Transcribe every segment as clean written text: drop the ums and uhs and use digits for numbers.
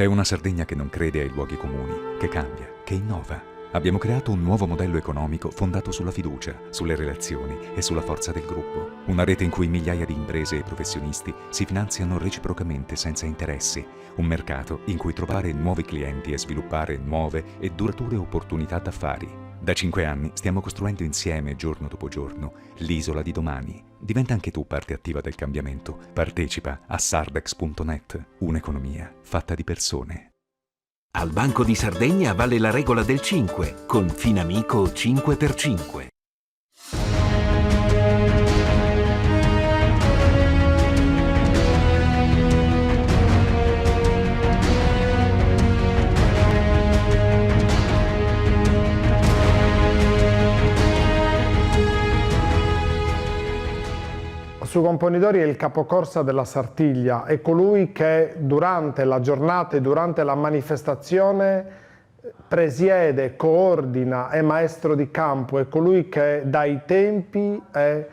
C'è una Sardegna che non crede ai luoghi comuni, che cambia, che innova. Abbiamo creato un nuovo modello economico fondato sulla fiducia, sulle relazioni e sulla forza del gruppo. Una rete in cui migliaia di imprese e professionisti si finanziano reciprocamente senza interessi. Un mercato in cui trovare nuovi clienti e sviluppare nuove e durature opportunità d'affari. Da 5 anni stiamo costruendo insieme, giorno dopo giorno, l'isola di domani. Diventa anche tu parte attiva del cambiamento. Partecipa a sardex.net, un'economia fatta di persone. Al Banco di Sardegna vale la regola del 5 con Finamico 5x5. Su Componidori è il capocorsa della Sartiglia, è colui che durante la giornata e durante la manifestazione presiede, coordina, è maestro di campo, è colui che dà i tempi e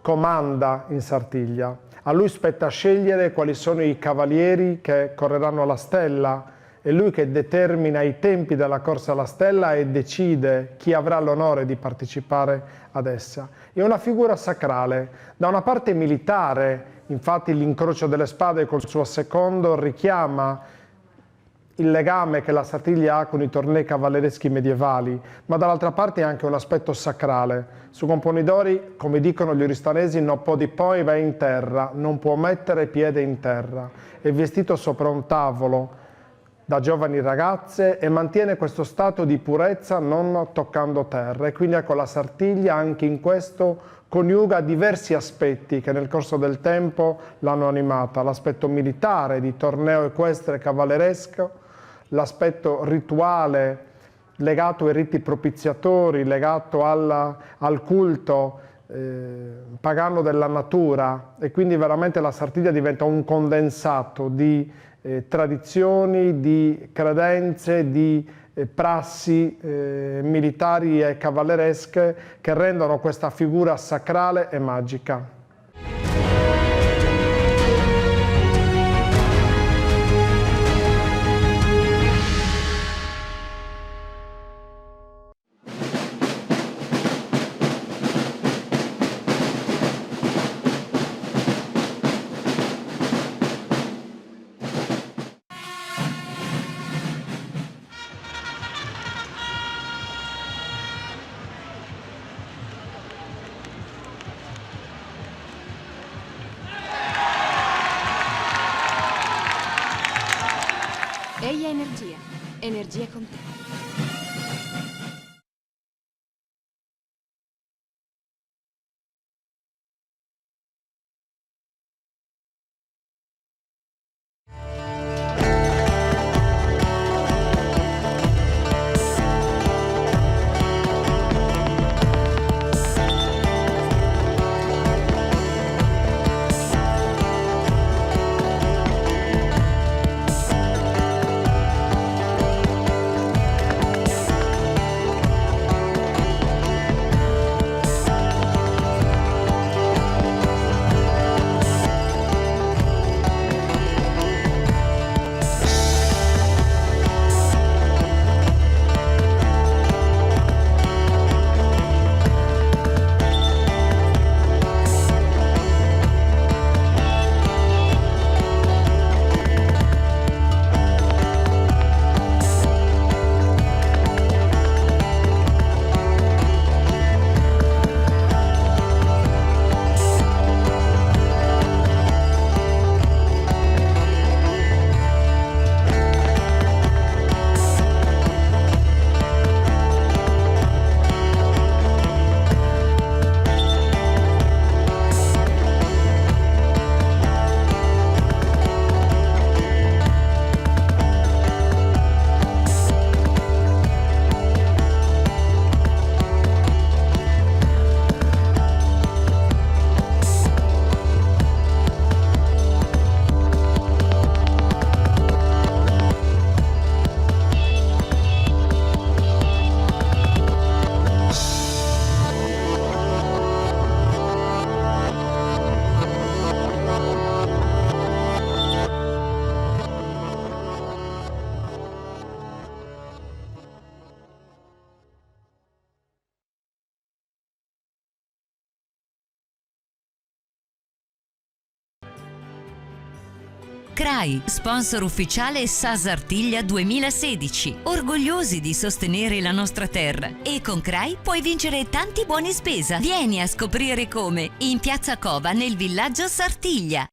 comanda in Sartiglia. A lui spetta scegliere quali sono i cavalieri che correranno alla stella, è lui che determina i tempi della corsa alla stella e decide chi avrà l'onore di partecipare ad essa. È una figura sacrale, da una parte militare, infatti l'incrocio delle spade col suo secondo richiama il legame che la Sartiglia ha con i tornei cavallereschi medievali, ma dall'altra parte anche un aspetto sacrale. Su Componidori, come dicono gli oristanesi, no podit ponni pei in terra, non può mettere piede in terra. È vestito sopra un tavolo da giovani ragazze e mantiene questo stato di purezza non toccando terra. E quindi ecco la Sartiglia anche in questo coniuga diversi aspetti che nel corso del tempo l'hanno animata, l'aspetto militare di torneo equestre cavalleresco, l'aspetto rituale legato ai riti propiziatori, legato alla, al culto eh, pagano della natura e quindi veramente la Sartiglia diventa un condensato di eh, tradizioni, di credenze, di eh, prassi eh, militari e cavalleresche che rendono questa figura sacrale e magica. Eia Energia. Energia con te. Crai, sponsor ufficiale Sa Sartiglia 2016. Orgogliosi di sostenere la nostra terra. E con Crai puoi vincere tanti buoni spesa. Vieni a scoprire come in Piazza Cova nel villaggio Sartiglia.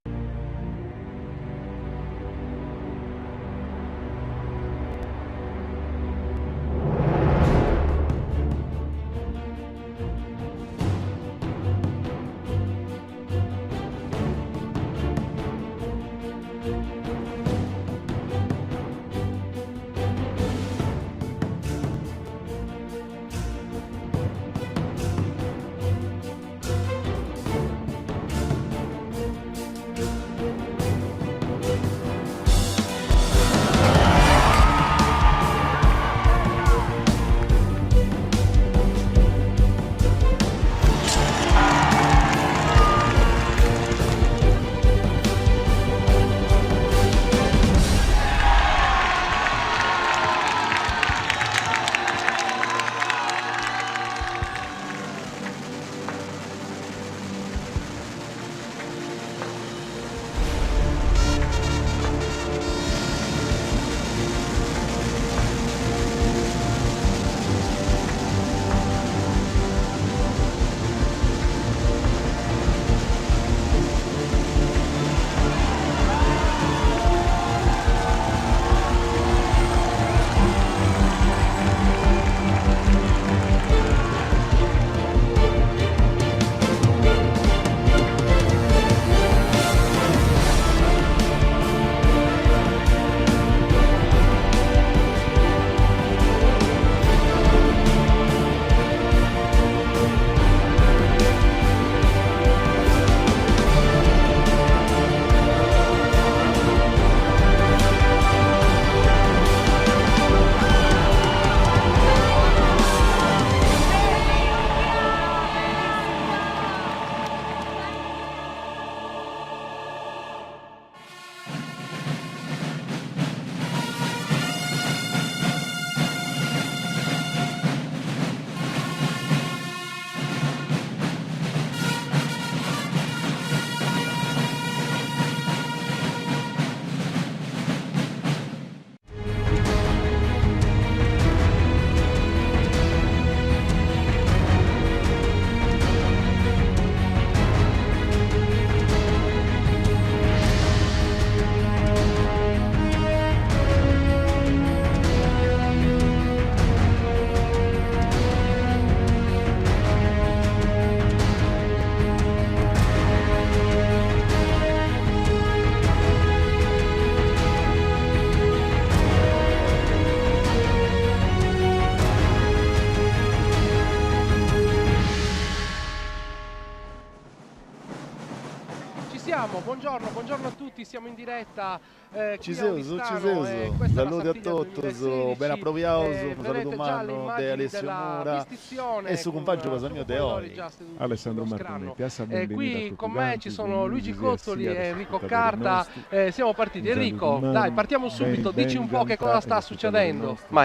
Ci siamo, buongiorno, buongiorno a tutti, siamo in diretta eh, Ci qui a seus, ci Oristano seus. e questa è la Saluti a Sartiglia totus, 2016. ben appropriaus, Eh, un saluto vedete già le umano de immagini Alessio della Mura vestizione e su con compagno eh, cosa su mio de Componidori oi. già seduti Alessandro sullo scranno. Martinetti, a sa Eh, benvenuta a qui tutti con me quanti, ci sono Luigi benvenuti Cozzoli sia e agli Enrico ascoltatori Carta. nostri. Siamo partiti. Un saluto Enrico, umano, dai, partiamo ben subito. Dici un po' che venganta cosa sta agli ascoltatori succedendo. nostri. Ma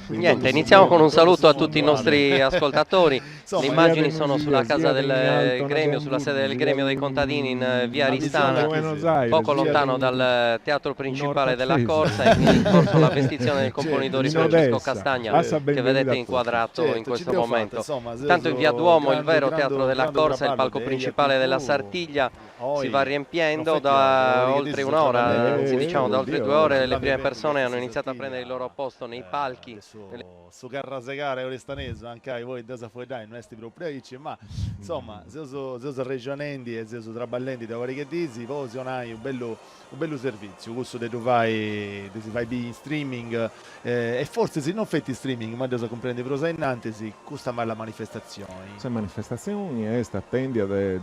niente, Totus iniziamo con un totus saluto a tutti i munduale. nostri ascoltatori. Le Insomma, Sia immagini de sono sulla Musia, casa sia del in Alto gremio, sulla sede del Nagamburgo, sia gremio dei contadini in via in Addizionale Aristana, a chi Buenos si. Aires, poco sia lontano in dal teatro principale della North corsa e quindi in corso la vestizione del Certo, componidori in Francesco Odessa. Castagna A sa che benvenuta vedete a tutti. inquadrato in Certo, ci questo abbiamo fatta, momento. insomma, Tanto in via seus Duomo, il grande, vero teatro grande, della grande corsa, il traballo palco de principale della IATV. Sartiglia si va Oi, non riempiendo feti oi, da oi che oltre dici su un'ora, traballende anzi diciamo da Vuol oltre dire 2 ore oggi. le grande prime evento persone questa hanno iniziato a prendere il loro Sartiglia posto nei palchi. adesso su Carrasegare Oristanese anche a voi da fuori non esti proprio aici, ma insomma seus seus arregionendi e seus traballendi da vari che disi poi se hai un bello servizio questo de fai de si fai in streaming e forse se non fai streaming ma devo comprendere però innanzi questa ma la manifestazione Sa manifestazione est attendia de,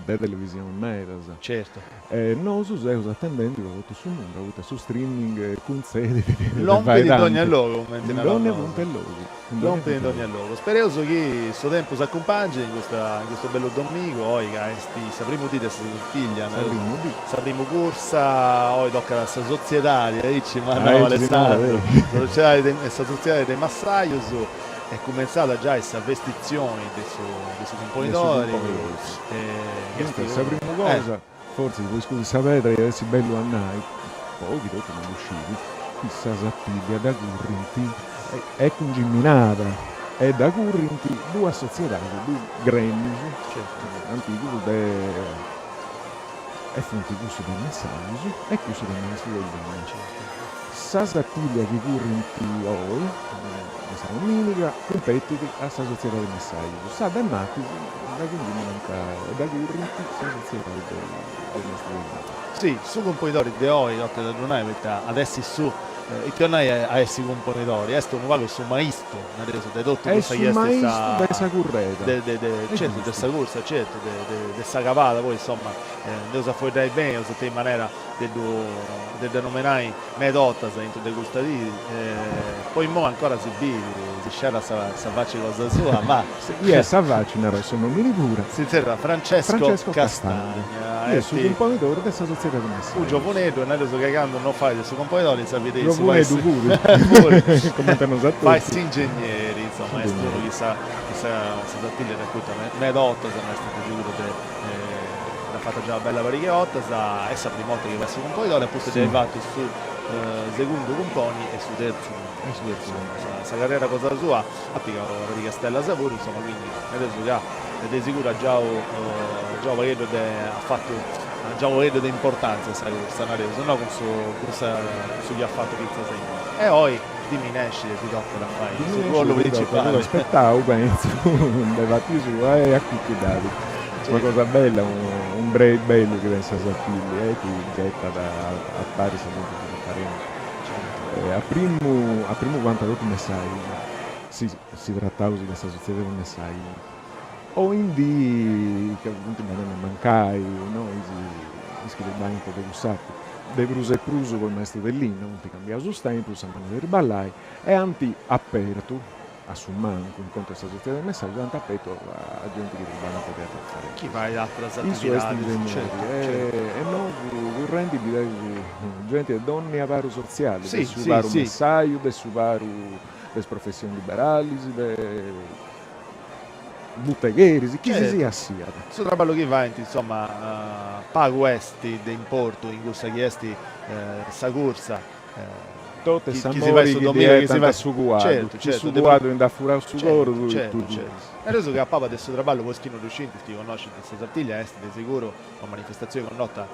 de televisione medas. certo Nosu seus attendendo tutto su mondo, avuto su streaming cunzedi de Lompe fai di ogni tanti. luogo come In ogni punto e luogo. In ogni Lompe in punto e ogni luogo. luogo. Speroso che suo tempo si accompagni in, questa, in questo bello domingo, poi che esti, sapremo di questa figlia, Sa primo dì. sapremo corsa, poi tocca la società, dici, ma Ah, no ci si nara, Alessandro, vero? la società dei, la società dei massaios è cominciata già questa vestizione dei suoi De su componidori, componidori. eh, che Dunque, sti- sa prima eh, cosa, forse voi scusi sapete, adesso bello a nai. Po chi totu non ddu scit, chi sa Sartìllia dda currint, est cungiminada e dda currint duas sotziedadis, dus grèmius antigus de e funt cussu de messajus e cussu de maistus de linna. Sa Sartìllia chi currint oi, in sa domìniga, cumpetit a sa sotziedadi de messajus, sa de martis dda cungiminant e dda currint sa sotziedadi de maistus de linna. Si, su cumponidori de oi, tocat a ddu nai, poita at essi su, ite 'olit nai a essi cumponidori, est unu pagu su maistu, nareus, de totu Est cussa chi su est sa maistu de sa curreda. de de de certu de sa cursa, certu, de de de s'acabada, poi insoma nd'eus a fueddai beni, eus a tenni manera de ddu de dd'anomenai meda 'ortas intru de custa dì, po immoi ancora si bit, si scerat sa sa faci cosa sua, ma. Chi est sa faci, narat su nomini puru. Si zerriat Francesco Francesco Castagna, Castagna, chi est su est cumponidori de sa sotziedadi Messajus. Unu giovuneddu, e nareus ca candu no fait su cumponidori sa vida issu fait Giovuneddu puru, cumenti a nosu a fait totu. s'ingegneri, insoma, est unu chi sa chi sa sa Sartiglia dd'at curta meda 'ortas, ma est de seguru de Dd'at fata giai una bella pariga 'e 'ortas, est sa prima 'orta chi fait su cumponidori, a pustis de ai fatu su segundu cumponi e su terzu cumponi, insoma, sa carriera cosa sua at pigau una pariga 'e stellas puru, insoma, quindi nareus ca de seguru at giau giau u' pagheddu de at fatu at giau u' pagheddu de importantzia a sa cursa, nareus, no, cun su cun sa cun su chi at fatu fintzas a immoi. E oi ddi minescit e ddi tocat a fai su ruolu principali. Aspettau, pentzu, de parti sua e acucchiddadu. Una cosa bella, unu brei bellu chi tenit sa Sartillia e chi ghetat a pari sa genti diferenti. A primu a primu fuant totu messajus, si si trataus de sa sotziedadi de messajus. Oindii ca funt benendi a mancai, no, is is chi triballint de cuss'arti, de prus e prus po is maistus de linna, funt cambiaus is tempus, sa manera de triballai e ant apertu a su mancu in contu de sa sotziedadi de messajus ant apertu a genti chi triballant de ateras Chi fait ateras Issu est atividadis, ingegneri certu, certu. e nosu currendi bideus genti de dònnia paru sotziali, de Si, su si, paru si. messaju, de su paru de is professionis liberalis, de butegheris, chi si siat siat. Su traballu chi faint, insoma, pagu est de importu in cussa chi est sa cursa Totu est s'amori chi ddi 'etant a su cuaddu, chi su cuaddu nd'at furau su coru, tui tui tui. Nareus ca a paba de su traballu, po is chi no ddu scint, is chi connoscint sa Sartiglia, est de seguru una manifestatzioni connota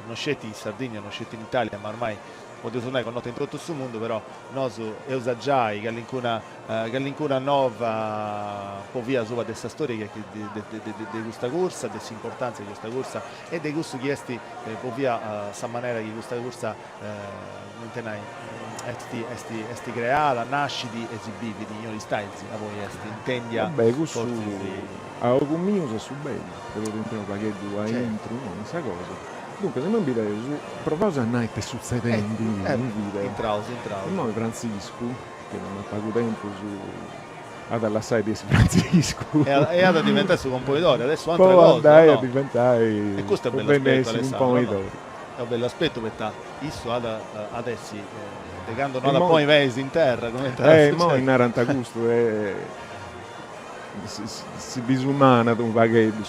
no sceti in Sardigna, no sceti in Italia, ma ormai podeus nai connota in totu su mundu, però nosu eus a giai callincuna Callincuna nova po via asuba de sa storia chi de custa cursa, de s'importantzia de custa cursa e de cussu chi est po via sa manera chi custa cursa, cumenti nai, est est est creada, nascit e si bivit in Aristanis, aboi est intendia Beh, cussu fortzis. a ogu mius est su bellu, po podi intrai unu pagheddu aintru no in sa cosa. Duncas immoi bideus, provaus a nai ita est sutzedendi in video. Intraus, intraus. Immoi Frantziscu Chi a pagu tempus at a lassai de essi Frantziscu. E at a diventai su componidori, at essi u'antra cosa, no? Po andai a diventai, E custu est po bellu benni a aspetu, essi Alessandro, no? cumponidori. Est u' bellu aspetu poita issu at at essi de candu no at a ponni peis in terra, cumenti at a Eh, immoi narant custu e si disumanat unu pagheddu,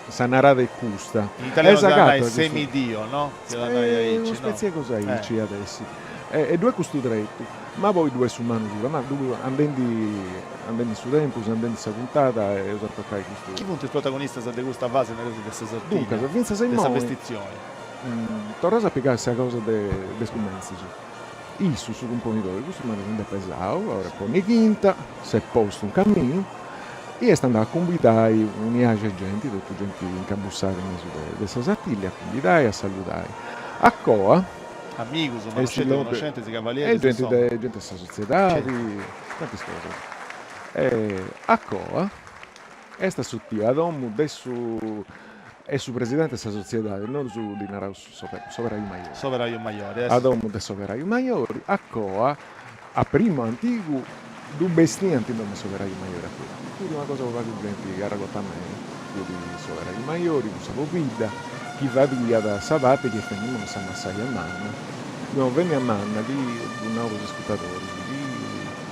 sa narada est custa. In italianu si at a nai semidio, no? Si at a nai aici, no? Una spètzia 'e cosa aici at essi. E ddu est custu tretu, ma poi ddu est s'umanu puru, ma ddu andendi andendi su tempus, andendi sa puntada eus a tocai custu. Chi funt is protagonistas de custa fasi nareus de sa Sardigna, Duncas, fintzas a de sa immoi, vestitzioni? torraus a pigai sa cosa de is cumentzus. Issu, su cumponidori, custu mari si nd'est pesau, a ora 'e ponni chinta, s'est postu in caminu e est andau a cumbidai un'iaxi 'e genti, totu genti incabussada in mesu de sa Sartiglia, a cumbidai, a saludai. A coa Amigus, ma no sceti conoscentis, cavalieris, e genti de genti de sa sotziedadi, tantis cosas. E a coa est assutiu a domu de su 'e su presidenti de sa sotziedadi, nosu ddi naraus s'operaiu majori. S'operaiu majori, A domu de s'operaiu majori, a coa, a primu antigu ddu bestiant in domu 'e s'operaiu majori a totu. Fut una cosa po pagu genti arregorta meda, fut s'operaiu majori cun sa pobidda chi fadiat sa parti chi est fendi imoi sa massaia manna. Una femina manna chi, ddu nau po is ascurtadoris, chi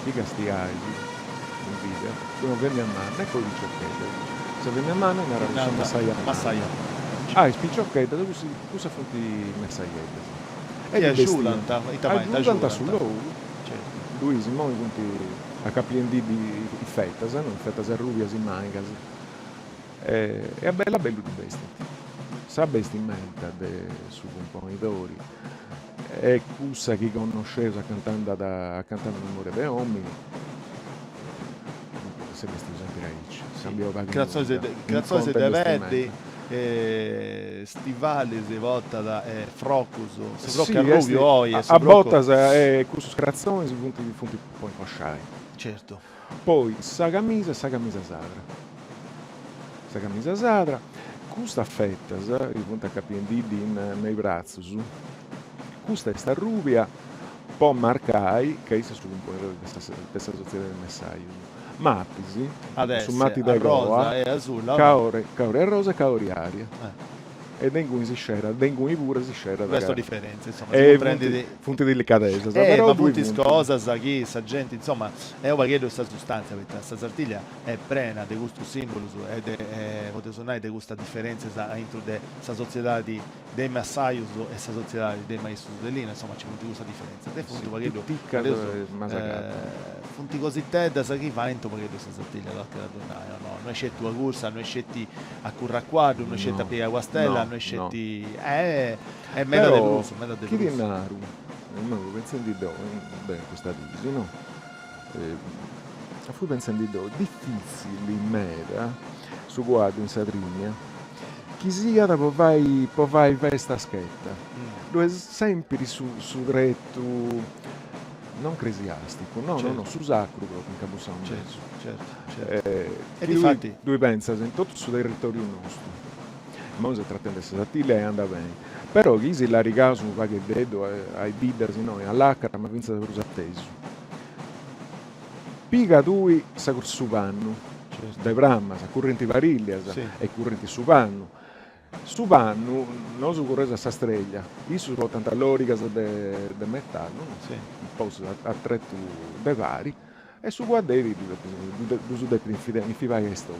chi castiais in video, una femina manna e poi piciocheddas. Sa femina manna naraus sa massaia manna. A is piciocheddas cussas funt messaieddas. E Chi ddu bestiant. agiudant, ita faint, Agiudant su agiudant. logu. Certu. Ddui immoi funt acapiendiddi is fetas, no, is fetas arrubias, is manigas. E a bellu a bellu ddu bestint. Sa bestimenta de su cumponidori est cussa chi connosceus a cant'andat a cant'andat memoria de omini, s'est bestiu sempri aici, cambiau pagu Cratzonis nudda de in cratzonis contu 'e de bestimenta. peddi, stivalis portat e frocus, su Si, frocu est arrubiu oi e su a frocu bortas cussus cratzonis funt funt po incosciai. Certu. Poi sa camisa, sa camisa sadra. Sa camisa sadra, custas fetas chi funt acapiendiddi in me is bratzus, custa est arrubia po marcai ca issu est su cumponidori de sa de sa sotziedadi de messajus, Matis, At su essi mati de arrosa coa, e asula o no? caore caori arrosa e caori aria. E de inguni si scerat, de inguni puru si scerat Custa ca diferentzia, insoma, si e funt cumprendit. funt dilicadesas, Eh, però ma ddui funt is funt. cosas chi sa genti, insoma, est u' pagheddu sa sustantzia, poita sa Sartiglia est prena de custus simbolus e de, podeus nai, de custas diferentzias aintru de sa sotziedadi de is massajus e sa sotziedadi de is maistus de linna, insoma, nci funt custas diferentzias e funt Si u' pagheddu, piticas nareus, e ma s'agatant. funt cositeddas chi faint u' pagheddu sa Sartiglia, tocat a ddu nai, o no? No est sceti una cursa, no est sceti a curri a cuaddu, no est sceti a No, pigai una stella, no, no est no. sceti, est meda de Però prus, meda de chi ti prus. naru, immoi fui pentzendi deu, beni custa disi, no, fui pentzendi deu, difitzili meda su cuaddu in Sardinnia chi siat po fai po fai festa scheta, ddu est sempri su su tretu non cresiasticu, no no no, su sacru propriu incabussau in mesu. Certu, certu, certu. E Chi difati. tui pentzas in totu su territoriu nostu, immoi seus tratendi de sa Sartiglia e andat beni, però chi si illarigaus unu pagheddeddu a is biddas innoi a lacana, ma fintzas prus atesu, piga tui sa cursa 'e su pannu de Prammas, currint parillias e currint su pannu, Su pannu, nosu curreus a sa streglia, issus portant lorigas de metallu, no? Postas a tretu de pari, e su cuadderi ddus depit infilai a istocu,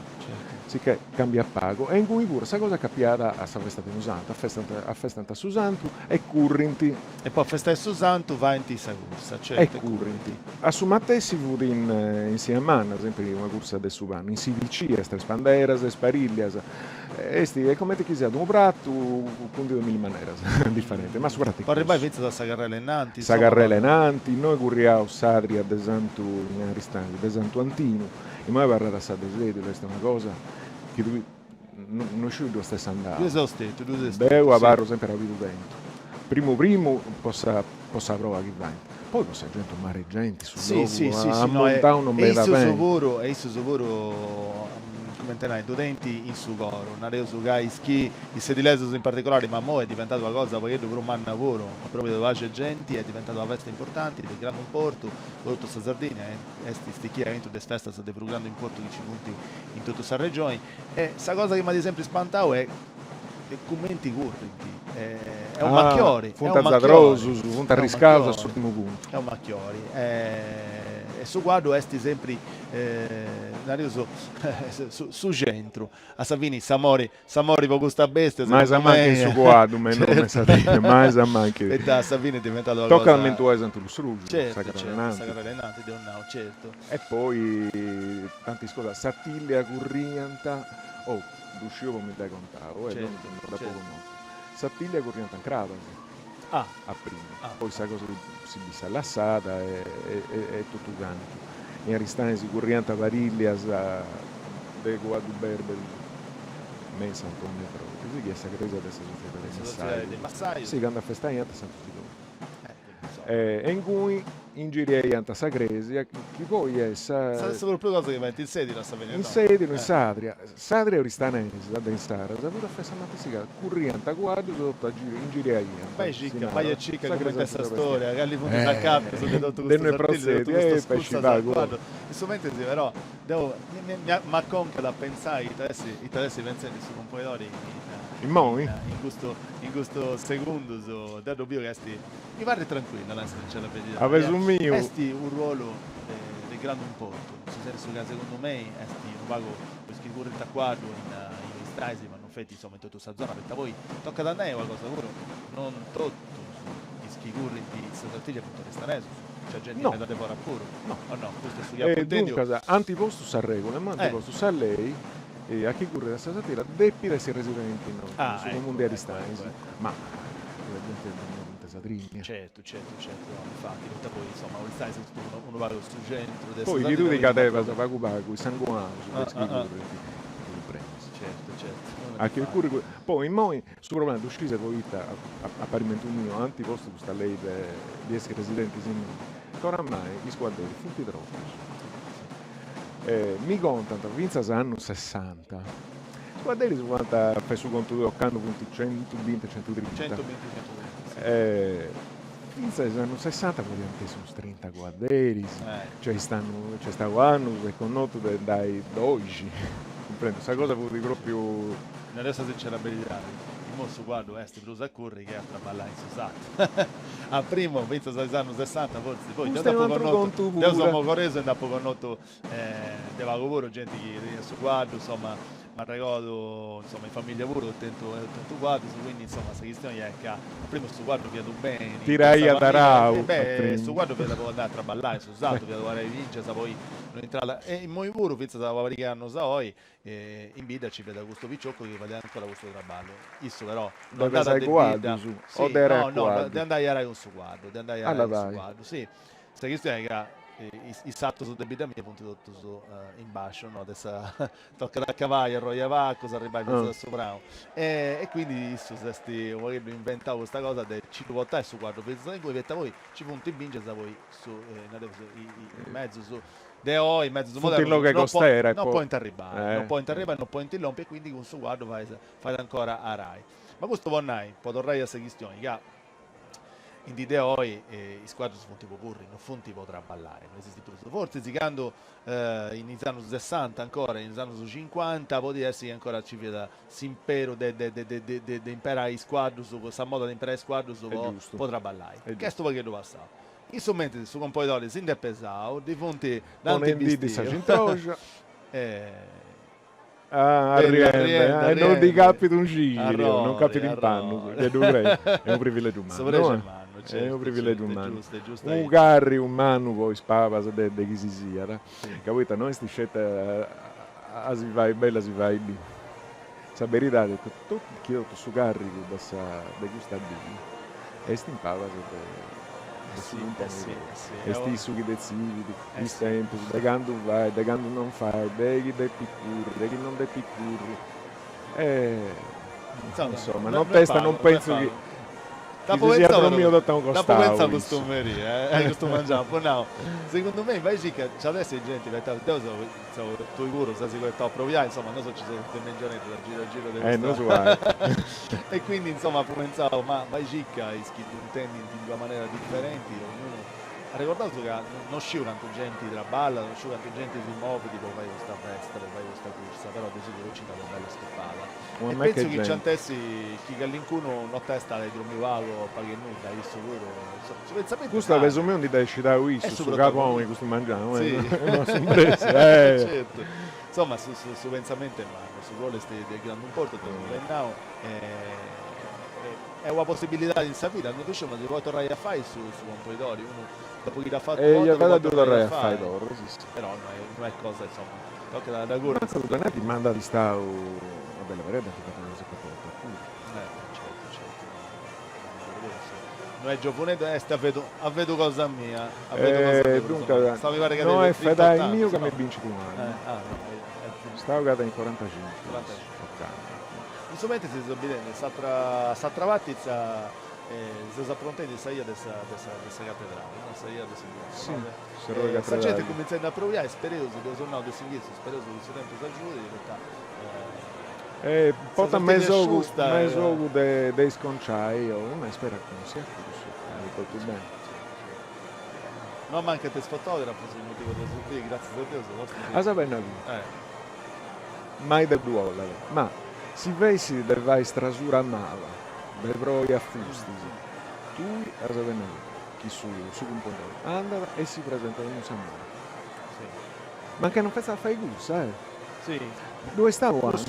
sicchè cambiat pagu, e inguni puru sa cosa acapiada a sa festa de unu santu, afestant afestant su santu e currint. E po afestai su santu faint sa cursa, E certu, e currint. currint. A su matessi fut in Siamanna, sempri una cursa de su pannu, in Sidicì est Tres Panderas e is Parillias, Est comente chi siat unu pratu cundidu in milli maneras diferentes, ma su pratu est Po arribbai cussu. fintzas a sa carrela innanti, Sa insoma. carrela innanti, innoi curriaus s'Adria de Santu in Aristanis, de Santu Antinu, immoi abarrat sa de Sedilo, est una cosa chi tui no sciu ddu est andau. Ddu seu stetiu, ddu seu stetiu, Deu si. abarru sempri a bidu tentu, primu primu po sa po sa proa chi faint, poi po sa genti unu mari 'e genti, su Sì, logu sì, sì, sì, no, e ammontau non e beda issus beni. puru, e issus puru, cumenti nai, ddu tenint in su coru, nareus ca is chi, is sedilesus in particolari, ma immoi est diventadu una cosa u' pagheddu prus manna puru, a propriu de pagu genti, est diventadu una festa importanti, de grandu importu po totu sa Sardigna, est stichia aintru de is festas de prus grandu importu chi nci funt in totu sa regioni, e sa cosa chi m'at sempri spantau est cumenti currint, est u' machiori, est Funt u' machiori, azadrosus, funt est u' arriscaus a machiori, s'urtimu puntu. est u' machiori e su cuaddu est sempri, nareus, su centru, a sa fini s'amori, s'amori po custa bestia Mais segundu a manchi in mei, su cuaddu, me no me sa mais a manchi. poita a sa fini est diventadu una Tocat a cosa mentuai Santu Lussurgiu, sa Certu, carrela certu, sa innanti. carrela innanti, deu nau, certu. E poi tantis cosas, Sartillia curriant, oh, Ddu sciu po mi dd'ai contau, eh, Certu, non dd'apu certu. connotu. Sartillia curriant in crabas, Ah. a primu, Ah. poi sa cosa si bissa lassada e e totu cantu. In Aristanis curriant parillias de cuaddu berberus me in Sant'Onni 'e Frodis, chi est sa cresia de sa sotziedadi De sa sotziedadi de massajus. Sì, candu afestaiant Santu Sidoni. Eh, insoma. E inguni ingiriaiant sa cresia chi poi est sa. Sa propriu cosa chi faint in Sedilo a sa fini, In no? Sedilo, in Eh. s'Adria. S'Adria oristanesa de insaras fut a fai sa matessi cosa, curriant cuaddus totu a giru, ingiriaiant, Bai si circa, bai a narat, circa sa cumenti cresia est sa de sa storia, cali funt is acapius de totu De custus noi artillius, de totu protzedi, eh, custas pesci cursas a pagu. cuaddu. In su mentris però deu mi mi m'aconcat a pentzai ita essi ita essi pentzendi su cumponidori in Immoi? in custu in custus segundus, deu ddu biu ca est Mi parrit trancuillu, a nai sa sincera beridadi. A pesu miu. Est unu ruolu de grandu importu, in su sensu ca segundu mei est unu pagu po is chi currint a cuaddu in Aristanis, ma non feti, insoma, in totu sa zona, poita poi tocat a nai una cosa puru, non totus is chi currint sa Sartiglia funt oristanesus, nc'at genti meda de fora puru, o no? Custu est su chi apu intendiu. Duncas, ant postu sa regula, imoi ant postu sa lei a chi currit a sa Sartiglia depit essi residenti in su comunu de Aristanis, ma sa genti est bennia de Sadrigna. Certu, certu, certu, no, infati, poita poi, insoma, Aristanis est unu pagu su centru de sa Poi chi tui ti cadebas pagu pagu is sangunaus de is chi currint, ti cumprendis. Certu, certu. A chi currit, poi immoi su problema ddu scis poita, a parimentu miu, ant postu custa lei de essi residentis innoi, ca oramai is cuadderis funt tropus. Mi contant fintzas a annus sessanta, is cuadderis fuant, fai su contu de ocannu funt centubinti, centutrinta. Centubinti, centutrinta, si. Fintzas a is annus sessanta podiant essi unus trinta cuadderis, nc'est stau annus e connotu de nd'ai doxi, cumprendis, sa cosa fut propriu. Nareus sa sincera beridadi, imoi su cuaddu est prus a curri che a traballai in su satu. A primu, fintzas a is annus sessanta, fortzis, poi deu nd'apu connotu, deu seu mogoresu e nd'apu connotu de pagu puru genti chi teniat su cuaddu, insoma, m'arregodu, insoma, in familia puru eus tentu eus tentu cuaddus, quindi insoma sa chistioni est ca a primu su cuaddu fiat u' beni Tiraiat arau, a primu. Su cuaddu fiat po andai a traballai in su satu, fiat po arai bingias, poi no intrat, e immoi puru fintzas a una pariga 'e annus a oi In bidda ci fiat custu picioccu chi fadiat ancora custu traballu, issu però no De andat pesai de bidda, cuaddus o de arai no a no cuaddu? de andai a arai cun su cuaddu, de andai a arai cun su cuaddu, si. Sa chistioni est ca is satus de bidda mia funt totus in basciu, no, de sa tocat a cabai arroia pagus, arribai fintzas a su prau e quindi issu s'est u' pagheddu inventau custa cosa de ci ddu portai su cuaddu fintzas a ingui poita poi ci funt bingias poi su nareus is mezus De oi, mezus Funt in logu 'e costera e no podint arribai, no podint arribai, no podint lompi e quindi cun su cuaddu fait ancora arai. Ma custu po nai, po torrai a sa chistioni, ca in dì de oi is cuaddus funt po curri, no funt po traballai, no esistit prus. Fortzis candu in is annus sessanta ancora, in is annus cincuanta, podiat essi chi ancora ci fiat s'imperu de de imperai is cuaddus, sa moda de imperai is cuaddus po traballai, ch'est u' pagheddu passau. In su mentris su compoidori si nd'est pesau, ddi funt dd'ant Ponendiddi sa bistiu. cintroxa. E Ah, Bellu, arriende, arriende, e non ddi arriende. capit un cixiri, non Arrori, capit in pannus, arrori. che ddu crei. Est unu privilegiu Su mannu, prexu est eh. mannu, Est unu certu, privilegiu certu, est mannu. giustu, est giustu Unu aici. carrigu mannu po is pabas de de chi si siat, ca poita no est sceti a si fai bella si fai bì. Sa beridadi est totu chi totu su carrigu de sa de custa dì est in pabas de de su cumponidori. Est issu chi detzidit is tempus, de candu fait, de candu non fait, de chi depit curri, de chi non depit curri. E insoma, nottesta non pentzu chi Chi si siat drommiu totu a unu Dd'apu costau, pentzau custu issu. merì, eh, custu mangianu, apu nau, segundu mei inveci ca nci at essi genti poita deu seu, seu, tui puru ses coitau a proviai, insoma, nosu ci seus de mengianeddu a giru a giru de Eh, nosu custa bai. E quindi, insoma, apu pentzau, ma bai circa is chi ddu intendint in d'una manera diferenti, ognunu Arregordaus ca no sciu cantu genti traballat, no sciu cantu genti si movit po fai custa festa, po fai custa cursa, però de siguru nci nd'at una bella stupada. Una E meca 'e pentzu chi genti. nci ant essi chi callincunu notesta at ai dromiu pagu o pagu e nudda, issu puru, su pentzamentu Custu a pesu miu ndi dd'at scidau issu, su caboni custu mangianu, Si. no a s'umbressi, eh. Certu. Insoma su su pentzamentu est mannu, su ruolu est de grandu importu, ddu apu giai nau, e Est una possibilidadi in sa vida, no ddu sciu ma si podit torrai a fai su su compoidori, unu dopu chi dd'at fatu E una ia 'orta ddu fatu a podit ddu torrai torrai a a fai fai, torra, si si. però no est no est cosa insoma, tocat a dda curri. Mancu ddu nai ti mandat istau una bella peredda ant fatu una cosa porta puru. Eh certu certu, no est giovuneddu, est avedu avedu cosa mia, avedu cosa mia prus o mancu, Duncas, stau mi parit ca no tenit est fedai trintot'annus miu ca no? m'est bincidu unu annu. Ah no, est Stau ca tenit corantacincu corantacincu. ocannu. In su mentris seus bidendi s'atra s'atra parti sa seus aprontendi sa 'ia de sa de sa de sa catedrali no sa 'ia de su Duomo Si, no s'errori sa genti catedrali. est cumintzendi a aproviai spereus dd'eus nau de s'inghitzu spereus chi su tempus agiudit poita E sa portat Sartiglia est mesogu giusta mesogu de de isconciai o ma spera chi non siat cussu, andit totu beni. No mancant is fotografus, motivu de su dì, gratzias a Deus, fortzis A sa penna Mai de ddu 'ollat, ma si fessit de fai strasura maba, de proi a fustis, tui as a benni chi su su cumponidori andat e si presentat a Musamai. Mancai non fetzat a fai cursa, eh! Ddu est stau annus,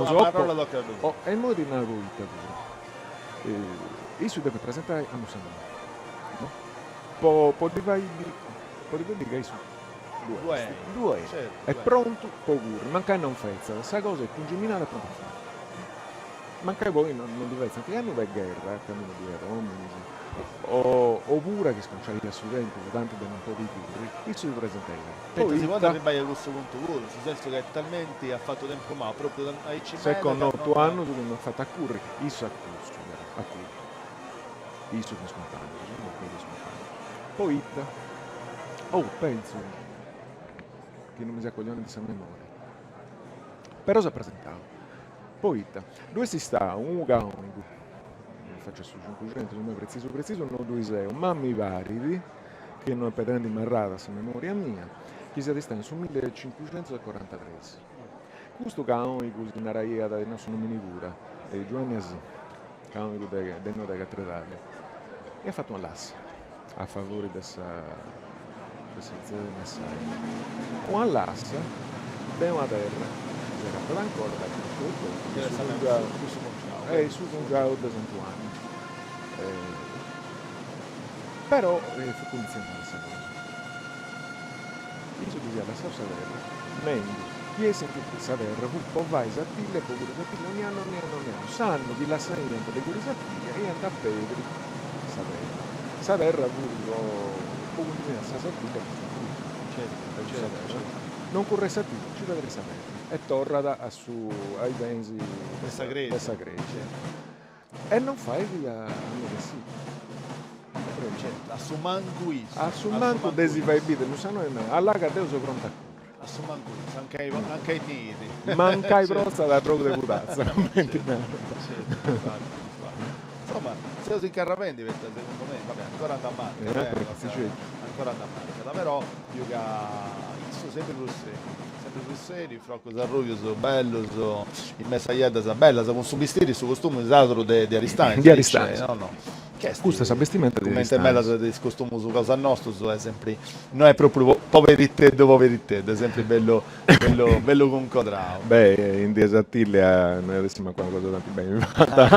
o e immoi ti nau poita puru. Issu depit presentai a Musamai, no? Po po ddi fai po ddi fai biri ca issu ddu est, ddu est, est prontu po curri, mancai non fetzat, sa cosa est cungiminada e pronta a fai. Mancai poi non ndi fetzant, candu de gherra, candu non ddu iat ominis, o o pura chi sconciaiat su tempus po tanti de non podi curri, issu si presentaiat. Poita si podit arribbai a cussu puntu puru, su sensu ca est talmenti at fatu tempus mau, propriu aici meda S'est ca non. connotu annus chi non at fatu a curri, issu at cursu però, at curtu. Issu cun is cumpangius, no cun is cumpangius. Poita? Oh, pentzu chi non mi siat coglionendi sa memoria. Però s'at presentau. Poita? Ddu est istau unu canonigu, faci a su cincuxentus, imoi pretzisu pretzisu no ddui seu, ma mi parit chi no est pedrendi marrada sa memoria mia, chi siat istau in su millecincuxentus e corantatres. Custu canonigu si naraiat, nau su nomini pura, Giuanni Asì. Canonigu de de innoi de Catredali e at fatu una lassa a favori de sa de sa tzitadi de Massaia. Una lassa de una terra chi s'agatat ancora de custu etotu, e su cungiau de Santu 'Anni. Però fut cunditzionada sa cosa. Issu ddis iat lassau sa terra, nendi chi essint sa terra fut po fai sa tilla e po curri sa tilla ogni annu ogni annu ogni annu. S'annu chi lassaiant de curri sa tilla iant a pediri sa terra. Sa terra fut po po cungiminai sa Sartiglia cun su frutu de cussa terra. Non curreis sa tilla, nci pedreis sa terra e torrat a su a is benis de sa cresia. E non fait a no bessiri. Certu, a su mancu issu. A su mancu de si fai biri, non sa noi nai, alla ca deu seu prontu a curri. A su mancu issu, mancai mancai niri. Mancai protzat a trogu de pudazza, cumenti narant. Certu, infati, infati. Insoma, seus incarrapendi poita segundu mei, va bè, ancora andat mancat, eh, ancora andat mancat, però biu ca issu sempri prus seriu. Sempri prus seriu, frocus arrubius bellus, in mesaieddas bellas, cun su bistiri, su costumu sadru de de Aristanis. De Aristanis. No no. Custa est sa bestimenta de Aristanis. Cumenti medas de is costumus cosa nostus est sempri, no est propriu poberiteddu poberiteddu, est sempri bellu bellu bellu cuncodrau. Beh, in de Sartiglia no iat essi mancu una cosa tanti beni fata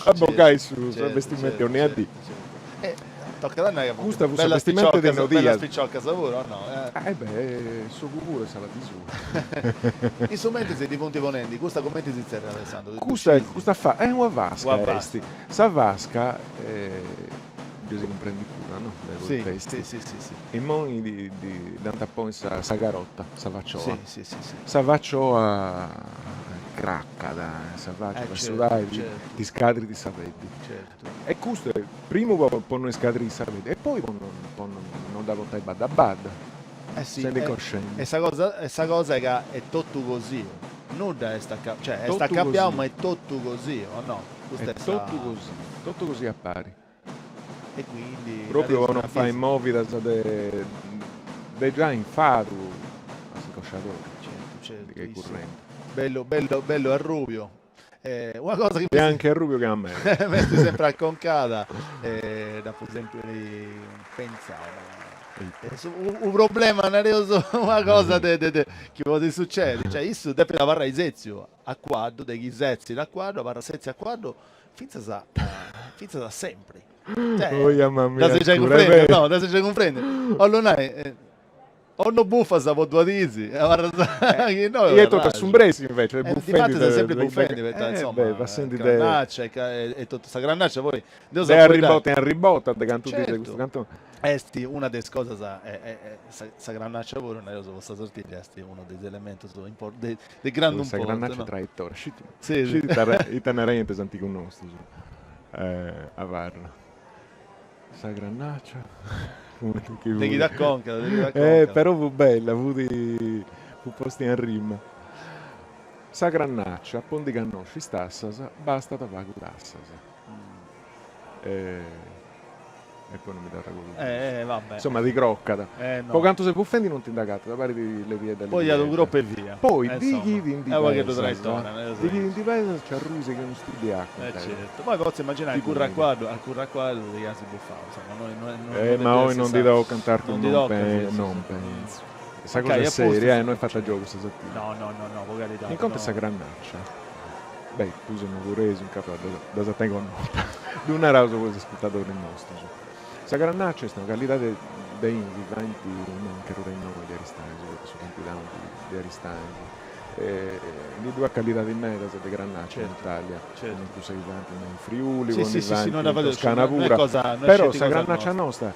a bogai su sa bestimenta 'onnia dì. Tocat a nai ca funt Custa fut sa bellas bestimenta de piciocas, no dias. bellas piciocas puru, o no? Eh beh, s'ogu puru est sa parti sua. In su mentris ddi funt ponendi, custa cumenti si zerriat Alessandro? Ddu Custa scis? custa fa est una vasca Una vasca. est. Sa vasca gei si cumprendit puru, no? De Si, contesti. si, si, si, si. Immoi ddi ddi dd'ant a ponni sa sa carota, sa facioa. Si, si, si, si. Sa facioa cracat, sa facia Eh fait certu, sudai, ti certu. ti scadrit sa peddi. Certu. E custu est primu po po no iscadriri sa peddi e poi po non po non dda portai badda badda, Eh si, sendi e coscendi. e sa cosa e sa cosa est ca est totu cosiu, nudda est aca cioè est Totu acapiau cosiu. ma est totu cosiu, o no? Custa Est est sa totu cosiu, totu cosiu a pari. E quindi Propriu po non fai movidas de de giai infadu a s'incosciadori Certu, certu, chi est issu currendi. Bellu bellu bellu arrubiu Una cosa chi Biancu e arrubiu che a mei. M'est sempri aconcada e dd'apu sempri pentzau. U problema, nareus, una cosa de de chi podit sucedi, cioè issu depit abarrai setziu a cuaddu, de chi setzit a cuaddu, abarrat setziu a cuaddu fintzas a fintzas a sempri. Cioè, Oia mamma dda mia, seis giai cura, è cumprendi, vero. no, dda seis giai cumprendi. 'Ollu nai O no bufas po duas dis, abarras chi no E totu a s'umbressi invece, bufendi difatis est sempri bufendi, poita insoma, passendi de grannaccia e totu sa grannaccia poi de arribota in arribota de cantu dice custu cantoni. Est una de is cosas, sa grannaccia puru, nareus po sa Sartiglia, est unu de is elementus de grandu Sa importu, grannaccia no? traitora, scit ita naraiant is antigus nostus, abarra. Sa grannaccia De chi t'aconcat, de chi t'aconcat. Eh, però fut bella, fut fut posta in rima. Sa grannaccia, po ndi cannosci is tassas, bastat pagu tassas. E poi non mi dd'arregodu prus. Eh, eh, vabbè. Insomma ti croccat. Eh, no. Po cantu ses bufendi non ti nd'agatat, parit lebiedda Poi iat lebiedda. unu cropu e via. Poi Eh, di insomma, chi ti ndi è unu pagheddu pesas, traitora, di chi ti ndi pesas nci arruis che unu stiddiu 'e acua in Eh terra. certo, poi potzu immaginai Ti a curri a cunit. cuaddu, a curri a cuaddu de chi as bufau, insomma, no no no Eh, no ma depit oi essi non sa ndi tocat artu non ndi non tocat, sì, sì, non sì. pentzu. Sa Mancai cosa est a pustis seria, eh, no est fata a giogu sa Sartiglia. No, no, no, no, po caridadi, In contu 'e sa no. grannaccia, beh, tui ses nugoresu, incapas ddas as a tenni connota, ddu naraus po is ascurtadoris nostus. Sa Grannaccia est una callidade de 'inu chi faint no nch'errura innoi de Aristanis, poita su Campidanu de Aristanis. Ndi ddu at callidadis medas de Grannaccia in Italia, cumenti cussa chi faint in Friuli, o ndi faint in Toscana pura, però sa Grannaccia nosta,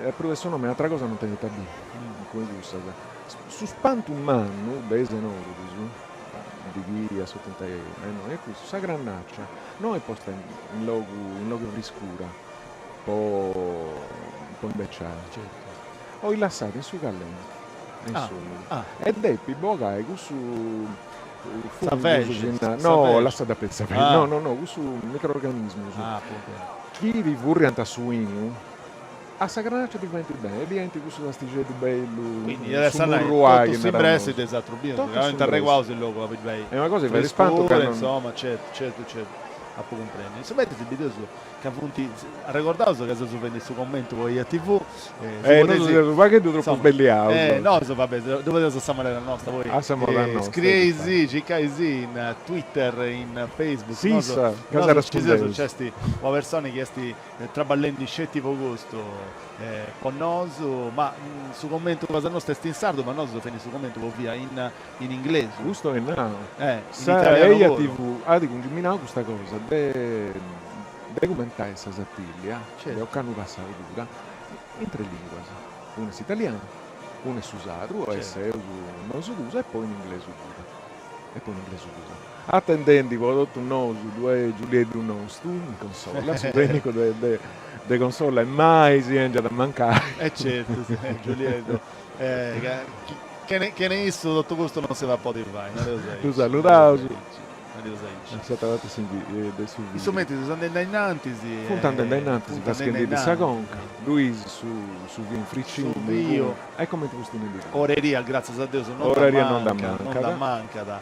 a prus de su nomini atra cosa non tenit a biri cun cussas. Su spantu mannu de is enologus, de chi assutant a innoi est custu, sa Grannaccia no est posta in logu in logu 'e friscura po po imbeciai, 'olit lassada in su callenti e in s'umidu e depit bogai cussu fungus, no lassada perdi sa fexi, no no no cussu microorganismus chi ti furriant a su 'inu A sa Grannaccia ddi faint beni e ddi 'enit cussu sastixeddu bellu, Quindi iat su essi a nai murruai totu chi naraus s'imbressi nosu. de is atrus binus, Totu ca 'olint s'imbressi. arreguaus in logu abi ddoi Est una cosa chi fait ispantu ca friscura, non. insoma, certu, certu, certu, apu cumprendiu. In su mentris bideus ca funt, arregordaus ca seus fendi su commentu po Eia TV, si Eh, nosu podeis, seus u' pagheddu tropu insoma, sbelliaus. nosu va bè, ddu fadeus a sa manera nosta, poi A sa moda nosta, scrieisì, circaisì in Twitter, in Facebook, nosu, Sissa, ca nosu ci seus, s'arrespundeus. nc'est una persona chi est Traballendi sceti po custu, po nosu, ma su commentu cosa nosta est in sardu, ma nosu fendi su commentu po fia in in inglesu. Custu est nau. In Sa italianu Eia puru. TV at cungiminau custa cosa de de cumentai sa Sartìllia de ocannu passau pura in tres lìnguas, una est s'italianu, una est su sardu, e seus nosu duus, e poi in inglesu puru. E poi in inglesu puru. Atendendi po totu nosu ddu est Giulieddu nostu in consola, su tecnicu de de consola e mai si 'engiat a mancai. E certu, Giulieddu, chene issu totu custu non s'iat a podi fai, nareus aici. Ddu saludaus. Nareus aici. A s'atra parti de su In su mentris seus andendi a innantis. Funt andendi a innantis, faschendi sa conca, ddu is su su fiu in fricinu, Su fiu. E comenti custu ndi ddu. Oreria, gràtzias a Deus, non dd'ammancat, non dd'ammancat.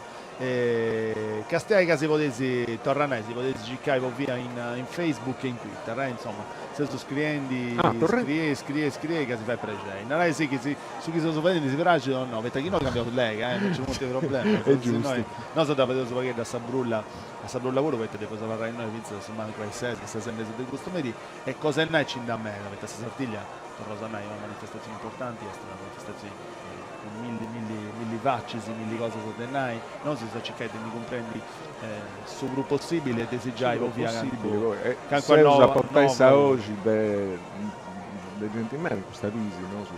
Castiai ca si podeis torrai a nai, si podeis circai po fia in Facebook e in Twitter, insoma, seus scriendi, scriei, scriei, scriei ca si fait prexei. Narai si chi su chi seus fadendi si praxit o no, poita chi no cambiaus lega, non nci funt problemas, si nosu dda fadeus u' pagheddu a sa brulla, a sa brulla puru, poita depeus abarrai innoi fintzas a su mancu a is ses, ses e mesu de custu merì, e cosa 'e nai nci nd'at meda, poita sa Sartiglia, torraus a nai, est una manifestazioni importanti, est una manifestazioni cun milli milli milli facis, milli cosas de nai, nosu eus a circai de ndi cumprendi su prus possibili e de si giai po fia cancu cancu Seus a portai sa 'oxi de de genti meda in custa disi, nosu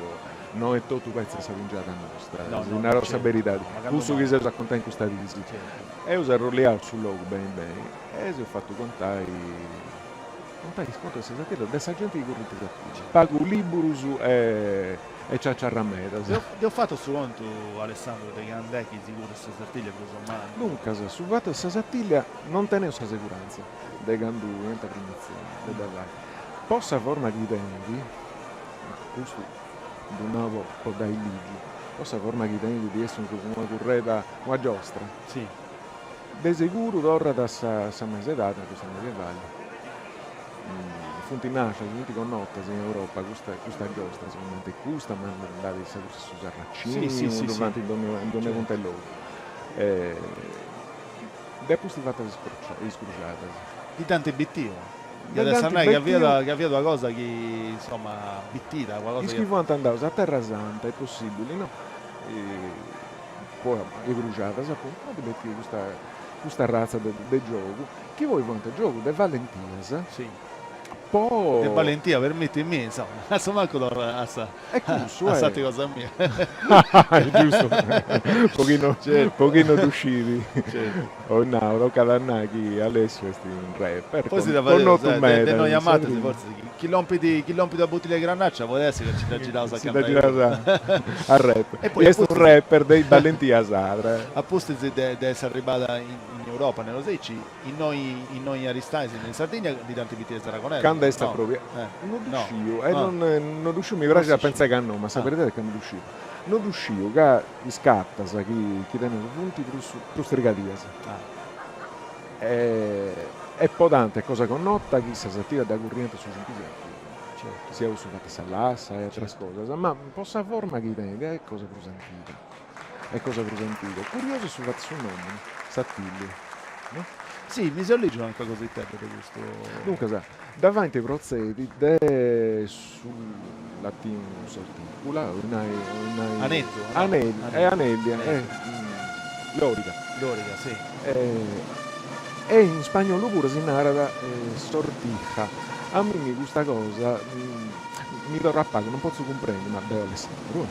no est totu petzi sa pingiada nostra, si naraus sa beridadi, cussu chi seus a contai in custa disi. Eus arrolliau su logu beni beni e seus fatu contai Contai is contus de sa Sartiglia de sa genti chi currit sa Sartiglia. Pagu liburus e ciaciarra medas. Deu fatu su contu, Alessandru, de cand'est chi si currit sa Sartiglia prus o mancu. Duncas, su fatu de sa Sartiglia non teneus sa segurantza de candu iant primìtzia de dda fai. Po sa forma chi tenit, ma custu ddu nau po dd'ai lìgiu, po sa forma chi tenit di essi una curreda, una giostra. De seguru torrat a sa mesa edade, custa medievali. Funt nàscias, funt connotas in Europa custa custas giostras comente custa, ma nd'at sa cursa 'e su Sarracinu, ddu faint in donni in donni punta 'e logu. De pustis fatas is cruxadas. Ddi dd'ant bitiu. Iat a essi a nai ca fiat ca fiat una cosa chi, insoma, bitida, una cosa Is chi fuant andaus a Terra Santa est possibili, no? Po is cruxadas apuntu ant betiu custa custa arratza de de giogu chi poi fuant giogus de valentias po De valentia permitimi insoma a su mancu torra a sa E cussu a s'atri cosa mia. Giustu po chi no po chi no ddu scit 'olit nau tocat a nai chi Alessiu est un rapper Poi si dda fadeus connotu meda de noi in a Matas Sardigna. fortzis chi lompit chi lompit una buttiglia 'e Grannaccia podit essi ca nci dda giraus a Si dda cantai giraus a rap. E poi Est un rapper de is balentias sadra. A pustis de de essi arribada in Europa, nareus aici, innoi innoi in Aristanis, in Sardigna, ndi dd'ant bitia is aragonesus, Cando est no? aprobia. No ddu No. sciu, e non no ddu sciu, mi praxit a pentzai ca no, ma sa beridadi est ca no ddu sciu. No ddu sciu ca is cartas chi chi teneus funt prus prus trigadias. E po tanti est cosa connota chi sa Sartiglia dda curriant su Cincuxentus. Siat su fatu 'e sa lassa e ateras cosas, ma po sa forma chi tenit est cosa prus antiga. Est cosa prus antiga. Curiosu est su fatu 'e su nomini, Satìllia, no? Sì, mi seu lìgiu calincuna cositedda de custu. Duncas, dda faint protzedi de su latinu sorticula, 'olit nai 'olit nai. Aneddu, o no? Aneddu, e aneddia, e loriga. Loriga, sì. E in spagnolu puru si narat sortija. A mimi custa cosa mi torrat pagu, non potzu cumprendi, ma deu Alessandru,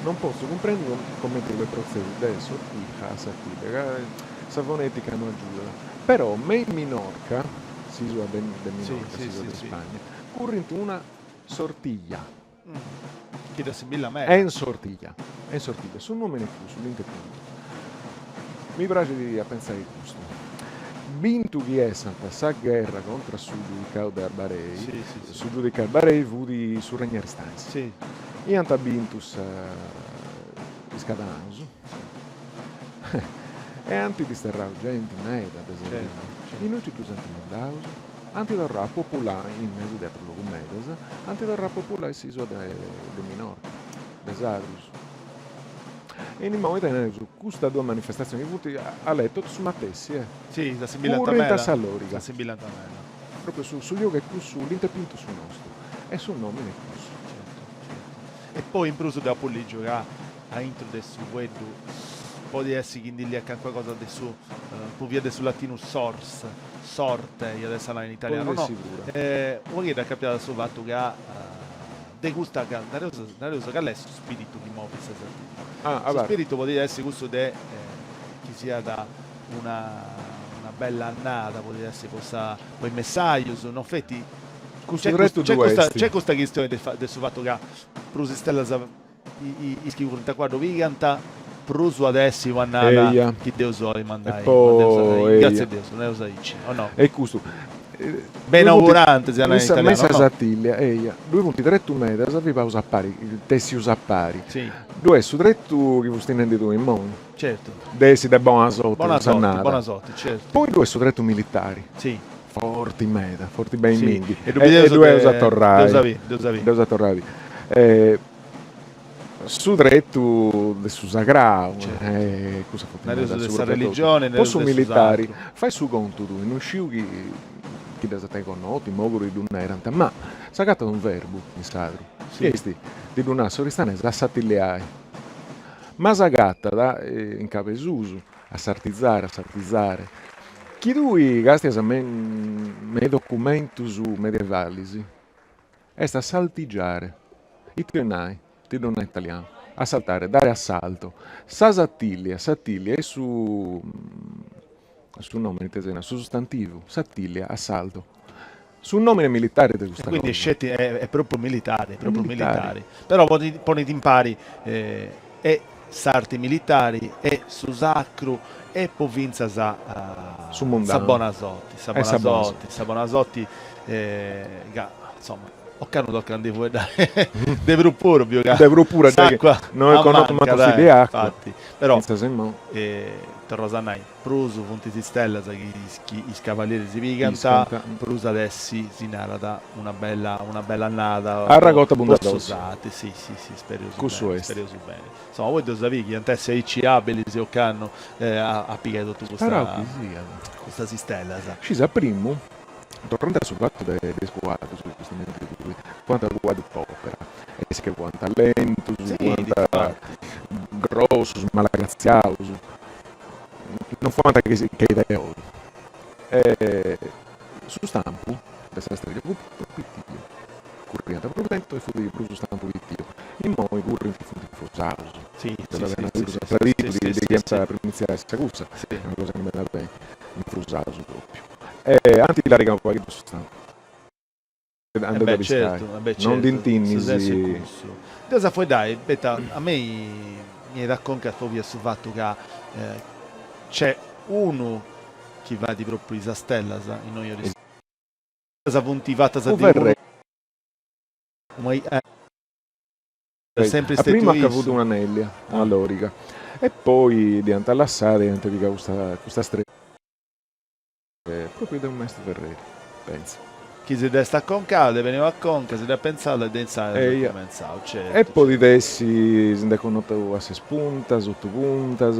non potzu cumprendi comente podit protzedi de sortija a sartiglia, ca sa fonetica no agiudat. Però me in Minorca, s'isula de Minorca, s'isula de Ispagna, currint una sortiglia. Chi dd'assimbillat meda. En sortiglia, en sortiglia, su nomini est cussu, lintepintu. Mi praxit a pentzai custu. Bintu chi essant sa gherra contra su giudicau de Arbarei, su giudicau de Arbarei fut su Regnu 'e Aristanis, iant bintu sa is cadalanos e ant disterrau genti meda de Sardinnia. Innui nci ddus ant mandaus? Ant torrau a populai, in mesu de atrus logus medas, ant torrau a populai s'isula de Minorca, de sadrus. E in immoi teneus custas duas manifestatzionis chi funt a totu su matessi, eh. Si, s'assimbillant meda. Currint a sa loriga. S'assimbillant meda. Propriu su su giogu est cussu, lintepintu su nostru e su nomini est cussu. Certu, certu. E poi in prus deu apu ligiu ca aintru de su fueddu podit essi chi ndi liat calincuna cosa de su po via de su latinu sors, sorte iat essi a nai in italianu, no? U' pagheddu acapiada a su fatu ca de custa ca nareus nareus cali est su spiritu chi movit sa Sardigna. Su spiritu podit essi cussu de chi siat una una bella annada, podit essi po sa po is messajus, no feti Custu tretu ddu est. Nc'est custa chistioni de de su fatu ca prus istellas is chi currint a cuaddu pigant, prus at essi un'annada chi Deus 'olit mandai, gratzias a Deus, nareus aici, o no? E custu. Benaugurante, si narat in italianu, no? Me in sa Sartiglia, eia, ddui funt tretus medas pigaus a pari, tèssius a pari. Ddu est su tretu chi fusti nendi tui immoi. Certu. De essi de bona sorti Bona sorti, bona sorti, certu. Poi ddu est su tretu militari. Si. Forti meda, forti beni mindi. E ddu bideus E ddu eus a torrai. Dd'eus a biri, dd'eus a biri. Dd'eus a torrai a biri. Su tretu de su sagrau, cussa funt Nareus de sa religioni, Po su militari, fai su contu tui, non sciu chi chi dd'as a tenni connotu, in Moguru ddu narant, ma s'agatat unu verbu in sardu, chi est, ti ddu nau s'oristanesa, assatilliai. Ma s'agatat in cabesusu, assartizare, assartizare. Chi tui castias me me is documentus medievalis, Est assaltigiare. Ite 'olit nai? Ti ddu nau in italianu. Assaltare, dare assalto. Sa satillia, satillia est su su nomini, ite si narat, su sustantivu, satillia, assalto. Su nomini militari de custa cosa. Quindi sceti est propriu militari, est propriu militari. Però ponit impari e s'arti militari e su sacru e po fintzas Su mundanu. sa bona sorti, sa bona sorti, sa bona sorti ca insoma ocannu tocat a ndi fueddai de prus puru biu ca De prus puru s'acua no eus connotu mancu si de acua infati però torraus a nai Prus funt is istellas chi is cavalieris pigant, prus at essi, si narat, una bella una bella annada Arragota po bundadosa. su sartu. Si, si, si, spereus Cussu beni, est. spereus beni. Insoma, poi dd'eus a biri chi ant essi aici abilis ocannu a pigai totu custa Sperau chi siat. custas istellas. Scis, a primu, torrendi a su fatu de is cuaddus, giustamenti tui, fuant cuaddus po opera, e si che fuant lentus, fuant grossus, malagratziaus, Non fuant che is de oi. E su stampu de sa striglia fut prus pitiu. Curriant prus lentu e fut prus stampu pitiu. Immoi currint funt infrusaus. Si, si, si, traditu de chi iant a primitziai sa cursa, est una cosa chi no benit beni, infrusaus propriu. E ant illarigau u' pagheddu su stampu. Eh beh certu, eh beh Non certu, dd'intinnis. su sensu est cussu. Deus a fueddai, poita a mei mi 'enit a conca propriu su fatu ca nc'est unu chi fait propriu is stellas innoi in Oristano, funt fatas de unu ma est sempri A stetiu primu ca fut issu. un'anellia, una loriga, e poi dd'iant lassada e iant pigau custa custa strega. Propriu de unu maistu ferreri, pentza. Chi si dd'est aconcada, dd'est beniu a conca, si dd'at pentzada e de insaras at cumentzau, certu. E podit essi, si nd'est connotu a ses puntas, otu puntas.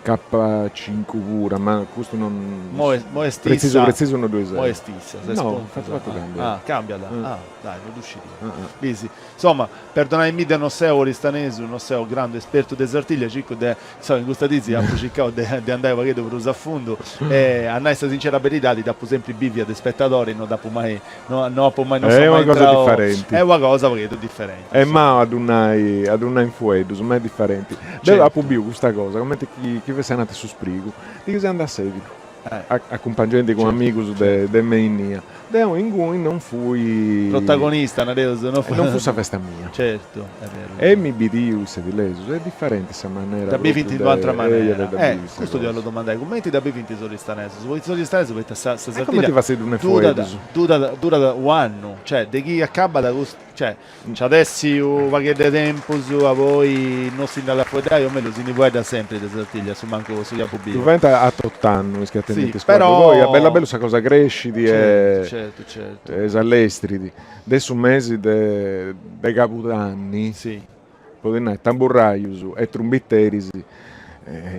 K5 pura, ma custu non. Mo est Pretzisu pretzisu no ddu seu. Mo est issa, ses No, fatu fatu cambiat. Ah, cambiat, ah, dai, no ddu scidia. Bisi, insoma, perdonaimì deu no seu oristanesu, no seu grandu espertu de Sartiglia, circu de, insoma, in custa disi apu circau de de andai u' pagheddu prus a fundu e a nai sa sincera beridadi dd'apu sempri bivia de spetadori, no dd'apu mai, no no apu mai, no Est seu mai una cosa intrau, diferenti. est una cosa u' pagheddu diferenti. Est mau a ddu nai a ddu nai in fueddus, ma est diferenti. Deu apu biu custa cosa cumenti chi chi fessi ananti su sprigu, ti chi seu andau a Sèdilo, acumpangendi cun amigus de de mei innia. Deu inguni non fui. Protagonista, nareus, no fut. Non fut sa festa mia. Certu, est beru. E mi bidiu is sedilesus, est diferenti sa manera Dda bivint propriu in d'u'atra de eia de manera. dda bivi sa Custu ti cosa. 'ollu domandai, cumenti dda bivint is oristanesus? Poita is oristanesus poita sa sa E cumenti Sartiglia fatzu ddu nai durat fueddus. durat durat u'annu, cioè de chi acabat custu Cioè, nci at essi u' pagheddu 'e tempus a poi no si nd'at a fueddai, o mellus si ndi fueddat sempri de Sartiglia, a su mancu po su chi apu biu. Ddu faint a tot'annu is chi atendint Sì, is cuaddus, però poi a bellu a bellu sa cosa crescit e Certu, certu, certu. e s'allestrit. De su mesi de de cabudanni, Sì. podis nai, tamburraius e trumbiteris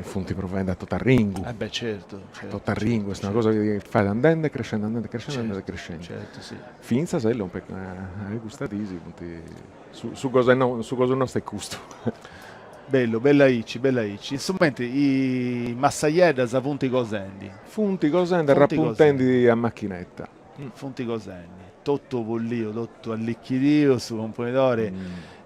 funt provendi a tot'arringu. Eh beh certu, certu. Tot'arringu, est una cosa chi fait andendi e crescendi, andendi e crescendi, andendi e crescendi. Certu, sì. Fintzas a lompi a custa disi funt su su gosu no su gosu nostu est custu. Bellu, bellu aici, bellu aici. In su mentri is massajeddas funt cosendi. Funt cosendi, arrapuntendi a machinetta. Funt cosendi. Totu pulliu, totu allichidiu, su Componidori.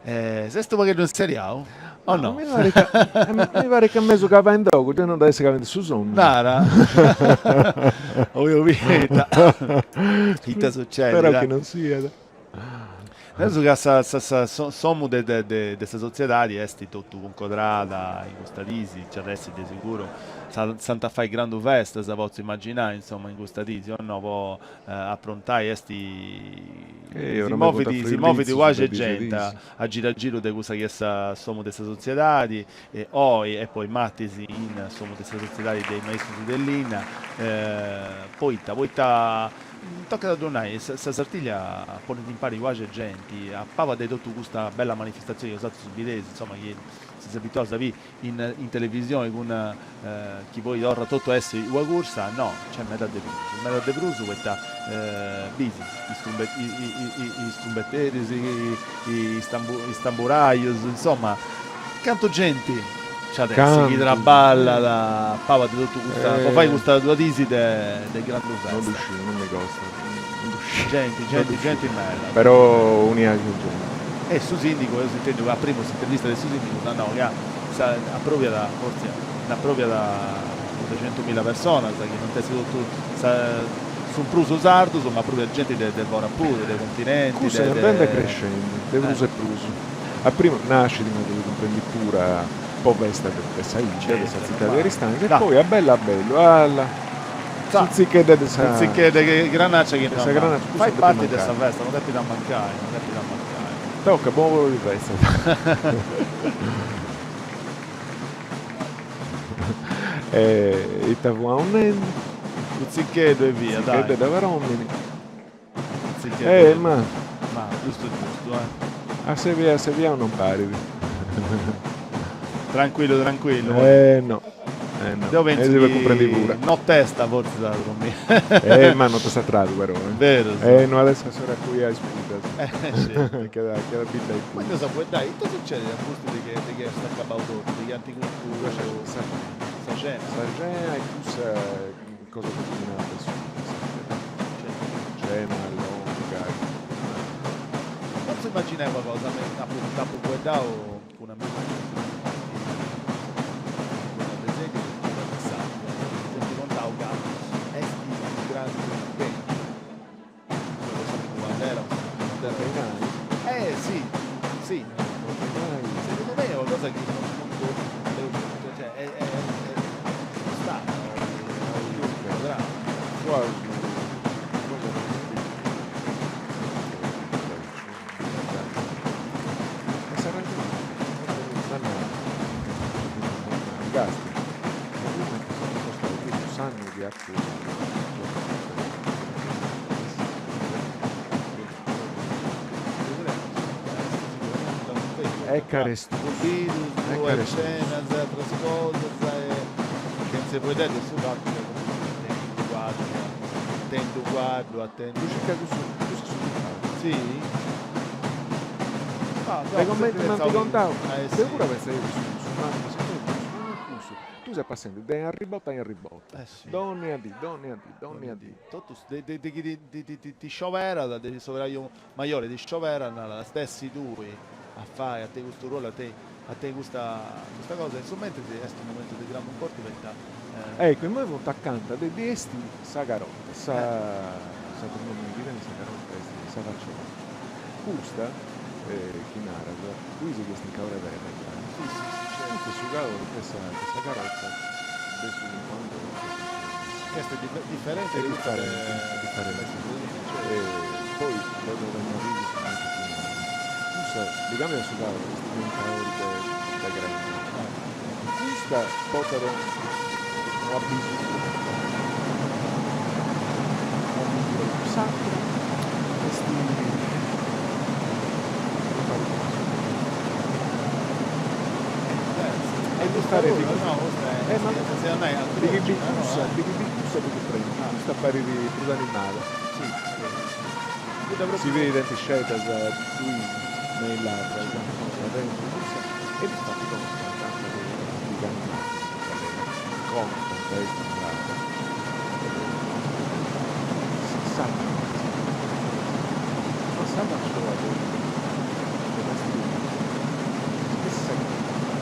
S'est unu pagheddu inseriau o no? Mi parit ca mi parit ca mesu cabai in dogu, gei non dd'at essi cabendi su sonnu. Nara? 'Olia biri ita ita sucedit. Spero chi non siat. Pensu ca sa sa s'omu de de de sa sotziedadi est totu cuncodrada in custa disi, nci at essi de seguru, s'ant a fai grandu festas, potzu imaginai, insoma, in custa disi, o no, po aprontai est si movit si movit guasi genti a giru a giru de cussa chi est sa s'omu de sa sotziedadi oi e poi martis in s'omu de sa sotziedadi de is maistus de linna poita poita tocat a ddu nai sa Sartiglia ponit impari guasi genti a paba de totu custa bella manifestatzioni chi bosatrus bideis insoma chi seis abituaus a biri in in televisioni cun chi poi torrat totu a essi una cursa, no, nc'est meda de prus, meda de prus poita bis is is trumbeteris, is is tamburaius, insoma cantu genti nci at essi chi traballat a paba de totu custa, po fai custas duas dis de de grandu festa. Non ddu sciu, non mi costat, non ddu sciu. Genti, genti, genti meda. Però un'iaxi 'e genti. E su sindigu, eus intendiu a primu s'intervista de su sindigu, s'at nau ca S'aproviat, fortzis nd'aproviat duxentumilla personas, chi no ant essi totu sunt prus sardus, ma aproviat genti de de fora puru, de continenti, Cussa est andendi e crescendi, de prus e prus. A primu nascit, ma si cumprendit puru, po festa de sa 'idda, de sa tzitadi de Aristanis, e poi a bellu a bellu, alla, su tzicheddu de sa. Su tzicheddu de granaccia chi no fait parti de sa festa, no depit ammancai, no depit ammancai. Tocca, bonu volu di festa. E ita fuaus nendi? Su tzicheddu e via, dai. Tzicheddu de Baromini. Eh, ma. Ma, giustu giustu, eh. A sebiai a sebiau non parit. Tranquillu, tranquillu. Eh no. Eh no. Deu pentzu chi notesta fortzis at a dromiri. Eh ma notesta tradu però eh. Berus. Eh no at essi a s'ora a cuiai is puddas. Eh certu. Chi at chi at a bidda i Ma nosu a fueddai, ita sucedit a pustis de chi de chi est acabau totu, de chi ant custu Sa sa cena. Sa cena e cussa cosa chi si narat su cena longa. Potzu imaginai una cosa, apu nd'apu fueddau cun amigus de Sedilo de Sardu, mi ant contau ca est unu grandu impegnu, po s'amigu Mandela, po s'amigu Mandela. Eh si, si, segundu mei est una cosa chi non cioè est costada E s'arraxonat Gasti, sa prima chi s'est costau totu s'annu chi apu E carestus. E carestus. Est fueddendi de su fatu ca comunque atentu cuaddu, atentu cuaddu, atentu. Ddu circa cussu, cussu su chi fait. Si? Ah, De comenti m'ant contau, deu puru pentzaia chi su su mannu de ma no est cussu. Tu ses passendi de arribota in arribota, dònnia dì, dònnia dì, dònnia dì. Totus, de de chi ti ti scioberat, de s'operaju majore ti scioberat, narat, as essi tui a fai, a tenni custu ruolu, a tenni a tenni custa custa cosa, in su mentris est unu momentu de grandu importu poita. Eccu, immoi funt acanta de ddi esti sa carota, sa s'atru nomini chi tenit sa carota est sa faciola. Custa chi naras, tui si chi est in caore terra giai. Si si si certu. Custu est su caori de sa de sa carota de su cincuantotu. Est diferente de custa de differente, poi deu deu tenni arriscu cumenti ti nau. Cussa ddi cambiat su caori, est in caori de de crema. Custa portat una bisura, una bisura, s'atra est mi parit È differenti, de chi bit cussa, de chi bit cussa ddu cumprendit, custa parit prus animada. Si biri dentixeddas tui me is lavras, no sa tentu cussa, e difati contant de antiga animali, contant est narada, s'atra ma sa faciola de de est sa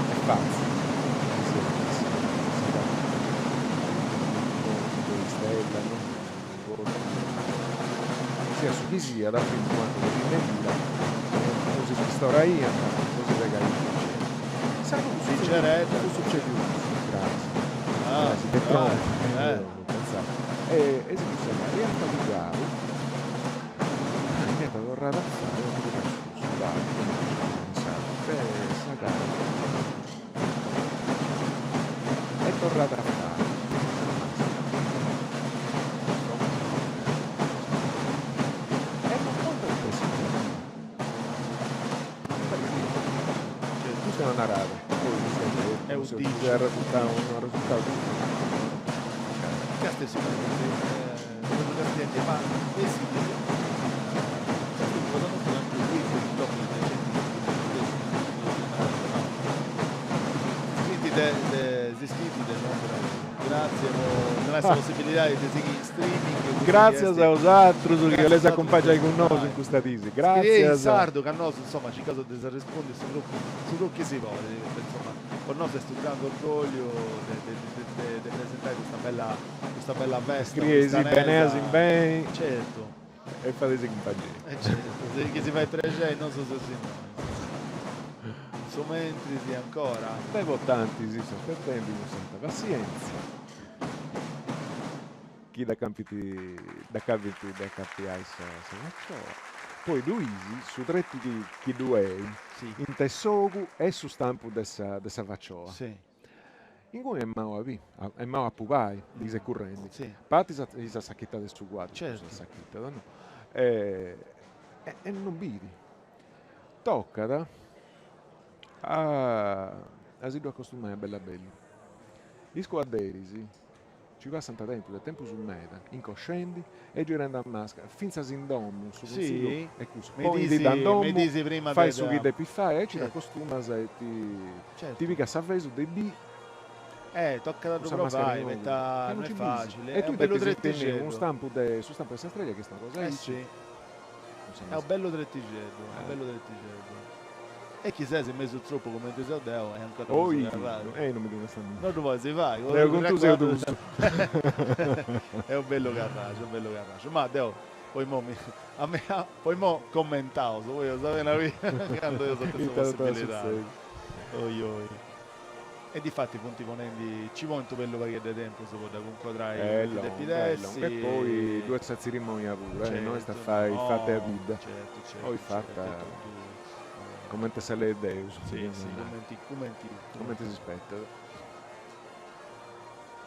est fatzili chi siat sa carota de istella no siat su chi siat primu mancu de pinneddura no si spistoraiant no si segaiant Sinceredda. Fut sucediu cussu cras cras de tronu non pentzau e e si fut segau e iant pigau iant torradu a fai iant pigau su babbu cumenti si narat in sardu de sa carota e torrada a fai sa maschera e non contat de s'internu Custa est una narada, poi È un si est arresultau no arresultau giustu. Custa est ma essit cosa nostra anche qui dopo de genti de de si scritti de Grazie po donai sa possibilidadi de sighiri in streaming. Gràtzias a osatrus chi 'oleis acumpangiai cun nosu in custa disi. Scriei in Gràtzias. sardu ca nosu insoma circaus de s'arrespundi su prus su prus chi si podit, poita insoma po nosu est unu grandu orgogliu de de de de presentai custa bella custa bella festa Scriei si beneas in beni. Certu. E fadeisi cumpangia. E certu, chi si fait prexei nosu seus innoi. In su mentris ancora. De votantis seus aspetendi cun santa passientzia. Chi dd'acabint dd'acabint de acapiai sa sa faciola. Poi ddu 'is su tretu chi chi ddu est intre s'ogu e su stampu de sa de sa faciola. Inguni est mau a bi, est mau a apubai, chi ses currendi. Partis sa sachita de su cuaddu, sa sachita, no? E e non biri. Tocat a a si ddu acostumai a bellu a bellu. Is cuadderis Ci passant tempus e tempus meda incoscendi e girendi a mascara, fintzas in domu, su cunsillu est cussu, ponididda in domu, fai su chi depis fai, aici t'acostumas e ti ti pigat s'avesu de bì Eh, tocat a ddu provai, poita no est facili, e tui depis tenni unu stampu de su stampu de sa strega chi est una cosa aici. Est unu bellu tretixeddu, est unu bellu tretixeddu. E chi ses mesu tzopu cumenti seu deu est ancora prus carradu. Oi, non mi ddu nasta No ddu podis fai. Deu cun tui seu dus. Est unu bellu carraxu, unu bellu carraxu. Ma deu po imoi mi a mi po imoi commentaus, poi eus a biri candu eus a tenni sa possibilidadi. Oi oi. E difati funt ponendi, ci ponint u' bellu pagheddu 'e tempus po dda cuncodrai cumenti depit essi. E poi ddu est sa tzirimonia puru, eh, no est a fai fata e bidda. Certu, certu. Oi fata cumenti sa lei 'e Deus. Si, si, cumenti, cumenti. Cumenti si spetat.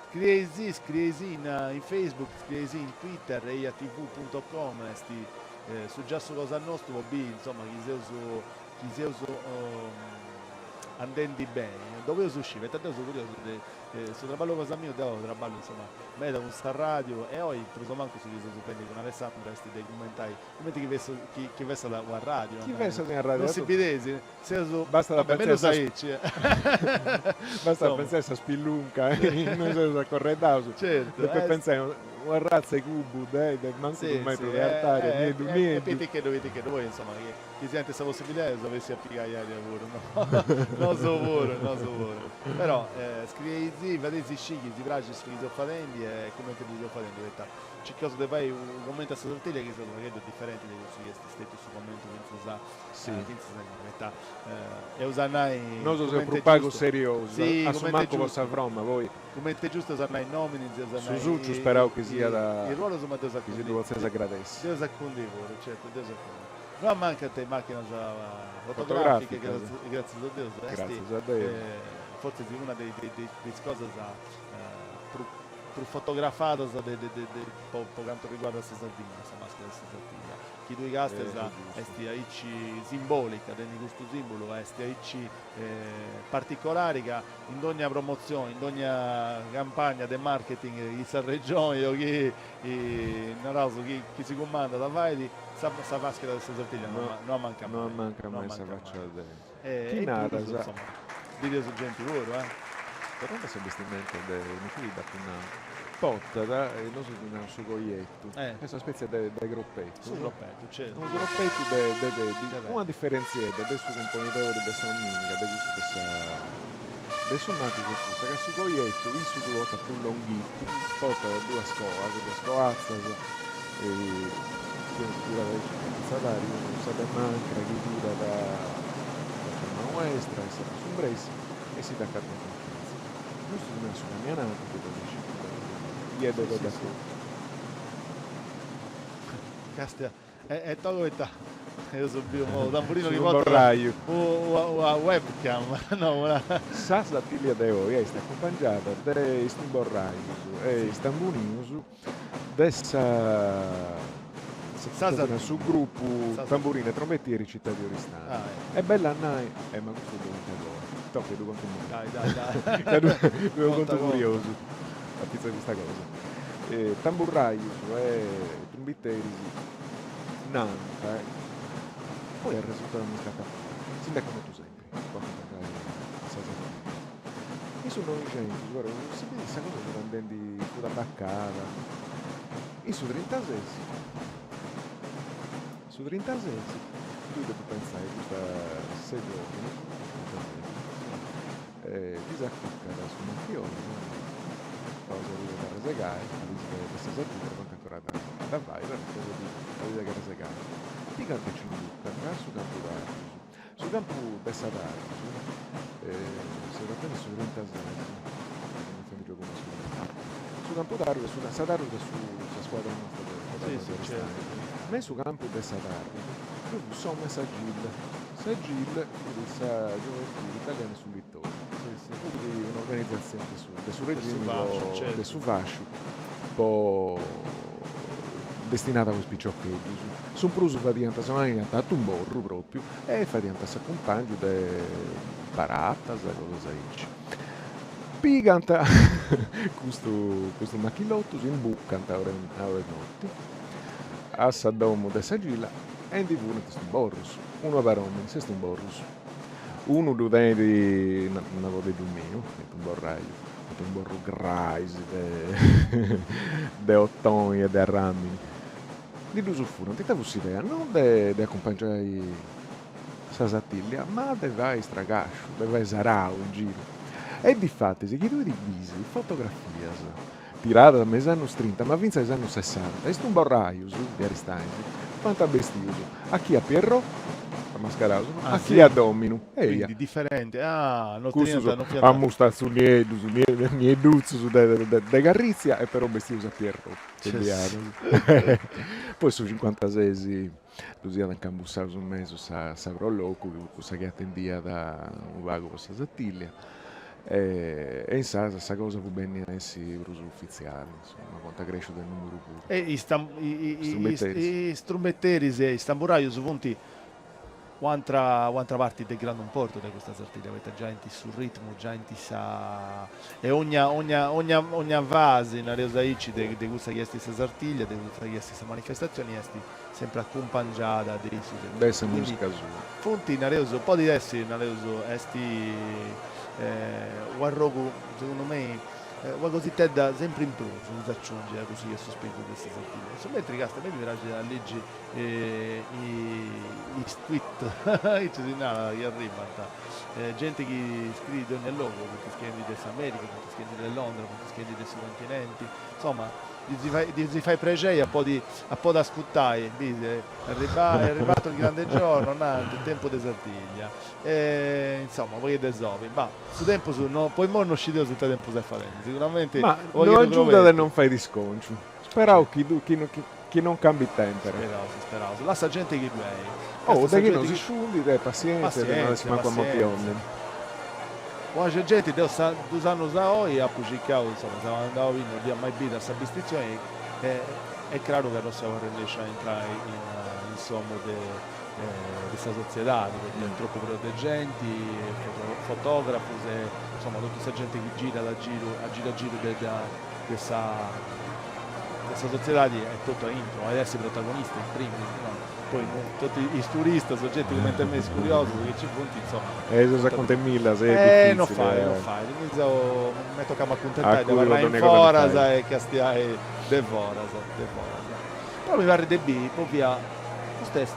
Scrieisì, scrieisì in in Facebook, scrieisì in Twitter, ejatv punto com est su giassu cosa nostu po biri, insoma, chi seus chi seus. andendi beni, ddu boleus sciri, poita deu seu curiosu de su traballu cosa miu, deu traballu insoma meda cun sa radiu e oi prus o mancu su chi seus fendi cun Alessandro est de cummentai cumenti chi fessu chi chi fessat una radiu, Chi fessat una radiu, non si bideis, seus, Bastat a vabbè pentzai mellus a sa aici bastat a insoma. pentzai a sa spillunca innui seus acorreddaus, Certu, depit pentzai una ratza 'e cubu de de mancu unu Sì, metru sì, de artària, nieddu e nieddu. piticheddu piticheddu, poi insoma chi chi siant sa possibilidadi eus a essi a pigai aria puru, no nosu puru, nosu puru. Però scrieisì, fadeisi scì chi si praxit su chi seus fadendi e cumenti ddu seus fadendi, poita circaus de fai unu commentu a sa Sartiglia chi siat unu pagheddu diferenti de cussu chi est stetiu su commentu fintzas a fintzas a imoi, poita eus a nai Nosu seus cumenti prus est pagu giustu, seriosus, sì, a su cumenti est mancu po giustu sa froma, poi Cumenti est giustu eus a nai nominis, eus a Su nai suciu sperau chi siat is ruolus ma dd'eus a chi si ddu potzeis agradessi. Dd'eus a cundi puru, certu, dd'eus a cundi. No ammancant is machinas fotograficas, gratzias a Deus, est Gratzias a Deus. fortzis una de is cosas prus prus fotografadas de po cantu riguardat sa Sardigna, sa maschera de sa Sartiglia. Chi tui castias est aici simbolica, tenit custu simbulu, est aici particolari ca in dogna promotzioni, in dogna campagna de marketing chi sa Regioni o chi naraus chi chi si cumandat fait, sa sa maschera de sa Sartiglia no no ammancat No mai, ammancat no mai sa ammancat faccia mai. de E Chi in prus naras insoma bideus genti puru eh. Torrende a sa bestimenta de no sciu chi dd'apu nau, portat, nosu ddi naraus su coiettu, est una spètzia de de cropettu, Su cropettu, certu. Unu cropettu de de peddi, una diferentziedda de su cumponidori de sa 'omìniga, de cussu de sa de su martis est custa, ca su coiettu issu ddu portat prus longhittu, portat duas coas, duas coatzas, chi unu furat aici a pari, unu sa de manca chi furat faci a manu 'estra e s'atru s'umbressi, e si dd'acatant in pitzu. Custu si narat su camianadu, chi ddu est de peddi a totu. Castia, e togu poita eus biu unu tamburinu Su chi portat tumborraiu. una webcam, no una. Sa Sartiglia de oi est acumpangiada de is tumborraius e is tamburinus de sa su grupu Tamburino e Trombettieri Città di Oristano. Est bella a nai, e ma custu ddu contu agoa, toca ddu contu immoi, ca ddu est unu contu curiosu apitzus de custa cosa. Tamburraius e trumbiteris nant, poi arresurtat un'iscatafura, si nd'est connotu sempri po acumpangiai sa Sardigna. In su Noixentus però si bidit sa cosa fut andendi, fut abacada. In su trintases, su trintases, tui depis pentzai custa ses giòvunus, ddis acucat su machioni, cosa de carrasegai, a dì de sa Sardigna funt ancora da fai, però cosa de carrasegai. Pigant e nci imbucant a su campu Tharros. Su campu de sa Tharros, seus fadendi su trintases, non fendi giogu cun su Su campu Tharros est sa Tharros est sa scuadra nosta de de Aristanis. Me in su campu de sa Tharros ddoi fut s'omu 'e sa Gil. Sa Gil fut sa Gioventù Italiana 'e su Littoriu. Fut un'organizatzioni de su de su regimi de su fasciu po destinada po is piciocheddus. Su prus fadiant sonaiant a tumborru propriu e fadiant s'acumpàngiu de baratas e cosas aici. Pigant custu custu machillotu, s'imbucant a ora 'e noti a sa domu de sa Gilla e ndi furant is tumborrus, unu a paròmini, ses tumborrus. Unu ddu tenit nabodeddu miu, tumborraiu, tumborrus grais de de otoni e de arràmini. Ndi ddus furant, ita fut s'idea? Non de de acumpangiai sa Sartiglia, ma de fai stragasciu, de fai sarau in giru. E difatis chi tui ti bis fotografias tiradas me is annus trinta, ma fintzas is annus sessanta, is tumborraius de Aristanis fuant bestius a chi a Pierrot, amascaraus, no? A chi a Dominu, eia. Quindi differenti, ah, no Cussus teniant, no fiant. a mustatzus nieddus, nieddutzus de de carritzia e però bestius a Pierrot, Poi su cincuantases ddus iat incambussaus in mesu sa sa Pro Locu, chi fut cussa chi atendiat unu pagu po sa Sartiglia, e insaras sa cosa fut bennia a essi prus ufitziali, insoma, fuant crescius de numeru puru. E is is trumbetteris e is tamburaius funt. U'antra u'antra parti de grandu importu de custa Sartiglia, poita giaint su ritmu, giaint sa e ogna ogna ogna ogna fasi, nareus aici, de de cussa chi est sa Sartiglia, de cussa chi est sa manifestatzioni est sempri acumpangiada de issus etotu. De sa musica sua. Funt, nareus, podit essi, nareus, est u'arrogu, segundu mei, Una cositedda sempri in prus chi s'aciungit a cussu chi est su spiritu de sa Sardigna. In su mentri casta a mei mi praxit a ligi is tweet, aici si narat, chi arribant, genti chi scriit de ogna logu, funt scriendi de s'America, funt scriendi de Londra, funt scriendi de su continenti, insoma ddis fait prexei a podi a podi ascutai, bisi, è arrivato il grande giorno, nant, tempu de Sardigna, e insoma po chi de sobi, bah. Su tempus no, po immoi no scideus ita tempus est fadendi, siguramenti Ma no agiudat e non fait isconciu. Speraus chi chi non cambit tempera. Speraus, speraus. Lassa genti chi ddu est. Oh, de chi no si sciundit e passienzia de no essi mancu a moti omini. Poi c'è genti, deu dus annus a oi apu circau, insoma, seu andau no dd'ia mai bida sa bistizioni e est craru ca no seu arrennesciu a intrai in s'omu de de sa sotziedadi, poita est tropu prenu de genti, fotografus e insoma totu sa genti chi girat a giru a giru a giru de de sa de sa sotziedadi est totu aintru, at essi protagonista in primis, no? Poi totu is turistas o genti cumenti a mei is curiosus chi nci funt, insoma. E ses a contemillas, est dificili. No fait, no fait, mi seu, m'est tocau a m'acuntentai de abarrai in foras e castiai de foras, de foras. Però mi parrit de biri po fia Custu est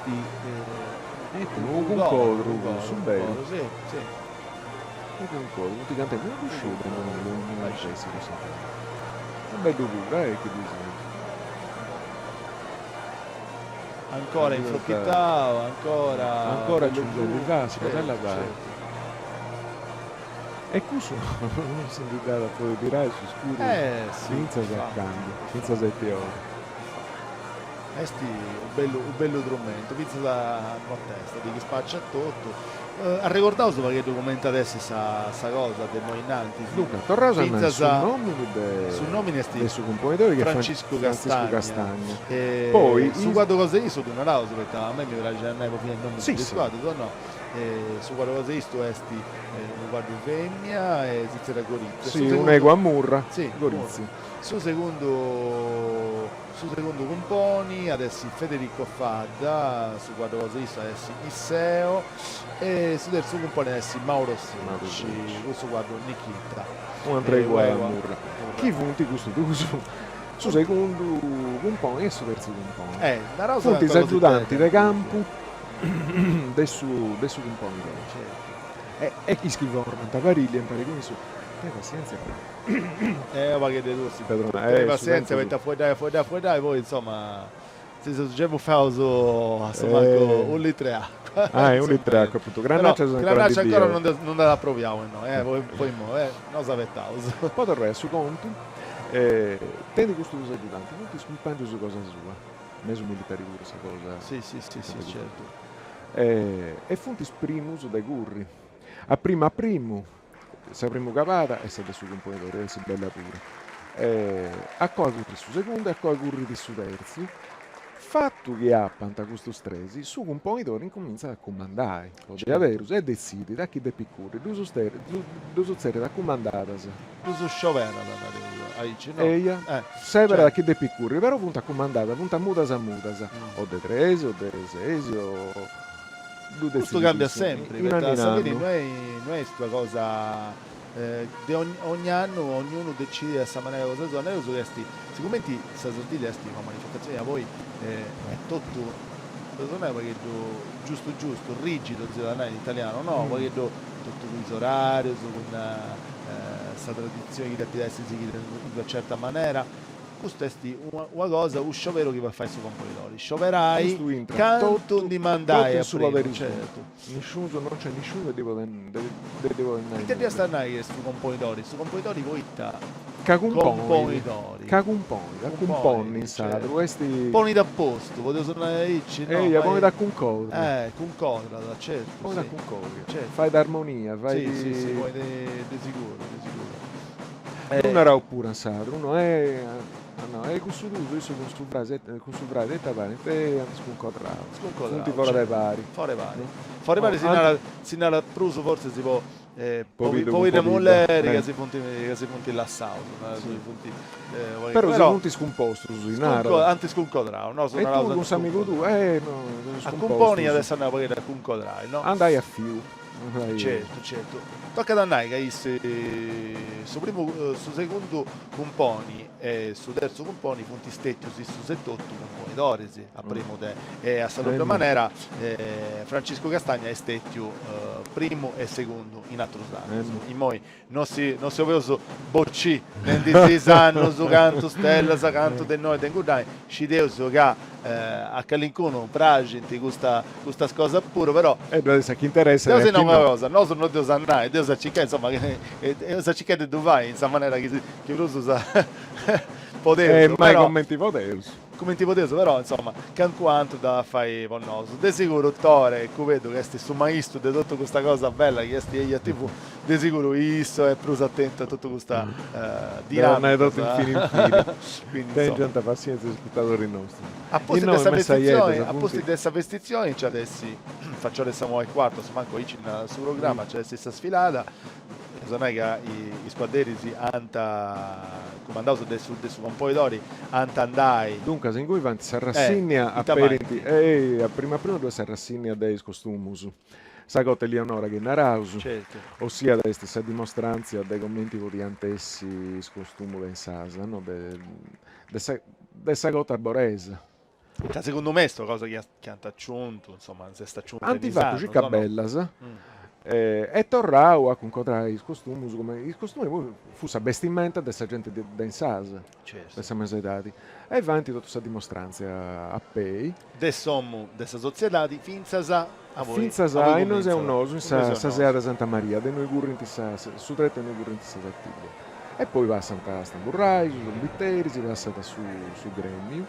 unu cuncodru, cussu, beru? Si, si. Unu cuncodru, funt cantendi, non ddu sciu de non nc'essi cussa cosa. Est bellu puru, eh, chi ddu siat. Ancora infrochitau, ancora. Ancora aciungendi vasca, bella parti. E cussu non si ndi dd'at a podi tirai su scuru fintzas a candu, fintzas a ite ora. Est u bellu u bellu trumentu, fintzas a notesta, ti chi spaciat totu. Arregordaus u pagheddu cumenti at essi sa sa cosa de immoi innantis. Duncas, torraus a nai su nomini de su nomini est de su cumponidori chi est Franciscu Franciscu Castagna. Poi Su cuaddu cosa 'e issu ddu naraus, poita a mei mi praxit a nai po finas is nominis de is cuaddus, o no? Su cuaddu cosa 'e issu est unu cuaddu femmia e si zerriat Gorizia. Si, un'egua murra, Gorizia. Su segundu Su segundu cumponi at essi Federico Fadda, su cuaddu cosa issu at essi Isseo e su terzu cumponi at essi Mauro Secci, cun su cuaddu Nikita. Un'antra egua murra. Chi funt custus duus? Su segundu cumponi e su terzu cumponi. Funt is agiudanti de campu de su de su cumponidori. E is chi formant parìllia impari cun issu. Tenni passièntzia però. Eh, u pagheddu 'e tussi. Tenni passienzia poita a fueddai a fueddai a fueddai poi insoma si seus giai bufaus a su mancu u litru 'e acua. Ah, u litru 'e acua appuntu. Crannaccia ancora Crannaccia ancora non dd'at aproviau innoi, eh, po immoi, eh, nos abetaus. Po torrai a su contu, tenit custus dus agiudantis, funt is cumpangius cosa sua, mesu militari puru sa cosa. Si, si, si, si, certu. E funt is primus de curri. A primu a primu Sa primu cabada est sa de su cumponidori, est bella puru. A coa currit su segundu e a coa currit su terzu. Fatu chi apant custus tres, su cumponidori incumintzat a cumandai, po diaderus, e detzidit a chi depit curri, ddus ddus zerriat a cumandadas. Ddus scioberat, nareus aici, no? Eia, seberat a chi depit curri, però funt a cumandadas, funt a mudas a mudas, o de tres o de ses o Custu cambiat sempri, poita a sa fini no est no est una cosa de ogni annu ognunu decidit a sa manera cosa sua, nareus chi est, sigumenti sa Sardigna est una manifestazioni ca poi est totu, podeus nai u' pagheddu giustu giustu, rigido si iat a nai in italianu, no, u' pagheddu totu cun is orarius, cun sa tradizioni chi depit essi sighida in una certa manera Custu est una cosa, u scioberu chi podit fai su componidori, scioberai cantu ndi mandai a primu, certu. Nisciunus, non nc'est nisciunu de ddi podi de ddi podi nai Ite dd'iast a nai chi est su componidori? Su componidori poita Ca cumponit, ca cumponit, a cumponni in sardu est. Ponit a postu, podeus nai aici, no? Eia, ponit a cuncordia. Eh, cuncordat, certu. Ponit a cuncordia, fait armonia, fait. Si, si, si, ponit de siguru, de siguru. Ddu naraus puru in sardu, no est. No, e cussu duus, issu cun su fradi, cun su fradi ita faint? E ant scuncodrau. Scuncodrau. Funt fora de pari. Fora 'e pari. Fora 'e pari si narat, si narat prus fortzis po Pobiddu cun pobidda e pobidda. mulleri ca si funt ca si funt lassaus, si funt Però si funt scumpostus, si narat. Ant scuncodrau, nosu E naraus tui ant cun s'amigu tuu, eh no, seus A scumpostus. cumponi iat essi a nai u' pagheddu a cuncodrai, no? Andai a fiu. Certu, certu. Tocat a nai ca is su primu, su segundu cumponi e su terzu cumponi funt stètius issus etotu cumponidoris a primu de e a sa pròpriu manera Franciscu Castagna est stètiu primu e segundu in atrus annus. Immoi no si no si 'obeus bocì nendi is annus, cantu stellas, cantu de innoi e de inguddai, scideus ca a calincunu praxint custa custas cosas puru, però. E ddu at a chi interessat Deus e a nau chi una no. cosa, nosu no dd'eus a nai, dd'eus a circai, insoma, eus a circai de ddu fai in sa manera chi chi prus podeus, E mai però cumenti podeus. Cumenti podeus, però, insoma, cancu antru dd'at a fai po nosu. De siguru Tore Cubeddu, ca est su maistu de totu custa cosa bella chi est Eja TV, de siguru issu est prus atentu a totu custa Deu nai totu in dinamica. fini in fini. Quindi, insoma. Tengiant passienzia is iscurtadoris nostus. A pustis de Innoi sa messaieddas vestitzioni, a funt. pustis de sa vestitzioni nci at essi, facciora 'e sa noi e cuartu, a su mancu aici narat su programma, nci at essi sa sfilada, Eus a nai ca is cuadderis ant, cumandaus de su de su componidori, ant a andai. Duncas, ingui faint sa rassìnnia, aperint, e a prima a prima ddu est sa rassìnnia de is costumus, sa cota Elionora chi naraus, ossiat est sa dimostràntzia de comenti podiant essi is costumus de insas, no, de de sa de sa cota arboresa. Ca segundu me est una cosa chi chi ant aciuntu, insoma, s'est aciunta in Ant is fatu annus, circa no? bellas e torrau a cuncodrai is costumus, come is costumus poi fut sa bestimenta de sa genti de insas, de sa mesa edadi, e faint totu sa dimostrantzia a pei. De s'omu de sa sotziedadi fintzas a poi Fintzas a poi a innoi seus cumintzat, nosu, in innoi sa seus sa nosu. sea de Santa Maria, de innoi currint sa su tretu innoi currint sa Sartiglia. E poi passant is tamburrais, is trumbiteris, passat su su gremiu.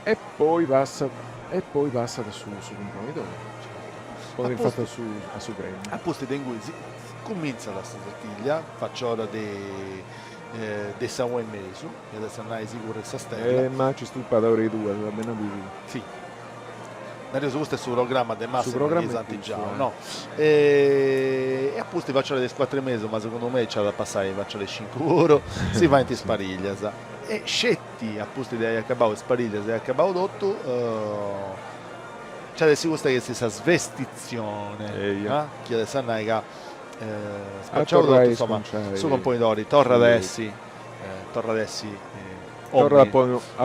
E poi passat e poi passat su su cumponidori. Ponit fatu a su a su gremiu. A pustis de ingui si cumintzat sa Sartiglia, faciora de de sa una e mesu, iat essi a nai si currit sa stella. E ma ci stupat a ora 'e duas, beni a bivi. Si. Nareus custu est su programma de massima chi s'ant giau, no? E a pustis faciora de is cuatru e mesu, ma segundu mei nc'at a passai faciora 'e is cincu puru, si faint is pariglias. E sceti a pustis de ai acabau is pariglias e acabau totu, nc'at essi custa chi est sa svestitzione, chi iat essi a nai ca spaciau totu, insoma, su componidori torrat a essi, torrat a essi omini,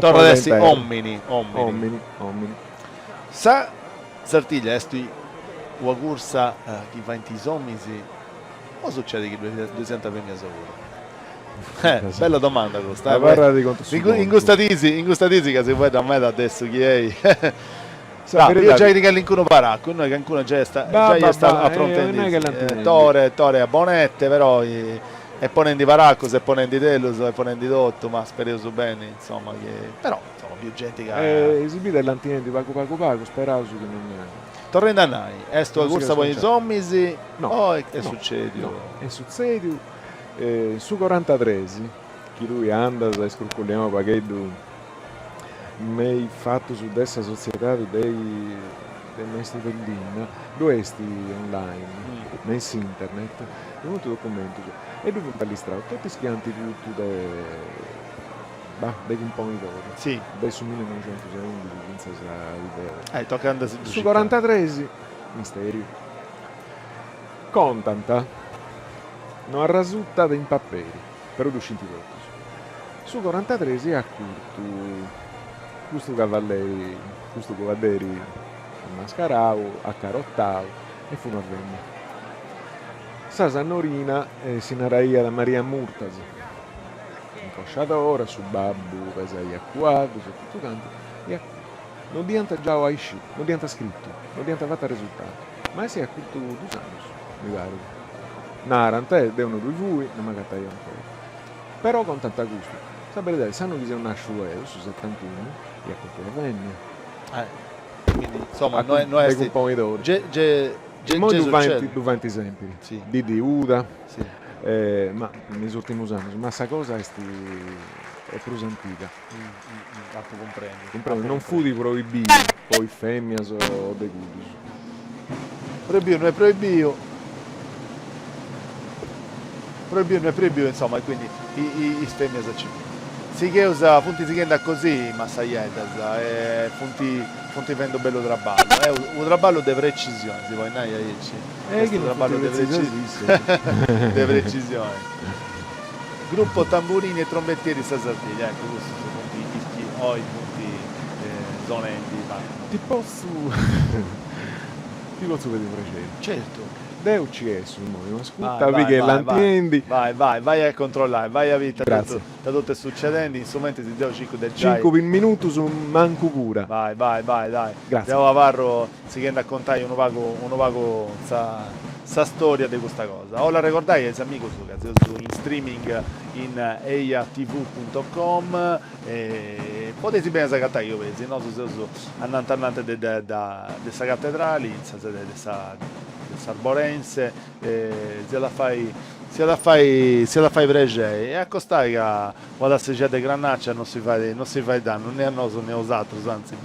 torrat a essi omini, omini. Omini. Sa Sartiglia est una cursa chi faint is ominis o sucedit chi ddoi siant feminas puru? Eh, bella domanda custa. Abarrat contu su In custa disi, in custa disi ca si fueddat meda de su chi ei. Sa Biu giai calincunu paraccu, innoi calincunu giai est giai est aprontendi. Tore, Tore a bonette però e ponendi paraccus e ponendi telus e ponendi totu, ma spereus beni, insoma chi però insoma biu genti ca. Si bidet lantinendi pagu pagu pagu, speraus chi non. Torrendi a nai, est una cursa po is omis o est sucediu? No, est sutzediu In su corantatres, chi tui andas a iscruculliai unu pagheddu me is fatus de sa sotziedadi de is maistus de linna, ddu est online, me in s'internet, ddu funt documentus e ddu funt allistraus totu is chi ant curtu de bah de cumponidori, de su millinoixentus e undixi fintzas a dì de oi. Su corantatres, misteriu. Contant No arrasutat in paperi, però ddu scint totus. Su corantatres iat curtu custu cavalleri, custu cuadderi mascarau, acarotau, e fut una femina. Sa sannorina si naraiat Maria Murtas, incosciadora, su babbu pesaiat cuaddus e totu cantu, iat curtu. No dd'iant giau a iscì, no dd'iant scritu, no dd'iant fatu arresultai, ma issa iat curtu dus annus, mi parit. Narant, eh, deu no ddui fui, no m'agataia ancora. Però contant custu. Sa beridadi, s'annu chi seu nasciu deu, su setantunu, iat curtu una femina. Eh, quindi, insoma, no no est. De cumponidori. Ge ge ge Immoi ge ddu faint, succedit. ddu faint sempiri. Si. Didi Uda. Si. Ma in is urtimus annus, ma sa cosa est. est prus antiga. Apu cumprendiu. Cumprendiu, non fut proibiu po is femias o de cuddus. Proibiu no est proibiu. Proibiu no est proibiu, insoma, e quindi is femias ci funt. Sigheus, funt sighendi a cosiri is massaieddas e funt funt fendi u' bellu traballu, est unu traballu de precisioni, si podit nai aici? Est unu traballu de de precisioni. Gruppo Tamburini e Trombettieri Sa Sartiglia, eccu custus funt is chi oi funt sonendi. Ti potzu ti potzu pediri u' prexeri? Certu. Deu ci essu immoi, ma ascurta chi lantiendi. Vai, vai, vai a controllai, vai a biri ita totu est succedendi, in su mentris deu circu de giai. Cincu minutus mancu pura. Vai, vai, vai, dai. Grazie. Deu abarru sighendi a contai unu pagu unu pagu sa sa storia de custa cosa. 'Ollu arregordai a is amigus ca seus in streaming in ejatv punto com e podeis benni a s'agatai chi 'oleis, nosu seus ananti ananti de de de sa catedrali, in sa sede de sa de s'Arborense, e s'iat a fai s'iat a fai s'iat a fai prexeri e a costai ca una tassixedda de granaccia non si fait non si fait dannu ne a nosu ne a 'osatrus, anzi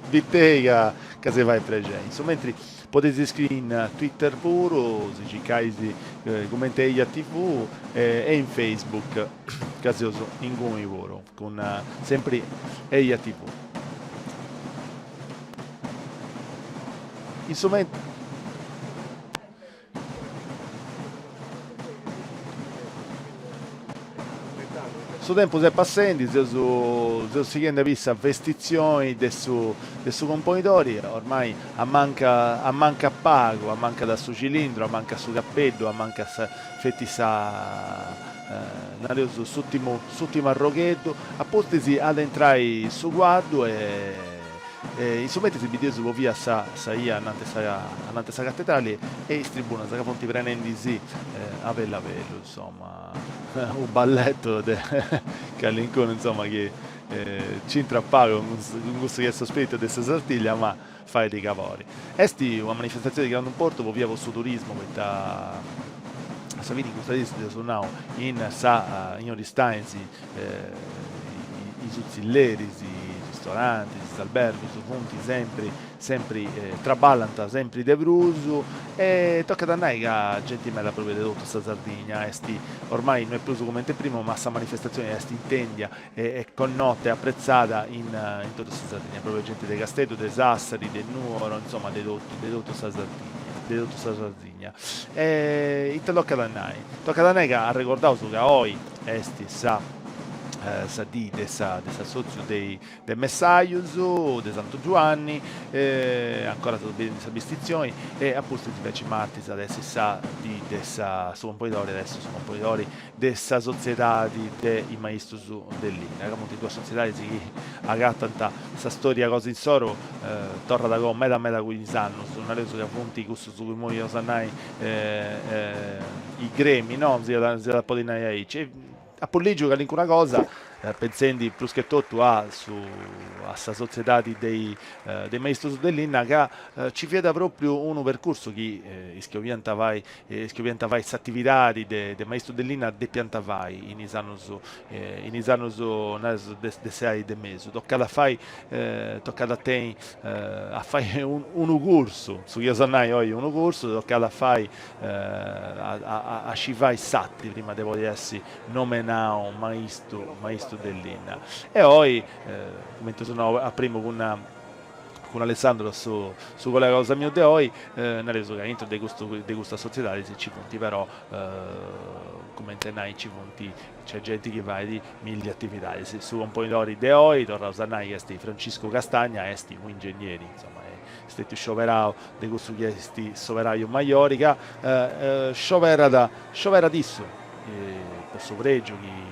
bitei ca ca si fait prexeri. In su mentri podeis iscriri in Twitter puru, si circais cumenti Eja TV e in Facebook ca seus inguni puru cun sempri Eja TV. In su mentri. Su tempus est passendi, seus seus sighendi a biri sa vestitzioni de su de su componidori, ormai amanca amancat pagu, amancat su cilindru, amancat su capeddu, amancat feti sa nareus s'urtimu s'urtimu arrogheddu, a pustis at a intrai su cuaddu e E in su mentris bideus po via sa sa 'ia ananti sa ananti sa catedrali e is tribunas ca funt prenendisì a bellu a bellu, insoma, u' ballettu de calincunu insoma chi c'intrat pagu cun cussu chi est su spiritu de sa Sartiglia ma fait cabori. Est una manifestazioni de grandu importu po via po su turismu poita a sa fini in custa diis dd'eus nau in sa in Oristanis is tzilleris, is ristorantis, is albergus funt sempri sempri traballant sempri de prus e tocat a nai ca genti meda propriu de totu sa Sardigna est ormai no est prus cumenti primu ma sa manifestazioni est intendia e connota e apretzada in in totu sa Sardigna propriu genti de Casteddu, de Sassari, de Nuoro, insoma de totu de totu sa Sardigna de totu sa Sardigna. E ita tocat a nai? Tocat a nai ca arregordaus ca oi est sa sa dì de sa de s'assotziu de de messajus de Santu Giuanni, ancora seus bidendi sa bistitzioni, e a pustis inveci martis at essi sa dì de sa su componidori at essi su componidori de sa sotziedadi de is maistus de linna, ca funt duas sotziedadis chi agatant sa storia cosa insoru torrat a goa meda meda cun is annus, nareus ca funt cussus chi immoi eus a nai i gremi, no, si iat a podi nai aici. Apu lìgiu calincuna cosa pentzendi prus che totu a su a sa sotziedadi de is de is maistus de linna ca ci fiat pròpriu unu percursu chi is chi 'oliant fai is chi 'oliant fai s'atividadi de de maistus de linna depiant fai in is annus in is annus nareus de de s'edadi de mesu. Tocat a fai tocat a tenni a fai unu cursu, su chi eus a nai oi unu cursu, tocat a fai a sci fai s'arti prima de podi essi nomenau maistu maistu de linna. E oi, cumenti eus nau a primu cun cun Alessandro su su collega cosa miu de oi, nareus ca aintru de custu de custas sotziedadis nci funt però, cumenti a nai, nci funt nc'est genti chi fait milli atividadis. Su componidori de oi, torraus a nai, est Franciscu Castagna, est unu ingegneri, insoma, est stetiu scioberau de cussu chi est s'operaiu majori ca scioberat scioberat issu po su pregiu chi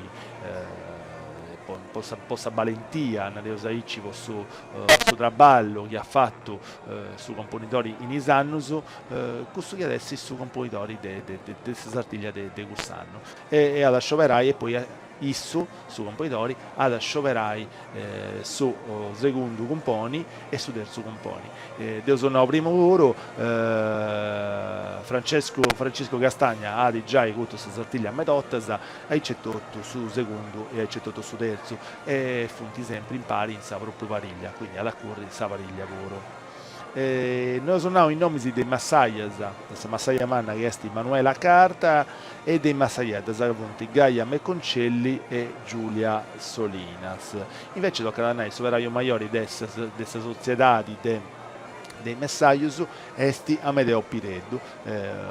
po sa po sa balentia, nareus aici, po su su traballu chi at fatu su componidori in is annus, cussu chi at essi su componidori de de de sa Sartiglia de de cuss'annu e at a scioberai e poi. Issu, su componidori, at a scioberai su segundu cumponi e su terzu cumponi. Dd'eus nau primu puru, Francescu Franciscu Castagna at giai curtu sa Sartiglia me totas, aici e totu su segundu e aici e totu su terzu, e funt sempri impari in sa propriu pariglia, quindi at a curri sa pariglia puru. No eus nau is nomis de is massajas, de sa massaja manna chi est Manuela Carta e de is massajeddas ca funt Gaia Meconcelli e Giulia Solinas. Invece tocat a nai s'operaju majori de sa de sa sotziedadi de de is messajus est Amedeo Pireddu,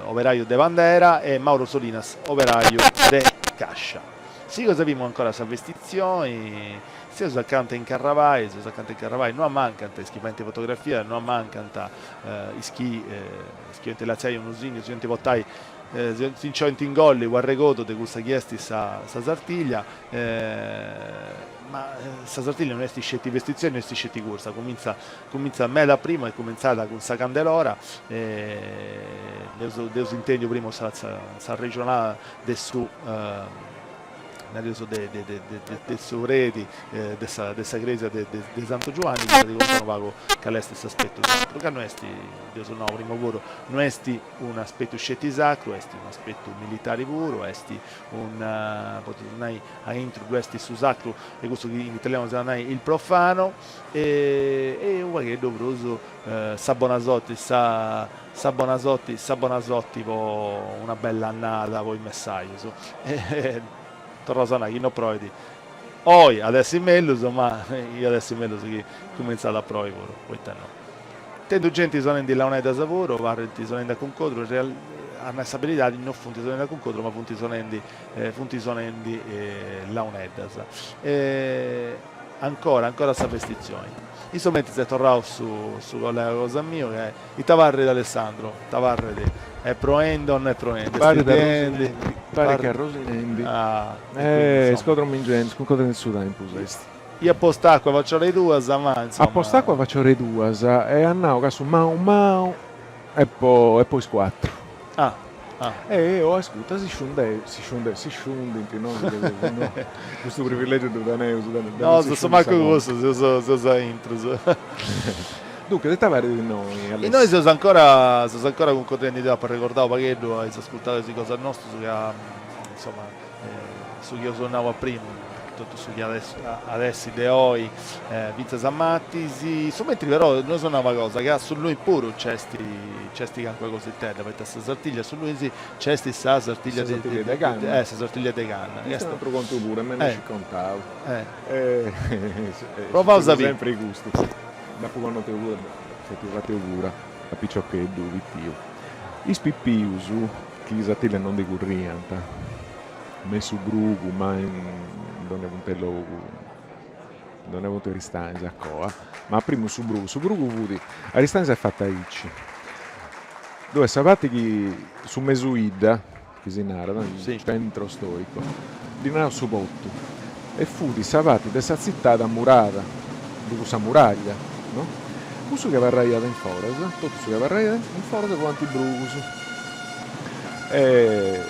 operaju de bandera e Mauro Solinas operaju de cascia. Sighus abimu ancora sa vestitzioni, seus acanta in Carravai, seus acanta in Carravai, no ammancant is chi faint fotografias, no ammancant is chi is chi 'olint lassai unu signu, si 'olint portai si nci 'olint ingolli u' arregodu de cussa chi est sa sa Sartiglia, ma sa Sartiglia no est sceti vestitzioni, no est sceti cursa, cumintzat cumintzat meda primu e cumintzat cun sa Candelora, dd'eus dd'eus intendiu primu sa sa arrexonada de su nareus de de de de su predi de sa de sa cresia de de Santu Giuanni chi s'at contau unu pagu cali est s'aspetu sacru, ca no est, dd'eus nau primu puru, no est un'aspetu sceti sacru, est un'aspetu militari puru, est un, podeus nai, aintru ddu est su sacru e cussu chi in italianu si at a nai il profano e e unu pagheddu prus sa bona sorti sa sa bona sorti sa bona sorti po una bella annada po is messajus e torraus a nai chi no proit oi at essi mellus ma iat essi mellus chi cumintzat a proi puru poita no. Tentu genti sonendi launeddas puru, parrint sonendi a cuncodru, a nai sa beridadi no funt sonendi a cuncodru ma funt sonendi funt sonendi launeddas. Ancora, ancora sa vestitzioni. In su mentris est torrau su su collega cosa miu che ita parrit Alessandro, ita parrit, est proendi o no est proendi, est biendi? Parit chi arrosinendi. Ah, e quindi insoma. Scuncodrendi su tempus est. Ia postu acua facci ora 'e duas, ma insomma. At postu acua facci ora 'e duas e at nau ca su mau mau est po est po is cuatru. Ah ah. E eo ascurta si sciunde si sciunde si sciundint nosu che seus no custu privilegiu ddu teneus de de non si Nosu mancu cussu seus seus aintrus. Duncas ita parit innoi Alessio? Innoi seus ancora seus ancora cuncodrendi deu apu arregordau u' pagheddu a is ascurtadoris cosa nostus ca insoma su chi eus nau a primu, totu su chi at essi de oi fintzas a martis, su mentri però no eus nau una cosa, ca su lunis puru nc'est nc'est calincuna cositedda, poita sa Sartiglia su lunis nc'est sa Sartiglia de canna, sa Sartiglia de canna, est un'aturu contu puru e me nd'est contau, provaus a biri, sempri custu, dd'apu connotu puru, feti fatu puru a piciocheddu pitiu, is pipius chi Sartiglia non ndi curriant me su brugu ma in dònnia punta 'e logu, in dònnia punta 'e Aristanis a coa, ma a primu su brugu, su brugu fut, Aristanis est fata aici, ddu est sa parti chi su mesuidda, chi si narat, il centro storico, ddi naraus su portu, e fut sa parti de sa tzitade murada, ddu fut sa muraglia, no? Cussu chi abarraiat in foras, totu su chi abarraiat in foras fuant is brugus. E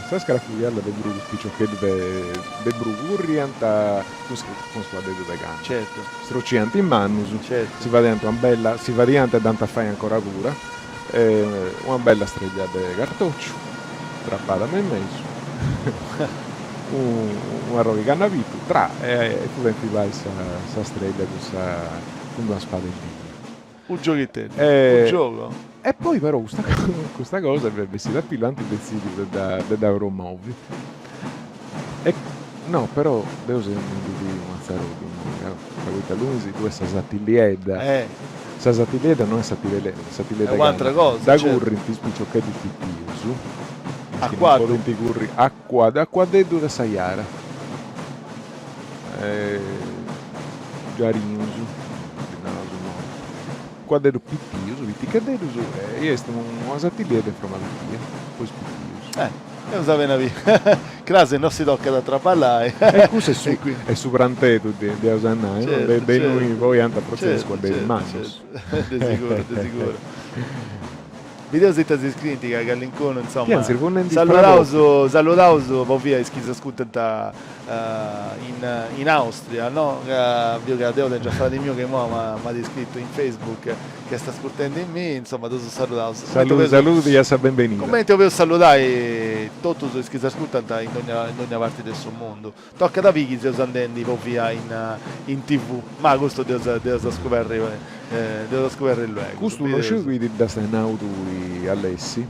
sa scrafugliada de brugu, is piciocheddus de brugu curriant cun su cuaddeddu de canna. Certu. Strociant is manus, Certu. si fadiant una bella, si fadiant e dd'ant a fai ancora pura, una bella streglia de cartociu, trapada me in mesu, un'arrogu 'e cannabitu, tra, e fut fai sa streglia cun sa cun d'una spadellina. U gioghiteddu, u giogo. E poi però custa custa cosa est bessida a pillu, ant detzidiu de dda de dda promovi. E no però deu seu nendi unu matzaroddu immoi, ca ca poita lunis ddu est sa satilliedda. Sa satilliedda no est sa satilliedda Est u'atera cosa, dda currint is piciocheddus pipius, is chi non podint curri a cuaddu, a cuaddeddu de sa Jara. Giarinus, ddi naraus innoi, cuaddeddus pitius, piticheddus, e est una satilliedda in froma pitia, po is pitius. Eh, eus a beni a biri. Cras no si tocat a traballai. E cussu est su est su pranteddu, dd'eus a nai, no, de de innui poi ant a protzedi is cuaddeddus mannus. De siguru, de siguru. Bideus ita si scriint ca calincunu, Chi insoma. antzis funt nendi Saludaus, saludaus po fia is chi s'ascurtant in in Austria, no? Ca biu ca deu tengiu a fradi miu chi imoi m'at iscritu in Facebook chi est ascurtendimì, insoma ddus saludaus. Saludi saludi e a sa benbenida. Cumenti 'obeus saludai totus is chi s'ascurtant in dogna in dogna parti de su mundu. Tocat a biri chi seus andendi po fia in in TV, ma custu dd'eus dd'eus a scoberri dd'eus a scoberri luegus. Custu no sciu chi ti dd'as nau tui Alessi,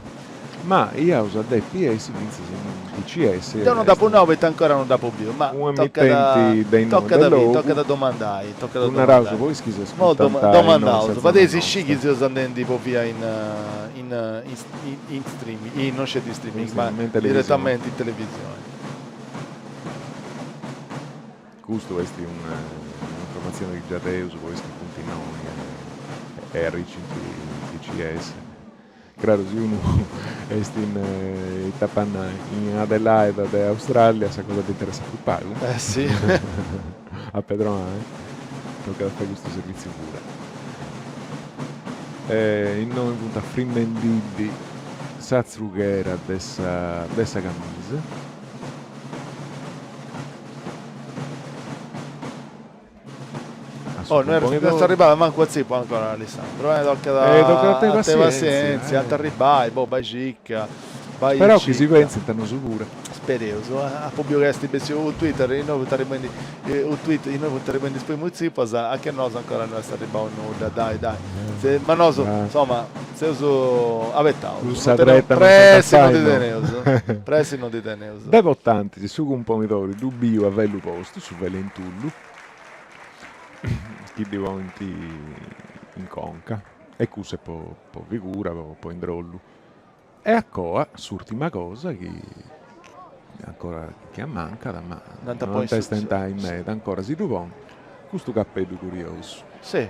ma iaus a depi essi fintzas in TCS. Deu no dd'apu nau poita ancora no dd'apu biu, ma tocat tocat a biri, tocat a domandai, tocat a Ddu naraus domandai. po is chi s'ascurtant innoi in sa Domandaus, zona fadeisi scì nosta. chi seus andendi po fia in in in streaming, non sceti in streaming, ma diretamenti in televisioni. Custu est un'informatzioni chi già deus po is chi funt innoi e arricint TCS. Craru si unu est in ita apu a nai, in Adelaida de Australia sa cosa dd'interessat prus pagu. Eh si. A pedronai. Tocat a fai custu servitziu puru. E innoi funt afrimendiddi sa tzrughera de sa de sa camisa. Oh, no est arribada mancu a tzipu ancora Alissandro, eh, tocat a tocat a tenni tenni passienzia, ant arribai, boh, bai circa, bai Però chi si pentzint a nosu puru. Spereus, apu biu ca est bessiu unu Twitter, innoi funt arribendi unu tweet, innoi funt arribendi is primus tzipas, a che nosu ancora no est arribau nudda, dai dai, ma nosu, insoma, seus abetaus, Cussa treta non pressi non ndi teneus, pressi non ndi teneus. De potantis su cumponidori ddu biu a bellu postu, su velentullu, chi ddi ponint in conca, e cussu est po po figura, po indrollu. E a coa s'urtima cosa chi ancora chi ammancat, ma no ant a istentai meda ancora si ddu ponit, custu capeddu curiosu. Si,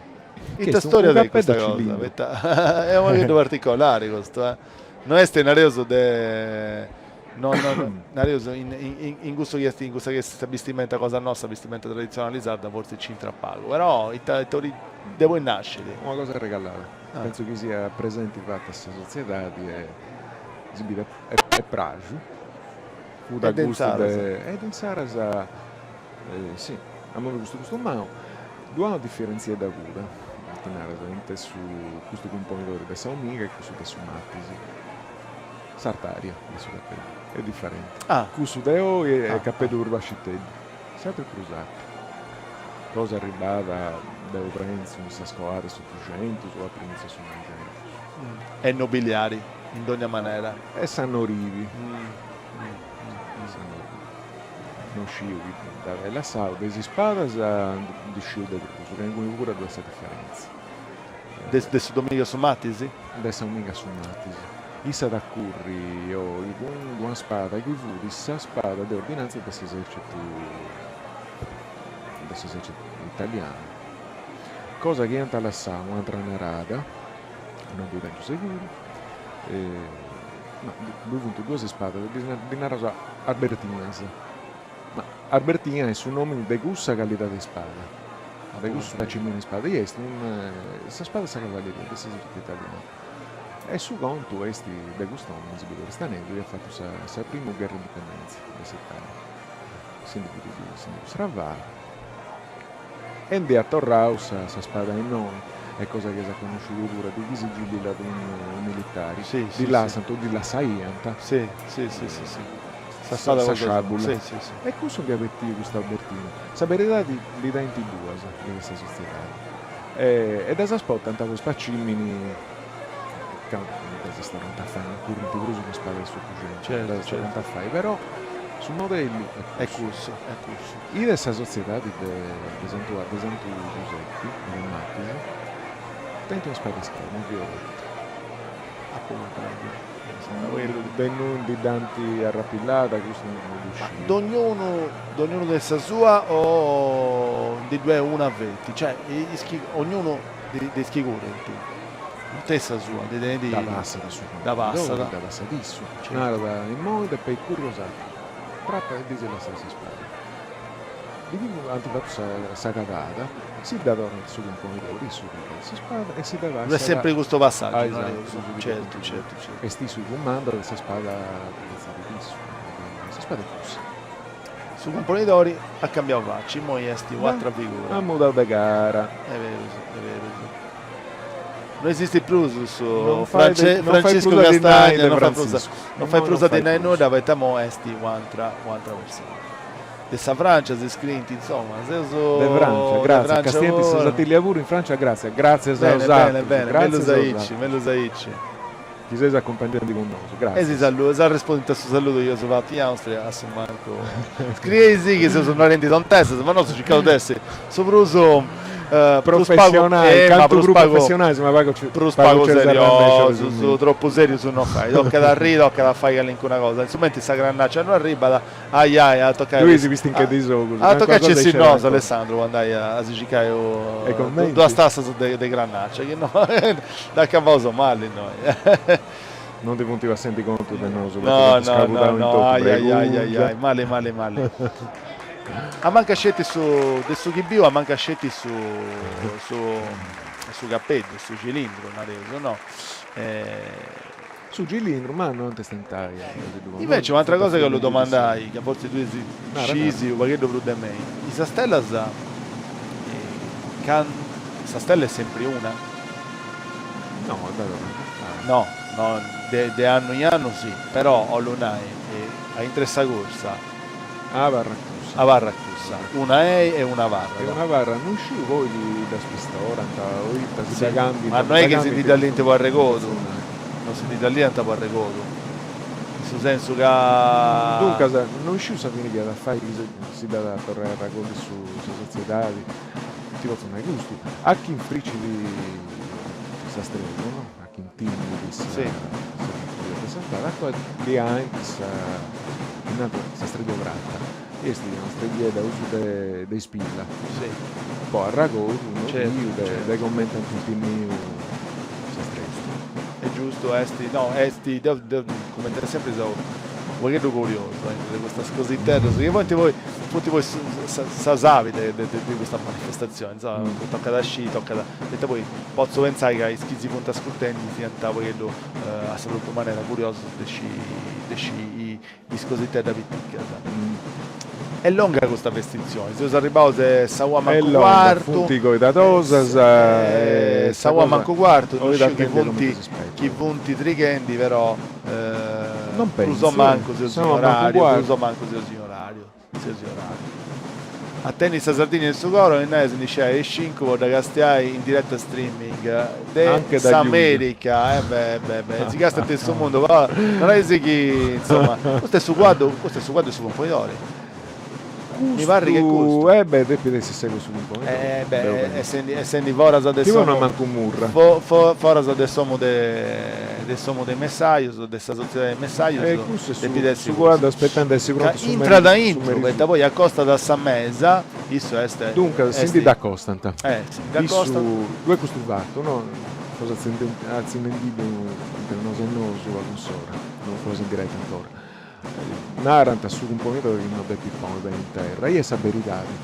ita storia tenit custa cosa, poita est unu pagheddu particolari custu eh, no est nareus de No no nareus in in cussu chi est in cussa chi est sa bistimenta cosa nosta, bistimenta traditzionali sarda, fortzis c'intrat pagu, però ita ita 'olit de poi nascit. Una cosa arregallada, pentzu chi siat presenti fata a sa sotziedadi e si bit est praxu, fut a gustu de. E de insaras si, a modu custu costumau, ddu at una diferentziedda puru, chi naras, intre su custu cumponidori de sa 'omiga e cussu de su Matis. S'artària de su capeddu est diferenti. Cussu de oi est capeddu prus basciteddu, s'atru est prus artu. Cosa arribada, deu pentzu, in sa scoada de s'Otuxentus o a primìtziu de su Noixentus. Est nobiliari, in dogna manera. Est s'annoribi. No sciu chi dd'at ai lassau. De is ispadas ndi sciu de prus, ca inguni puru ddu est sa diferèntzia. De su dominigu a su matis? De sa dominiga a su matis. Issa at a curri oi cun d'una spada chi fut sa spada de ordinanza de s'esercitu de s'esercitu italianu. Cosa chi ant lassau un'atra narada, non ddu tengiu seguru, ma ddui funt duas ispadas, ddis naraus albertinas, ma albertina est su nomini de cussa calidadi de ispada, de cussu pacimini de ispada, i est sa spada de sa cavalleria de s'esercitu italianu. E su contu est de cust'omini, si biit oristanesu, chi at fatu sa sa primu gherra de indipendèntzia de s'Italia. Si ndi fut si ndi fut stravau e ndi at torrau sa sa spada innoi, est cosa chi as a connosci tui puru, de chi si giubilat unu militari, ddi lassant o ddi lassaiant sa sciabula. E cussu ndi at betiu custa Albertina. Sa beridadi ndi tenint duas de custa sotziedadi. E ddas portant po spacimini ca ddas torrant a fai, non currint prus cun ispadas de s'Otuxentus, ddas torrant a fai, però su modellu est cussu. Is de sa sotziedadi de Santu de Santu Giuseppi, de Matis, tenint una spada schia, una fioretta. De innui ndi dd'ant arrapillada custu no ddu sciu. Dognunu dognunu de sa sua o ndi ddu est una feti? Cioè is chi ognunu de is chi currint no tenit sa sua, ndi tenit. Dda passat su dda passat dda passat issu. Narat immoi depeit curri 'osatrus. Trapa e ddis lassat sa spada. Chi ant fatu sa sa cagada, si dda torrant a su cumponidori, issu pigat s'ispada e si dda Ddu est passat sempri custu passaggiu, a nareus. esattu, su chi Certu, certu, certu. Est issu chi cumandat e sa spada dda detzidit issu. Sa spada est cussa. Su cumponidori at cambiau facci, immoi est u'atra figura. At mudau de cara. Est berus, est berus. No esistit prus su Non fait non fait Franciscu prus a ddi nai Castagna, de non fait prus Franciscu. non fait Immoi prus non a ddi fait nai prus. nudda poita immoi est u'antra u'antra persona. De sa Francia si scriint, insoma, seus De Francia, de gratzias, Francia castienti sa puru. Sartiglia puru in Francia, gratzias, gratzias a Bene, bene, 'osatrus, bene, mellus gratzias a aici, 'osatrus. mellus aici. Chi seis acumpangendi cun nosu, E si gràtzias. sallu, s'arrespondint a su saludu chi eus fatu in Austria, a su mancu. Scriei si chi seus narendi tontesas, ma nosu circaus de essi su prus prus pagu Professionali, eh ma cantu prus prus pagu professionalis ma pagu prus pagu pagu nci eus arrannèsciu a seriosus, resumiri. tropu serius no fait, tocat a arriri, tocat a fai calincuna cosa, in su mentris sa crannaccia no arribat, ai ai at a tocai Tui si pistincheddi is ogus, at a calincuna tocai cosa ci essi iscera nosu ancora. Alessandru po andai a si circai E commenti? duas tassas de crannaccia, chi no Dd'acabaus mali innoi. Non ndi funt passendi contu de nosu No, poita dd'ant no, no, scabudau in no, totu, ai ai ai ai bregùngia. ai, mali mali mali. Amancat sceti su, de su chi biu amancat sceti su su su capeddu, su cilindru nareus, no? Su cilindru, ma no ant a stentai a si ddu Inveci un'atra cosa chi 'ollu domandai, ca fortzis tui Nara, scis nara. u' pagheddu prus de mei, is stellas, can sa stella est sempri una? No, dda torrant a fai. No, no, de de annu in annu si, però 'ollu nai, a intre 'e sa cursa. Abarrat cussa. Abarrat cussa, una ei e una abarrat. E una abarrat, non sciu poi chi ddas pistorant o ita, si dda cambint, Ma no est chi si ndi dda liant po arregodu, no si ndi dda liant po arregodu, in su sensu ca. Duncas, non sciu sa fini chi at a fai chi si dd'at a torrai a arragolli su sa sotziedadi, ti potzu nai custu, a chi infricit sa strega, no, a chi intingit sa sa de Sant'Anna, a ddi 'aint sa, chi nant sa streglia prata, est una stregliedda a usu de de ispilla, po arragodu, no biu de de comente ant intinniu sa streglia. Est giustu, est, no, est, deu deu cumenti sempri seu u' pagheddu curiosu aintru de custas cositeddas chi funt poi funt poi sa sabi de de de custa manifestazioni, insoma, tocat a sciri, tocat, poita poi potzu pentzai ca is chi si funt ascurtendi siant u' pagheddu a sa propriu manera curiosus de sciri de sciri is cositeddas piticas. Est longa custa vestitzioni, seus arribbaus a sa ua mancu cuartu. Funt coidadosas e sa ua mancu cuartu, no sciu chi funt chi funt trighendi però prus o mancu seus in orariu, prus o mancu seus in orariu, seus in orariu. A tenni sa Sardigna in su coro e nai a si ndi scidai a is cincu po dda castiai in diretta streaming de s'America, eh beh beh beh, si castiat in su mundu, però non est chi, insoma, custu est su cuaddu, custu est su cuaddu de su Cumponidori, mi parrit chi est custu. Eh beh, depit essi sa 'e su Cumponidori. Eh beh, essendi essendi foras de Chi poi no mancu murra. Foras de s'omu de de s'omu de is messajus, de sa sotziedadi de is messajus, E cussu est depit essi su cuaddu aspetendi a essi prontu su Intrat meri aintru, poita poi acostat a sa mesa, issu est Duncas, si ndi dd'acostant. Eh, si ndi dd'acostant. Issu, ddu est custu fatu, no? Cosa atzinnendiddu intre nosu e nosu a cuss'ora, non cosa in diretta ancora. Narant a su cumponidori chi no depit ponni pei in terra, i est sa beridadi.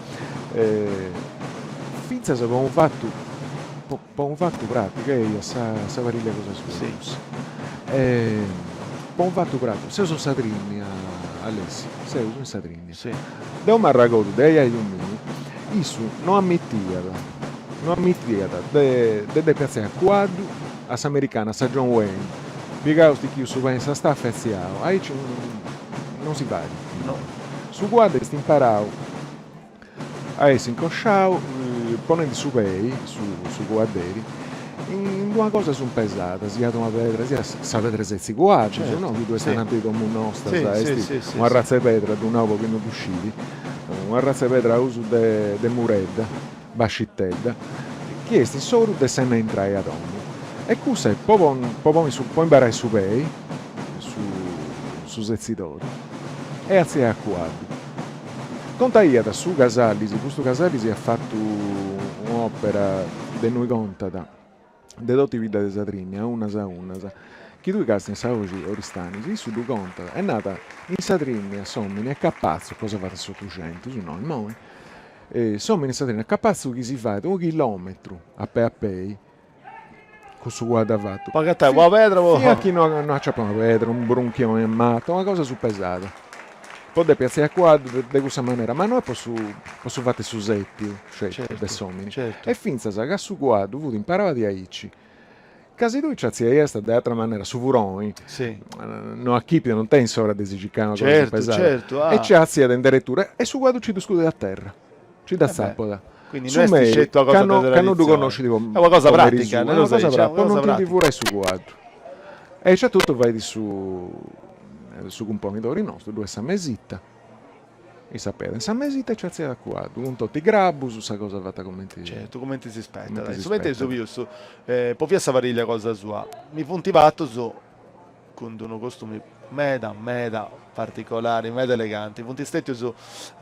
Fintzas po unu fatu Po unu fatu praticu, eia, sa sa pariglia cosa sua cussa. Po unu fatu praticu, seus in sa Trinnia, Alessi, seus in sa Trinnia. Deu m'arragodu de aiaiu miu, issu no ammitiat, no ammitiat de de depi atziai a cuaddu a s'americana, a sa John Wayne, pigau stichiu su pei in sa staffa e atziau, aici non si fait. Su cuaddu est imparau A essi incosciau, ponendi su pei, su cuadderi, in d'una cosa sumpesada, siat una pedra, siat sa pedra 'e setzi cuaddus, no, chi ddu est ananti de domu nostras, est un'arratza 'e pedra, ddu nau po chi no ddu scit, un'arratza 'e pedra a usu de muredda, bascitedda, chi est in s'oru de s'enna 'e intrai a domu, e cussa est po ponni su, po imbarai su pei, su setzidori, e atziai a cuaddu. Contaiat su Casalis, custu Casalis at fatu un'òpera de innui contat de totu is biddas de sa Trinnia, unas a unas, chi tui castia in sa 'Oxi Oristanis, issu ddu contat e nat, in sa Trinnia s'omini est capatzu, cosa fata in s'otuxentus, no immoi. S'omini in sa trina est capatzu chi si fait unu chilometru a pei a pei cun su cuaddu avatu. Po agatai una pedra po. Finas chi no no aciapat una pedra, unu brunchioni 'e mata, una cosa supesada. Po depi artziai a cuaddu de cussa manera, ma no est po su po su fatu 'e su sètiu sceti de s'omini, est fintzas ca su cuaddu fut imparau diaici, ca si tui nci artziaiast de atra manera, su furoni no achipit, non tenit s'ora de si circai una cosa supesada, e nci artziat in deretura e su cuaddu nci ddu scudit a terra. Nci dd'atzapat. Quindi Su no est meri, sceti una cosa ca no de ca no ddu traditzioni, connoscit po est una cosa po meri pratica, sua, no est una cosa est pratica, una po cosa non ti ndi pratica. furai su cuaddu. E aici etotu fait su su cumponidori nostru, ddu est sa mesita, issa apedat in sa mesita e nci artziat a cuaddu, cun totu is grabus, sa cosa fata cumenti Certu, cumenti si spetat. cumenti si Su mentri su spetat. pius, po fintzas sa pariglia cosa sua, mi funt fatus cun d'unu costumi meda meda particolari, meda eleganti, funt stetius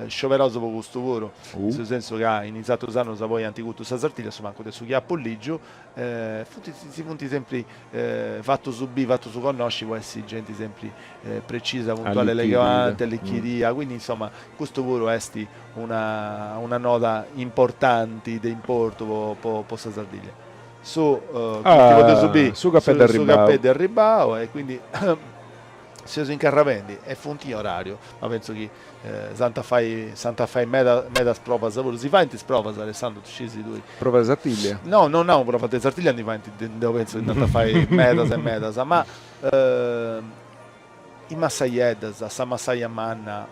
scioberaus po custu puru, in su sensu ca in is atrus annus poi ant curtu sa Sartiglia, a su mancu de su chi apu ligiu, funt si funt sempri fatus biri, fatus connosci po essi genti sempri precisa, puntuali, eleganti, allichidia, quindi insoma custu puru est una una nota importanti de importu po po sa Sardiglia. Su chi podeus biri, su capeddu su capeddu arribau e quindi seus incarrabendi e funt in orariu, ma pentzu chi s'ant a fai s'ant a fai meda medas provas puru, si faint is provas Alessandru scisi tui? Prova de Sartiglia? No, no nau prova de Sartiglia ndi faint deu pentzu chi nd'ant a fai medas e medas, ma is massaieddas, sa massaia manna,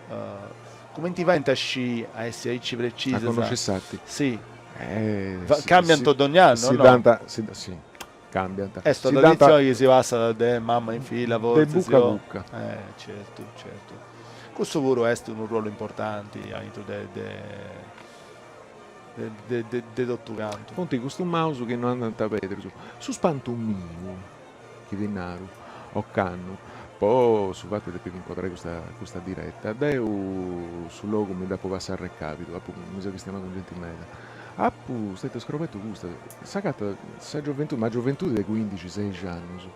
cumenti faint a scì a essi aici precisas? A connosci s'arti? Si. Cambiant dogni annu, o no? Si dant, si, cambiant. Est una traditzioni chi si passat de mamma in filla, fortzis. De bucca a bucca. Certu, certu. Cussu puru est unu ruolu importanti aintru de de de de totu cantu. Funt costumaus chi no andant pèrdus. Su spantu miu chi ti naru, ocannu, po su fatu de depi incuadrai custa custa direta, deu su logu mi dd'apu passau arrecabidu, apu mi seu chistionau cun genti meda, apu stetiu scrobetu custa, s'agatat sa gioventudi, ma gioventudi de cuindixi seixi annus,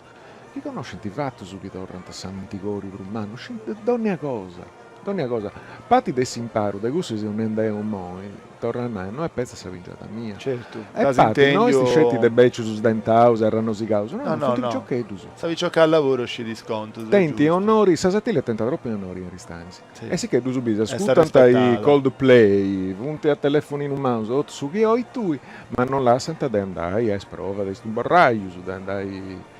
chi connoscint fatus chi torrant a s'antigoriu prus mannu, scint dònnia cosa Dònnia cosa, parti de s'imparu de cussu chi seu nendi deu immoi, torru a nai, no est petzi sa pingiada mia. Certu, E parti no est sceti de becius sdentaus e arrannosigaus, no, no, funt piciocheddus. Sa picioca a lavoro scit is contus, Tenint onori, sa Sartiglia est tenta tropu in onori in Aristanis. E si che ddus bis, ascurtant i Coldplay, funt a telefoninu in manus, totu su chi 'ois tui, ma non lassant de andai a is provas de is tumborrajus, de andai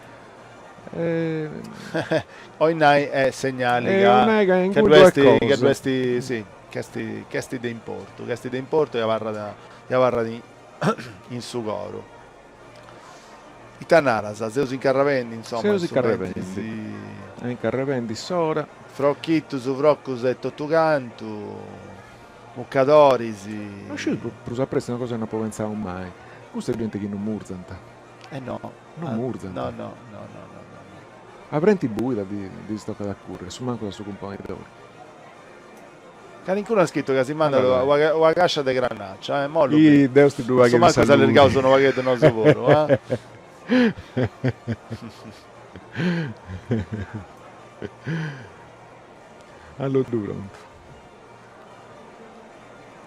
Oi nai est segnali ca ca ddu est ca ddu est si ca est ca est de importu ca est de importu e abarrat e abarrat in su coru. Ita naras? Seus incarrabendi insoma Seus incarrabendi, incarrabendi s'ora. Frochitus, frocus e totu cantu, mucadoris. No sciu prus a prestu una cosa chi no apu pentzau mai, custa est genti chi no murzant. Eh no. No murzant. No, no, no, no, no, no. A brenti buida ddis tocat a curri, a su mancu a su cumponidori. Calincunu at scritu ca si mandat una cascia de granaccia, eh, mollu. Ih, Deus ti ddu paghit A su mancu s'allirgaus unu pagheddu nosu puru, eh. Allo ddu prontu.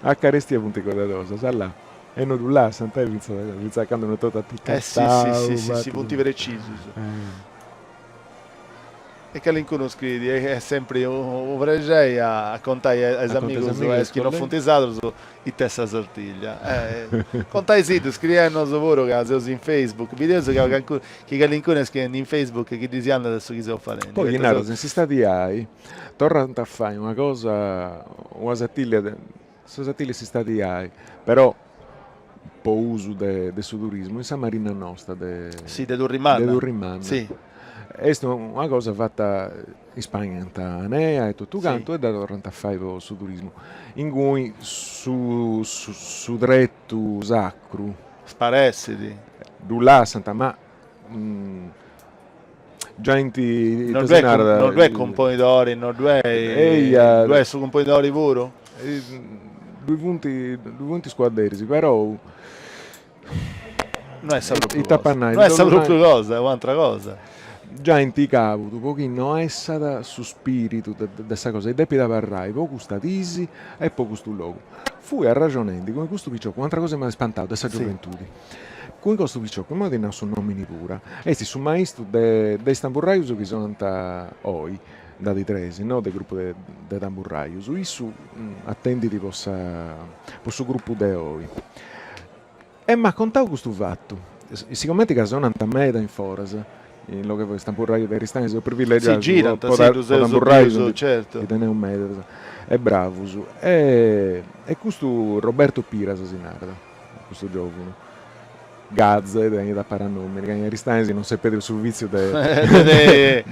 A carestia funt codadosas, là. E no ddu lassant, eh, fintzas fintzas a candu no est totu atichettau. Eh si si si si si funt precisus. E calincunu scriit, est sempri unu prexei a contai a is amigus e a is chi no funt sadrus ita est sa Sartiglia. Contai·siddu, scriei·nosu puru ca seus in Facebook, bideus ca chi calincunu est scriendi in Facebook chi ddis andat su chi seus fadendi. Poi chi naras in s'istadi ai torrant a fai una cosa, una Sartiglia Sa Sartiglia in s'istadi ai, però po usu de de su turismu in sa marina nosta de Si, de Turrimanna. De Turrimanna. Si. Est una cosa fata in Spagna ant Anea e totu cantu e dda torrant a fai po su turismu. Inguni su su tretu sacru. Sparessit. Ddu lassant ma Genti, ita si narat? Non ddu est cumponidori, non ddu est, ddu est su cumponidori puru? Ddui funt, ddui funt is cuadderis, però No est sa propriu cosa, no est sa propriu cosa, est u'antra cosa. Genti càbudu po chi no essat su spiritu de sa cosa, e depit abarrai po custa disi e po custu logu. Fui arraxonendi cun custu piciocu, un'atera cosa chi m'at ispantau de sa gioventudi, cun custu piciocu, imoi ti nau su nomini pura, est su maistu de de is tamburraius chi sonant oi, nd'at tresi, no, de grupu de de tamburraius, issu atendit po sa po su grupu de oi. E m'at contau custu fatu, sigomenti ca sonant meda in foras, in logu 'e is tamburraius de Aristanis seus privilegiaus Si girant, po si, ddus eus tamburraius bius, certu. Ndi teneus medas e bravus. E custu Roberto Piras si narat, custu giovunu, Gazze tenit a paranomini, ca in Aristanis non s'est perdiu su vitziu de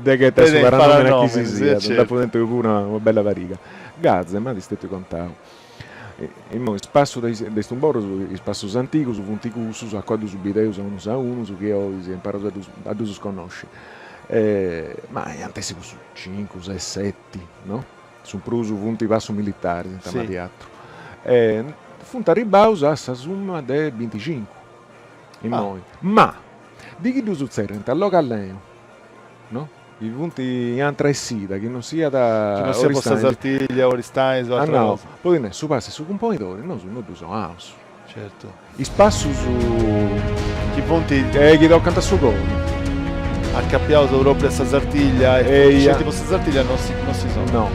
de ghetai su paranomini a chi si siat, nd'apu tentu puru una bella pariga. Gazze m'at stetiu contau Immoi is passus de is de is tumborrus, is passus antigus funt cussus, a coa ddus bideus a unus a unus chi oi si imparaus a ddus a ddus connosci. Ma iant essi cussus cincu, ses, seti, no? Su prus funt passus militaris intamas di atru. Funt arribbaus a sa summa de binticincu immoi. Ma di chi ddus tzerriant a logu allenu, no? Chi funt in atra essida, chi non siat Chi non siat po sa Sartiglia, Aristanis o atra cosa. Po ti nai, su passu 'e su cumponidori nosu no ddu sonaus. Certu. Is passus Chi funt. Chi tocant a su coru. Acapiaus propriu a sa Sartiglia e sceti po sa Sartiglia non si non si sonat. No.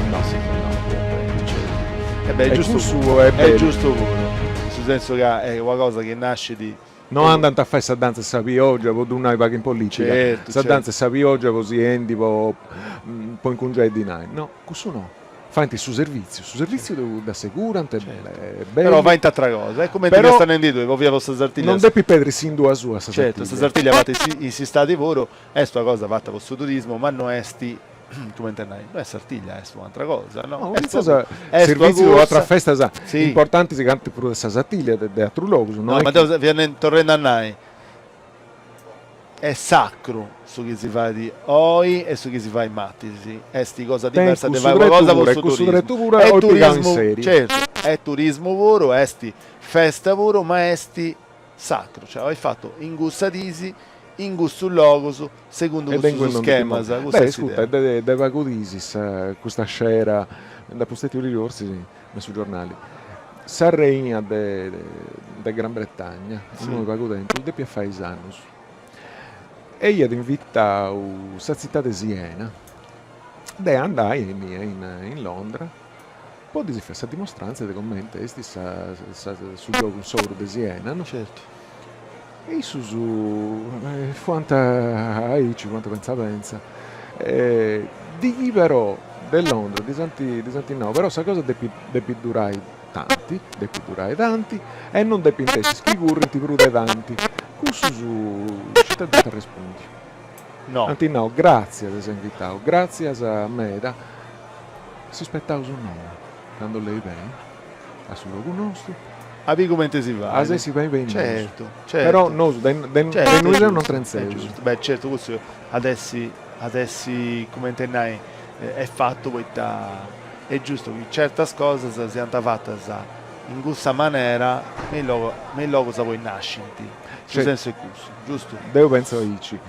No si sonat. Certu. E beh, est giustu puru. Est giustu puru. In su sensu ca est una cosa chi nascit No andant a fai sa danza 'e sa pioggia po ddu nai pagu in politica, Certu, sa danza certu. 'e sa pioggia po si 'endi po po incungiai dinai, no, cussu no, faint su servitziu, su servitziu ddu dd'assegurant, est Certu. bellu. Però faint atra cosa, est cumenti Però chi est nendi tui, po fia po sa Sartiglia. Non depit perdi s'indua sua sa Certu, sa Sartiglia. Sartiglia fatta in s'istadi puru est una cosa fatta po su turismu, ma no est Cumenti a nai, no est Sartiglia, est un'atra cosa, no? No, Est fintzas est una servìtziu o cursa, atras festas sì. importantis cantu prus de sa Sartiglia de de atrus logus, no No, est ma chi. deu fia torrendi a nai, est sacru su chi si fait oi e su chi si fait in Matis, est cosa Tenit diversa de cussu fai una tretu cosa po puru e su cussu turismu. tretu puru Est oi pigau in turismu, seriu. certu, est turismu puru, est festa puru, ma est sacru, cioè est fatu in cussa disi, in cussus logus, segundu E cussus de ingui non ndi schemas, ti custa Beh, est iscurta, s'idea. de de pagu dis sa custa scera, nd'apu stetiu lìgiu fortzis me su giornali, sa reina de de Gran Bretagna, immoi pagu tempus, depiat fai is annus e iat invitau sa tzitade de Siena de andai innia in in Londra Po ddis fai sa dimostràntzia de comente est sa su giogu insoru de Siena, no? Certu. E issus fuant aici, fuant pentza pentza. Di chi però de Londra ddis ant ddis ant nau, però sa cosa depit depit durai tanti, depit durai tanti e non depint essi is chi currint prus de tanti. Cussus ita dd'ant arrespundiu? No. Ant nau, gràtzias de s'invitau, gràtzias meda, Si spetaus innoi, candu lei benit a su logu nostu. A biri cumenti si fait. As essi beni benius. Certu, certu. Però nosu de de innui seus non trentzeus. Beh certu cussu at essi at essi cumenti nai est fatu poita est giustu chi certas cosas siant fatas in cussa manera me is logus me is logus aboi nascint. Su sensu est cussu, giustu? Deu pentzu aici,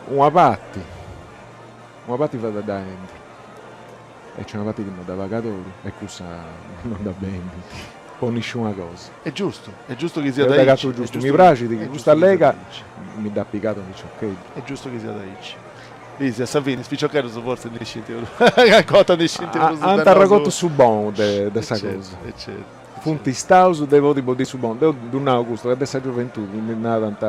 una parti Una parti fait a dda 'endi e nc'est una parti chi no dda pagat oru e cussa no dda bendint po nisciuna cosa. Est giustu, est giustu chi siat Deu aici. dd'agatu giustu, mi praxit chi custa lega mi dd'at pigada unu piciocheddu. Est giustu chi siat aici. Bisi, a sa fini is piciocheddus fortzis ndi scint prus, calincuna 'orta ndi scint prus de nosu. Ant arregortu su bonu de sa cosa. E certu. Funt istaus de podi boddiri su bonu. Deu ddu nau custu ca de sa gioventudi mi narant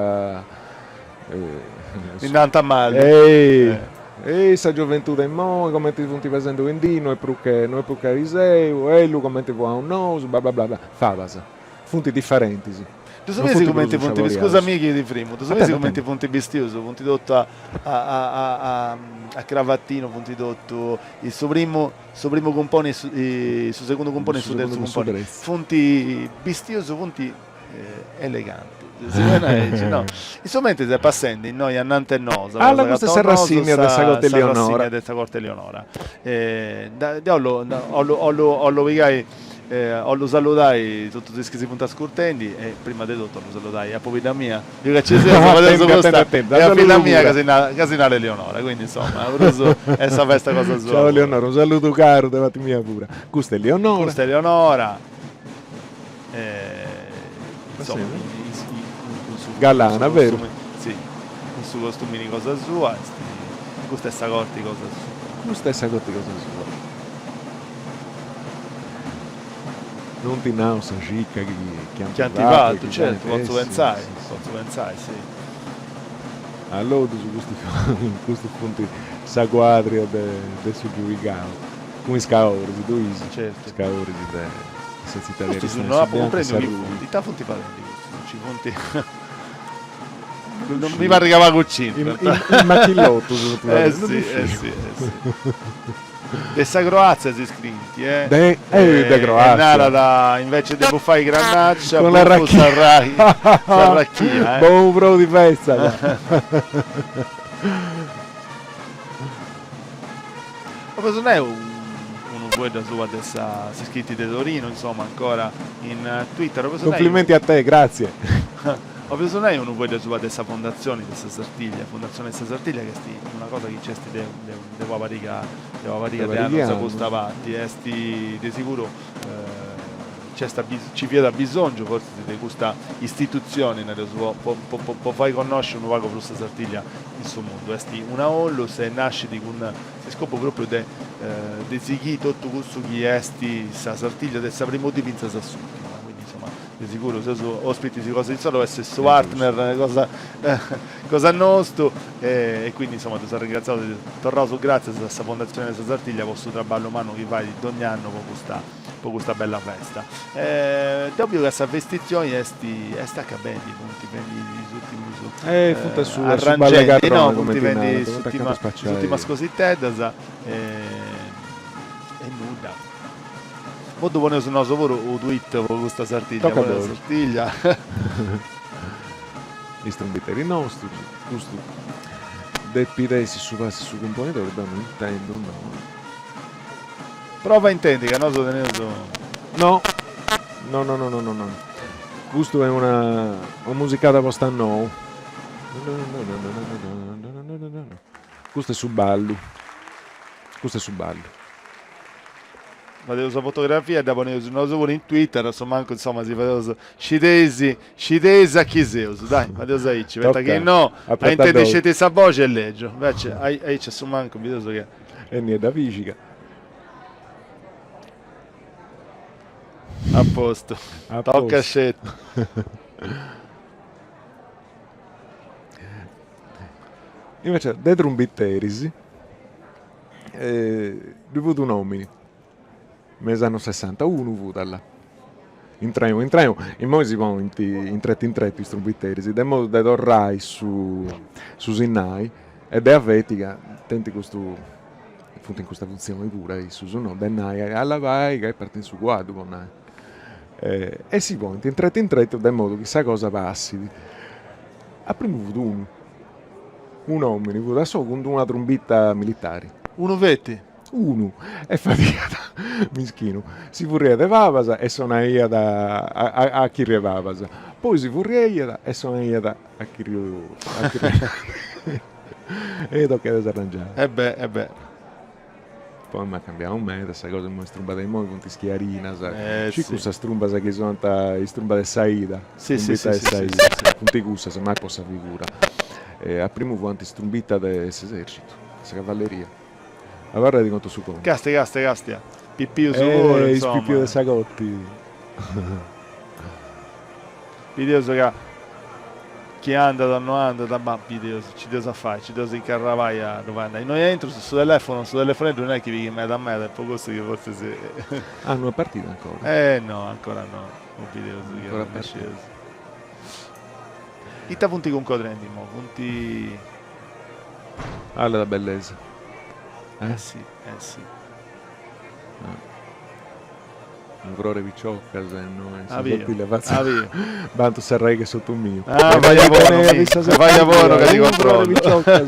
Mi nant mali. Ei, ei sa gioventude immoi, comenti funt pesendi oindì, no est prus che, no est prus che ariseu, ellu comenti fuaus nosu, bla bla bla bla. Fabas. Funt differentis. Ddu Non sapis funt cumenti prus funt, sciaboriaus. scusami chi ti frimu, ddu sapis Attentu, cumenti attentu. funt bistius, funt totu a a a a cravattinu, funt totu, su primu su primu cumponi e su su segundu cumponi e Su su segundu terzu cun su cumponi, terzu. funt bistius, funt eleganti, si podit nai aici, no? In su mentris est passendi innoi ananti 'e nosu, Alla custa est sa rassìnnia de sa Corte sa Eleonora. rassìnnia de sa Corte Eleonora. Deu 'ollu 'ollu 'ollu 'ollu pigai 'ollu saludai totus is chi si funt ascurtendi e prima de totu 'ollu saludai a pobidda mia, biu ca ci seus, fadeus custa, e a filla mia ca si narat ca si narat Eleonora, quindi insoma prus est sa festa cosa sua Ciao puru. Eleonora, unu saludu caru de parti mia puru. Custa est Eleonora. Custa est Eleonora. Insomma, cun su Galana, beru? Si, cun su costumini cosa sua, est, custa est sa corti cosa sua. Custa est sa corti cosa sua. Non ti nau sa cica chi chi ant Chi ant fatu e fatu, chi certu, faint, potzu eh si, pentzai, si, si. potzu pentzai, si. Allodus custu custu funt sa cuadria de de su giuigau cun is caoris, ddu is Certu. is caoris de sa tzitadi Custus Aristanis, no su apu biancu e cumprendiu chi s'arrubiu. funt, ita funt fadendi custus, nci funt Non mi parrit ca pagu c'intrant. I machillotus funt Eh fadendi, non si, ddu eh sciu. si, eh si. De sa Croazia si scrint, eh. De eh de E Croazia. narat invece de bufai grannaccia Con la bufu rachia. sa rachia, eh. Bonu prou ti fetzat. Ma po nai unu fueddu asuba de sa si scrint de Torino, insomma, ancora in Twitter. Complimenti a te, grazie. 'Obius nai unu fueddu asuba de sa fondatzioni de sa Sartiglia, Fondatzione de sa Sartiglia, chi est una cosa chi nc'est de de una pariga de una pariga de annus a custa parti, est de siguru nc'est nci fiat abisongiu fortzis de custa istitutzioni, nareus, po po po fai connosci unu pagu prus sa Sartiglia in su mundu. Est una onlus e nascit cun s'iscopu propriu de de sighì totu cussu chi est sa Sartiglia de sa primu dì fintzas a s'urtima, quindi insoma De siguru seus ospitis cosa insoru, est su partner cosa cosa nostu e quindi insoma ddus arringratziaus, torraus gratzias a sa Fondatzione de sa Sartiglia po su traballu mannu chi fait dogna annu po custa po custa bella festa. Deu biu ca sa vestitzioni est est acabendi, funt fendi is urtimus arrangendi, no, funt fendi is urtimas cositeddas e nudda. Po ddu poneus nosu puru u tweet po custa Sartiglia, Toca po bois. Sartiglia. Is trumbiteris nostus, custu depit essi su passu 'e su cumponidori, deu no intendu, no. Prova a intendi ca nosu teneus. No, no no no no no no, custu est una musicada posta a nou. Custu est su ballu, custu est su ballu. Fadeus sa fotografia e dda poneus nosu puru in Twitter, a su mancu insoma si fadeus scideis scideis a chi seus, dai, fadeus aici, poita chi no a intendi sceti sa boxi est lègiu, invece aici a su mancu bideus chi. Est niedda pìxiga. A postu, toca sceti. Invece de trumbiteris Ddu fut un'omini, me is annus sessanta, unu fut alla. In trenu, in trenu, immoi si ponint in tretu in tretu is trumbiteris, de modu de torrai su su sinnai e de aveti ca tenint custu, funt in custa funtzioni puru issus, no, de nai alla bai ca est partendi su cuaddu po nai. E si ponint in tretu in tretu de modu chi sa cosa passit. A primu fut unu Un'omini fut a solu cun d'una trumbita militari. Unu feti? Unu. E fadiat, mischinu, si furriat de pabas e sonaiat a chirru 'e pabas, poi si furriaiat e sonaiat a chirru a chirru e tocat de s'arrangiai. E beh, e beh. Poi m'at cambiau meda sa cosa, immoi is trumbas de immoi funt is chiarinas, scis cussas trumbas chi sonant is trumbas de sa 'idda, trumbita de sa 'idda, funt cussas, mai po sa figura. A primu fuant is trumbitas de s'esercitu, de sa cavalleria. Abarra ti contu su contu. Castia, castia, castia, pipius puru, insoma. Is pipius de sa coti. Bideus ca chi andat o no andat, ma bideus, nci dd'eus a fai, nci dd'eus incarrabai a ddu fai andai. Innoi aintru su telefono, su telefoneddu non est chi pighit meda meda e po cussu chi fortzis. Ah, no est partida ancora? Eh no, ancora no, o bideus chi arrennesceus. Ita funt cuncodrendi imoi? Funt. Alla da bellesa. Eh si, eh si. Unu frore piciocas e no in sa Avio, Sartiglia fatzu avio. bantu s'arreighe s'ortu miu. Ah, fai a bonu, mi, fai a bonu ca ti Unu frore controllo. piciocas.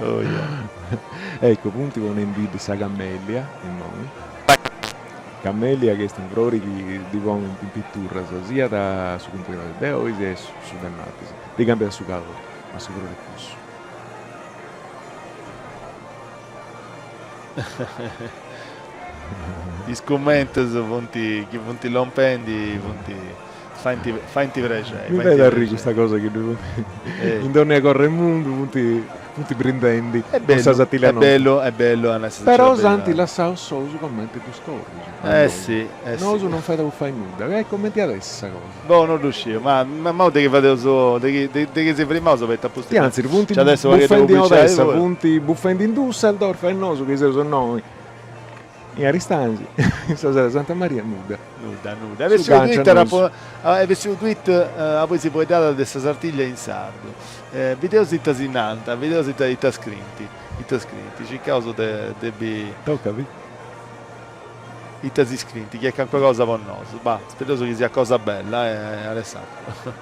Oh yeah. Ecco, funt ponendiddi sa camellia immoi. Camellia chi est unu frori chi ddi ponint in piturras siat su cumponidori de oi siat su de martis. Ddi cambiat su calori, ma su frori est cussu. Is cummentus funt chi funt lompendi funt faint faint prexei. Mi fait arri custa cosa chi ddu funt in dònnia corra 'e mundu funt funt brindendi cun sa Sartiglia nostra. Est bellu, est bellu a nai sa Però s'ant lassau solus comente dus corrus. Eh si, eh si. Nosu non fait a bufai nudda, e comenti at essi sa cosa? Boh, non ddu sciu, ma ma de chi fadeus, de chi de chi si frimaus poita a pustis Chi antzis funt bufendi in Odessa, funt bufendi in Düsseldorf e nosu chi seus innoi in Aristanis, in sa sede Santa Maria, nudda. Nudda, nudda. Est bessiu Twitter, est bessiu tweet apoi si fueddat de sa Sartiglia in sardu. Bideus ita si nant, bideus ita ita scrint, ita scrint, circaus de de bi. Tocat. Ita si scrint, chi est calincuna cosa po nosu. Bah, spereus chi siat cosa bella, eh Alessandro.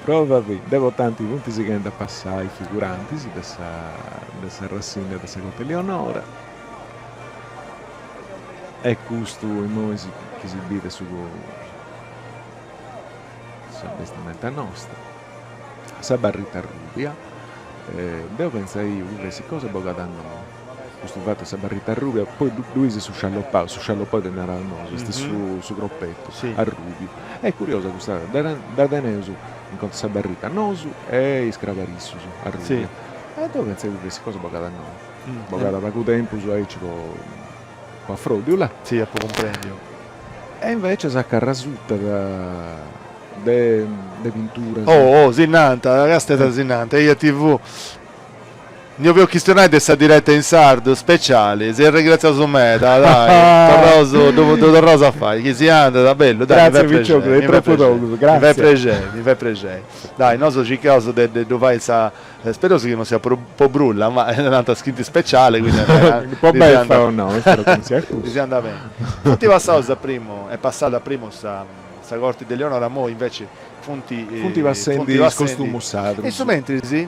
Prova bi, de po tanti funt sighendi a passai figurantis de sa de sa rassinna de sa Corte Lionora e custu immoi chi si bidet su sa bestimenta nosta, sa barrita arrubia, deu pentzaiu chi fessit cosa bogada a nou, custu fatu 'e sa barrita arrubia, poi ddui est su sciallopau, su sciallopau ddu naraus nosu, est su su cropetu arrubiu, est curiosa custa cosa, dda teneus in contu sa barrita nosu e is crabarissus arrubia, e deu pentzaiu chi fessit cosa bogada a nou, bogada pagu tempus aici po po afroddiu là. Si, apu cumprendiu. E invecias a carrasuta de de pinturas. Oh, oh, si nant, càstiat si nant, Eia TV. Ndi 'obeus chistionai de sa direta in sardu speciali, si arregratziaus meda, dai, torraus, ddu torraus a fai, chi si andat, bellu, dai, mi fait prexei, mi fait prexei, mi fait prexei, mi fait prexei. Dai, nosu circaus de ddu fai sa Spereus chi non siat po brulla, ma nant scritu speciale, quindi Po beffa o no, spero chi non siat cussu. Si andat beni. Funt passaus a primu, est passada a primu sa sa corti de Lionora, immoi inveci funt Funt passendi is costumus sadrus. In su mentris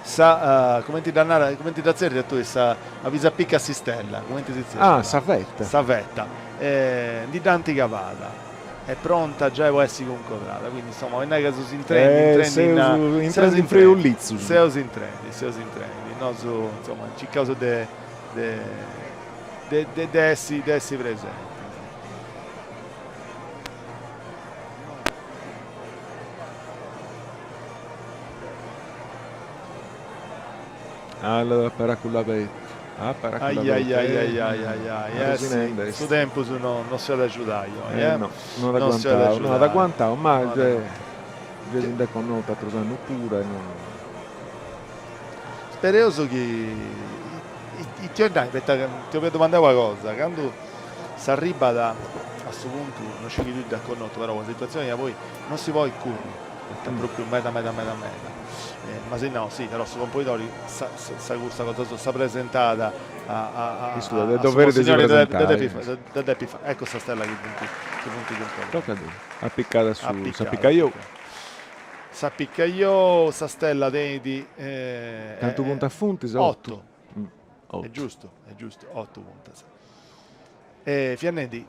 sa, cumenti dda narat, cumenti dda tzerrias tui sa, a si apicat s'istella, cumenti si tzerriat? Ah, sa vetta. Sa vetta. Ndi dd'ant cavada. Est pronta giai po essi cuncodrada, quindi insoma 'olit nai ca seus intrendi, intrendi in Seus intrendi in friulitzus. Seus intrendi, seus intrendi, nosu insoma circaus de de de de essi de essi presentis. Alla paraculabettu. Ah, Ai ai ai ai ai ai ai, eh sì, su tempus no no si at agiudai oi, eh. No, no at aguantau, no at aguantau, ma gei gei si nd'est connotu atrus annus puru e no. Spereus chi ti 'olia nai, poita ti 'olia domandai una cosa, candu s'arribat a su puntu, no sciu chi tui dd'as connotu, però una situazioni ca poi non si podit curri, poita propriu meda meda meda meda, ma si nau, sì, però su Componidori sa sa cursa cosa sua, sa presentada a a a Issu de doveri de si presentai. Dda depit fai, ecco sa stella chi funt chi funt cuncodrandi. Tocat, apicada su s'apicaiou. S'apicaiou, sa stella tenit Cantu puntas funt? Otu. Est giustu, est giustu, otu puntas. E fia nendi,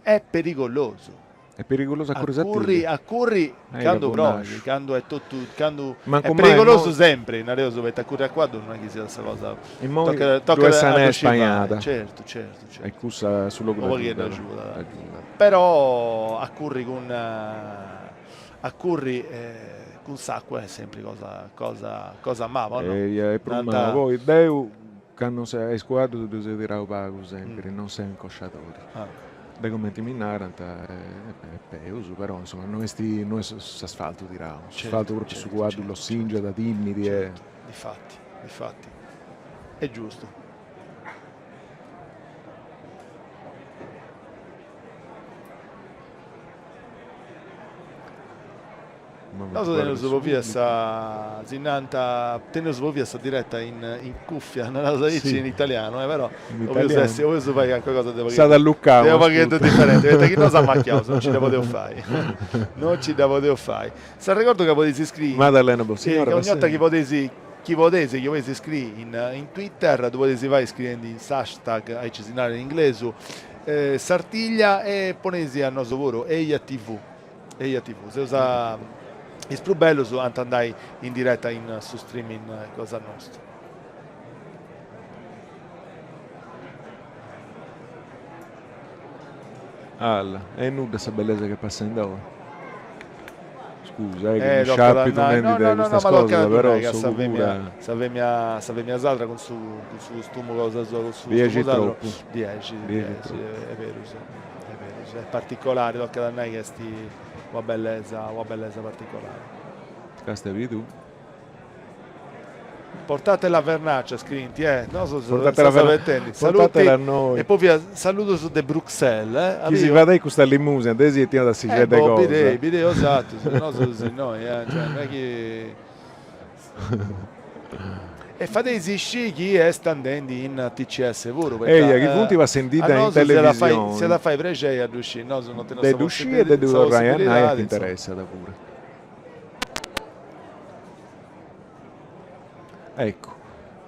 est perigolosu. Est perigulosu a curri sa tigre. A curri candu proit, candu est totu, candu est perigulosu sempri, nareus, poita a curri a cuaddu non est chi siat sa cosa. Immoi ddu est sa nai spainada. Certu, certu, certu. E cussa su logu dd'agiudat. Unu pagheddu agiudat. Però a curri cun a curri cun s'acua est sempri cosa cosa cosa maba, o no? Eia, est prus maba. Poi deu candu a is cuaddus ddus seu tirau pagu sempri, non seu incosciadori. De cumenti mi narant est peus, però insoma no est no est s'asfaltu tirau, s'asfaltu propriu su cuaddu lossingiat, timit e. Difati, difati, est giustu. Nosu teneus po fintzas sa, si nant, teneus po fintzas sa diretta in in cuffia, naraus aici in italianu, eh, però 'oleus essi, 'oleus fai calincuna cosa de unu pagheddu, de unu pagheddu diferenti, poita chi no s'amachiaus, non ci dda podeus fai, non ci dda podeus fai. S'arregordu ca podeis iscriri, Maddalena Bonsignore, ogni 'orta chi podeis, chi podeis, chi 'oleis iscriri in in Twitter, ddu podeis fai iscriendi in s'hashtag, aici si narat in inglesu, Sartiglia e poneis a nosu puru, Eia TV. Eia TV, seus a is prus bellus ant andai in direta in su streaming cosa nosta. Alla, e nudda sa bellesa chi est passendi oi. Scusa, eh, chi Eh, mi tocat a sciapitu nai, nendi no, de no, no, no, custas ma tocat cosas, a ddu però nai ca s'ogu sa femia, pura sa femia, sa femia sadra cun su, cun su costumu cosa sua, cun su costumu Diaci sadru, tropu. diaci, Diaci diaci, tropu. est berus, est berus, est particolari, tocat a nai chi est una bellesa, una bellesa particolari. Castia bidu. Portate la vernaccia, scrint, eh, nosu Portatela seus verna- abetendi. Saluti portatela a noi. e poi fiat saludus de Bruxelles, eh, Chi si fadet custa limusina, de si timat a si Eh, de boh, cosa. bidei, bidei 'osatrus, nosu seus innoi, eh, cioè non è chi E fadeis iscì chi est andendi in TCS puru, poita Eia, chi funt a passendidda in nosu s'iat a fai, televisioni. s'iat a fai prexei a ddu scì, nosu non teneus De sa ddu scì e de ddu sa torrai a nai a possibilidadi, chi insoma. interessat puru. Eccu,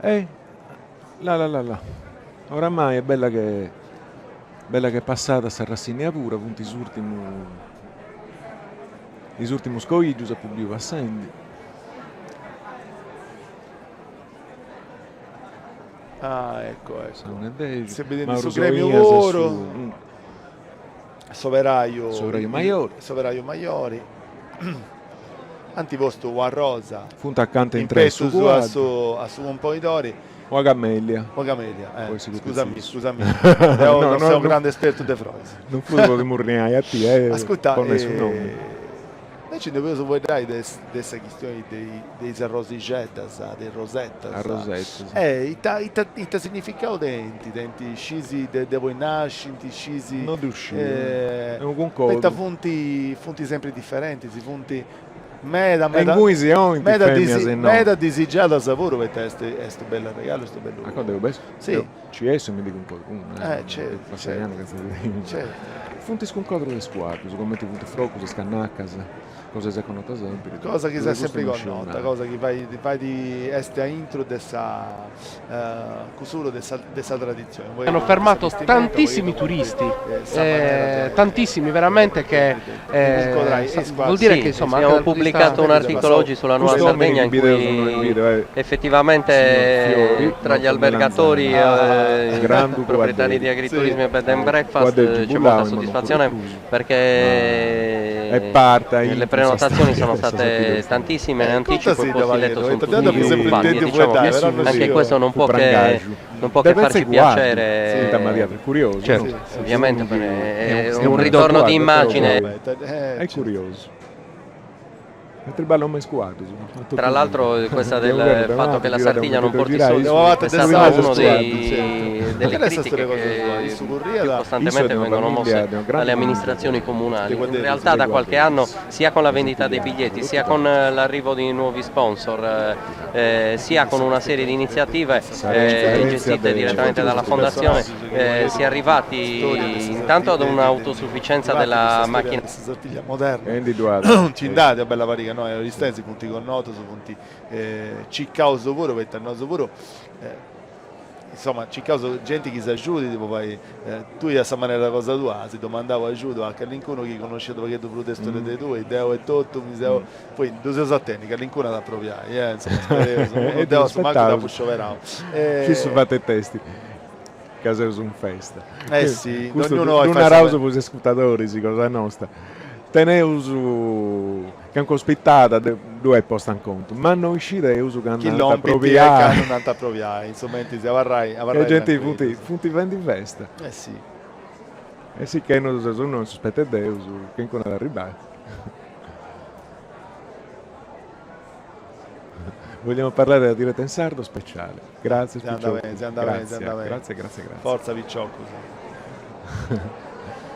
e la la la la. Oramai est bella che bella che passada sa rassinnia pura, funt is urtimus is urtimus coigius apu biu passendi. Ah, ecco, ecco. Sa una e dexi. Seus bidendi Mauru su gremiu Solinas e puru. su S'operaju S'operaju Maiori. S'operaju Maiori. Ant postu una rosa. Funt acanta in intrei su petus a cuaddu. su a su cumponidori. Una camellia. Una camellia, eh. Poi si Scusami, scusami. No, Deo non no, seo no. grande espertu de froris. Non fut po ti murriai a tie, eh, Ascurta, po nai su nomini. Inveci ndi boleus fueddai de de sa chistioni de de is arrosixeddas, de is rosettas. Arrosettas. Eh, ita ita ita significau tenint? Tenint scisi de de aboi nascint, scisi No ddu sciu, est unu cuncordu. Poita funt funt sempri diferentis, funt meda E meda inguni si 'onint meda femias e no. meda disigiadas puru poita est est u' bellu arregalu, est u' bellu A deu pensu, Si. deu nci essu e mi ndi cuncordu una, Eh, certu, passaianu certu, chentza de certu. Funt is cuncodrus de is cuaddus, cumenti funt frocus, is cannacas. Cosa chi s'est connota sempri. Cosa chi De s'est custu sempri non sciu connota, nai. cosa chi fait fait est aintru de sa cusuru de sa de sa traditzioni. Hanno fermato tantissimi turisti, tantissimi veramente che vuol dire Sì, che insomma abbiamo anche dal punto di vista pubblicato un articolo oggi sulla Nuova Cust'omini Sardegna in chi bideus non cui bidu, eh. effettivamente Signor Fiori, tra gli non albergatori, melanzane. eh, Grandu proprietari cuadderi. di agriturismi e bed and breakfast Cuadderi c'è molta giubullau, ma non soddisfazione puru prus. perché È parta le in prenotazioni sono sa state storia. tantissime in Eh, anticipo i contasì posti letto sono Valerio, tutti sempre occupati e intendo diciamo fueddai, però non anche scio. questo non Fu può che, prangagiu. non può che Deve farci essere guardi. piacere. Sì, ma è curioso. Certo, no? ovviamente Sì, è è un ritorno di immagine. È curioso. Mentre ballo mai squadro. Tra l'altro questa del fatto che la Sartiglia non porti soldi è stata uno dei, delle critiche che più costantemente vengono mosse dalle amministrazioni comunali. In realtà da qualche anno, sia con la vendita dei biglietti, sia con l'arrivo di nuovi sponsor, sia con una serie di iniziative gestite direttamente dalla fondazione, si è arrivati intanto ad un'autosufficienza della macchina. Sartiglia moderna. È individuata. Ci indate a bella pariga, no? Oristanesi punti connoto, punti ciccaus puru, poita nosu puru, insomma, ciccaus genti chi s'agiudit po fai, tui a sa manera cosa tua as domandau agiudu a calincunu chi connosciat u' pagheddu prus de storia de tui, deu etotu mi seu, poi ddu seus a tenni, calincunu at a proviai, insomma, spereus, unu deu a su mancu dd'apu scioberau. Ci su fatu 'e testi ca seus in festa. Eh sì, Custu ognuno ddu fait naraus sa po is ascurtadoris cosa nosta. Teneus calincuna ospitada ddu est posta in contu, ma no iscideus candu Chi ant a lompit e proviai. candu nd'ant a proviai, insomma, si abarrai, Ca abarrai genti funt trancuillus. funt fendi festa. Eh sì. E si che nosu seus innoi in su spet'e Deus, calincunu at arribai. Vogliamo parlare della diretta in sardo speciale. Grazie Si anda bene, piciocus. si anda bene, si Grazie, anda bene. grazie, grazie, grazie. Forza piciocus.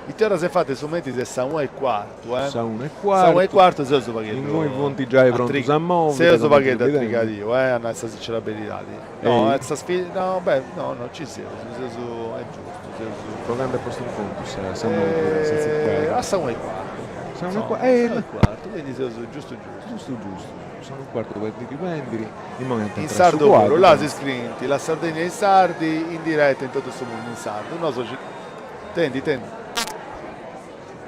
Ite ora s'est fata in su mentris est sa una e cuartu, eh. Sa una e Sa una e cuartu. cuartu seus u' pagheddu Inguni funt giai prontus a moviri, Seus u' comenti pagheddu bidendi. atrigadiu, eh, a nai sa sincera beridadi. No, Ei. sa sfida, no, beh, no, no, ci seus, seus, est giustu, seus. Po candu est postu in contu sa sa movida, sa tziccada? A sa una e cuartu. Sa una e Insomma, cuartu, sa eh, una e cuartu, quindi seus giustu giustu. Giustu giustu. Sa una e cuartu po dipendiri, immoi ant a In intrai su sardu puru, cuaddu. là si scriint, la Sardegna e i sardi, in diretta in totu su mundu in sardu. Nosu ci Tendi, tendi.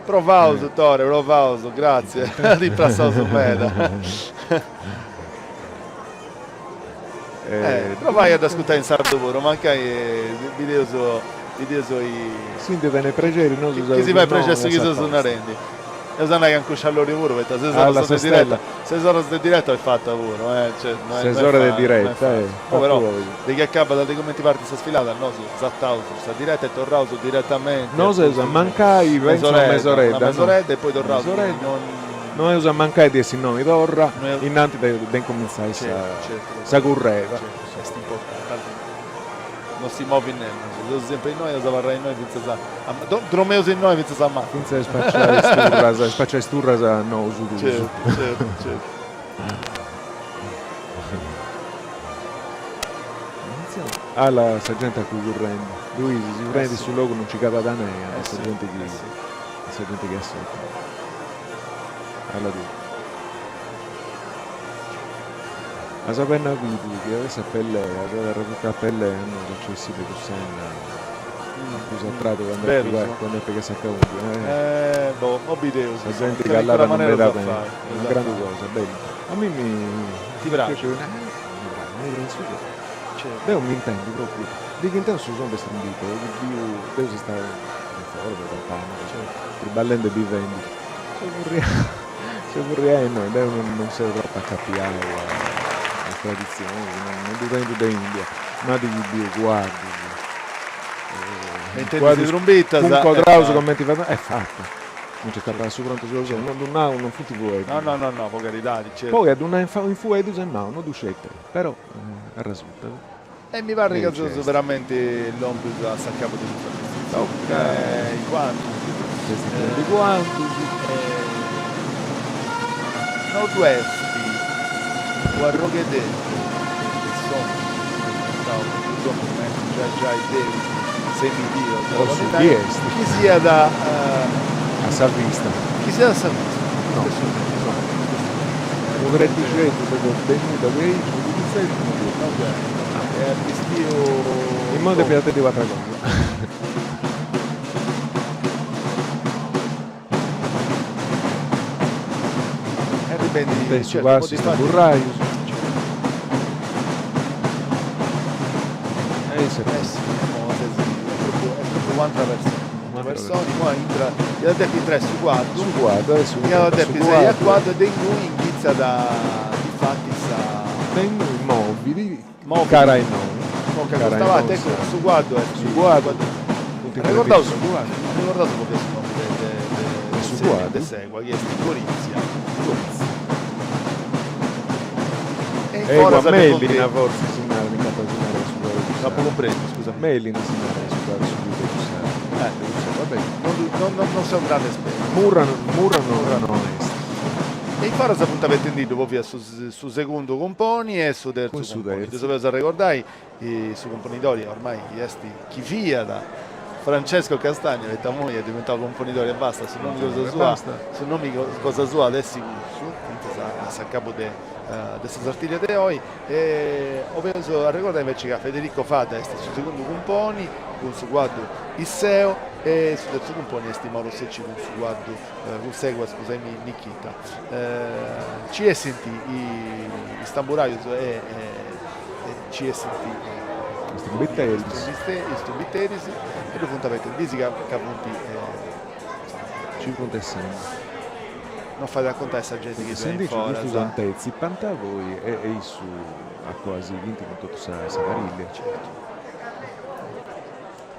Provaus, Tore, provaus, grazie, ti imprassaus meda. Eh, provai ad ascurtai in sardu puru, mancai bideus Bideus i. Si ndi tenet prexeri nosu seus. Chi si fait prexeri su chi seus narendi. Eus a nai cancu scialloriu puru, poita ses oras de diretta, ses oras de diretta est fata puru, eh, cioè no est Ses oras de diretta, eh. Poi però, de chi acabat de cumenti partit sa sfilada, nosu sataus sa diretta e torraus diretamenti. Nosu eus a mancai, pentzu una mesoredda, una mesoredda e poi torraus, non. No eus a mancai di essi innoi torra, innanti de incumintzai sa currera. Est importanti. Non si movit nemus, seus sempri innoi, eus abarrai innoi fintzas a dromeus innoi fintzas a manu. Fintzas a spaciai is turras, a spaciai is turras nosu duus. Certu, certu, certu. Alla sa genti acu currendi, ddu is, si prenit su logu non nci cabat nea de sa genti chi, de sa genti chi est sota. Alla ddu. A sa penna bidu chi at essi a Pellea, s'at a arrevucai a Pellea, nosu a ci essi de cuss'enna prus a tradu candu est pigai candu est pigai sa caùngia eh. Boh, mo bideus, Sa genti chi allara non meda beni, una grandu cosa, bellu. A mimmi Ti praxit? Mi praxit, mi prenit su coru. Deu m'intendu propriu, de chi intendu su sonu de is trumbitas, chi biu, deu seu istau in foras po tant'annus, triballendi e bivendi, seu furriau Seu furriau innoi, deu non seu tropu acapiau a is traditzionis, non ddu tengiu de india, ma de chi biu cuaddus, cuaddus cuncodraus cumenti fait, est fata, mi nci cabat su prantu solu solu, non ddu nau, non funt fueddus. No no no no, po caridadi, certu. Poi a ddu nai in fueddus est mau, non ddu sceti, però arresurtat. E mi parrit ca seus veramenti lompius a s'acabu de custa trasmissioni. I cuantus. I cuantus. No ddu est u' arrogheddeddu de s'omini chi est diventau prus omini ma est giai giai deus, semideus, O su chi est. Chi siat a sa vista. Chi siat a sa vista. No. No. Unu pretixeddu de nudda de aici, unu pipitzeddu no ddu est. No ddu est. Est bistiu. Immoi depiat tenni u'atra cosa. Arribendi. De su passu is tamburraius. E issa est. Est propriu u'atra personi. U'atra personi, imoi intra, iat a depi intrai su cuaddu. Su cuaddu, adesso Iat a depi sei a cuaddu e de ingui inghitzat difatis sa. De ingui movit cara a innoi. Ca custa parti, eccu, su cuaddu est. Su cuaddu. Arregordaus su cuaddu. Arregordaus po chi est su nomi de su cuaddu. De s'egua, chi est Gorizia. Gorizia. E Egua Mellina fortzis si narat in cantu si narat su cuaddu de cussa. No apu cumprendiu, scusa. Mellina si narat su cuaddu su de cussa. De cussa, va bene. Non non seu un grande esperto. Murra Murra no est. E in foras funt abetendiddu po finas su su segundu cumponi e su terzu cumponi. Ddus 'oleus arregordai, su cumponidori ormai chi est, chi fiat Francesco Castagna, poita immoi est diventau cumponidori e basta, su nomi cosa sua, su nomi cosa sua at essi cussu, fintzas a s'acabu de de sa Sartiglia de oi, e 'oleus arregordai inveci ca Federico Fadda est su segundu cumponi cun su cuaddu Isseo e su terzu cumponi est Mauro Secci cun su cuaddu cun s'egua scusaimi Nikita. Nci essint is tamburaius e nci essint is trumbiteris is trumbiteris e ddu funt abetendi ca funt Nci funt essendi. Non fait a contai sa genti chi ddoi est in foras. Custus antètzipant poi e issu a coa sighint cun totu sa parìllia. Certu.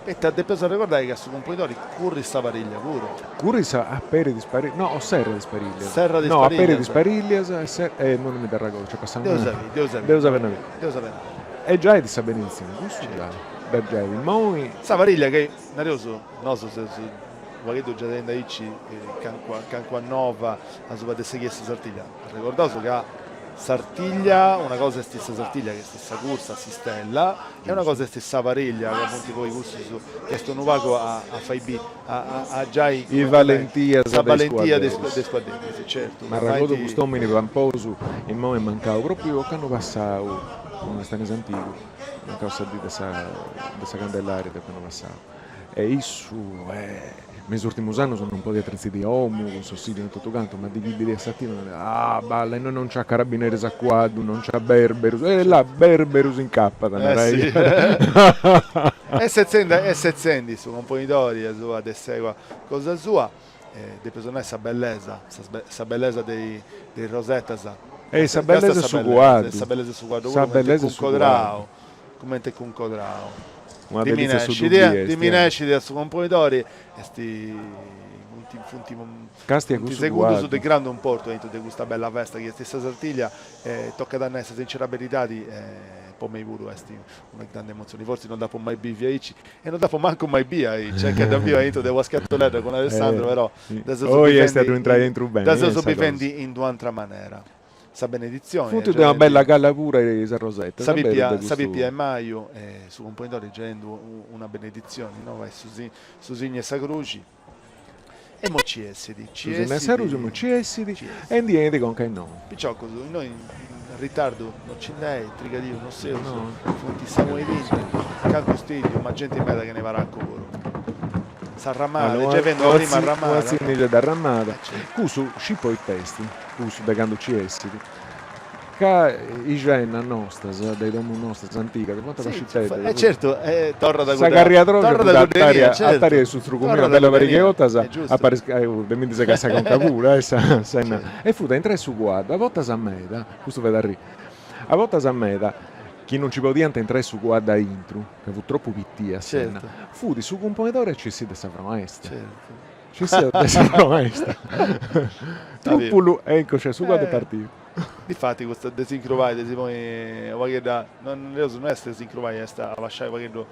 Poita depeus arregordai ca su cumponidori currit sa parìllia puru. Currit sa, aperit is parìllias, no, o serrat is parìllias. Serrat is parìllias. No, aperit is parìllias e serrat, eh non mi dd'arregordu, nc'est passau Deus a biri, Deus a biri. Deus a biri. Deus a biri. E giait sa beneditzioni, cussu giai, dda giait. Immoi. Sa parìllia chi, nareus, nosu seus u' pagheddu giai aici calincuna calincuna nova asuba de sa chi est sa Sartiglia. Arregordaus ca Sartiglia, una cosa est sa Sartiglia chi est sa cursa a s'istella e una cosa est sa pariglia ca funt poi cussus chi est unu pagu a a fai bi a a giai Is balentias sa balentia de is cuadderis, certu. M'arregordu cust'omini pamposu immoi est mancau propriu ocannu passau, no est antigu, mancau sa dì de sa de sa Candelaria de ocannu passau. E issu me is urtimus annus non podiat trezzi a 'omu cun s'ossigenu e totu cantu, ma ddi chi bidiat sa tima naraiat, ah balla, innoi non nc'at carabineris a cuaddu, non nc'at berberus, e là berberus incapat, naraiat. E setzendi e setzendi su Componidori asuba de s'egua cosa sua, depeus nai sa bellesa, sa bellesa de is rosetas. E sa bellesa 'e su cuaddu. Sa bellesa 'e su cuaddu puru, cumenti cuncodrau, cumenti cuncodrau. Una delizia su ddu biri est. Ddi minescit a su Componidori est funt Castia cussu segundos cuaddu. de grandu importu aintru de custa bella festa chi est sa Sartiglia e tocat a nai sa sincera beridadi po mei puru est una grande emotzioni, fortzis non dd'apu mai bivia aici e non dd'apu mancu mai bia aici, ca dda biu aintru de una scatuledda cun Alessandro, però dda seus Oi est a ddu intrai aintru beni, dda seus bivendi in d'u'antra manera. Sa beneditzioni. Funt de una bella gala puru is arrosetas, Sa pipia, sa pipia 'e maju e su Componidori giendu una beneditzioni, no, fait su su signu 'e sa cruxi e mo ci essit, ci essit. Su signu 'e sa cruxi mo ci essit e ndi 'enit conca a innoi. Piciocus, innoi in ritardu no ci nd'est, trigadiu no seus, funt sa unu e binti, cancu stìddiu, ma genti meda chene paraccu puru. S'arramada, giai fendu una prima arramada. Una tzinnixedda de arramada, cussu scit poit'est, cussu de candu ci essit, ca is gennas nostras, de is domus nostras antigas, fuant basciteddas. E certu, torrat cudda. Sa carriadroxa fut artaria, artaria de su tzrucuminu, una bella pariga 'e 'ortas, a de mi ndi segai sa conca puru, eh, sa enna. E fut a intrai su cuaddu, a bortas meda, custu fait arriri, a bortas meda, chi non nci podiant intrai su cuaddu aintru, ca fut tropu pitia s'enna, fut su Cumponidori a ci essiri de sa froesta. Ci essiat de sa froesta. Trupulu e incocciat su cuaddu e partiu. Difati custa de s'incrubai, de si ponni u' pagheddu a, non nareus no est s'incrubai, est a abasciai u' pagheddu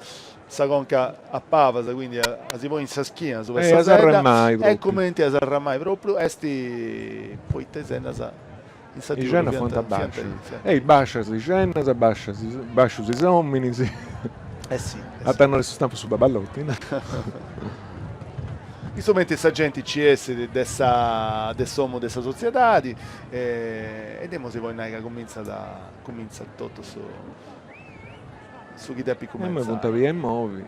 sa conca a pabas, quindi a si ponni in sa schina asuba 'e sa sedda, e cumenti a s'arramai propriu est poita is ennas in sa Is gennas fuant bascias. E bascias is gennas, bascias bascius is ominis. Eh si. At a nai su stampu su baballoti. In su mentris sa genti ci essit de sa de s'omu de sa sotziedadi e deu si podit nai ca cumintzat cumintzat totu su su chi depit cumentzai. E imoi funt a bia 'e movi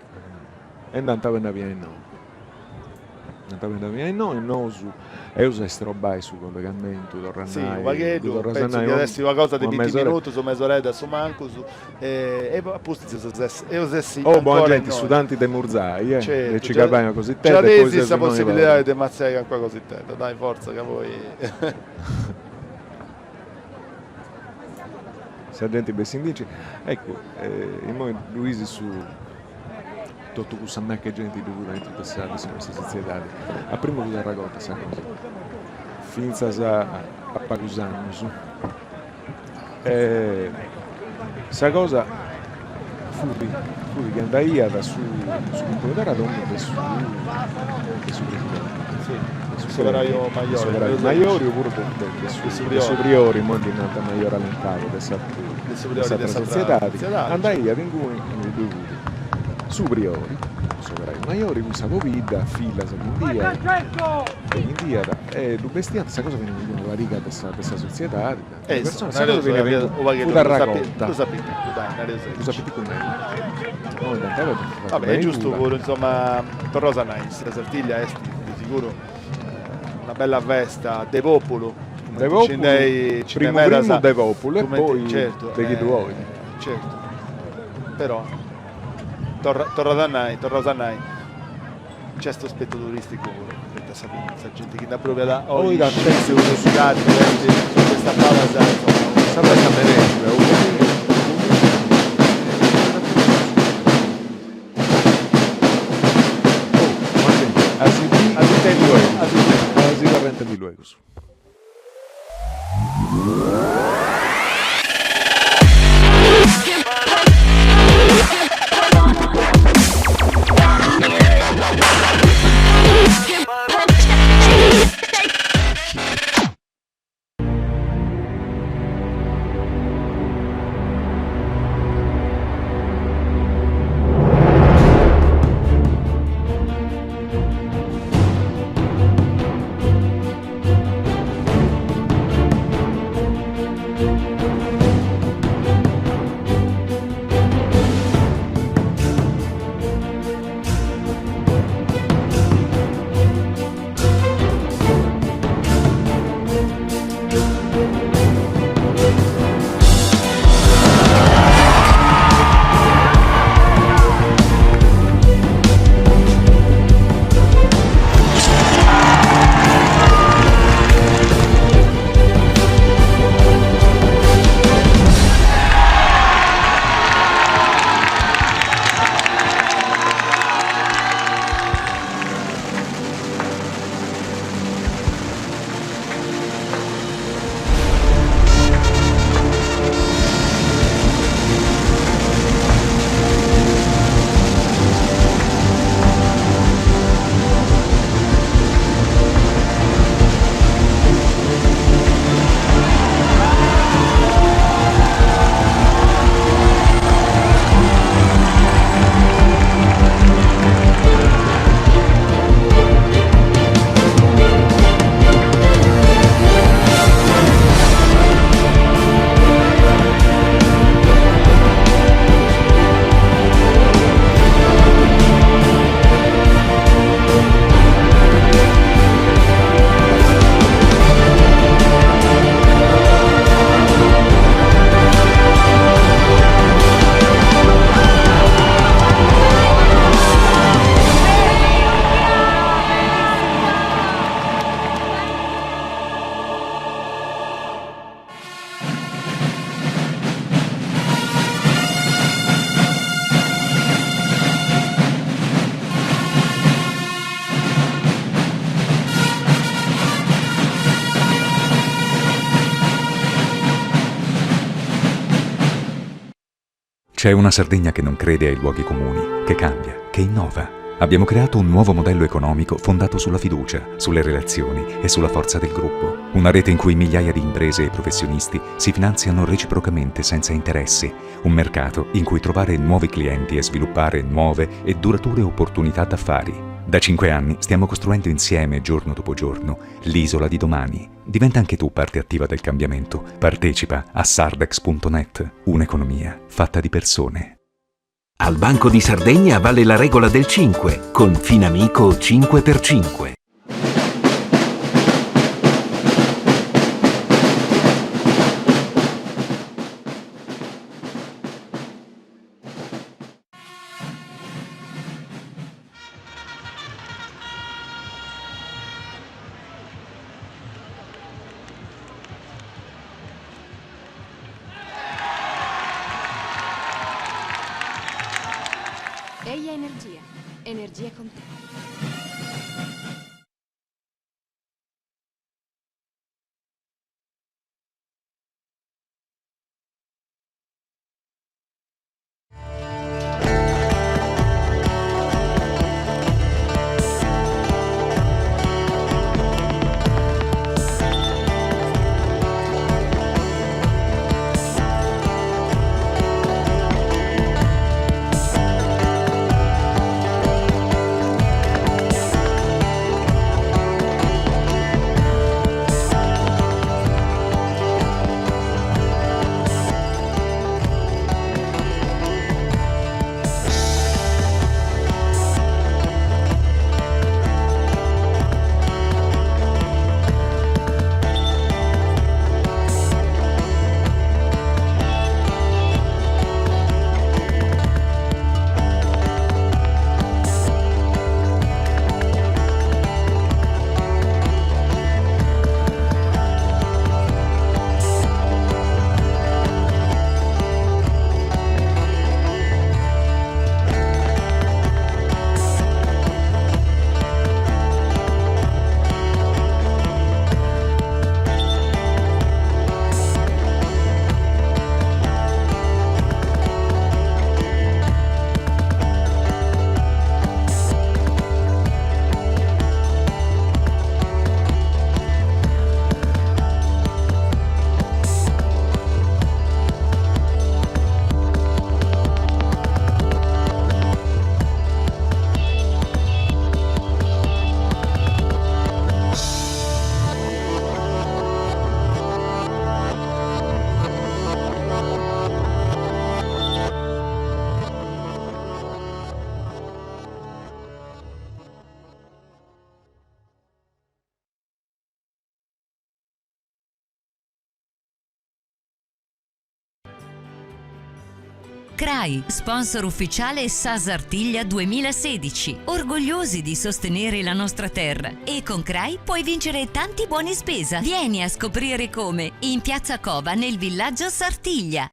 e nd'ant a benni a bia innoi. Nd'ant a benni a bia innoi, nosu eus a istrobai su collegamentu, torra a nai. Sì, u' pagheddu, pentzu chi at essi una cosa de binti minutus o mesoredda a su mancus e a pustis eus essi ancora innoi. Oh bona genti, su tanti de murzai, eh, de ci cabai una cositedda e poi seus sa possibilidadi de matziai calincuna cositedda, dai fortza ca poi. Sa genti bessindinci, eccu, immoi ddu is su Totu cussa mecca 'e genti ddu fut aintru de sa de sa sotziedadi. A primu fut arragorta sa cosa, fintzas a pagus annus. E sa cosa fut fut chi andaiat su su cumponidori a domu de su de su presidenti, de s'operaiu majori opuru de su priori, immoi ddi nant majori alentadu de s'atra sotziedadi, andaiat inguni e ddui fut Su priori, s'operaiu majori, cun sa pobidda, fillas chi nd'iat, e chi nd'iat, e ddu bestiant, sa cosa beniat una pariga de sa de sa sotziedadi, de personas, sa cosa beniat fut arragorta. Prus a piticu, dai, nareus aici. Prus a piticu meda. Imoi dd'ant fatu Vabbè, est giustu puru, insoma, torraus a nai, sa Sartiglia est de siguru una bella festa de populu, de populu, primu primu de populu e poi de chi ddu 'olit. Certu, però torra torrat a nai, torraus a nai, nc'est su aspetu turisticu puru, poita sa sa genti chi nd'aprobiat oi sceti unu cidadi est su de sa palas, insoma. Sa festa menescida unu A si bi a si tendi luegus a si torrente luegus. C'è una Sardegna che non crede ai luoghi comuni, che cambia, che innova. Abbiamo creato un nuovo modello economico fondato sulla fiducia, sulle relazioni e sulla forza del gruppo. Una rete in cui migliaia di imprese e professionisti si finanziano reciprocamente senza interessi. Un mercato in cui trovare nuovi clienti e sviluppare nuove e durature opportunità d'affari. Da 5 anni stiamo costruendo insieme, giorno dopo giorno, l'isola di domani. Diventa anche tu parte attiva del cambiamento. Partecipa a sardex.net, un'economia fatta di persone. Al Banco di Sardegna vale la regola del 5 con Finamico 5x5. Eia Energia. Energia con te. CRAI, sponsor ufficiale Sa Sartiglia 2016. Orgogliosi di sostenere la nostra terra. E con CRAI puoi vincere tanti buoni spesa. Vieni a scoprire come in Piazza Cova nel villaggio Sartiglia.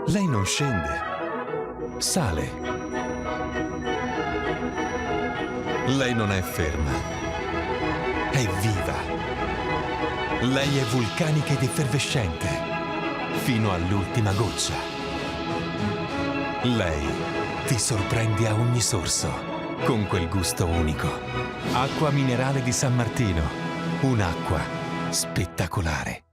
Lei non scende, sale. Lei non è ferma, è viva. Lei è vulcanica ed effervescente, fino all'ultima goccia. Lei ti sorprende a ogni sorso, con quel gusto unico. Acqua minerale di San Martino, un'acqua spettacolare.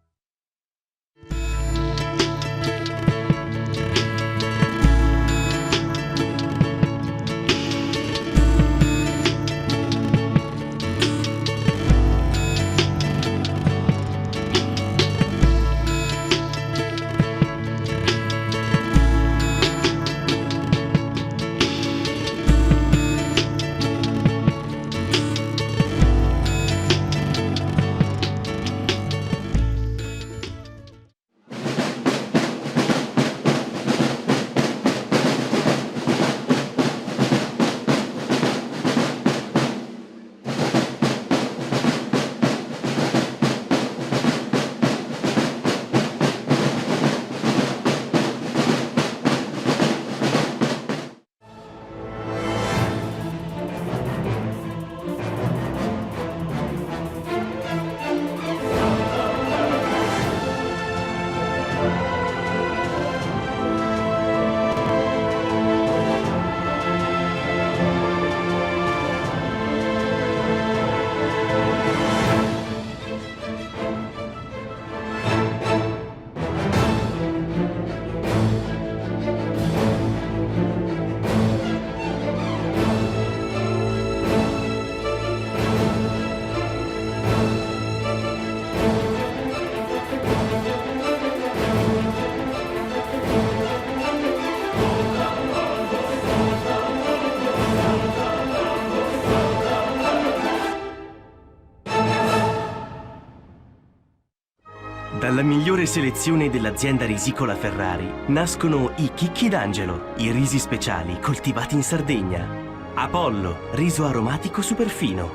Dalla migliore selezione dell'azienda risicola Ferrari nascono i Chicchi d'Angelo, i risi speciali coltivati in Sardegna. Apollo, riso aromatico superfino.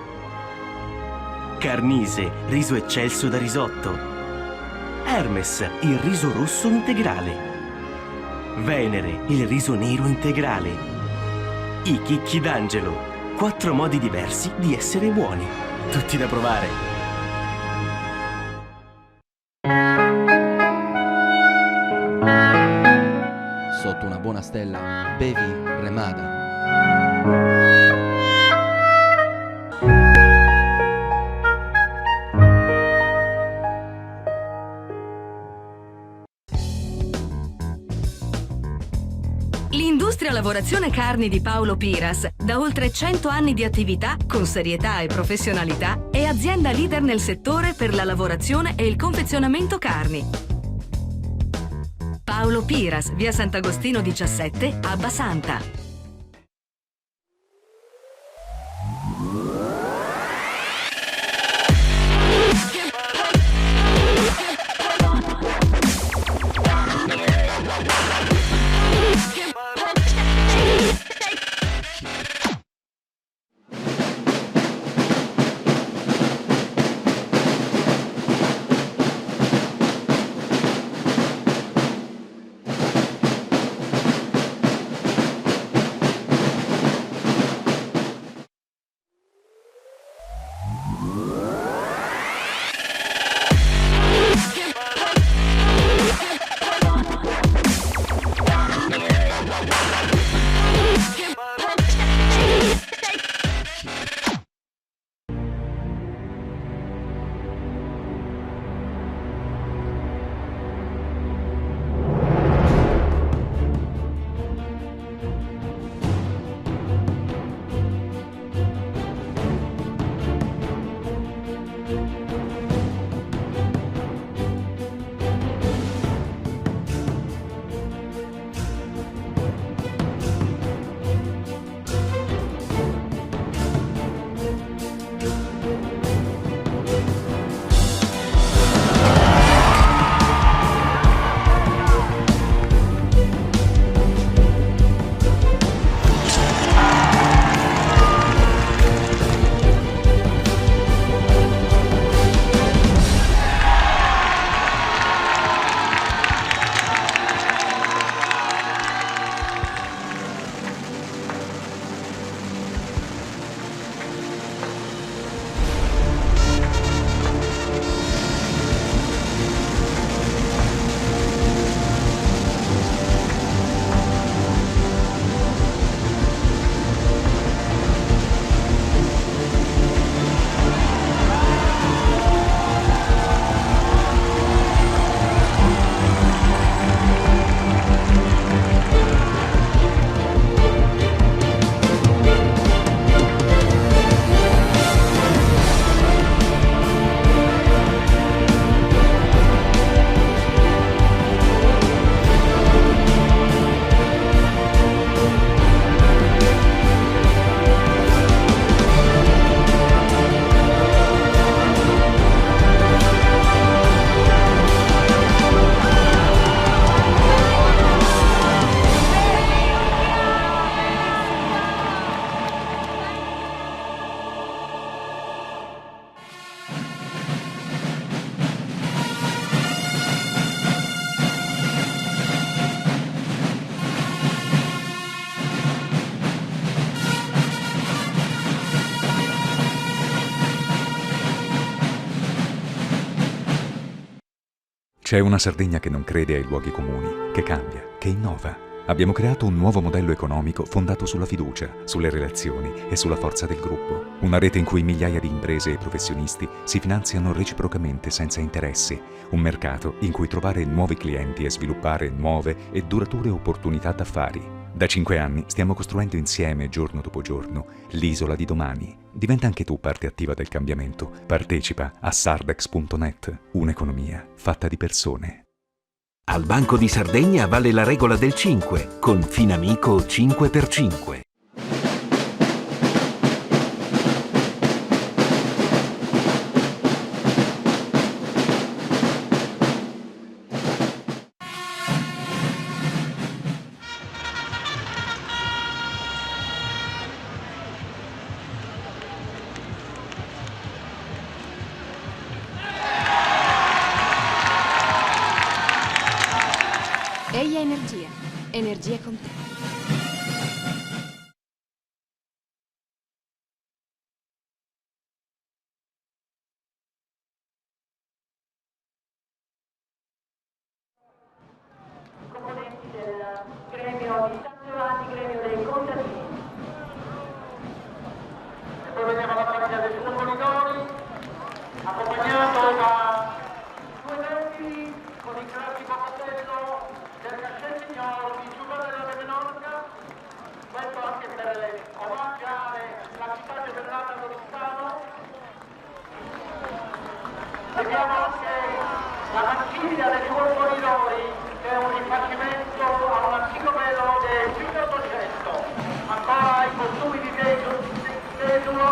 Carnise, riso eccelso da risotto. Hermes, il riso rosso integrale. Venere, il riso nero integrale. I Chicchi d'Angelo, quattro modi diversi di essere buoni. Tutti da provare. Sotto una buona stella, bevi Remada. L'industria lavorazione carni di Paolo Piras, da oltre 100 anni di attività, con serietà e professionalità, è azienda leader nel settore per la lavorazione e il confezionamento carni. Paolo Piras, via Sant'Agostino 17, Abbasanta. C'è una Sardegna che non crede ai luoghi comuni, che cambia, che innova. Abbiamo creato un nuovo modello economico fondato sulla fiducia, sulle relazioni e sulla forza del gruppo. Una rete in cui migliaia di imprese e professionisti si finanziano reciprocamente senza interessi. Un mercato in cui trovare nuovi clienti e sviluppare nuove e durature opportunità d'affari. Da 5 anni stiamo costruendo insieme, giorno dopo giorno, l'isola di domani. Diventa anche tu parte attiva del cambiamento. Partecipa a sardex.net, un'economia fatta di persone. Al Banco di Sardegna vale la regola del 5 con Finamico 5x5. Eia Energia. Energia con te. Componenti del gremio di San Giovanni, gremio dei contadini. E poi vediamo la famiglia dei Polidori, accompagnato da due nobili con il classico cappello del Cachet Signor di Giovanni della Menorca, questo anche per omaggiare la città gemellata d'Oristano. Vediamo anche la manciglia dei Polidori, che è un rifacimento a un antico velo del 1800. Ancora i costumi di Desulo,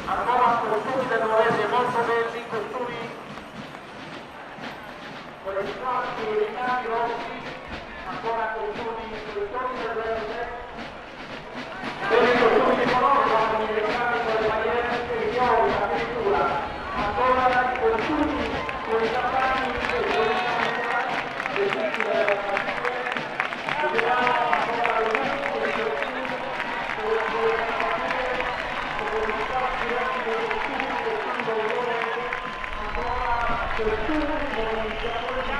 ancora costumi del Nuorese molto belli, costumi con gli squarci e i ricami rossi, ancora costumi con i toni del verde, belli costumi di colore con i ricami con le magliette, i fiori, la pittura, ancora i costumi con i campani e con i vestiti della famiglia. Vediamo ancora le luci dei costumi con le campane, con gli squarci rossi dei costumi, costumi del Nuorese, ancora costumi con i fiori di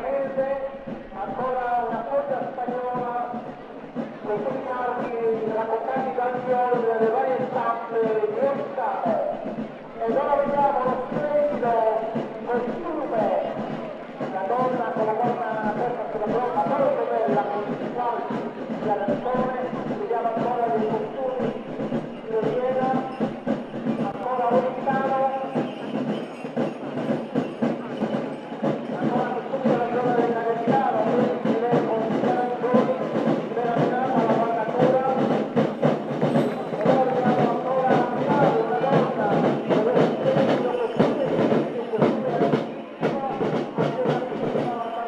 verde. Ancora una foggia spagnola, costumi marchi raccontati da delle varie stampe di Oristano. Ed ora vediamo lo splendido costume, la donna con la gonna aperta sulla gonna, molto bella, con gli squarci di arancione, vediamo ancora dei costumi di Oliena, ancora Oristano, ancora costumi della zona del Cagliaritano, quindi direi con gli arancioni, ben abbinata alla bandatura. E ora vediamo ancora ammirare una donna con lo splendido costume, un costume antichissimo, anche una bellissima bandatura, molto bella la gonna aperta sulla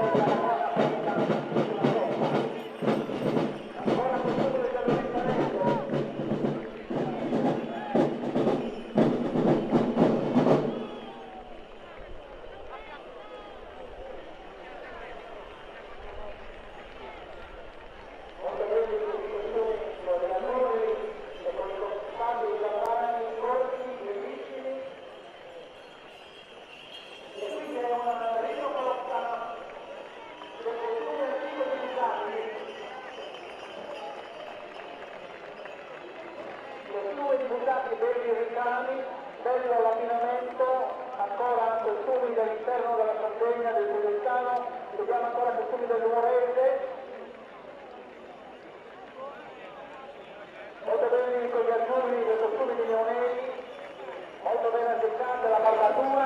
gonna. Ancora costume del Oristanese. Molto belli questi costumi con gli allori e con i capi di campani corti, bellissimi. E qui c'è una riproposta del costume antico di Busachi. Costume di Busachi, belli ricami, bello l'abbinamento, ancora costumi dell'interno della Sardegna, del Cagliaritano, vediamo ancora costumi del Nuorese. Molto belli con gli azzurri dei costumi di Leonelli, molto ben azzeccata la barbatura,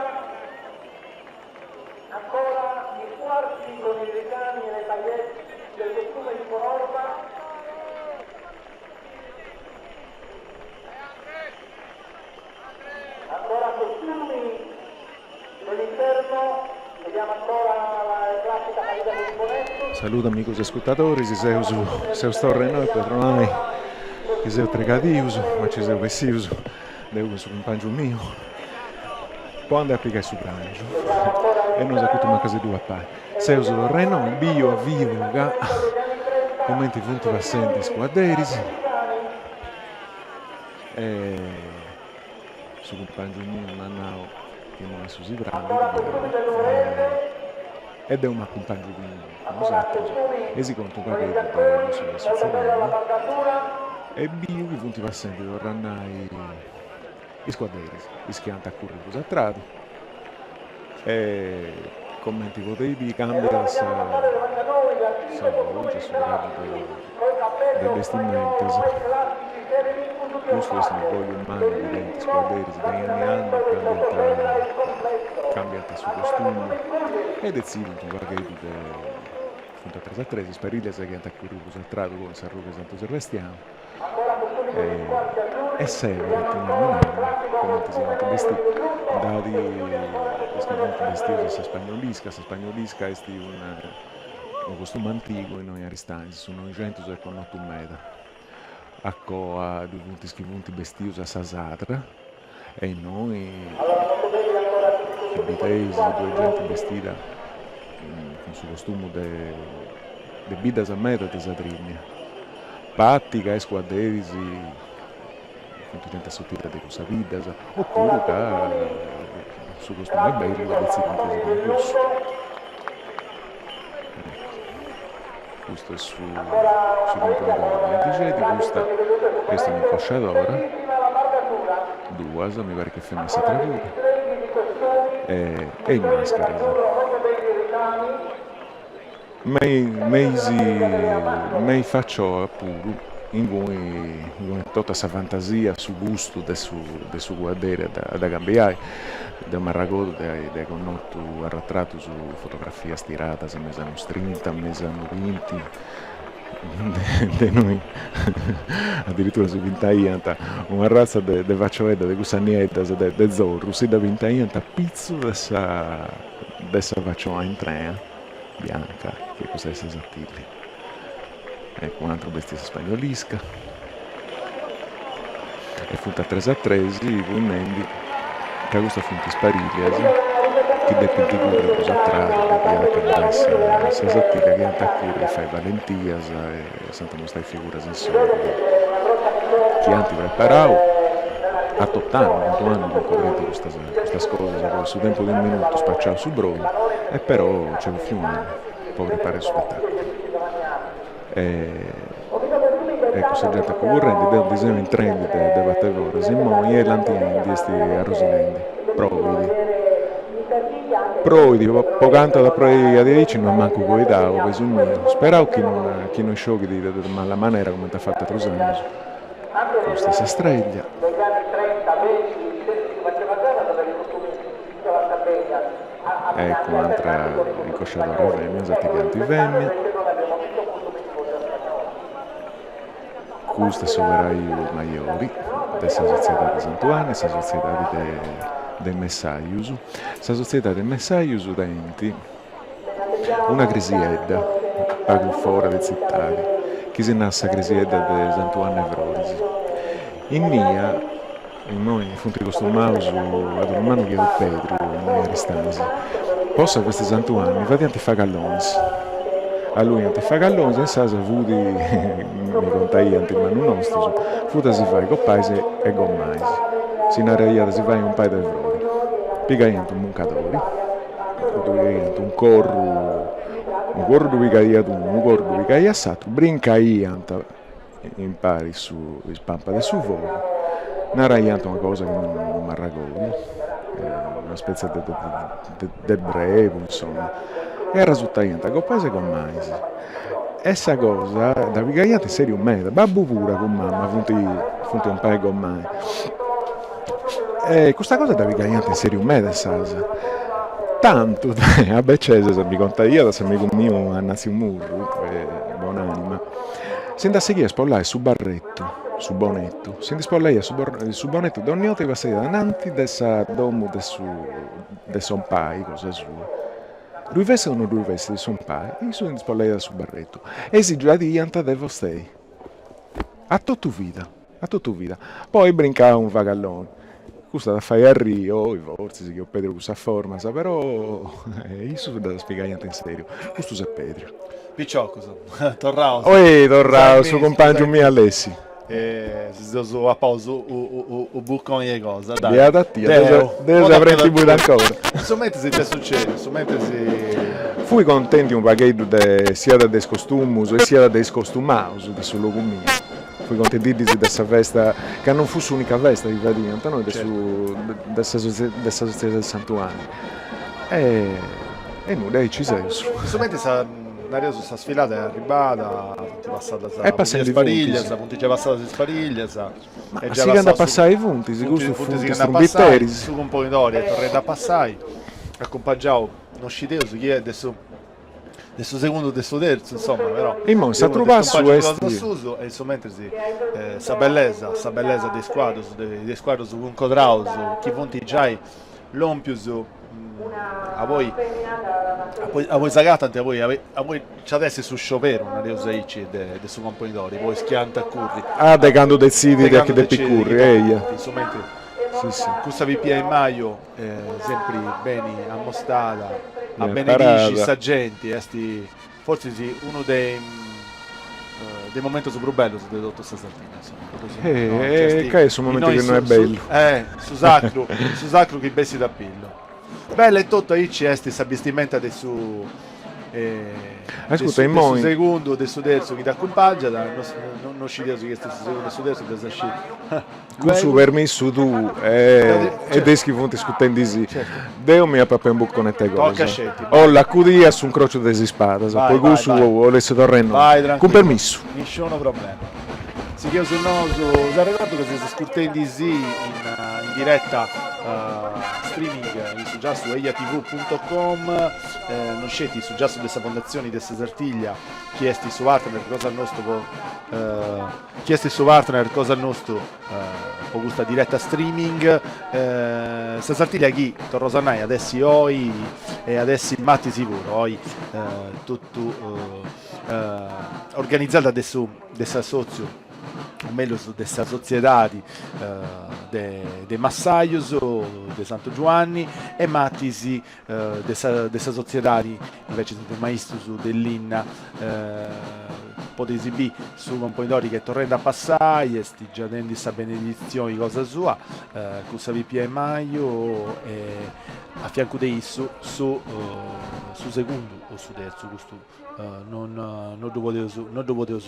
ancora gli squarci con i ricami e le paillette del costume di Bonorva. Ancora costumi degli Saludu amigus ascurtadoris, seus seus torra innoi po torrai chi seus tregadius, ma nci seus bessius deu cun su cumpangiu miu po andai a pigai su prangiu e nosu acutu mancu a si ddu papai. Seus torra innoi, biu a videu ca cumenti funt passendi is cuadderis e su cumpangiu miu m'at nau chi imoi issu si prandit e deu m'acumpangiu cun bosatrus e si contu u' pagheddu de cussu chi est sutzedendi e biu chi funt passendi torra a nai is cuadderis, is chi ant a curri prus a tradu e comenti podeis biri cambiat sa sa boxi su tradu de bestimentas. Custu est un'orgogliu mannu chi tenint is cuadderis, de annu in annu cambiant cambiant su costumu e detzidint unu pagheddu de funt a tres a tres is parillas chi ant a curri prus a tradu poi in s'arruga 'e Santu Sebastianu e seberant in annu in annu cumenti si ant bestì. Nd'at is chi funt bestius a sa spagnolisca, sa spagnolisca est unu costumu antigu innoi in Aristanis, su Noixentus est connotu meda. A coa ddui funt is chi funt bestius a sa sadra e innoi chi bideis ddoi est genti bestida cun su costumu de de biddas meda de Sadrìnnia. Parti ca is cuadderis funt genti assotida de cussas biddas opuru ca su costumu est bellu e detzidint de si ponni cussu. Custu est su su cumponidori de Antixeti, custa est un'incosciadora, duas, mi parit chi est femina s'atra puru, e e is mascaras. Me me is me is facioas puru inguni inguni totu sa fantasia, su gustu de su de su cuadderi at a cambiai. Deu m'arragodu de ai de ai connotu arretratus, fotografias tiradas me is annus trinta, me is annus binti, de innui adiritura si pintaiant un'arratza de de facioedda de cussas nieddas de de Zorru, si dda pintaiant apitzus de sa de sa facioa intrea bianca chi est cussa de sa Sartillia. Eccu un'atru bestiu a sa spagnolisca e funt a tres a tres fui nendi ca custas funt is parillas chi depint curri prus a tradu de chi at a acabai sa sa Sartiglia chi ant a curri a fai balentias e s'ant a mostrai figuras insoru chi ant preparau a tot'annu, cantu annu chi currint custas custas cosas, poi su tempus diminutu spaciau su brodu e però nc'est bòfiu un'annu po preparai su spetaculu. Eccu sa genti currendi, deu ndi seu intrendi de de part'e foras, immoi est lantiendi, est arrosinendi, proit. Proit, po cantu at a proi diaici no at mancu coidau, a bisu miu, sperau chi non chi non scioghit de mala manera cumenti at fatu atrus annus. Custa est sa streglia. Eccu un'atra incosciadora femina, s'ativianti femina. Custu est s'operaiu majori de sa sotziedadi Santu 'Anni, sa sotziedadi de de is messajus. Sa sotziedadi de is messajus tenint una cresiedda pagu fora de tzitadi, chi si narat sa cresiedda de Santu 'Anni 'e Froris. Innia Immoi funt costumaus a dolu mannu chi eus pèrdiu innoi in Aristanis. Po sa festa 'e Santu 'Anni fadiant is fagallonis. Alluiant is fagallonis e insaras fut, mi contaiant is mannus nostus, fut a si fai gopais e gomais. Si naraiat a si fai unu pai de frori. Pigaiant unu muncadori, ddu pigaiant unu corru, unu corru ddu pigaiat unu, unu corru ddu pigaiat s'aturu, brincaiant impari su is pampas de su fogu, naraiant una cosa chi non m'arragodu, una spètzia de de pregu insoma, e arresurtaiant gopais e gomais. E sa cosa dda pigaiant in seriu meda, babbu puru cun mama funt funt compai e gomai, e custa cosa dda pigaiant in seriu meda insaras, tantu a becesas mi contaiat s'amigu miu Annatziu Murru, bonanima. Si nd'at sighiu a spollai su barretu, su bonettu, si ndi spollaiat su su bonettu donni 'orta chi passaiat ananti de sa domu de su de s'ompai cosa sua. Ddui fessit o no ddui fessit s'ompai, issu si ndi spollaiat su barretu e si giadiant de fostei. A totu vida, a totu vida. Poi brincau unu fagalloni. Custu at a fai arrii oi fortzis chi Pedru cussas formas, però issus ddas pigaiant in seriu. Custu est Pedru. Piciocus, torraus. Oi, torraus, su cumpangiu miu Alessi. Si seus papaus u buconi 'e cosa, dai. Beada a tia, deu sa brenti buida ancora. Su mentris ita est sucediu, su mentris. Fui contendi unu pagheddu de siat de is costumus e siat de is costumaus de su logu miu. Fui contendiddis de sa festa, ca non fut s'unica festa chi fadiant, no, de su de sa de sa sotziedadi de Santu 'Anni. E nudda, aici seus. Su mentris sa nareus sa sfilada est arribada, funt passadas is pariglias, funt giai passadas is pariglias. Ma sighint a passai funt, custus funt is trumbiteris. Su cumponidori est torrendi a passai, acumpangiau, no scideus chi est de su de su segundu de su terzu, insomma, però. Immoi s'atru passu est. Susu e in su mentris sa bellesa, sa bellesa de is cuaddus, de is cuaddus cuncodraus chi funt giai lompius a poi a poi s'agatant a poi a poi nci at essi su scioberu, nareus aici, de de su componidori po is chi ant a curri. Ah de candu detzidit a chi depit curri, eia. In su mentris cussa pipia 'e maju sempri beni ammostada a benedixi sa genti est fortzis unu de is momentus prus bellus de totu sa Sardigna insoma. Ca est su momentu chi no est bellu. Su sacru su sacru chi bessit a pillu. Bella e totu aici est sa bistimenta de su Ascurta, immoi. De su segundu o de su terzu chi t'acumpangiat, no scideus chi est su segundu e su terzu, dd'as a sciri. Cun su permissu tuu e de is chi funt iscutendisì, deu mi apu a papai un bucconettu 'e cosa. 'Ollu acudì a s'uncrociu de is ispadas, po cussu 'ollu torrai innoi. Cun permissu. Nisciunu problema. Sigheus nosu, s'arregordu ca seis ascurtendisì in diretta streaming in su giassu ejatv punto com. non sceti su giassu de sa Fondatzioni de sa Sartiglia chi est su partner cosa nostu po chi est su partner cosa nostu po custa diretta streaming. Sa Sartiglia chi, torraus a nai, at essi oi e at essi matis puru oi totu organizada de su de s'assotziu o mellus de sa sotziedadi de massajus de Santu Giuanni e matis de sa de sa sotziedadi invecis de maistus de linna podeis biri su componidori chi est torrendi a passai est giadendi sa beneditzioni cosa sua cun sa pipia 'e maju e a fiancu de issu su su segundu o su terzu custu non non ddu podeus non ddu podeus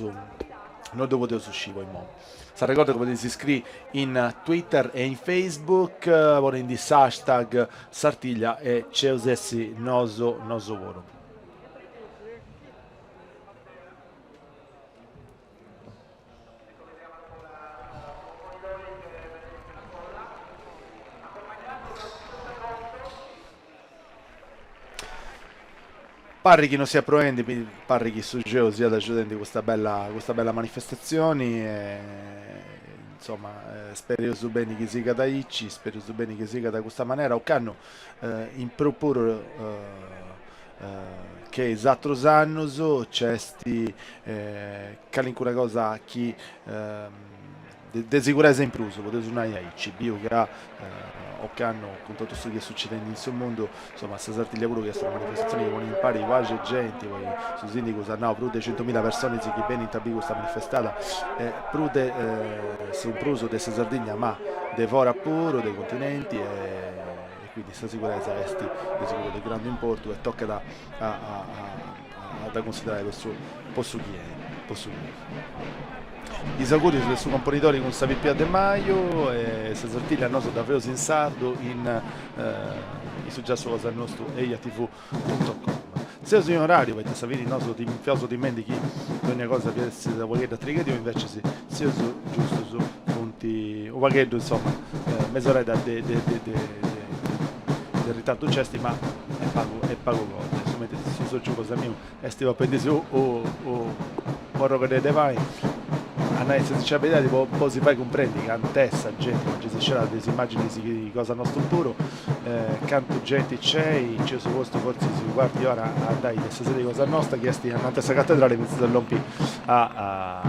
non ddu podeus sciri po immoi. S'arregordu chi podeis iscriri in Twitter e in Facebook ponendi s'hashtag Sartiglia e c'eus essi nosu nosu puru. Parrit chi no siat proendi, parrit chi su geu siat agiudendi custa bella custa bella manifestatzioni e insoma spereus beni chi sigat aici, spereus beni chi sigat a custa manera, ocannu in prus puru che is atrus annus nc'est calincuna cosa chi de siguresa in prus, podeus nai aici, biu ca ocannu cun totu su chi est sucedendi in su mundu, insoma sa Sartiglia puru chi est una manifestatzioni chi ponit impari pagu genti, poi su sindigu s'at nau prus de centumilla personis chi benint a biri custa manifestada, e prus de su prus de sa Sardigna ma de fora puru, de continenti e quindi sa siguresa est de siguru de grandu importu e tocat a a dda cunsiderai po su po su chi est po su chi est. Is augurius de su componidori cun sa pipia de maju e sa Sartiglia nosu dda feus in sardu in in su giassu cosa nostu ejatv punto com. Seus in orariu poita a sa fini nosu fiaus timendi chi dogna cosa fiat essi u' pagheddu a trighediu invecias seus giustus funt u' pagheddu insoma mesoredda de de de de de ritardu nc'est ma est pagu est pagu cosa, su mentris su sogiu cosa miu est papendisi u u. U' arrogheddu de fai, a nai sa beridadi po po si fai cumprendi cant'est sa genti, ma gei si sciat de is immaginis cosa nosta puru, cantu genti nc'est, nci eus postu fortzis u' cuartu 'e ora a andai de sa sedi cosa nosta chi est ananti a sa catedrali fintzas a lompi a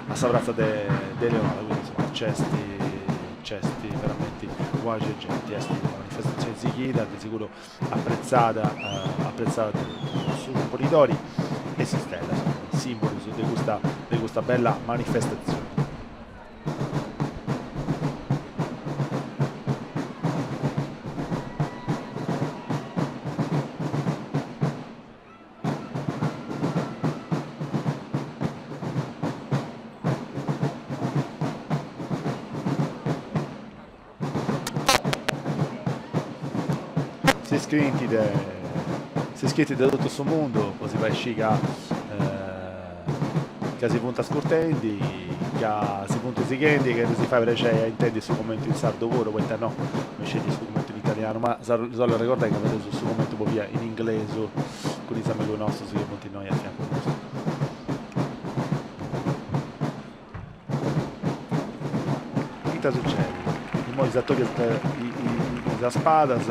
a sa pratza de de Eleonora, quindi insoma nc'est nc'est veramenti u' axi 'e genti, est una manifestazioni sighida de seguru apretzada apretzada de totus, su Cumponidori e s'istella sunt sìmbolus de custa de custa bella manifestatzioni. Si scriint de si scriint de totu su mundu po si fai scì ca ca si funt ascurtendi, ca si funt sighendi e ca ddis fait prexeri a intendi su commentu in sardu puru, poita no, no sceti su commentu in italianu, ma si 'ollu arregordai ca fadeus su commentu po via in inglesu cun is amigus nostus chi funt innoi a fiancu nostu. Ita sucedit? Immoi s'atobiant is spadas,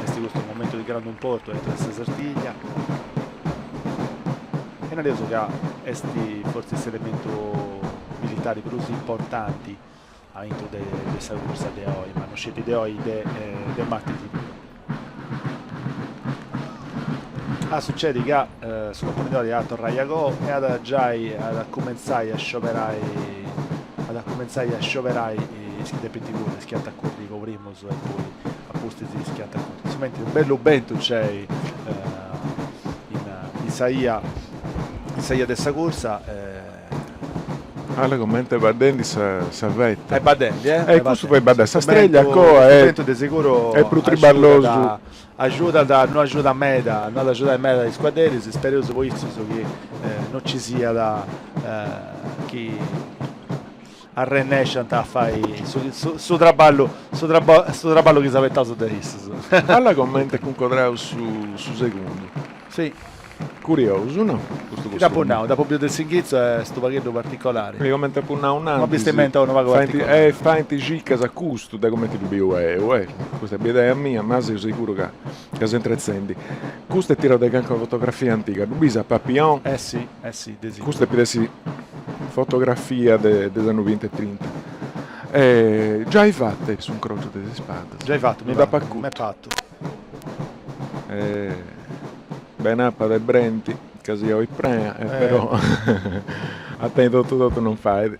est custu unu momentu de grandu importu aintru de sa Sartiglia, e nareus ca est fortzis s'elementu militari prus importanti aintru de sa cursa de oi, ma no sceti de oi, de de martis puru. Ah, sucedit ca su Componidori at a torrai a goa e at giai at a cumentzai a scioberai at a cumentzai a scioberai is chi depint curri, is chi ant a curri po primus e poi a pustis is chi ant a curri. Su mentri unu bellu bentu nc'est in in sa 'ia in sa 'ia de sa cursa Alla comente baddendi sa sa fetta. Est baddendi, eh? E cussu fait baddai sa streglia a coa e bentu de seguru est prus triballosu. Agiudat, no agiudat meda, no at agiudai meda is cuadderis, spereus po issus chi no ci siat chi arrennesciant a fai su su traballu su su traballu chi s'abetaus de issus. Alla comente cuncodraus su su segundu. Si. Curiosu, no? Custu costumu. Dd'apu nau, dd'apu biu de s'inghitzu e est unu pagheddu particolari. E comente apu nau innantis. Una bistimenta unu pagu particolari. E faint cicas a custu, de comente ddu biu 'eu, eh. Custa est bidea mia, ma seu seguru ca ca seu intretzendi. Custu est tirau de calincuna fotografia antiga, ddu bis a Papillon? Eh si, eh si, de siguru. Custu depit essi fotografia de de is annus binti e trinta. E giai fatu est s'uncrociu de is ispadas. Giai fatu, mi m'est patu. Ben'apat e brenti, ca si oi prea, e però a tenni totu totu non fait.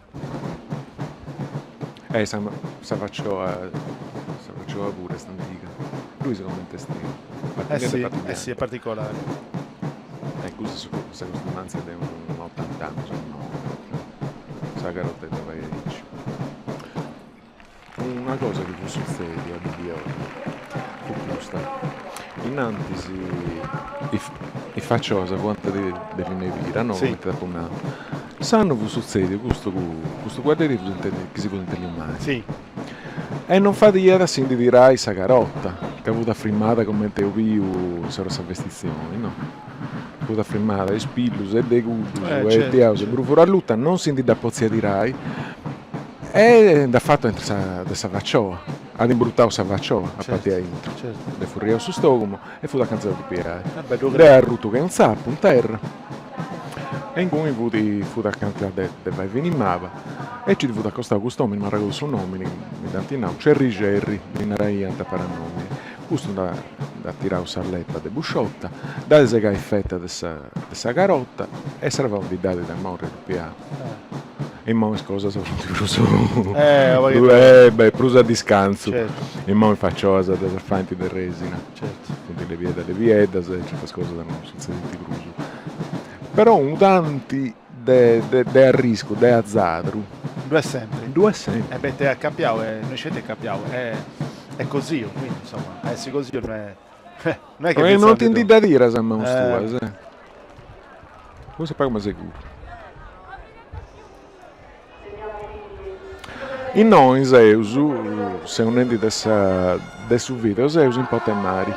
E sa sa facioa sa facioa puru est antiga. Ddu is comente est Eh si, eh si, è particolare. E custa est sa costumantzia de unu otant'annus a innoi, sa carotedda fait aici. Una cosa chi fut sutzedia ddu biu fut custa, innantis is facioas fuant de Lin'e Pira, no, cumenti t'apu nau, s'annu fut sutzediu custu custu cuadderi chi si fut intendiu mali e non fadiat a si ndi tirai sa carota ca fut afrimmada cumenti eus biu in s'ora 'e sa vestitzioni, no, fut afrimmada is pillus e de cuddus e diaus e bruvura alluta, non si ndi dda potziat tirai E nd'at fatu intru sa de sa facioa, at imbrutau sa facioa a parti a intru, dd'est furriau su stogumu e fut acantzau a piai. Nd'est arrutu che unu tzapu in terra e inguni fut fut acanta de de fai fini maba e nci ddi fut acostau cust'omini, m'arregodu su nomini, mi dd'ant nau, Cerri Cerri ddi naraiant a paranomini. Custu nd'at tirau sa lepa de busciotta, dd'at segau is fetas de sa de sa carota e sarvau ndi dd'at de morri piau. Immoi is cosas funt prus eh beh prus a discantzu. Immoi is facioas ddas faint de resina. Funt lebieddas lebieddas e certas cosas non sutzedint prus. Però unu tanti de de arriscu, de azadru. Ddu est sempri. Ddu est sempri. E beh est acapiau e no isceti acapiau est cosiu, quindi insoma a essi cosiu no est no est chi Non ti ndi dda tiras a manus tuas. Custu est pagu ma seguru. Innoi seus, seu nendi de sa de su video, seus in Porta 'e Mari.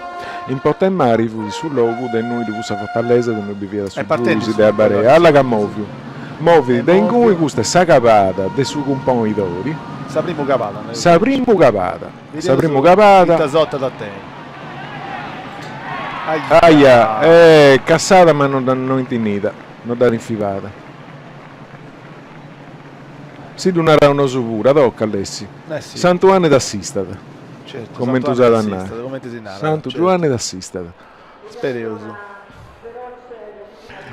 In Porta 'e Mari fut su logu de innui ddu fut sa fortalesa de innui biviat su giuixi de Arborea. Alla ca moviu. Movit de ingui, custa est sa cabada de su cumponidori. Sa primu cabada. Sa primu cabada. Sa primu cabada. Ita sorte at a tenni. Aia, eh, cassada ma non no intinnida, no dd'at infibada. Si ddu naraus nosu puru, tocat Alessi. Eh sì. Santu 'Uanni t'assistat. Certu, Comenti Santu usat 'Uanni a nai. t'assistat, comenti si narat, Santu certu. Giuanni t'assistat. Spereus.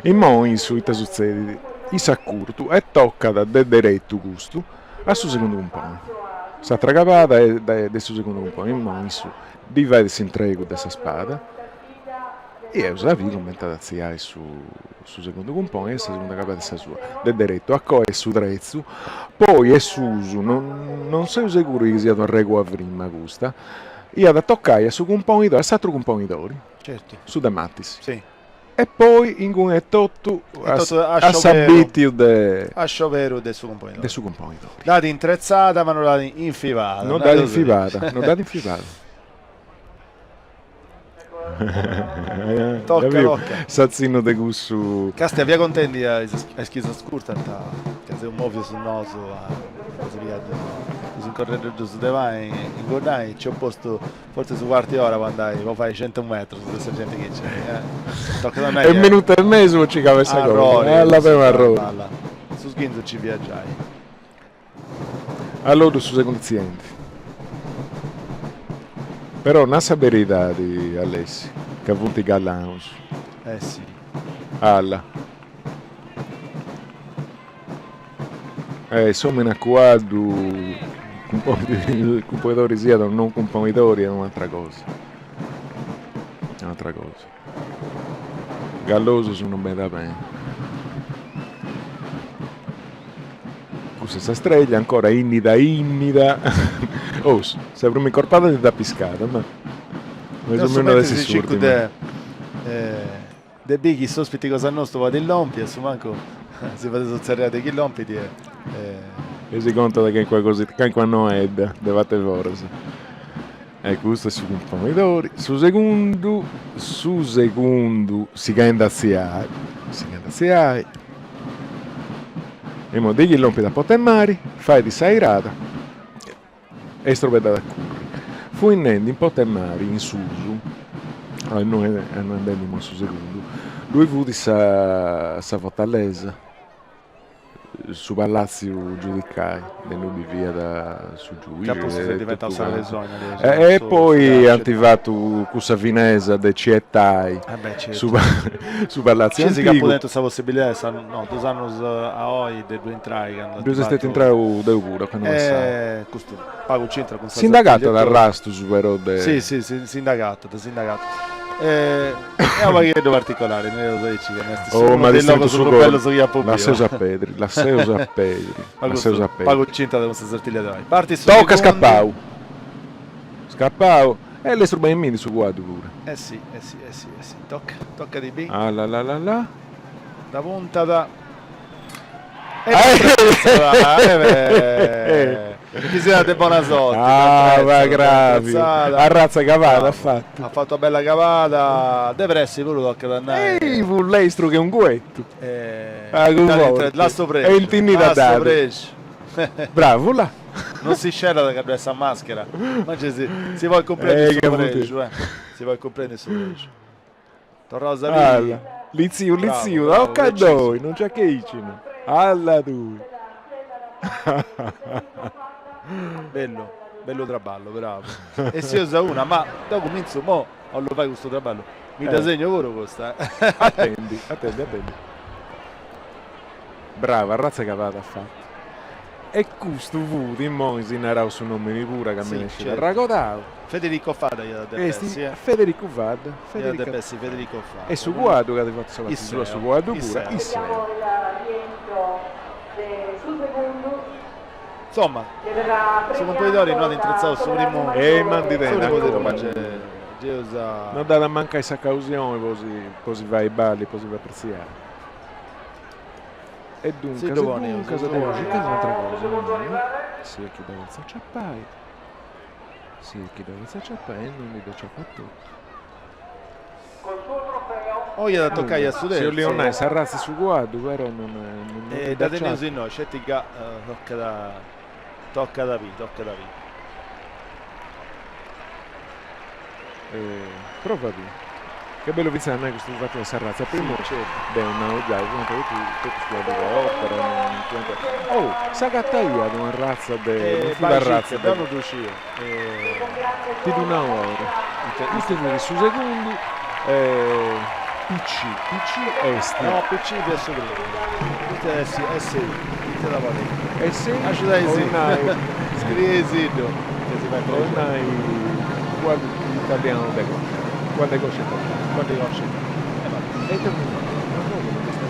Immoi issu ita sutzedit? Issu at curtu e tocat de deretu custu a su segundu cumponi. S'atra cabada est de su segundu cumponi, immoi issu ddi fait s'intregu de sa spada e eus a biri cumenti at a atziai su su segundu cumponi e sa segunda cabada est sa sua, de deretu a coa est su tretzu, poi est s'usu, non non seu seguru chi siat un'arregula frima custa, iat a tocai a su cumponidori, a s'atru cumponidori, Certu. su de Matis. Si. E poi inguni etotu a s'abitiu de. A scioberu de su cumponidori. De su cumponidori. Dd'at intretzada ma no dd'at infibada. No dd'at infibada, no dd'at infibada. Tocca, tocca. S'atzinnu de cussu. Castia, fia contendi a is chi s'ascurtant ca seus movius nosu a si pigai dus incorreddeddus de pani ingunnai, nci eus postu Fortzis u' cuartu 'e ora po andai, po fai centu metrus de sa genti chi nc'est. Tocat a nai E minutu e mesu po circai sa cosa. Alla prima arrori. Su sghinzu nci fiat giai. Alloddu su segundu tzienti. Però nà sa beridadi, Alessi, ca funt galaus. Eh si. Alla. Eh, s'omini a cuaddu, cumponidori siat o non cumponidori est un'atra cosa, est un'atra cosa. Gallosus non meda beni. Custa est sa streglia, ancora innida innida, oh, sa primu incorpada ti dd'at piscada, ma mesu menu de essi s'urtima. De bì chi s'ospiti cosa nostu podit lompi, a su mancu si fadeus tzerriai de chi lompit e. E si contat calincuna cosita, calincuna noedda de parte foras. E custu est su cumponidori. Su segundu, su segundu sighendi a tziai, sighendi a tziai. E imoi de chi lompit a porta 'e mari, fait s'airada e istrobeddada a curri. Fui nendi in porta 'e mari, in susu, a innui andendi imoi a su segundu, ddui fut sa sa fortalesa, su palàtziu giudicali, de innui biviat su giuixi e totu cantu. E poi ant fatu cussa finesa de ci 'etai su su palàtziu antigu. Scisi chi apu tentu sa possibilidadi, no, dus annus a oi de ddu intrai candu Ddu seu stetiu intrau deu puru candu passau. E custu pagu c'intrat cun sa Si nd'agatat arrastus però de. Si si si nd'agatat si nd'agatat. Est unu pagheddu particolari, nareus aici, ca no est unu de is logus prus bellus chi apu biu. Lasseus a pedri, lasseus a pedri, lasseus a pedri. Pagu c'intrat cun sa Sartiglia de oi. Partit su Toca scappau. Scappau. E lestru benimindi su cuaddu puru. Eh si, eh si, eh si, eh si. Toca, toca de bi. Ah la la la la. Dda puntat. Chi siat de bona sorti. Ah, va gravi. Arratza cavada at fatu. At fatu una bella cavada, de pressi puru tocat a nai. Ei, fut lestru che un guettu. Pagu forti. Lassu prexu. E intinnida dd'at. Bravu là. Non si scerat ca ddu est sa maschera, ma si si podit cumprendi su prexu, eh. Si podit cumprendi su prexu. Torraus a biri. Alla. Liziu, liziu, tocca a ddoi, non c'è che icinu. Alla tui. Bellu, bellu traballu, bravu. E seus a una, ma deu cumintzu mo a 'ollu fai custu traballu. Mi dda segnu puru custa. Attendi, attendi, attendi. Brava, arratza cavada at fatu. E custu fut, immoi si naraus su nomini puru ca mi nd'est arragodau. Federico Fadda iat a depi essi, eh. Federicu Fadda. Iat a depi essi Federico Fadda. E su cuaddu ca at fatu sa parti sua su cuaddu puru, isse. Insomma, su cumponidori no at intretzau su primu E mandi su primu tiru ma gei eus a. No dd'at a mancai sa causioni po si po si fai balli, po si fai apretziai. E duncas, e duncas, deu circai un'atra cosa, si est chi dda potzu aciapai, si est chi dda potzu aciapai e non ndi dd'aciapu totu. Oi at a tocai a su terzu. Si 'olia nai s'arratza 'e su cuaddu, però non non E dda teneus innoi, sceti ca tocat tocat a biri, tocat a biri. Prova a biri. Che bellu fintzas a nai custu fatu de s'arratza, primu deu nau giai, fuant totu totus cuaddus de opera, non fuant. Oh, s'agataiat un'arratza de, non fut arratza de. Deu non ddu sciu. Ti ddu nau ora. Custu fut su segundu PC, PC est. No, PC fiat su primu. Custu est SI, ite da podi. SI 'olit nai. Scrieisiddu. 'Olit nai cuaddu italianu de coscia, cuaddu de coscia italianu. Cuaddu de coscia italianu. E ite 'olit nai? Una cosa non dd'est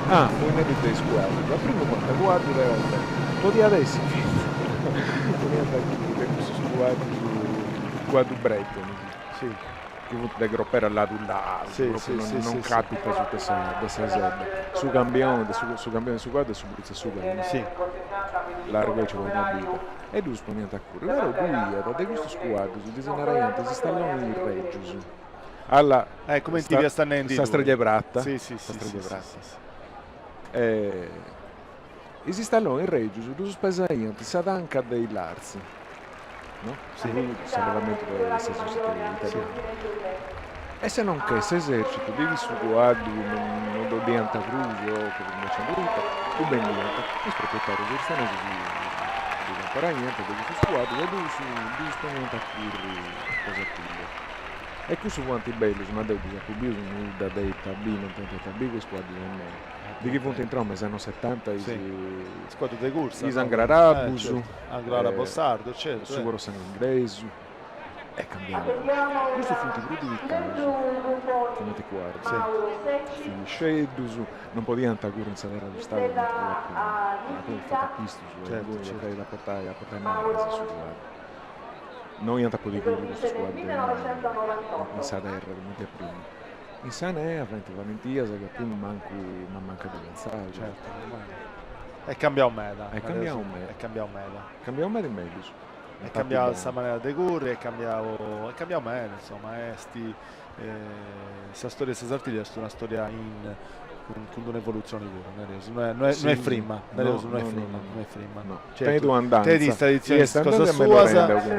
Ah, fui nendi de is cuaddus. A primu fuant cuaddus de opera. Podiat essi fintzas poniant de cussus cuaddus, cuaddu bretoni, si, chi funt de gropera ladu ladu, propriu non capitat asuta de sa sedda. Su cambioni de su cambioni de su cuaddu est su prus de su cani. Largu aici po una bidda. E ddus poniant a curri. Però ddu iat de custus cuaddus ddis naraiant is istallonis regius. Alla Eh, cumenti fiast nendi sa tui. Strega 'e prata. Sì, sì, Sa sì, Strega 'e sì, prata. sì, sì. E is istallonis regius ddus pesaiant in sa tanca de Ilartzi, no? Sì. S'allevamentu de s'esercitu italianu. E se non che s'esercitu de su cuaddu non non dd'odiant prus o che fut ita, ddu bendiant. Is proprietarius oristanesus ddu comporaiant de custus cuaddus e ddus ddus poniant a curri po Sartiglia. E cussus fuant bellus, ma deu ddus apu bius nudda de ita bi, non tenint ita bi cun is cuaddus de imoi. De chi funt intraus me is annus setanta is Is cuaddus de cursa. Is angrarabus. Angloarabo sardu, certu. Su purosangue ingresu. Est cambiau. Custus funt prus dilicaus cumenti cuaddus. Finisceddus, non podiant curri in sa terra tostada cumenti fiat prima. Poi fata a pistus, e inguni tocaiat a portai a portai marras su cuaddu. No iant a podi curri custus cuaddus in sa terra cumenti a primu. In sa nea faint balentias chi a primu mancu ma mancu a ddu pentzai. Certu, est cambiau meda. Est cambiau meda. Est cambiau meda. Cambiau meda in mellus. Est cambiau sa manera de curri, est cambiau est cambiau meda, insoma, est sa storia de sa Sartiglia est una storia in cun d'una evolutzioni puru, nareus, no est no est no est frima, nareus no est frima, no est frima. Tenit un'andanza. Tenit is traditzionis cosa suas,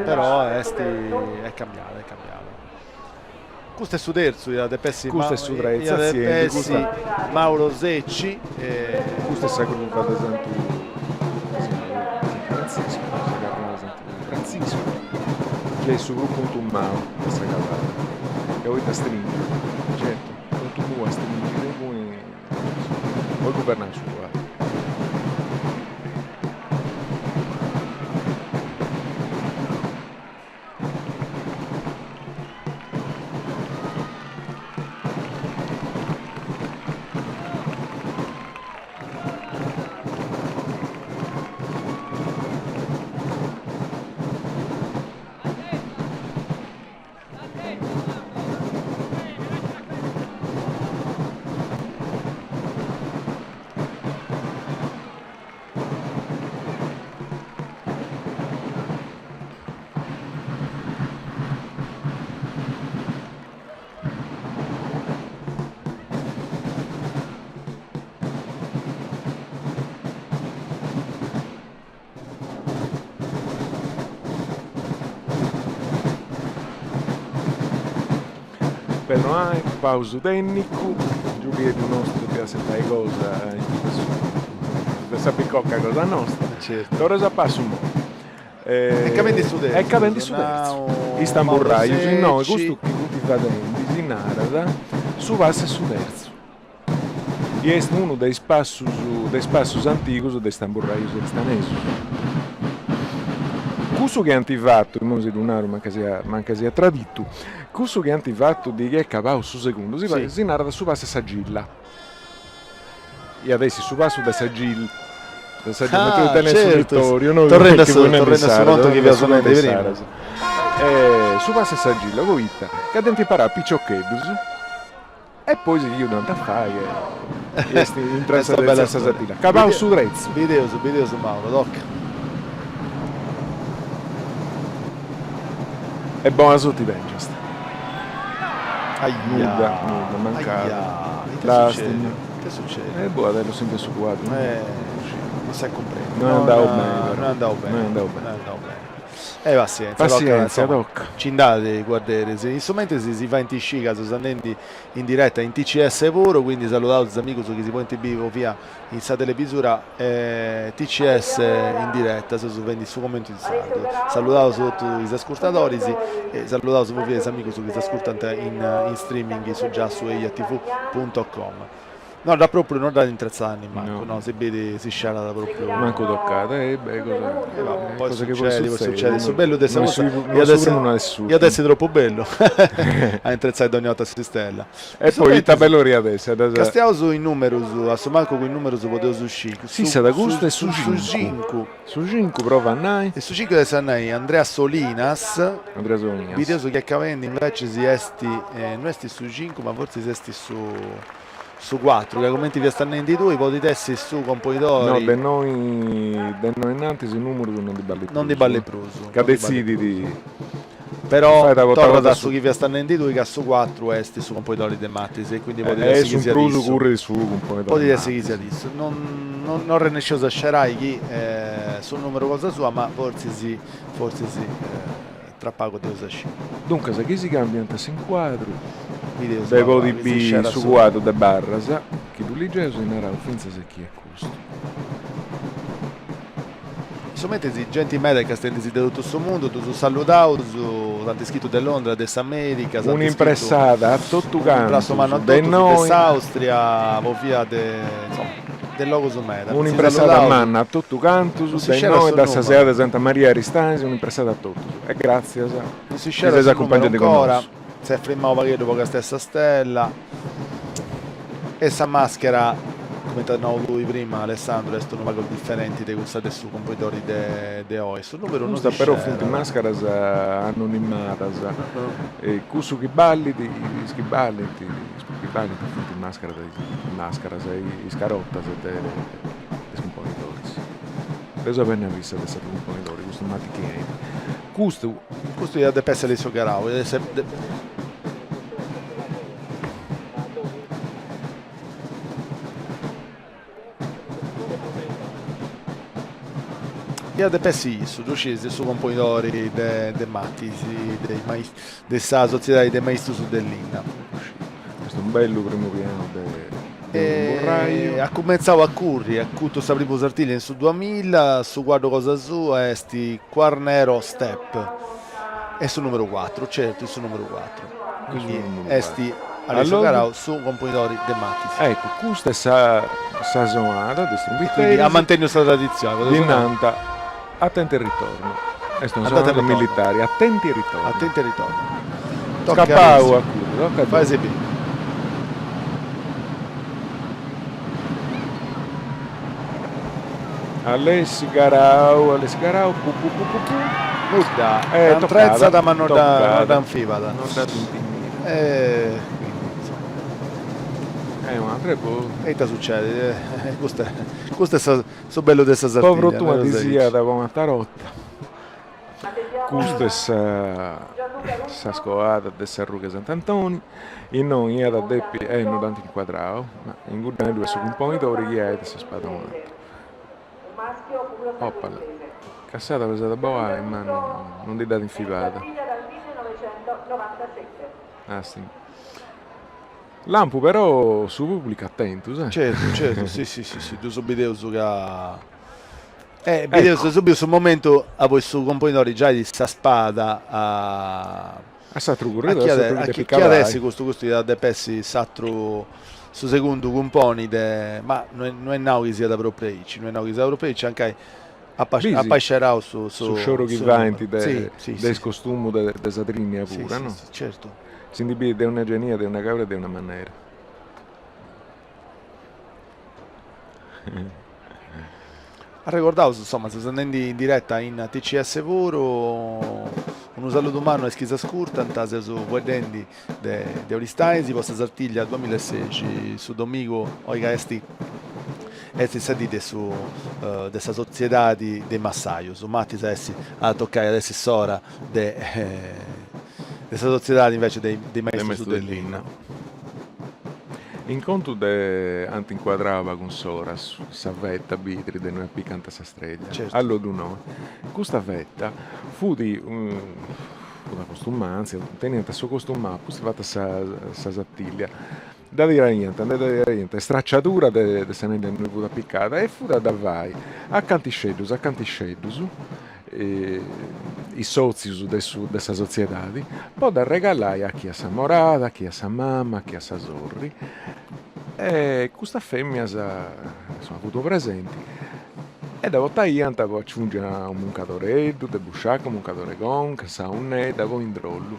però est est cambiada, est cambiada. Custu est su terzu, iat a depi essi Custu est su terzu, iat a depi essi Mauro Secci. Custa est sa gruva de Santu Frantziscu, sa carrona de Santu Frantziscu, chi est su prus contumau de s'agatai, ca poita stringit, certu, contumua stringit e inguni po guvernai su cuaddu. Pedro Ai, pausu tènnicu, Giulieddu nostru depiat assentai cosa de sa bicocca cosa nostra. Torraus a passu immoi. E cabendi su terzu. E cabendi su terzu. Is tamburraius innoi custu chi funt fadendi si narat su passu 'e su terzu. Chi est unu de is passus de is passus antigus de is tamburraius oristanesus. Cussu chi ant fatu, immoi si ddu naru mancai sia mancai sia traditu, cussu chi ant fatu de chi est cabau su segundu si si narat su passu 'e sa gilla. Iat essi su passu de sa gil de sa gil ah, certu. Su Vittorio, no? Torrende a su, torrende a su contu chi fiat sonendi prima. E su passu 'e s'argilla poita ca dd'ant imparau piciocheddus e poi sighiu dd'ant a fai e est intrau in sa traditzioni de sa Sartiglia. Acabau su trezu. Bideus, bideus Mauro, toca. E bona sorti tengiast. Nudda, nudda, mancada. Lastima. Ite succedit? E boh, adellu senti su cuadru. Non s'est cumprendi. No est andau beni però. No est andau beni. No est andau beni. No est andau beni. E passienzia, Passienzia, tocca. Nci nd'at de cuadderis. In su mentris si faint iscì ca seus andendi in diretta in TCS puru, quindi saludaus is amigus chi si podint biri po via in sa televisura TCS in diretta, seus fendi su commentu in sardu. Saludaus totu is ascurtadoris e saludaus po via is amigus chi s'ascurtant in streaming su giassu ejatv punto com. No dda propriu no dd'at intretzada nimancu, no, si bidi si scerat propriu. Mancu toccada, e beh, cosa, e va, poi cosa che può succedere, su bellu de sa cosa iat essi iat essi troppu bellu a intretzai dogna 'orta s'istella. E poi ita bellu iat essi a ddas. Castiaus is numerus, a su mancu cun is numerus podeus scì. Si sa custu est su cincu. Su cincu prova a nai. E su cincu est a nai Andrea Solinas. Andrea Solinas. Bideus chi est cabendi invecis est, no est su cincu ma fortzis est su Su cuatru, ca cumenti fiast nendi tui, podit essi su componidori. No, de innoi de innoi innantis is numerus non ndi ballit prus. Non ndi ballit prus. Ca detzidit. Però torrat a su chi fiast nendi tui ca su cuatru est su componidori de Matis e quindi podit essi chi siat issu. E su prus currit su componidori. Podit essi chi siat issu. Non non arrennesceus a scerai chi su numeru cosa sua, ma fortzis fortzis Tra pagu dd'eus a sciri. Duncas, chi si cambiant s'incuadru de podi biri su cuadru de barras, chi ddu ligeus e naraus fintzas chi est custu. In su mentris genti meda est castendisì de totu su mundu, ddus saludaus, s'ant iscritu de Londra, de s'America, s'ant iscritu Un'impressada a totu cantus, de innoi. De s'Austria, po via de, insoma, de logus meda. Un'impressada manna a totu cantus, de innoi da sa sea de Santa Maria Aristanis, un'impressada a totus e gràtzias chi seis acumpangendi cun nosu. S'est frimmau u' pagheddu po castiai sa stella e sa maschera, cumenti as nau tui prima Alessandro, est unu pagu diferenti de cussa de su componidori de oi. Su numeru non si scerat. Custas però funt mascheras anonimadas e cussu chi ballit, is chi ballint, is chi ballint funt mascaras mascaras is carotas de is cumponidoris. Dd'eus a benni a vista de s'atru cumponidori, custu Matichini. Custu. Custu iat depi essi Alessio Garau, iat essi. Iat depi essi issu, ddu sciis, su componidori de de Matis, de is mais de sa sotziedadi de maistus de linna. Est unu bellu primu pianu de de unu burraiu. At cumentzau a curri, at curtu sa primu Sartiglia in su duamilla, su cuaddu cosa sua est Quarnero Step, e su numeru cuatru, certu, su numeru cuatru. Quindi est Alessio Garau su componidori de Matis. Eccu, custa est sa sa sonada de is trumbiteris. Quindi at mantenniu sa traditzioni. Ddi nant Attenti e ritorno. Est una sonada militari, attenti e ritorno. Attenti e ritorno. Scappau a curri, tocca a Fai biri. Alessi Garau, Alessi Garau, pu pu pu pu pu. Nudda, eh, intretzat ma non dda non dda infibat. Non dda intimida. E quindi insomma. Eh, un'altra volta. E ita succedit? Custa custu est su bellu de sa Sardigna. Po fortuna ddi siat po una tarotta. Custa est sa sa scoada de sa Rughe Sant'Antoni, innoi iat a depi, eh no dd'ant incuadrau, ma inguddai ddu est su cumponidori chi 'ait sa spada Opala, cassada pesada boai ma non ndi dd'at infibada. Ah si. Lampu però su pubblicu atentu, sa. Certu, certu, si si si si, ddus bideus ca Eh, bideus ecco. subiu su momentu aboi su componidori giait sa spada a A s'atru curridori, a chi a chi chi at essi custu, custu iat a depi essi s'atru su segundu cumponi de ma no est no est nau chi siat propriu aici, no est nau chi siat propriu aici, mancai apu scerau su su scioru chi faint de de is costumus de de sa drinnia puru, no? Certu. Si ndi bit de una genia, de una cabra e de una manera. Arregordaus, insoma, seus andendi in diretta in TCS puru. Unu saludu mannu a is chi s'ascurtant, seus fueddendi de de Aristanis po sa Sartiglia duamillaesexi, su domigu oi ca est est sa dì de su de sa sotziedadi de is massajus, martis at essi at a tocai at essi s'ora de de sa sotziedadi invece de is maistus de linna. In contu de ant incuadrau cun s'ora sa veta bidri de innui apicant sa streglia, allodu no. Custa veta fut una costumantzia, teniant su costumau, pustis fata sa sa sartiglia, dda tiraiant, nde tiraiant straciadura de de s'aneddu innui fut apicada e fut a dda fai a cantixeddus a cantixeddus is sotzius de su de sa sotziedadi po dd'arregalai a chi a s'amorada, a chi a sa mama, a chi a sa sorri e custas feminas insoma fut unu presenti e dda portaiant po aciungi a unu muncadoreddu de busciaca, unu muncadore 'e conca, sa 'unnedda po indrollu.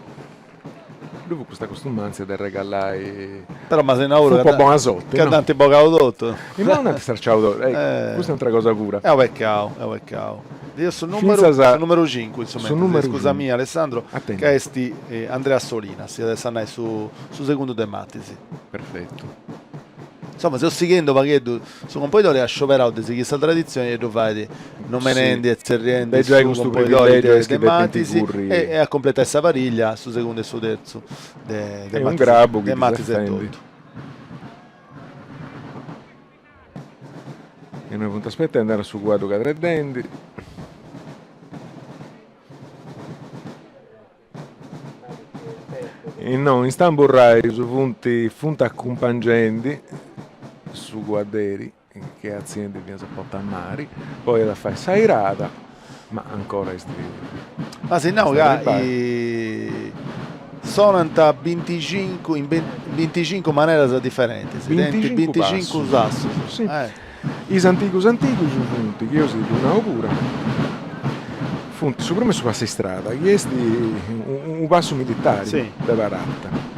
Ddu fut custa costumantzia de arregalai Però ma si nau fut po bona sorti ca nd'ant bogau totu. Imoi nd'ant stracciau totu, custa est un'atra cosa pura. Est u' pecau, est u' pecau. Io su numeru, su numeru cincu, in su mentris, scusami Alessandro, ca est Andrea Solinas, iat essi a nai su segundu de Matis. Perfettu. Insoma, seus sighendu u' pagheddu Su Componidori at scioberau de sighiri sa traditzioni e ddu fait nomenendi e tzerriendi su Componidori de Matis e a completai sa pariglia su segundu e su tertzu de Matis etotu. Innoi funt aspetendi a su cuaddu cadreddendi. Innoi is tamburraius funt funt acumpangendi su cuadderi chi est artziendi finas a Porta a Mari, poi at a fai s'airada, ma ancora est Ma si nau ca sonant binticincu in binticincu maneras diferentis, tenint binticincu passus. Si. Is antigus antigus funt, chi eus ddu nau puru, funt su primu est su passu istrada, chi est unu passu militari de parata.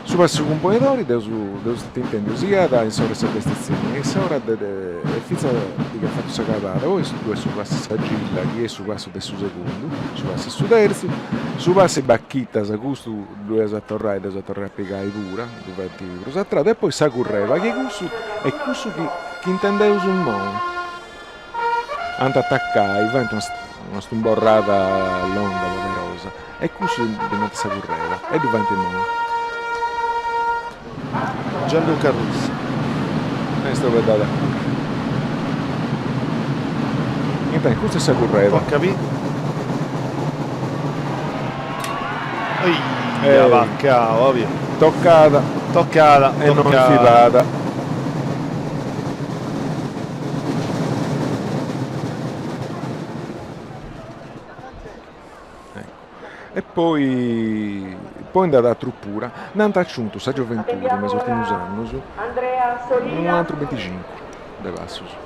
Su passu cumponidori dd'eus dd'eus intendiu siat in s'ora 'e sa bestizioni e s'ora de e fintzas chi at fatu sa cabada, poi ddu est su passu 'e sa gilla chi est su passu de su segundu, su passu 'e su terzu, su passu 'e bachitas, custu ddu eus a torrai, dd'eus a torrai a pigai pura, ddu faint prus a tradu, e poi sa curreva, chi cussu est cussu chi chi intendeus immoi. Ant a atacai, faint una stumborrada longa, poderosa, e cussu ddi nant sa curreva, e ddu faint immoi. Gianluca Rossi. Est trobeddada a curri. Intantu custa est sa curreva. Tocca pi. Ehi, vaccau, ovvio. Toccada. Toccada. E non infilada. E poi poi nd'at atru pura, nd'ant aciuntu sa gioventudi me is urtimus annus unu atru binticincu de passus.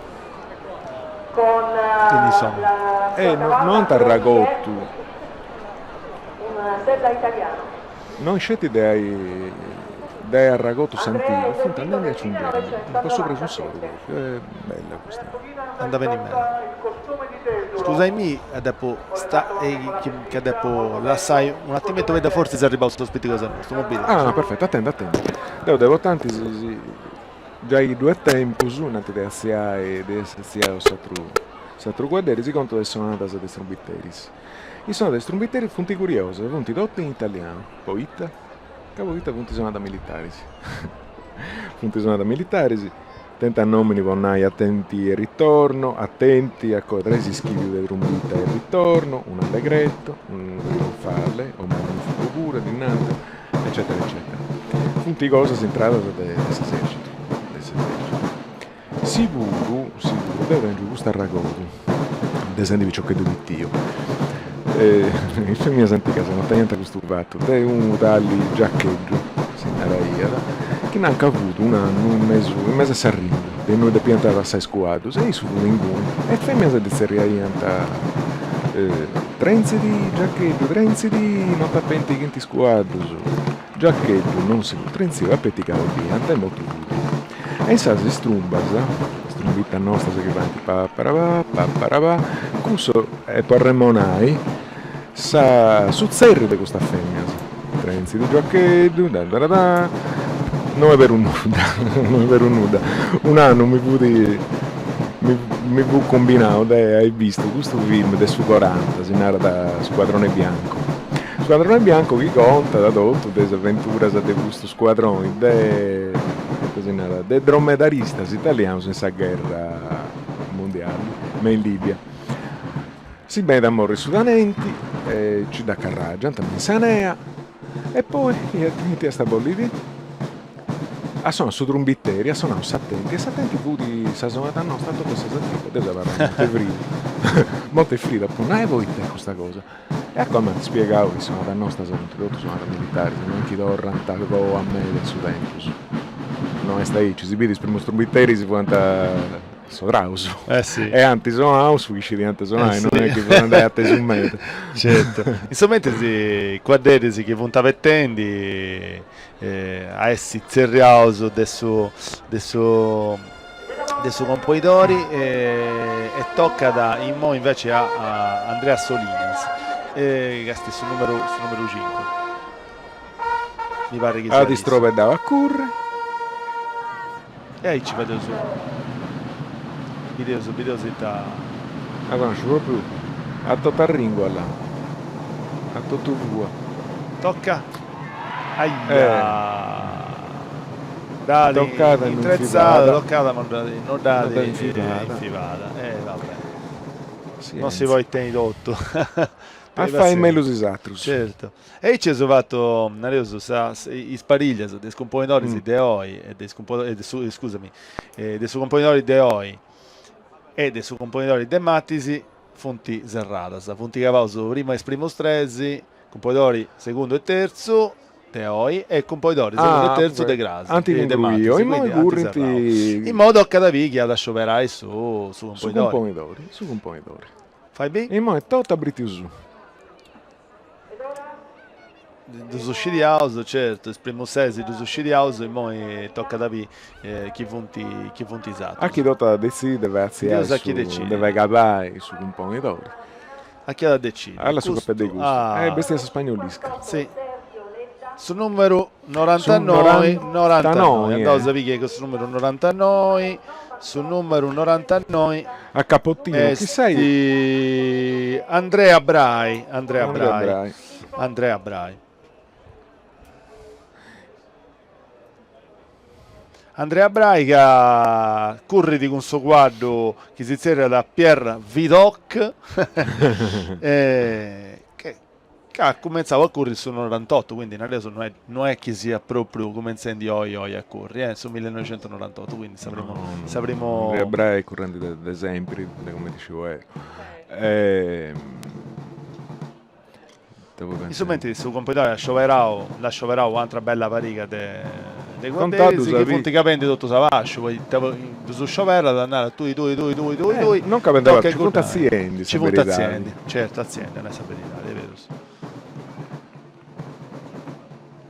E no ant arragotu no isceti de ai de ai arragotu s'antigu, funt andendi aciungendi po su prexu insoru propriu, est bella custa. Andat beni meda. Scusaimì ca depu sta ca depu lassai un attimettu poita fortzis est arribau s'ospiti cosa nostu, mo bideus. Ah perfettu, atendi atendi. Deu depu tantis giai chi ddu est tempus, innanti de artziai de essi artziau s'atru s'atru cuadderi, si contu de is sonadas de is trumbiteris. Is sonadas de is trumbiteris funt curiosas, funt totu in italianu, poita? Ca poita funt sonadas militaris. Funt sonadas militaris Tenint a nomini po nai attenti e ritorno, attenti, a coa traes ischidu de trumbita e ritorno, un allegretto, unu trionfale o magnifico puru ddi nant, eccetera eccetera. Funt cosas intradas de s'esercitu, de s'esercitu. Si puru, si puru, deu tengiu custu arragodu de sendi piciocheddu pitiu, is feminas antigas no teniant custu fatu de unu tali Giacheddu, si naraiat, chi nanca fut un'annu in mesu in mesu a s'arringu de innui depiant passai is cuaddus e issu fut inguni e is feminas ddi tzerriaiant Trentzidi Giacheddu, trentzidi, no t'apentighint is cuaddus. Giacheddu non si fut trentziu e apetigau dd'iant e mortu fut. E insaras is trumbas, is trumbitas nostras chi faint pa parapà pa parapà, cussu est po arremonai. Sa su tzerriu de custas feminas, Trenzi de Giuaccheddu, da da da, no est beru nudda, no est beru nudda. Un'annu mi fut mi mi fut cumbinau de ai bistu custu film de su coranta, si narat Squadrone Bianco. Squadrone Bianco chi contat totu de is aventuras de custu squadroni de, ita si narat, de dromedaristas italianus in sa gherra mondiali me in Libia. Si benit a morri su tenenti e ci dd'acarràgiant me in s'anea e poi ita iast a bolli biri? At sonau su trumbiteri, at sonau s'atenti e s'atenti fut sa sonada nosta totu sa Sardigna, deu seu abarrau mortu 'e fridu, mortu 'e fridu, apu nau e poita est custa cosa? E a coa m'ant spiegau chi is sonadas nostas funt totu sonadas militaris, non chi torrant a coa meda in su tempus. No est aici, si biri is primus trumbiteris fuant sodraus eh sì. e ant sonau su chi scidiant sonai, eh sì. non est chi funt andai atesu meda. Certo. In su mentris cuadderis chi funt abetendi eh, a essi tzerriaus de su de su de su componidori e, e tocat immoi invece a, a Andrea Solinas eh, ca est su numeru su numeru 5. Mi parrit chi siat At istrobeddau a curri. E aici fadeus, bideus, bideus ita. A connosciu propriu a totu arringua là, a totu fua. Tocca. Aia. Dd'at intretzada, toccada ma no dd'at infibada. E va bene. Non si podit tenni totu. A fai mellus is atrus. Certu. E aici eus fatu, nareus, sas is pariglias de is cumponidoris de oi e de is de su scusami, de su cumponidori de oi e de su cumponidori de Matis funt serradas, funt acabaus prima is primus tres, cumponidori segundu e terzu de oi e cumponidori segundu e terzu de cras, ant de Matis, quindi ant serrau. Immoi tocat a biri chi at a scioberai su su cumponidori. Su cumponidori. Fai biri. Immoi totu abritiu su. Ddus scidiaus, certu, is primus ses ddus scidiaus, immoi tocat a biri chi funt chi funt is atrus. A chi tocat a detzidi de fai atziai su, de fai cabai su cumponidori. A chi at a decidi. Alla su capeddu 'e custu. Eh, bestia sa spagnolisca. Si. Su numeru norantanoi, norantanoi, andaus a biri chi est custu numeru norantanoi, su numeru norantanoi. A capottino, chi sei? Est Andrea Brai, Andrea Brai, Andrea Brai. Andrea Brai ca currit cun su cuaddu chi si zerriat Pierre Vidocq e Ca at cumentzau a curri in su norantotto, quindi nareus no est no est chi siat propriu cumentzendi oi oi a curri, eh, in su millinoixentunorantotto, quindi sa primu sa primu. Andrea Brai est currendi de de sempri, de cumenti sciu eo. In su mentris su cumponidori at scioberau, nd'at scioberau u'antra bella pariga de de cuadderis chi funt cabendi totus a basciu, poita ddus scioberat, narat tui tui tui tui tui tui, Non cabendi a basciu, ci funt atziendi, sa beridadi. Ci funt atziendi, certu, atziendi, a nai sa beridadi, est berus.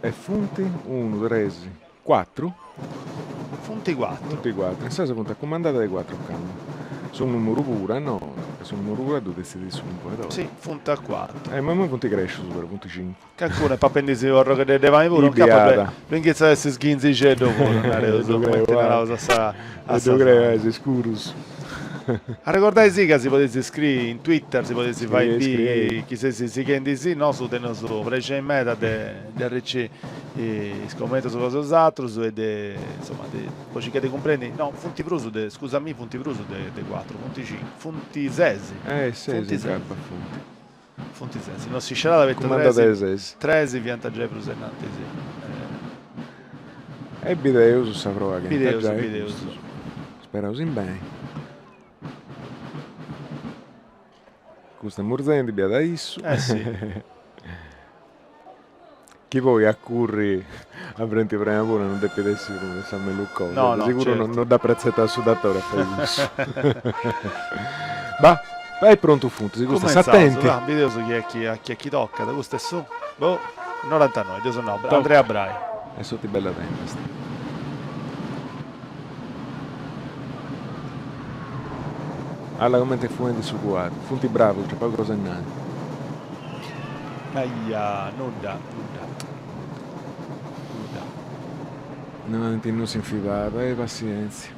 E funt unu, tres, cuatru? Funt cuatru. Funt cuatru, insaras funt acumandadas de cuatru candu. Su numuru puru, no, su numuru puru ddu detzidit su cumponidori. Si, funt a cuatru. E immoi funt crescius però, funt cincu. Cancunu est papendisi u' arrogheddeddu de pani puru, incapas ddu inghitzat a essi sghinzixeddu puru, nareus, cumenti naraus a sa a sa. Ddu creu, est scurus. Arregordai·sì ca si podeis scriri in Twitter, si podeis fai biri chi seis sighendi·sì, nosu teneus prexei meda de de arricì is commentus cosa 'osatrus e de insoma de po circai de cumprendi, no funt prus de, scusamì, funt prus de de cuatru, funt cincu, funt ses. Eh ses incapas funt. Funt ses, no si sciarat poita Cumandada de ses. Tres fiant giai prus innantis. E bideus sa proa chi ant a Bideus, giai bideus. custus. Speraus in beni. Custu est murzendi, biada a issu. Eh si. Chi poi a curri a brenti prena puru non depit essi sa mellus cosa. No, no, De siguru certu. non dd'apretzat su datore a fai cussu. Bah, e prontu funt, si custu est Cumentzaus, s'atenti. va, bideus chi est chi a chi est chi tocat, custu est su, boh, norantanoi, deu seu nau, Andrea Brai. E soti bella tempesta. Alla comente est fuendi su cuaddu. Funt bravus, nc'est pagu cosa 'e nai. Aia, nudda, nudda. Nudda. No, non si infilat, e passienzia.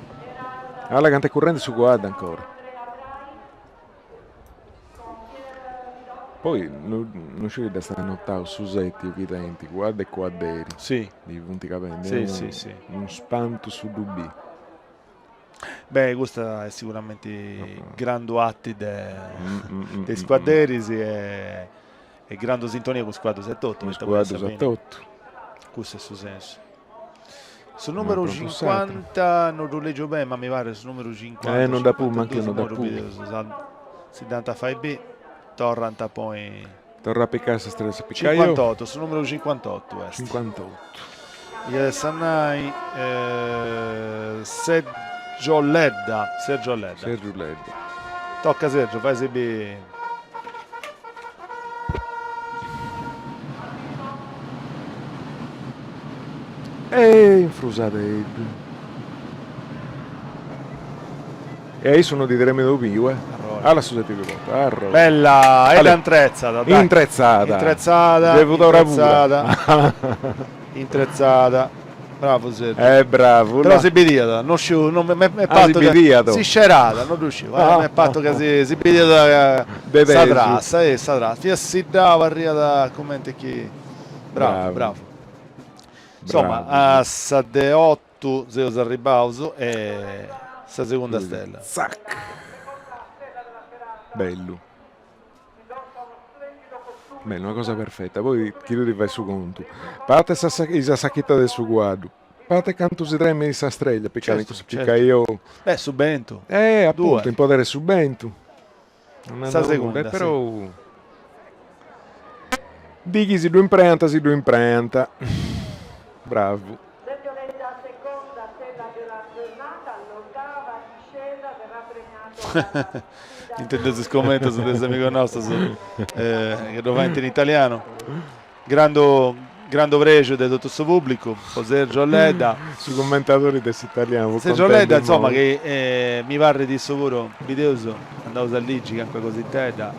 Alla cant'est currendi su cuaddu ancora. Poi no sciu chi dd'as notau su sètiu chi tenint cuaddu e cuadderi. Si. Ndi funt capendi. Si, si, si. Unu spantu su ddu bì. Beh, custa est siguramenti grandu atti de de is cuadderis e e grandu sintonia cun is cuaddus etotu. Cun is cuaddus etotu. Cussu est su sensu. Su numeru cincuanta no ddu lègiu beni ma mi parit su numeru cincuanta. Eh non dd'apu, mancu eo non dd'apu. Si dd'ant a fai bì, torrant a poi. Torra a picai sa stella sa picai Cincuantotu, su numeru cincuantotu est. Cincuantotu. Iat essi a nai Sergio Ledda, Sergio Ledda. Sergio Ledda. Toca Sergio, fai si bì. E infrusadeddu. E a issu no ddi tremit unu piu, eh. Alla su seti chi portat, arro. Bella, e dda intretzat, dai. Intretzada. Intretzada. Ddi fut ora puru. Intretzada. Bravu Sergio. Eh bravu. Però si bidiat, no sciu, no m'est partu si bidiat. Si scerada, no ddu sciu, m'est partu ca si si bidiat sa trassa, eh sa trassa, fiat siddau, parriat cumenti chi Bravu, bravu. Insomma, a sa de otu seus arribbaus e sa segunda stella. Zac! Bellu. Bellu, una cosa perfetta. Poi chi tui ti fais su contu. Parte sa sa sacchita de su cuaddu, parte cantu si tremit sa streglia, picada in cussu picaiolu. Beh, su bentu. Eh, appuntu, in podere su bentu. Sa segunda, si. Però di chi si ddu impreant si ddu impreant. Bravu. Intendeus is commentus de is amigus nostus chi ddu faint in italianu. Grandu grandu prexu de totu su pubblicu po Sergio Ledda. Su commentadori de s'italianu. Sergio Ledda insoma chi mi parrit issu puru, bideus, andaus a ligi calincuna cositedda,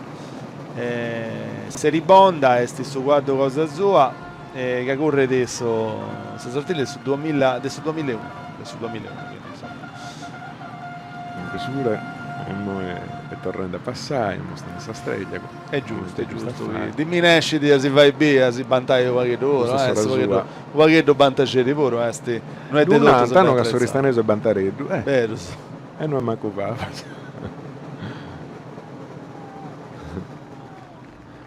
Seribonda est su cuaddu cosa sua ca currit su sa Sartiglia de su duamilla de su duamilla e unu, de su duamilla e unu quindi insoma. Cussu puru imoi est torrendi a passai, amostendi sa streglia. Est giustu, est giustu, ddi minescit a si fai biri, a si bantai u' pagheddu puru, est u' pagheddu, u' pagheddu bantaxeri puru est, no est de totus Ddu nant ca s'oristanesu est bantareddu, eh. Berus. E no est mancu pabas.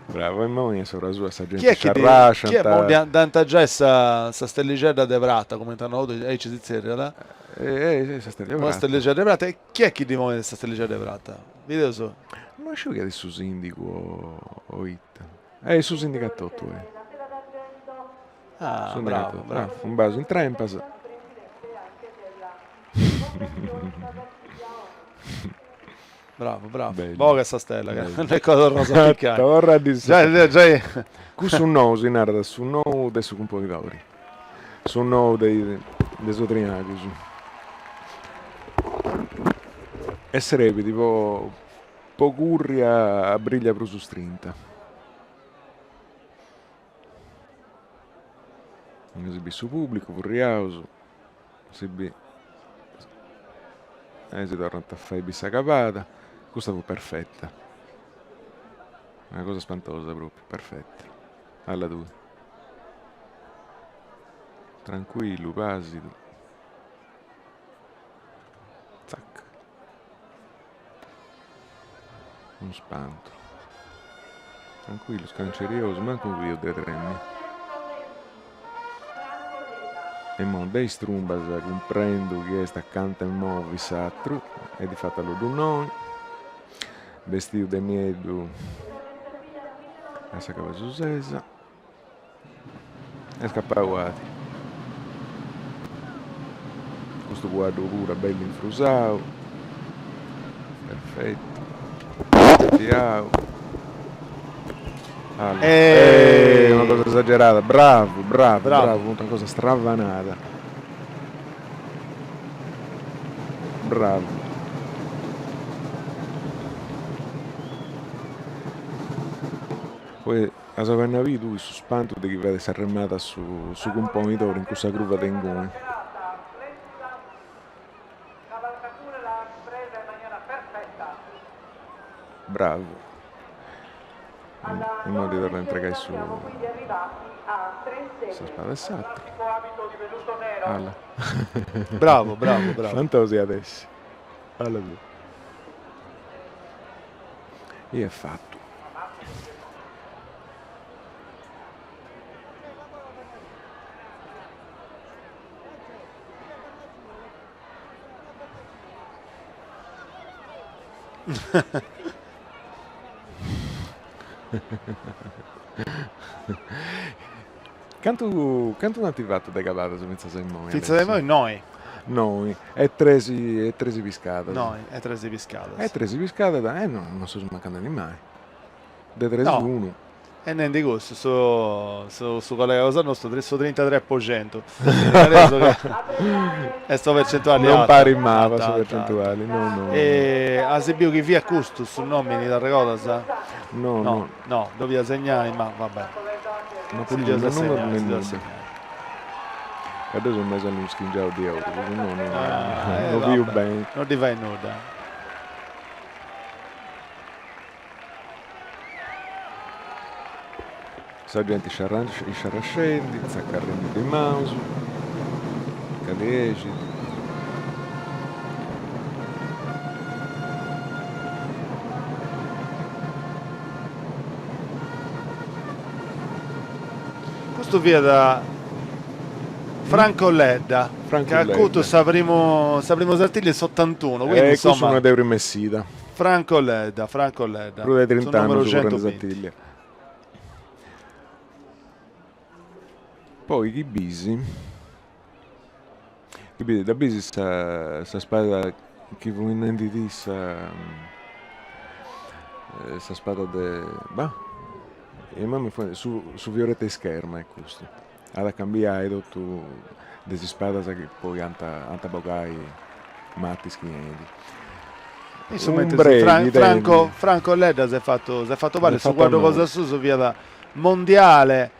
Bravu, e immoi est s'ora sua, sa genti sciarrasciant. Chi est chi dd'ant giai sa stellixedda de prata, cumenti ant nau, aici si zerriat? Eh, sa stellia de prata. Una stellixedda de prata, e chi est chi ddi ponit sa stellixedda de prata? Bideus. No sciu chi est su sindigu o ita. Eh, su sindigu etotu est. Ah, bravu, bravu. Un basu in trempas. Bravu, bravu. Boga sa stella, ca non est cosa torraus a picai. Torra di Giai, giai. Cussu nou si narat su nou de su cumponidori. Su nou de de su triagus. E srebit po po curri a briglia prus strinta. Si bit su pubblicu furriaus, si bit e si torrant a fai bì sa cabada, custa fut perfetta, una cosa spantosa propriu, perfetta, alla tui. Tranquillu, pasidu, zac. Unu spantu. Tranquillu, scanceriosu, mancu unu piu de tremi. E immoi de is trumbas cumprendu chi est acanta 'e movi s'atru e difatu alloddu innoi, bestiu de nieddu a sa cabasusesa. Est scappau ati. Custu cuaddu puru est bellu infrusau. Perfettu. Setiau. Allora. Eh, una cosa esagerata. Bravu, bravu, bravu, una cosa stravanada. Bravu. Poi. As appena bidu su spantu de chi fait s'arremada su su cumponidori in cussa cruva de inguni. Bravu. Immoi ddi torrat a intregai su sa spada e s'atru. Alla. Bravo, bravo, bravo. Spantosu iat essi. Alla tui. I est fatu. Cantu cantu nd'ant fatu de caladas fintzas a immoi? Fintzas a immoi noi. Noi, e tres e tres piscadas. Noi e tres piscadas. E tres piscadas e no non seus manchendi mai. De tres unu. E nendi cussu, su su collega cosa nostru, su trintatres po centu, est una percentuali Non parit maba sa percentuali, no no. E as biu chi fiat custu su nomini, t'arregodas? No no. No, ddu fiat segnai, ma va bè. No si ddu iat segnai, si ddu iat segnai. Ca deu seu mesu alluschingiau di ogus, no no no biu beni. No ddi fait nudda. Sa genti isciarrascendi, tzacarrendi de is manus, cali 'exit. Custu fiat Franco Ledda, chi at cutu sa primu sa primu Sartiglia in s'otantuno, quindi insomma. E cussu no est de prima essida. Franco Ledda, Franco Ledda. Prus de trint'annus currendi Sartiglia. Poi chi bisi, chi bisi, dda bisi sa sa spada chi fui nendi ti sa sa spada de, bah, imoi mi fuit su su fioretto 'e ischerma est custu, at a cambiai totu de is ispadas chi poi ant ant a bogai Matis chi 'enit. Insoma, Franco Franco Ledda s'est fatu s'est fatu balli, su cuaddu cosa susu fiat mondiale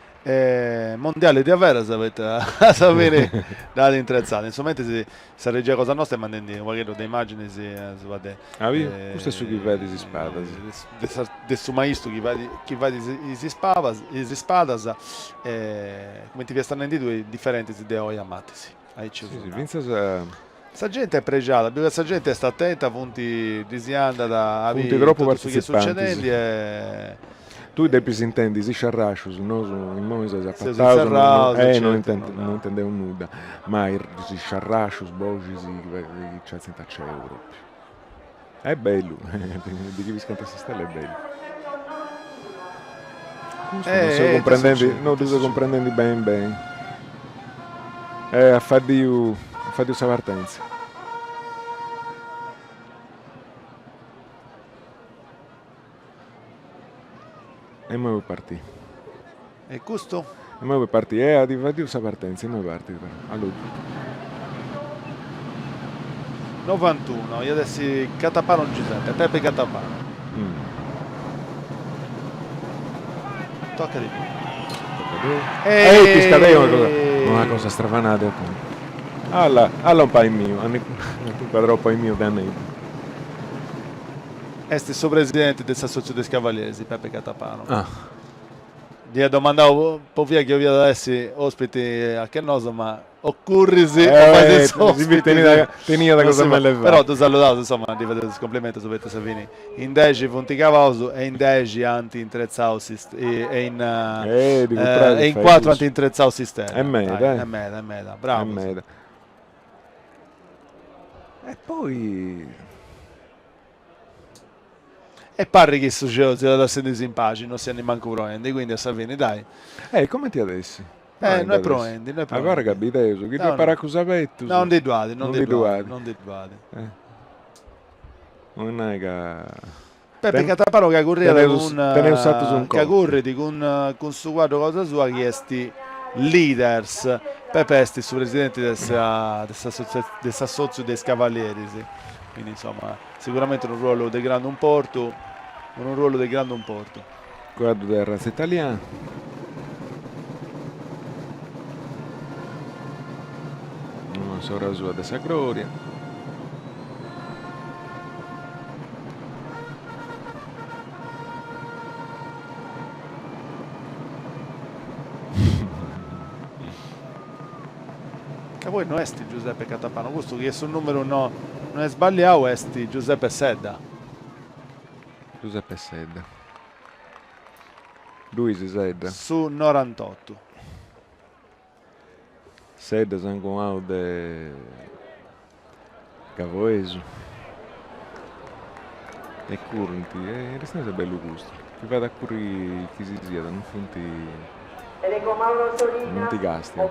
mondiale diaveras poita a sa fini dd'at intretzada. In su mentris sa regia cosa nosta est mandendi unu pagheddu de immàginis asuba de Ah biu? Custu est su chi fait is ispadas. De su maistu chi fait chi fait is ispabas is ispadas cumenti fiast nendi tui diferentis de oi a Matis. Aici Sì, sì, fintzas Sa genti est prexada, biu ca sa genti est atenta, funt, ddis andat a biri totu su chi est sucedendi e. Tui depis intendi is sciarrascius, nosu immoi seus apataus e no intendeus nudda, ma is sciarrascius, boxis chi nci artziant a celu propriu. Est bellu, de chi piscant s'istella est bellu. Custu non seu cumprendendi, no ddu seu cumprendendi beni beni. At faddiu, at faddiu sa partenza. E immoi podit partì. E custu? Immoi podit partì, e at faddiu sa partenza, immoi partit però. Allora. Novantuno, iat essi Catapano Giuseppe, Pepe Catapano. Mm. Tocca di più. Ehi, piscadeu, una cosa, una cosa stravanada. Alla, alla un paio mio, inquadrau un paio mio de aneddu. Est su presidenti de s'assotziu de is Cavalieris, Pepe Catapano. Ah. Dd'ia domandau po fia chi 'oliat essi ospiti a che nosu, ma o curris o fais is ospitis. Teniat cosa meda 'e fai. Però ddu saludaus, insoma, ddi fadeus is cumplimentus poita a sa fini in dexi funt cabaus e in dexi ant intretzau e in e in cuatru ant intretzau s'istella. Est meda, eh. Est meda, est meda, bravus. Est meda. E poi E parrit chi su cielu siat lassendi in paxi, no siat nimancu proendi, quindi a sa fini, dai. Eh, comenti at essi? Eh, no est proendi, no est proendi. Ancora ca bideus, chi ddu at paracu s'abetus. No ndi ddu at, no ndi ddu at, no ndi ddu at. Non nai ca. Pepe Catapano ca curriat cun, ca currit cun cun su cuaddu cosa sua chi est Leaders. Pepe est su presidenti de sa de s'assotziu de is cavalieris, quindi insoma Sicuramente unu ruolu de grandu importu, unu ruolu de grandu importu. Cuaddu de arratza italiana. S'ora sua de sa gloria. Ca poi no est Giuseppe Catapano, custu chi est su numeru no no est sballiau est Giuseppe Sedda. Giuseppe Sedda. Ddui si Sedda. Su norantotu. Sedda sanguau de Gavoesu. E currint, e Aristanis est bellu custu, chi fait a curri chi si siat, non funt, non ti castiant.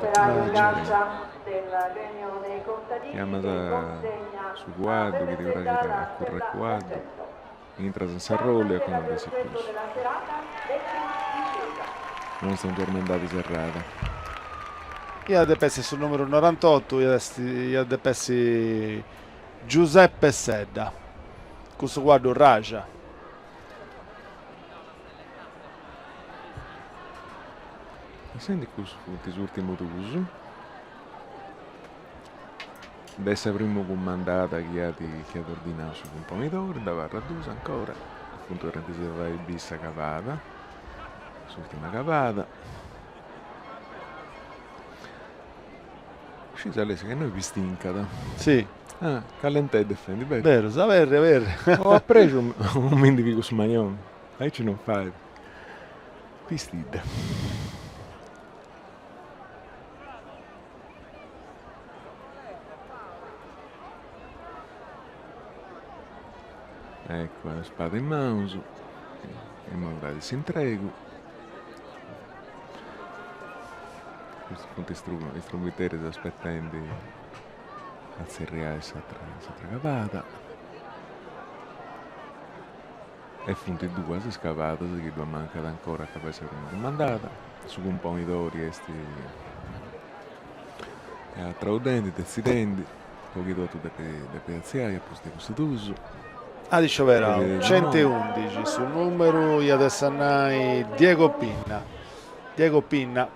Chiamas su cuaddu chi ti praxit a curri a cuaddu, intras in s'arrollu e a coa non bessit prus. Non est un'ermandadi serrada. Iat a depi essi su numeru norantotu, iat a depi essi Giuseppe Sedda, cun su cuaddu Raja. Essendi cussus funt is urtimus duus de sa primu cumandada chi at chi at ordinau su cumponidori, nd'abarrat duus ancora, funt torrendi a fai biri sa cavada, s'urtima cavada. Scis Alessio ca innoi pistincat. Si. Ah, callenteddu est fendi, beru? Berus, aberri aberri. O a prexu o mi ndi pigu su maglioni, aici non fait. Pistidda. Ecco, sa spada in manus, e immoi fait s'intregu. Custus funt is trumbiteris aspetendi a tzerriai s'atera s'atera cavada. E funt duas is cavadas chi ddu amancat ancora a acabai sa primu cumandada. Su cumponidori est atraudendi, detzidendi po chi totu depit depit atziai a pustis de custus duus. At scioberau centuundixi su numeru iat essi a nai Diego Pinna. Diego Pinna,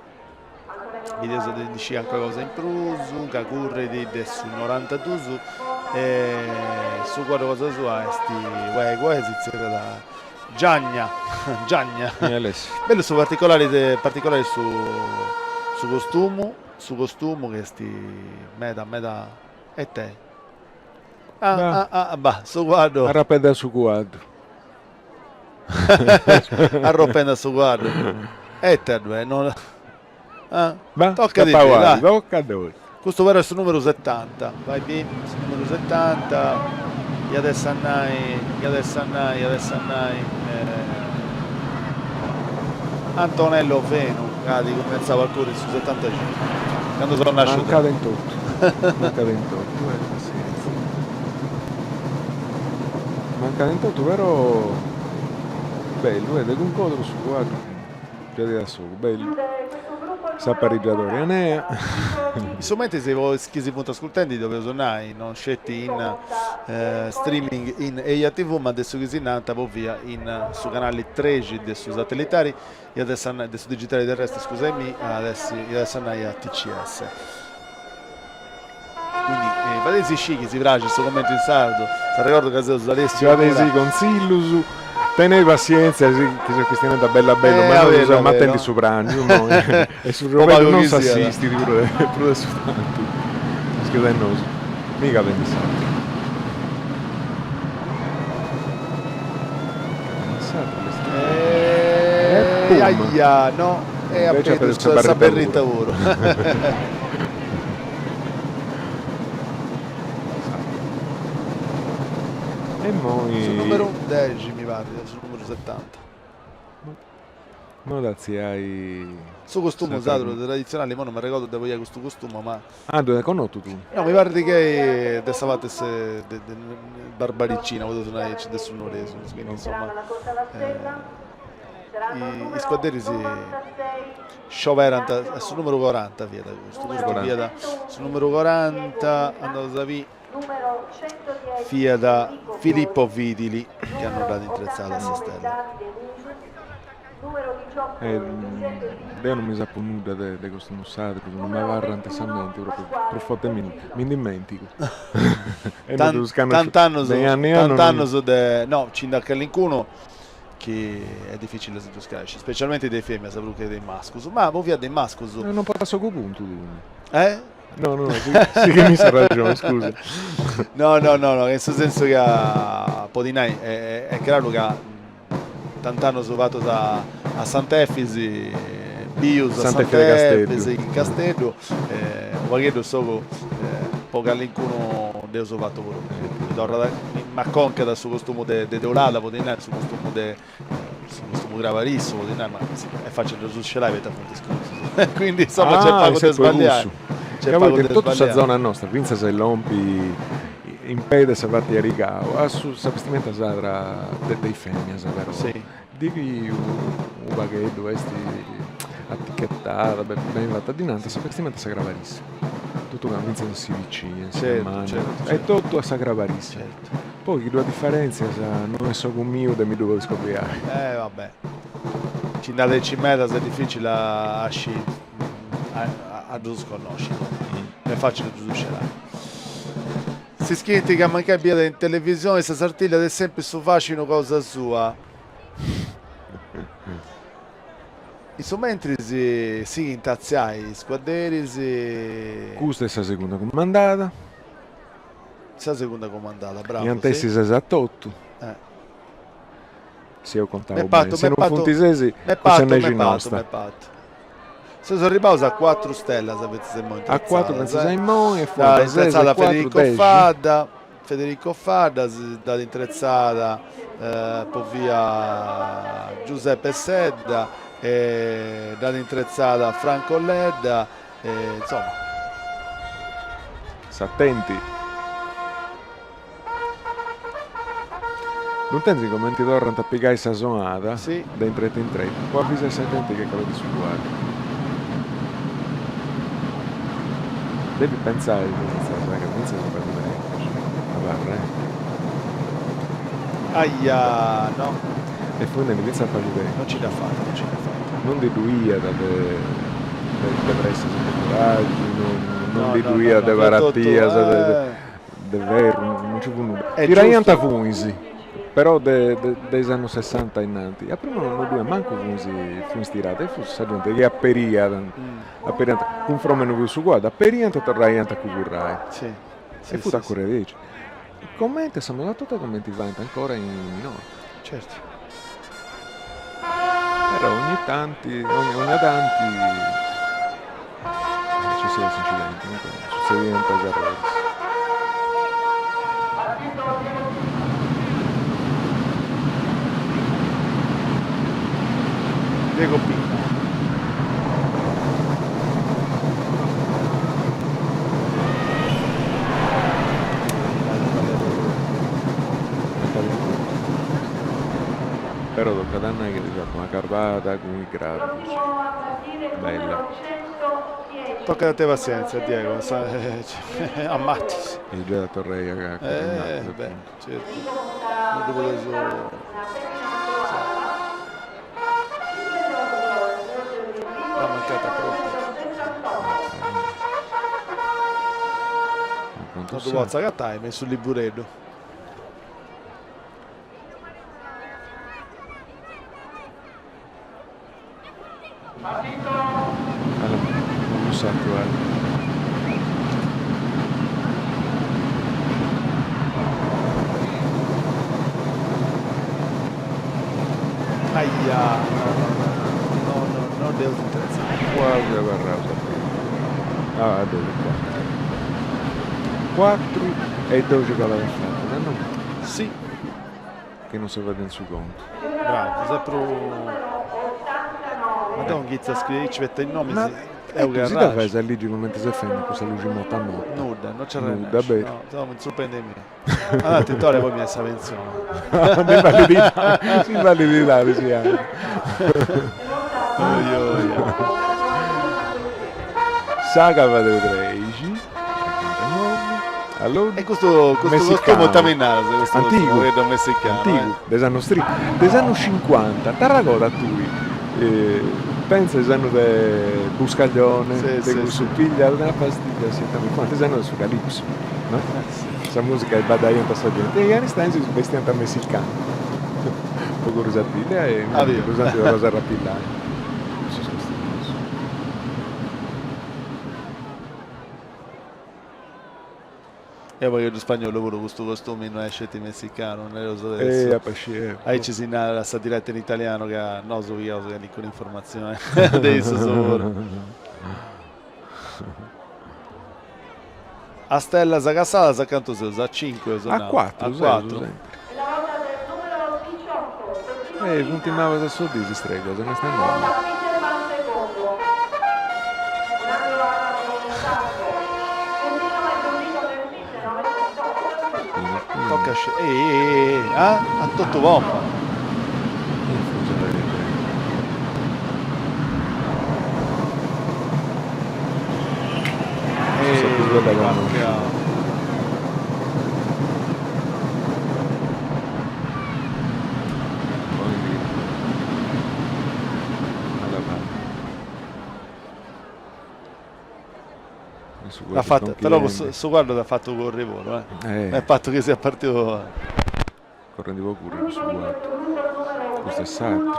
bideus de ndi sciri calincuna cosa in prus, ca currit de su norantadus e su cuaddu cosa sua est Uegue e si zerriat Giagna, Giagna. Bellu su particolari particolari su su costumu, su costumu chi est meda meda e te. Ah, ah, ah, bah, su cuaddu. Arropende su cuaddu. Arropende su cuaddu. E te ddu est, no. Ah, Bah, tocca di scappau dai. ali, tocca ddoi. Custu però est su numeru setanta, vai bi, su numeru setanta, iat essi a nai, iat essi a nai, iat essi a nai Antonello Fenu, ca at cumentzau a curri in su setantacincu, candu seu nasciu deu. Mancada in totu, mancada in totu, eh, passienzia. Mancada in totu, però bellu, eh, de cuncodru su cuaddu giai a s'ogu, bellu. S'aparigiadori Anea. In su mentris po is chi si funt ascurtendi dd'oleus nai, non sceti in streaming in Eja TV, ma de su chi si nant po via in su canali trexi de su satellitari, iat essi a nai, de su digitali terrestri, scusaimì, at essi, iat essi a nai ATCS. Quindi fadeisi scì chi si praxit su commentu in sardu, s'arregordu ca seus Alessio Mura. Fadeisi contzillus, tenei passientzia si chi seus chistionendi a bellu a bellu, ma nosu seus matendi su prangiu immoi e su giobeddu non s'assistit prus de su tantu, schiu de nosu, miga benit s'atru. E aia no, e a perdiu sa berrita puru. E immoi. Su numeru dexi mi parrit, o su numeru setanta. Immoi at atziai. Su costumu sardu traditzionali, immoi non m'arregordu de poita custu costumu, ma. Ah, ddu as connotu tu? No, mi parrit chi de sa parti de Barbaricina, podeus nai aici, de su Nuoresu, quindi insoma is cuadderis scioberant a su numeru coranta fiat custu, custu fiat su numeru coranta, andaus a biri, fiat Filippo Vidili chi annoddàt intretzada sa stella. E deo non mi sapo nudda de de costumus sadrus, non m'abarrant in sa menti propriu, prus forte mi mi nd'ismentigu. E non ddus cannosciu Tant'annus, de anni annu non. tant'annus de, no, nci nd'at calincunu chi est dificili a si ddus scaresci, specialmenti de is feminas prus che de is mascus, ma po fiat de is mascus. No non portat s'ogu puntu tui. Eh? No, no, sighimi s'arraxoni, scusa. No, no, no, no, in su sensu ca po ti nai, est craru ca tant'annus fatus a a Sant'Efis, bius a Sant'Efis in Casteddu, u' pagheddu s'ogu po calincunu dd'eus fatu puru, mi torrat, m'aconcat su costumu de Teulada, po ti nai, su costumu de su costumu crabarissu, po ti nai, ma est facili ddus scerai poita funt is cruzus, quindi insoma nc'est pagu de sballiai, nc'est pagu de sballiai. Totu sa zona nostra, fintzas a lompi in pei de sa parti 'e Arigau, a su sa bestimenta sadra de de is feminas però, di chi u' pagheddu est atichetada, beni fata, ddi nant sa bestimenta sa crabarissa, totu cantu, fintzas in Sidicì, in Siamanna, est totu a sa crabarissa. Poi chi ddu at diferentzias no est s'ogu miu de mi ddu podi scoviai. Eh va bè, nci nd'at aici medas est dificili a sciri, a ddus connosci, no est facili a ddus scerai. Si schint ca mancai biat in televisioni sa Sartiglia tenit sempri su fascinu cosa sua. In su mentris sighint a atziai is cuadderis. Custa est sa segunda cumandada. Sa segunda cumandada, bravu, Iant essi ses a totu. Si eus contau beni, si non funt ses, cussa est nexi nosta. Seus arribaus a cuatru stellas fintzas a immoi A cuatru fintzas a immoi e funt ses e cuatru dexi. Fadda, Federico Fadda dd'at intretzada po via Giuseppe Sedda e dd'at intretzada Franco Ledda e insoma. S'atenti. Ddu intendi comenti torrant a pigai sa sonada de in tretu in tretu po avisai sa genti chi calat su cuaddu. Depit pentzai fintzas ca fintzas u' pagu de abarra eh. Aia no. E fuendi fintzas a pagu tempus. Non ci dd'at fata, non ci dd'at fata. Non ndi ddu iat de de pressas de curàgiu, non ndi ddu iat de paratias de ferru, non nci fut nudda. Tiraiant funis, però de de is annus sessanta innanti, a prima non ddu iat mancu funis funis tiradas, e fut sa genti chi aperiat, aperiant, cunfromma innui fut su cuaddu, aperiant e torraiant a cugurrai. E fut a curri aici. Comente sa moda totu comenti faint ancora in Minorca. Certu. Però ogni tanti, ogna tanti nci siat s'incidenti, comunque sutzediant is arroris. Diego Pinna. Però tocat a nai chi ddis fatu una carbada cun is gradus. Bella. Tocat a tenni passientzia Diego, ammatis. E giai a torrai a Eh, beh, certu. Non ddu podeus L'ha mancata proprio. Non ddu potzu agatai me in su libureddu. Non lu sapiu eh. Aia, no no no no no no dd'eus intretzau. Quasi abarraus a prima. Ah, ddoxi cuatru. Cuatru e doxi coladas fatas, no? Si. Chi non si fait in su contu. Bravu, ses prus. Ma deu inghitzu a scriri aici poita is nomis Ma si dda fais a ligi cumenti ses fendi cun sa luxi mota mota? Nudda, non nci arrennesciu. Nudda, beru. No, seu intzupendi mi. Andà Tintore poi mi est sa pensioni. S'invalididadi, s'invalididadi si at. Oi oi. S'agabat de treixi. Allora, e custu, custu costumu ita mi naras? Custu antigu, messicanu, antigu, de is annus de is annus cincuanta, t'arragodas tui? Pensa is annus de Buscaglione, de cussu Piglia una pastiglia siete amici, fuant is annus de su calipso, no? Sa musica chi baddaiant a sa genti e in Aristanis si bestiant a messicanu po curri Sartiglia e ddus ant torraus a arrapillai cussus costumus. E poi pagheddu spagnolu puru custu costumi no est sceti messicanu, nareus adesso. Aici si narat sa diretta in italianu ca nosu pigaus calincuna informatzioni de issus puru. A stellas cassadas a cantu seus? A cincu eus nau. A cuatru seus sempri. E funt mabas a soddis is treguas, no est andau. Tocca sce eh eh eh ah a totu pompa. L'at fattu, però cussu su cuaddu t'at fattu curri puru eh. M'est partu chi siat partiu. Torrendi po curri cussu cuaddu. Custu est s'atru.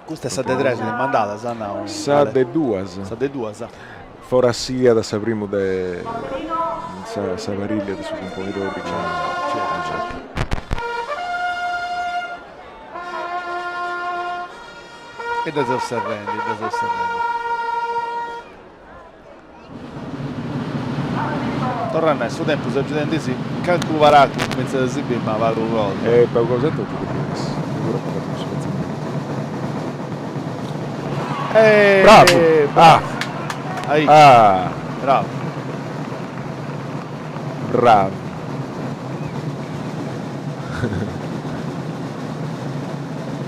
Custa est sa de tres mandadas, at nau. Sa de duas. Sa de duas. Forassiat sa primu de sa sa parìllia de su cumponidori cun Certu. E dda seus serrendi, dda seus serrendi. Torra a nai, su tempus agiudendi·sì, cancu paracua cumintzat a si biri, ma pagu cosa. E pagu cosa etotu depiat essi, seguru apu fatu cussu pentzamentu. Bravu! Ah! Aici. Ah! Bravu. Bravu.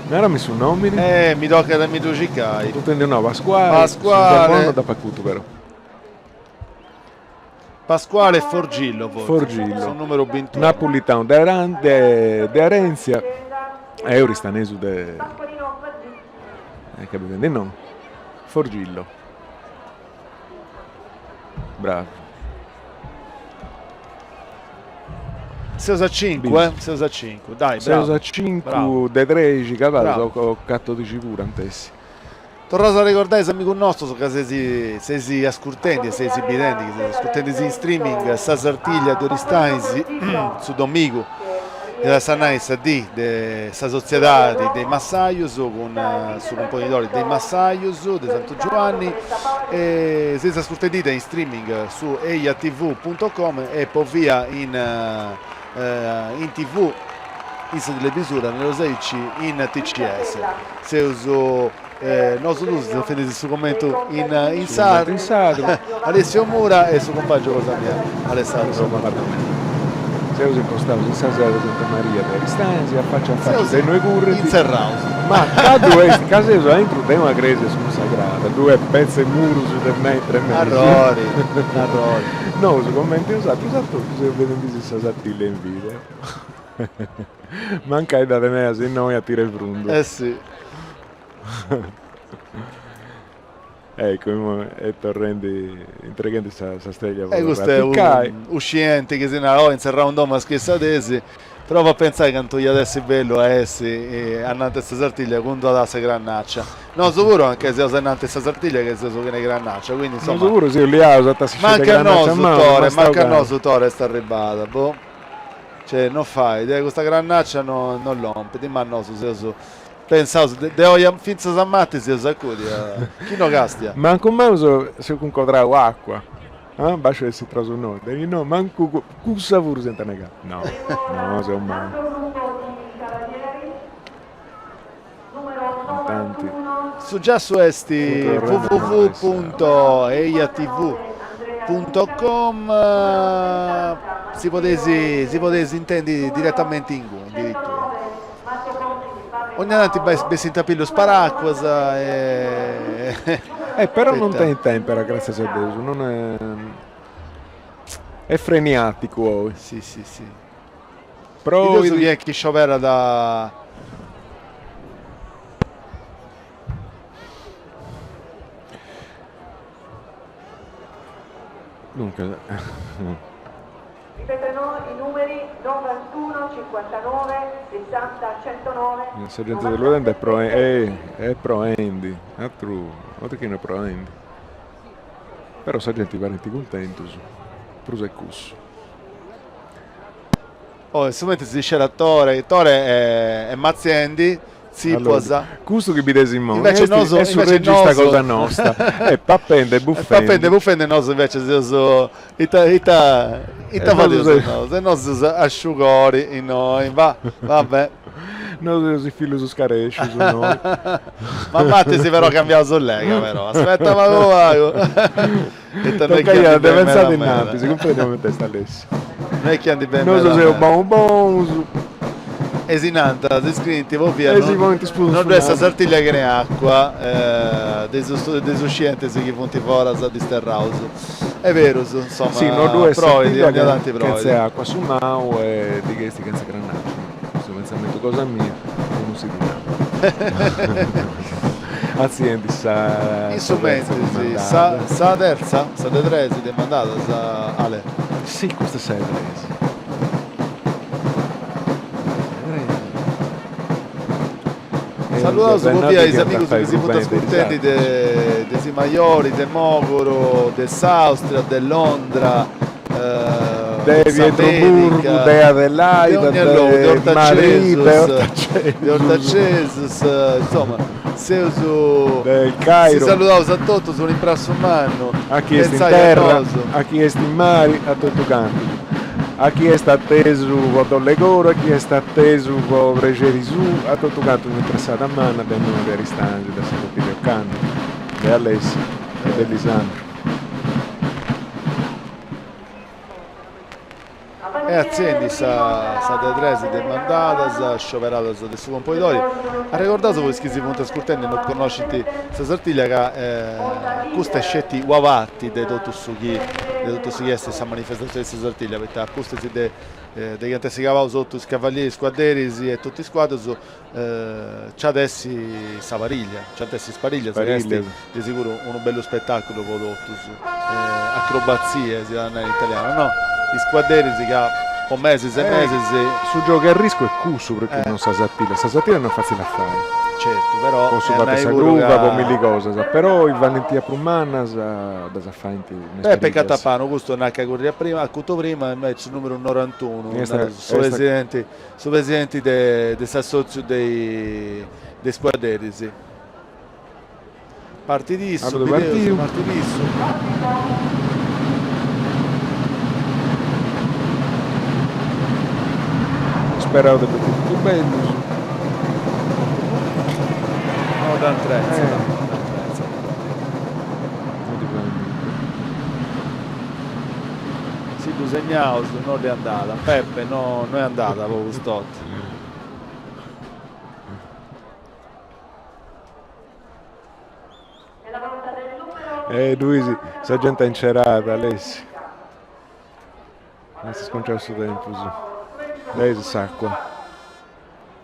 Narami su nomini. Eh, mi tocat a mi ddu circai. Apu intendiu nau Pasquale. Pasquale. Su no dd'apu acutu però. Pasquale Forgillo fortzis. Forgillo. Su numeru bintunu. Napulitanu de de de arèntzia e oristanesu de e ca bivendi innoi. Forgillo. Bravu. Seus a cincu, eh? Seus a cincu, dai, bravo. Seus a cincu de trexi cabadas o catodixi puru ant essi. Torraus a arregordai is amigus nostus ca seis seis ascurtendi e seis bidendi chi seis ascurtendi in streaming sa Sartiglia de Aristanis su domigu est a nai sa dì de sa sotziedadi de is massajus cun su cumponidori de is massajus de Santu Giuanni e seis ascurtendidda in streaming su ejatv punto com e po via in in TV in sa telebisura nareus aici in TCS. Seus nosu duus fendi su commentu in in sardu, in sardu. Alessio Mura e su cumpàngiu cosa mia Alessandro Barnabei. Seus impostaus in sa sede Santa Maria de Aristanis, a faci a faci de innui currit. Inserraus. Ma ca ddu est, ca seus aintru de una crèsia scunsagrada, ddu est petza e murus de metru e mesu. Arrori, arrori. Nosu, cumenti 'osatrus a totu, seus bidendisì sa Sartiglia in video. Mancai dda teneas innoi a tir'e frundu. Eh si. Eccu, imoi est torrendi, intreghendi sa sa stella po E custu est unu scienti chi si narat, oh inserrau in domu a scriri sa tesi, prova a pentzai cantu iat essi bellu a essi ananti a sa Sartiglia cun d'una tassa 'e grannaccia. Nosu puru anche seus ananti a sa Sartiglia che seus chene grannaccia, quindi insomma. Nosu puru seus liaus a tassixedda 'e Mancu a grannaccia a nosu manu, Tore, mancu a nosu Tore est arribada, boh. Cioè no fait, custa grannaccia no no lompit, ma nosu seus Pensaus de oi fintzas a martis seus acudi a chi no castia. Mancu maus seus cuncodrau acua, ah basciu essi tra su nord e no mancu cussa puru s'ant negau. No, no seus maus. Intanti. Su giassu est www punto ejatv punto com si podeis si podeis intendi diretamenti inguni addirittura. Ogna tanti bessint a pillu is paracuas e. Eh però non tenit tempera, gratzias a Deus, non est. Est freniaticu oi. Si si si. Proit. Bideus chi est chi scioberat. Duncas. Ripeto i numeri 91 59 60 109. Sa gente de Lourende est pro est proendi, atru atru chi no proendi. Però sa genti parint cuntentus, prus 'e cussu. Oh, in su mentris si scerat Tore, Tore est matziendi Zipuas. Allora, custu chi bides immoi Invece est, nosu, est su invece regista nosu cosa nosta, est papendi e bufendi. Papendi e bufendi nosu invece seus ita ita ita E nosu fadeus seus nosu? E nosu seus a sciugori innoi, va, va bè. Nosu seus is fillus scarescius innoi. Ma Mattesi però cambiaus lega però, aspetta pagu pagu. Ita no est chi Toccaiat andit de beni pensai meda innantis, meda. cumprendi cumenti est Alessio. No est chi andit beni Nosu meda seus meda. bonu bonus. E si nant, si scriint po via E si ponint is prus no ddu est sa sfumadas. sartiglia chene acua de is de is uscientis chi funt foras disterraus. Est berus, insoma, Sì, no ddu est proit, sartiglia ogna tanti proit. chentze acua, su mau est chi est chentze crannàciu, ma custu pentzamentu cosa mia non si ddu nau. Atziendi sa In su sa tertza mentris, dimandada. sa sa tertza, sa de tres dimandadas, Ale. Sì, custa est sa de tres. Saludaus po bia is amigus chi si funt ascurtendi de de Simagliori, de Mogoro, de s'Austria, de Londra, de de Pietroburgu, s'America, de de Adelaida, ogni logu, de de Madrid, de Ortacesus, de Ortacesus, insoma, seus, del si Cairo. saludaus a totus, un'imprassu mannu, A chi est in pentzai a terra, nosu. a chi est in mari, a totu cantus. A chi est atesu po dol'e coru, a chi est atesu po prexeri suu, a totu cantus un'impressada manna de innoi de Aristanis, de sa Sartiglia ocannu, de Alessio e de Lisandru. E atzendi sa sa de tres demandadas scioberadas de su Compoidori. Arregordaus po is chi si funt ascurtendi e no connoscint sa Sartiglia ca custa est sceti una parti de totu su chi de totu su chi est sa manifestazioni de sa Sartiglia, poita a pustis de de chi ant essi acabaus totu is cavallieris, is cuadderis e totu is cuaddus nci at essi sa pariglia, nci ant essi is pariglias, chi est de seguru unu bellu spetaculu po totus, acrobazie si iat a nai in italianu, no? Is cuadderis ca po mesis e mesis. Su giogu 'e arriscu est cussu, prus chi non sa sartiglia, sa sartiglia non est fatzili a fai. Certu, però Po su fatu 'e sa gruga, po milli cosas, però is valentias prus mannas ddas faint in is Peppe pariglias. Catapano, custu nat ca curriat prima, at curtu prima, invece su numeru norantunu, su presidenti Su presidenti de s'assòtziu de is cuadderis. Partit issu, bideus, partit issu. Speraus de biri totu bellus. No dda intretzat. Si ddu segnaus, no ddi andat. Peppe, no no est andada po cust'orta. E ddui sa genti incerada, Alessi. Est sconciau su tempus. Leis s'acua.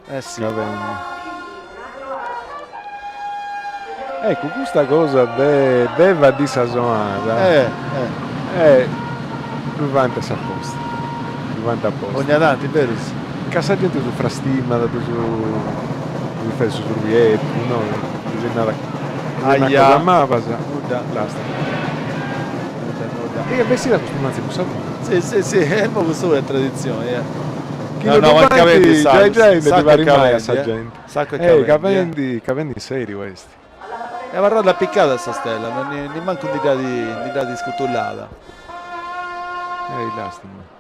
Eh sì. Ecco, custa cosa de de faddì sa sonada. Eh, eh. Eh, ddu faint a s'aposta. Ddu faint aposta. Ogna tanti, berus? Ca sa genti ddu frastimat, ddus ddus fait su surbietu, no? Ddis narat Aia. Cosa mabas. Nudda. Lastima. Nudda, nudda. E est bessida custumàntzia cun sa Si, si, si, e immo custu est traditzioni, eh. Chi No, no no, ddu ma faint cabendi giai giai no ddi parit mai a s'acua, sa genti. S'acua est Eh, cabendi, eh. cabendi, cabendi in seriu est. Est abarrada apicada sa stella, no nimancu ndi dd'at ndi dd'at scutullada. Eh, lastima.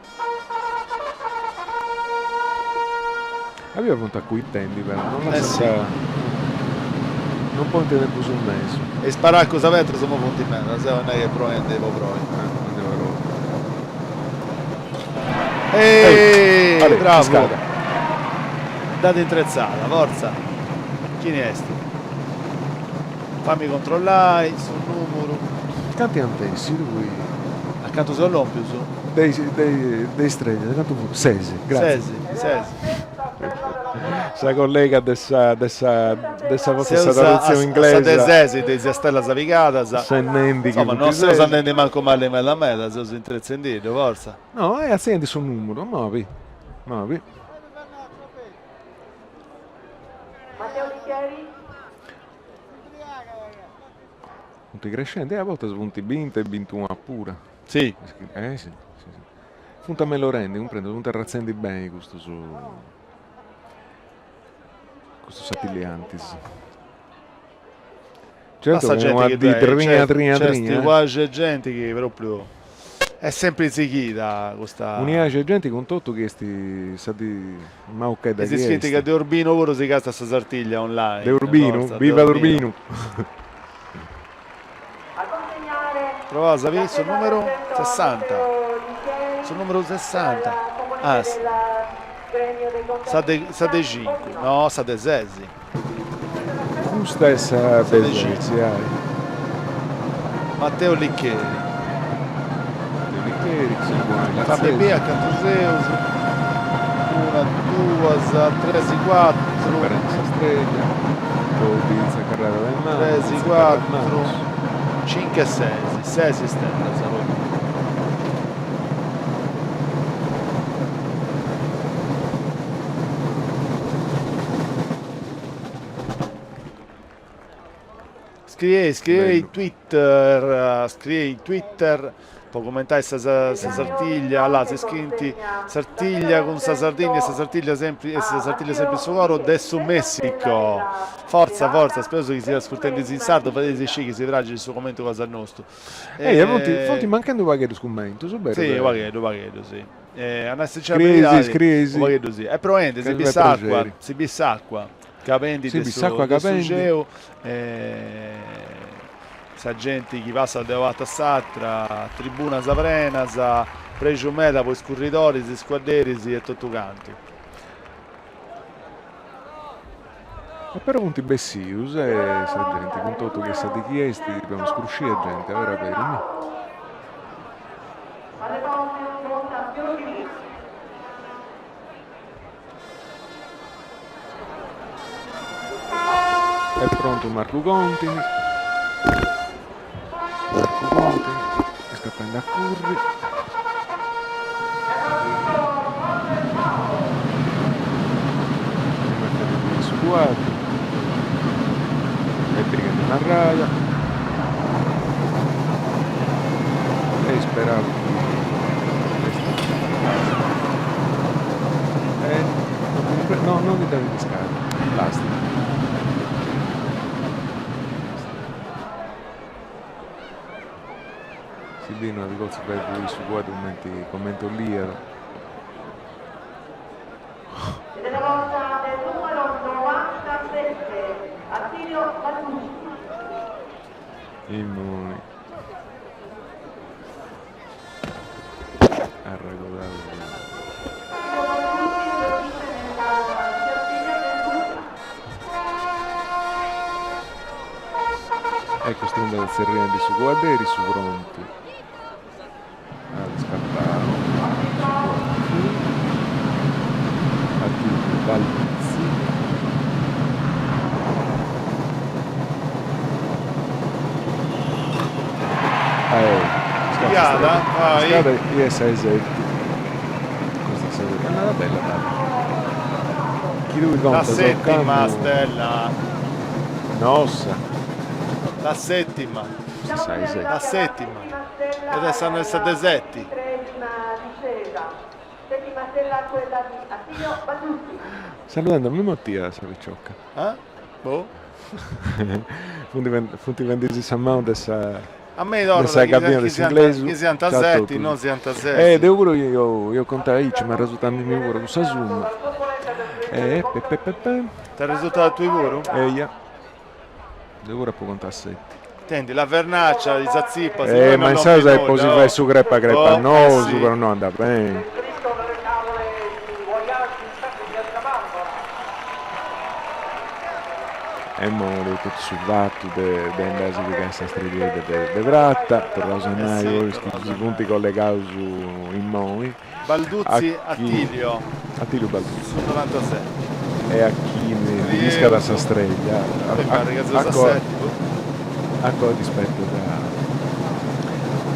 Avia funt acuitendi però, non lassant, non ponint tempus in mesu. E is paracus abertus immo funt medas, non est chi est proendi po proi. Ehi, bravu! Dd'at intretzada, fortza! Chini est? Fammi controllai su numuru. Canti ant essi tui? A cantu seus lompius? De is de is tres, cantu funt? Ses, gratzias. Ses, ses. Sa collega de sa de sa de sa fortza sa tradutzione inglesa. Sa de ses de is stellas pigadas. Ses nendi chi Insoma, non seus andendi mancu mali meda meda, seus intretzendiddu, fortza. No, e artziendi su numeru, movi, movi. Matteo Licheri. Funt crescendi e a bortas funt binti e bintunu puru. Si. Eh si, si, si. Funt amellorendi, cumprendu, funt arratzendi beni custus custus satilliantis. Certu Passa che genti una chi dì dda trina trina Nc'est trina. guasi genti chi propriu est sempri sighida custa. Un'iaxi 'e genti cun totu chi est sa dì mauchedda E chi si scrit est. ca de Urbino puru si castat sa Sartiglia online. De Urbinu? Forza, de Viva Urbino. Urbinu! Provaus a biri su numeru sessanta. Su numeru sessanta. Ah, sa de sa de cincu, no, sa de ses. Custa est sa de ses, ai. Matteo Licheri. Matteo Licheri, si Fammi biri a cantu seus. Una, duas, tres, cuatru. Sa streglia, poi tzacarrada de manu. Tres, cuatru, cincu e ses. Ses istellas. Scriei, scriei in Twitter, scriei in Twitter po commentai sa sa Sartiglia, là si scrint Sartiglia cun sa Sardigna e sa Sartiglia sempri e sa Sartiglia sempri in su coro de su Messico. Fortza, fortza, spereus chi siat ascurtendisi in sardu, fadeisi scì chi si praxit su commentu cosa nostu. Eia, funt funt manchendi u' pagheddu is cummentus, beru? Sì, u' pagheddu, u' pagheddu, sì. A nai sa sincera beridadi, Scriei, u' pagheddu sì. E proendi, si bit s'acua, si bit s'acua cabendi de su de su ceu e sa genti chi passat de una parti a s'atra, tribunas prenas, prexu meda po is curridoris, is cuadderis e totu cantu. E però funt bessius e sa genti cun totu chi est sa dì chi est, ddoi at scrusciu 'e genti, a beru a beru, mi. Est prontu Marcu Contini. Marcu Contini est scapendi a curri. Imoi su cuaddu e pighendi un'arrada e isperaus chi No, non ndi dd'at piscada. Lastima. Si bit no at potziu fai fui su cuaddu cumenti cumenti 'oliat. Immoi. Arregodau. Ecco est tzerriendi su cuadderi, su prontu at iscatau su cuaddu, Attilio Balduzzi. Piada, vai. Scada i est sa 'e seti. Custa est sa seti. Andada bella bella. Chi tui La contas settima ocannu. stella. Nossa. La settima. Custa est sa 'e seti. La settima. E adesso est sa de seti. Saludende a Mimmo Attia sa picioca. Ah? Boh. Funt fendisi sa manu de sa A mei de torrat sa chi cabina de chi siant s'inglesu. chi siant Ciao a seti, totus. non siant ses. Eh deu puru ia contai aici, ma arresurtat a mimi puru cussa summa. E pe pe pe pe. T'arresurtat a tui puru? Eia. Deu puru apu contau seti. Intendi, la vernaccia, is atzipas, Eh ma insaras est po si fai su crepa crepa Oh, nosu, sì. però no andat beni. E immoi totu su fatu de de andai a si pigai sa streghedda de de prata, torraus a nai po is chi si funt collegaus immoi. Balduzzi Attilio. Attilio Balduzzi. Su 97. E a chini ndi piscat sa streglia, a coa ddi spettat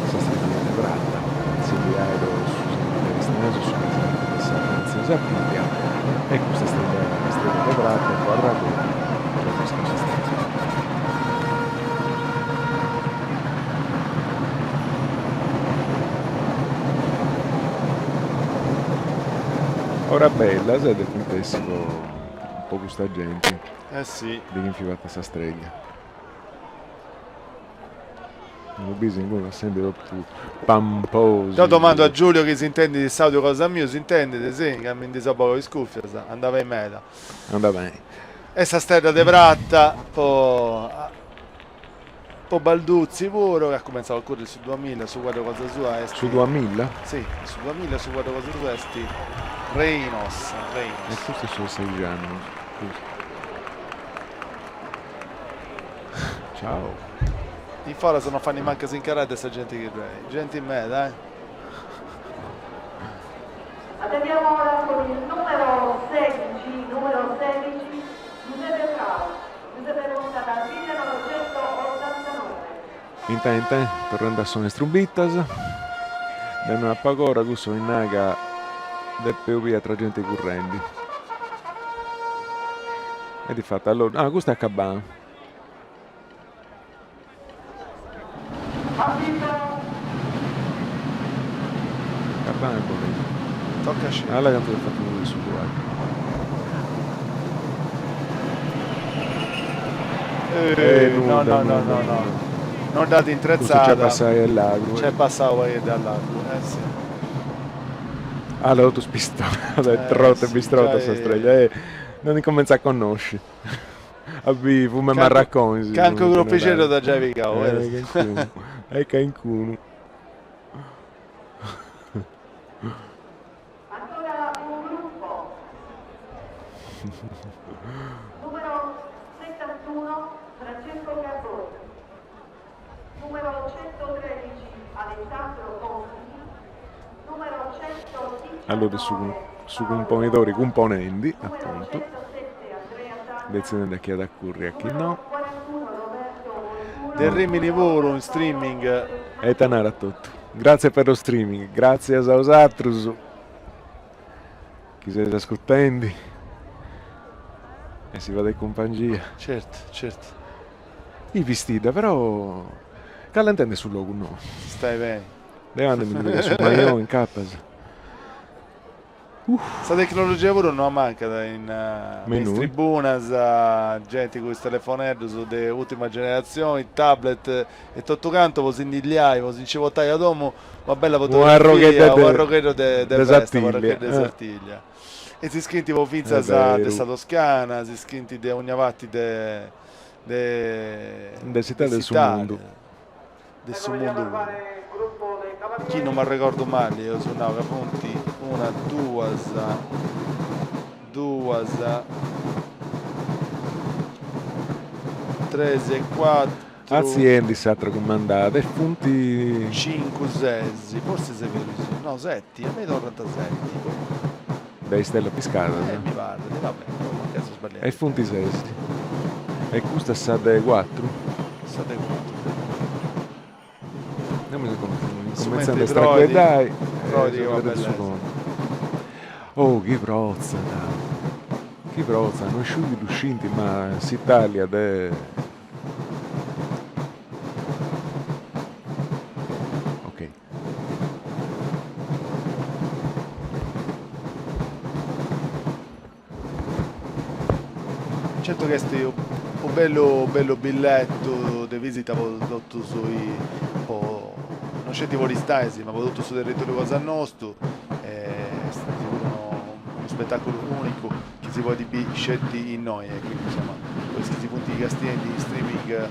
sa streglia de prata, tzerriai po su Aristanesu su presidenti de sa Sartiglia e custa streglia de prata po arragordu chi at piscau sa streglia. Ora bella se depint essi po custa genti. Eh sì. De chi nci fata sa streglia. Non bis inguni passendi totu pamposu. Deu domando a Giulio chi s'intendit s'audio cosa miu, s'intendit, sì, ca mi ndi seu bogau is cuffias, andat beni meda. Andat beni. E sa stedda de prata po Po Balduzzi puru, chi at cumentzau a curri in su duamilla, su cuaddu cosa sua est. Su duamilla? Si, in su duamilla su cuaddu cosa sua est Reinos, Reinos. E custu est su de seixi annus, custu. Ciao. In foras no fait nimancu a s'incarai de sa genti chi ddoi est. Genti meda, eh. Attendiamo ora con il numero 16, numero 16, Giuseppe Frau. Intente, torrende a sonai is trumbitas, de una pag'ora cussu innai ca depeus biri atra genti currendi. E difati, allora, ah custu est acabau. Acabau est bonu. Tocca sciri. Alla cantu at fatu su cuaddu. Eh, no, no, no, no, no. Non dd'at intretzada. Custu nc'est passau a largu. Nc'est passau u' pagheddu a largu, eh si. Alla totu spistada e trota e bistrota sa streglia, eh, non incumentzat a connosci. A bi fumu e marraconis. Cancu cropixeddu dd'at giai pigau, eh. E calincunu. Ancora un gruppo. Numero 71 Francesco Carboni. Numero 113 Alessandro Conti. Numero 119 Allora su, su cumponidori cumponendi, appuntu, detzidendi a chi at a curri e a chi no. De Rimini puru in streaming. E ita narat totu. Grazie per lo streaming, gràtzias a 'osatrus chi seis ascurtendi e si fadeis cumpangia. Certu, certu. Ih pistidda, però callentendi su logu no. Si stai beni. Deu andu a mi ndi pigai su maillot incapas. Sa tecnologia puru no amancat in is tribunas, genti cun is telefoneddus de ultima generatzioni, tablet e totu cantu po si ndi liai, po si nci portai a domu una bella fotografia, u' arrogheddu de festa, u' arrogheddu de Sartiglia. E si scrint po fintzas de sa Toscana, si scrint de ogna parti de de s'Italia e de su mundu. De su mundu puru. Chi non m'arregordu mali, eus nau ca funt una, duas, duas, tres e cuatru. Atziendi s'atra cumandada e funt. Cincu, ses, forsis est berus, no, seti, a mei torrant seti. De istellas piscadas. Eh, mi parrit, va bene, mancai seu sballendi. E funt ses. E custa est sa de cuatru? Sa de cuatru. Deu mi seu cumentzendi a istracueddai. Prodi una bellesa. Oh, chi protzat! Chi protzat! No isciu chi ddu scint, ma s'Italia de. Ok. Certu chi est u' bellu bellu billettu de visita po totus po no sceti po Aristanis ma po totu su territoriu cosa nostu, est siguru unu spetaculu unicu chi si podit biri sceti innoi e quindi insoma po is chi si funt castiendi in streaming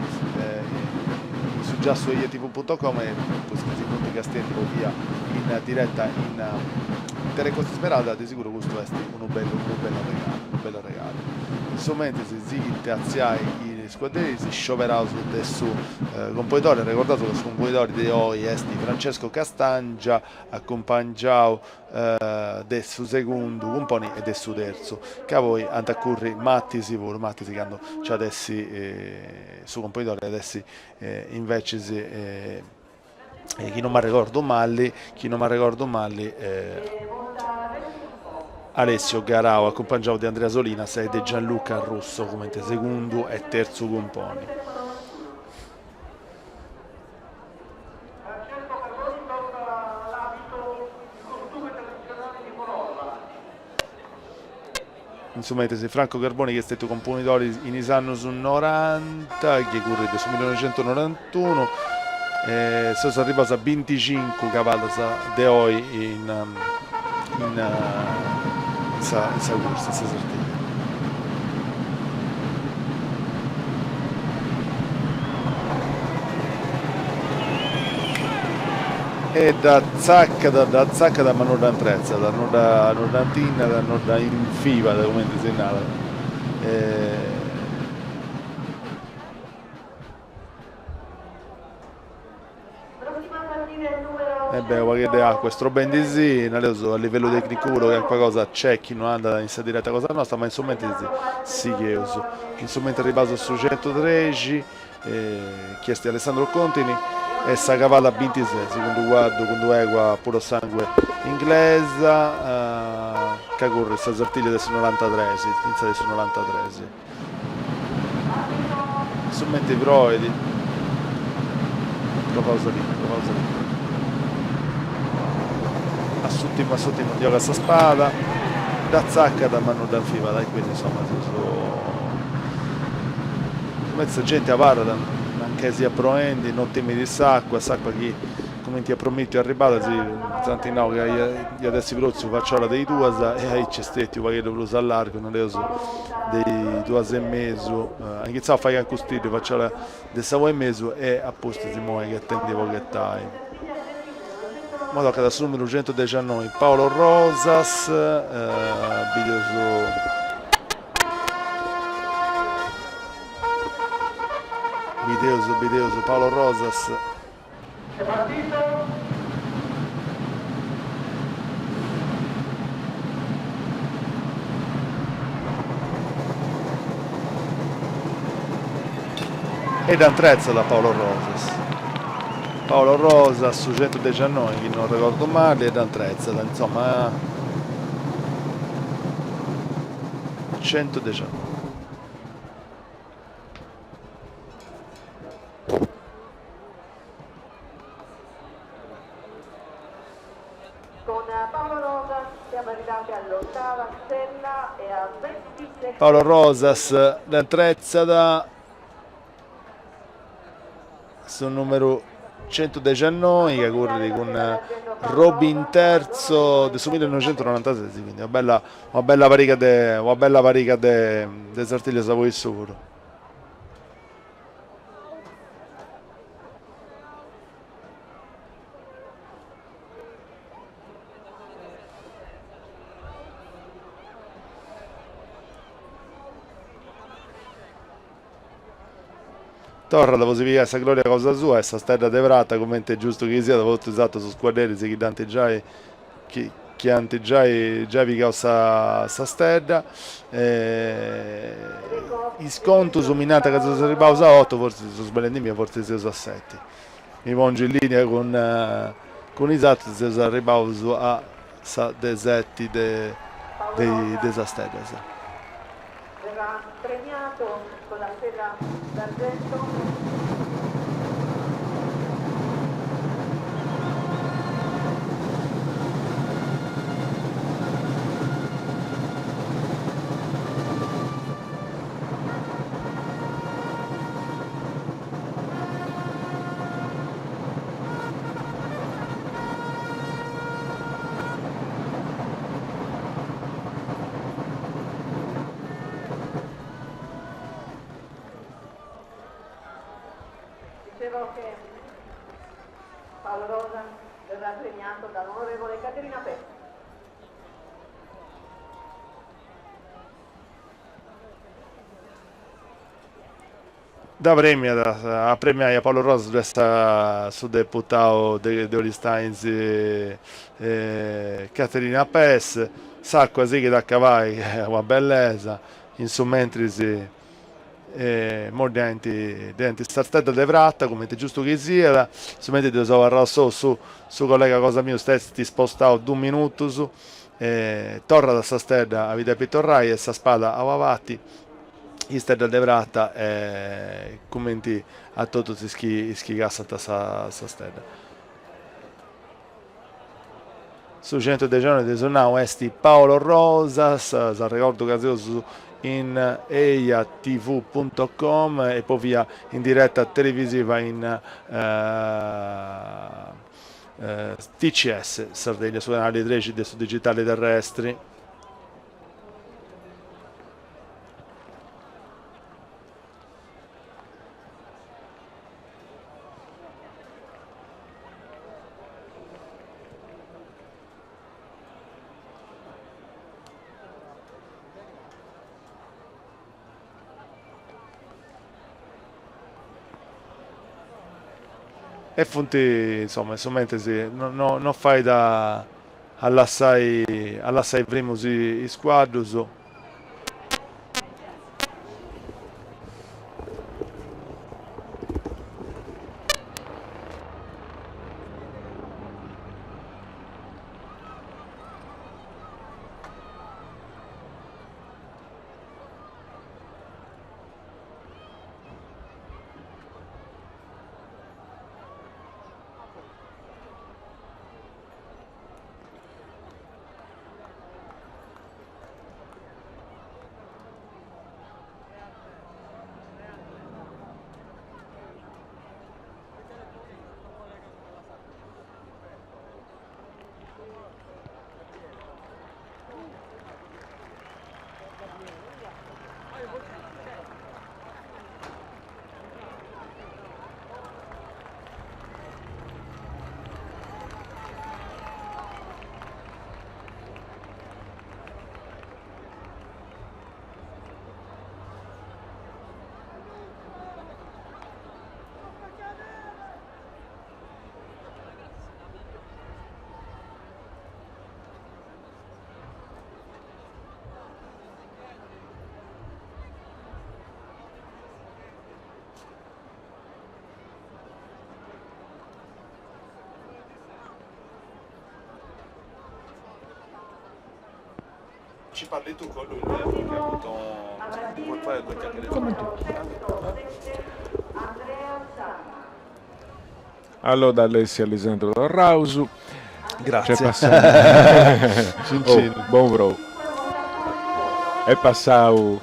in su giassu eiatv punto com e po is chi si funt castiendi po bia in diretta in Telecosta Smeralda de siguru custu est unu bellu unu bellu arregalu unu bellu arregalu. In su mentris sighint a atziai is. is cuadderis scioberaus de su componidori, arregordaus ca su componidori de oi est Francesco Castangia acumpangiau de su segundu cumponi e de su terzu, ca poi ant a curri Matis puru, Matis candu nci at essi su componidori at essi invecis chi non m'arregordu malli, chi non m'arregordu malli Alessio Garau acumpangiau de Andrea Solinas e de Gianluca Russo cumenti segundu e terzu cumponi. In su mentris Franco Carboni chi est stetiu componidori in is annus noranta, chi currit de su millinoixentunorantunu, seus arribbaus a binticincu cavallos de oi in in sa cursa, in sa Sartiglia. E dda tzacat, dda tzacat ma no dda intretzat, no dda no dda antinnat, no dda infibat, cumenti si narat. E beh, u' pagheddu de acua est trobendi·sì, nareus a livellu tecnicu puru calincuna cosa nc'est chi no andat in sa direta cosa nosta, ma in su mentris sigheus. In su mentris arribbaus a su centutrexi, chi est Alessandro Contini, e sa cavalla bintises, cun d'u cuaddu, cun d'u'egua purosangue inglesa, ca currit sa Sartiglia de su norantatres, fintzas de su norantatres. In su mentri proit, provaus a biri, provaus a biri. A s'ùrtimu a s'ùrtimu ndi 'ogat sa spada, dda tzacat ma no dda infibat e quindi insoma seus Cumenti sa genti abarrat, mancai siat proendi, no timit s'acua, s'acua chi cumenti iat promitiu arribada, si s'ant nau ca iat essi protziu faciora de is duas e aici est stetiu u' pagheddu prus a largu, nareus de is duas e mesu, at inghitzau a fai cancu stiddiu faciora de sa una e mesu e a pustis imoi ghetendi po ghetai. Imoi tocat a su numeru centudexianoi Paolo Rosas, bideus bideus bideus Paolo Rosas. E dd'antretzat Paolo Rosas. Paolo Rosas su centudexianoi chi no arregordu mali e dd'antretzat, insoma centudexianoi. Con Paolo Rosas siamo arrivati all'ottava stella e a 26 Paolo Rosas dd'antretzat su numeru centudexianoi ca currit cun Robin Terzo de su millinoixentunorantases, quindi una bella una bella pariga de una bella pariga de sartiglias po issu puru. Torrat po si pigai sa gloria cosa sua e sa stedda de prata, cumenti est giustu chi siat po totu is atrus scuaderis chi dd'ant giai chi chi ant giai giai pigau sa sa stedda. Is contus mi nant ca seus arribbaus a otu, fortzis seu sballendi-mì, fortzis seus a seti. Mi pongio in linea cun cun is atrus, seus arribbaus a sa de seti de de sas steddas. Verrà premiato con la stella d'argento. Dicevo che Paolo Rosa verrà premiato dall'onorevole Caterina Pes. Dda premiat, a premiai a Paolo Rosas ddu est su deputau de Oristanis Caterina Pes. S'acua sighit a cabai che una bellesa, in su mentris immoi ddi 'onant sa stedda de prata, cumenti giustu chi siat, su mentris deu seu abarrau solu, su su collega cosa miu s'est spostau dus minutus, torrat sa stedda a depit torrai e sa spada a una parti is steddas de prata e cumenti a totus is chi is chi cassant sa stedda. Su 119 dd'eus nau est Paolo Rosas, s'arregordu ca seus in ejatv punto com e po via in diretta televisiva in TCS Sardegna, su canali trexi de su digitali terrestri. E funt, insoma, in su mentris no no no fait a a lassai a lassai frimus is cuaddus. Ci parli tu con lui, che ha avuto vuoi fare due chiacchiere? Come tutti. Allora da Alessio Alessandro Torrausu. Grazie. Oh, bon prou. Est passau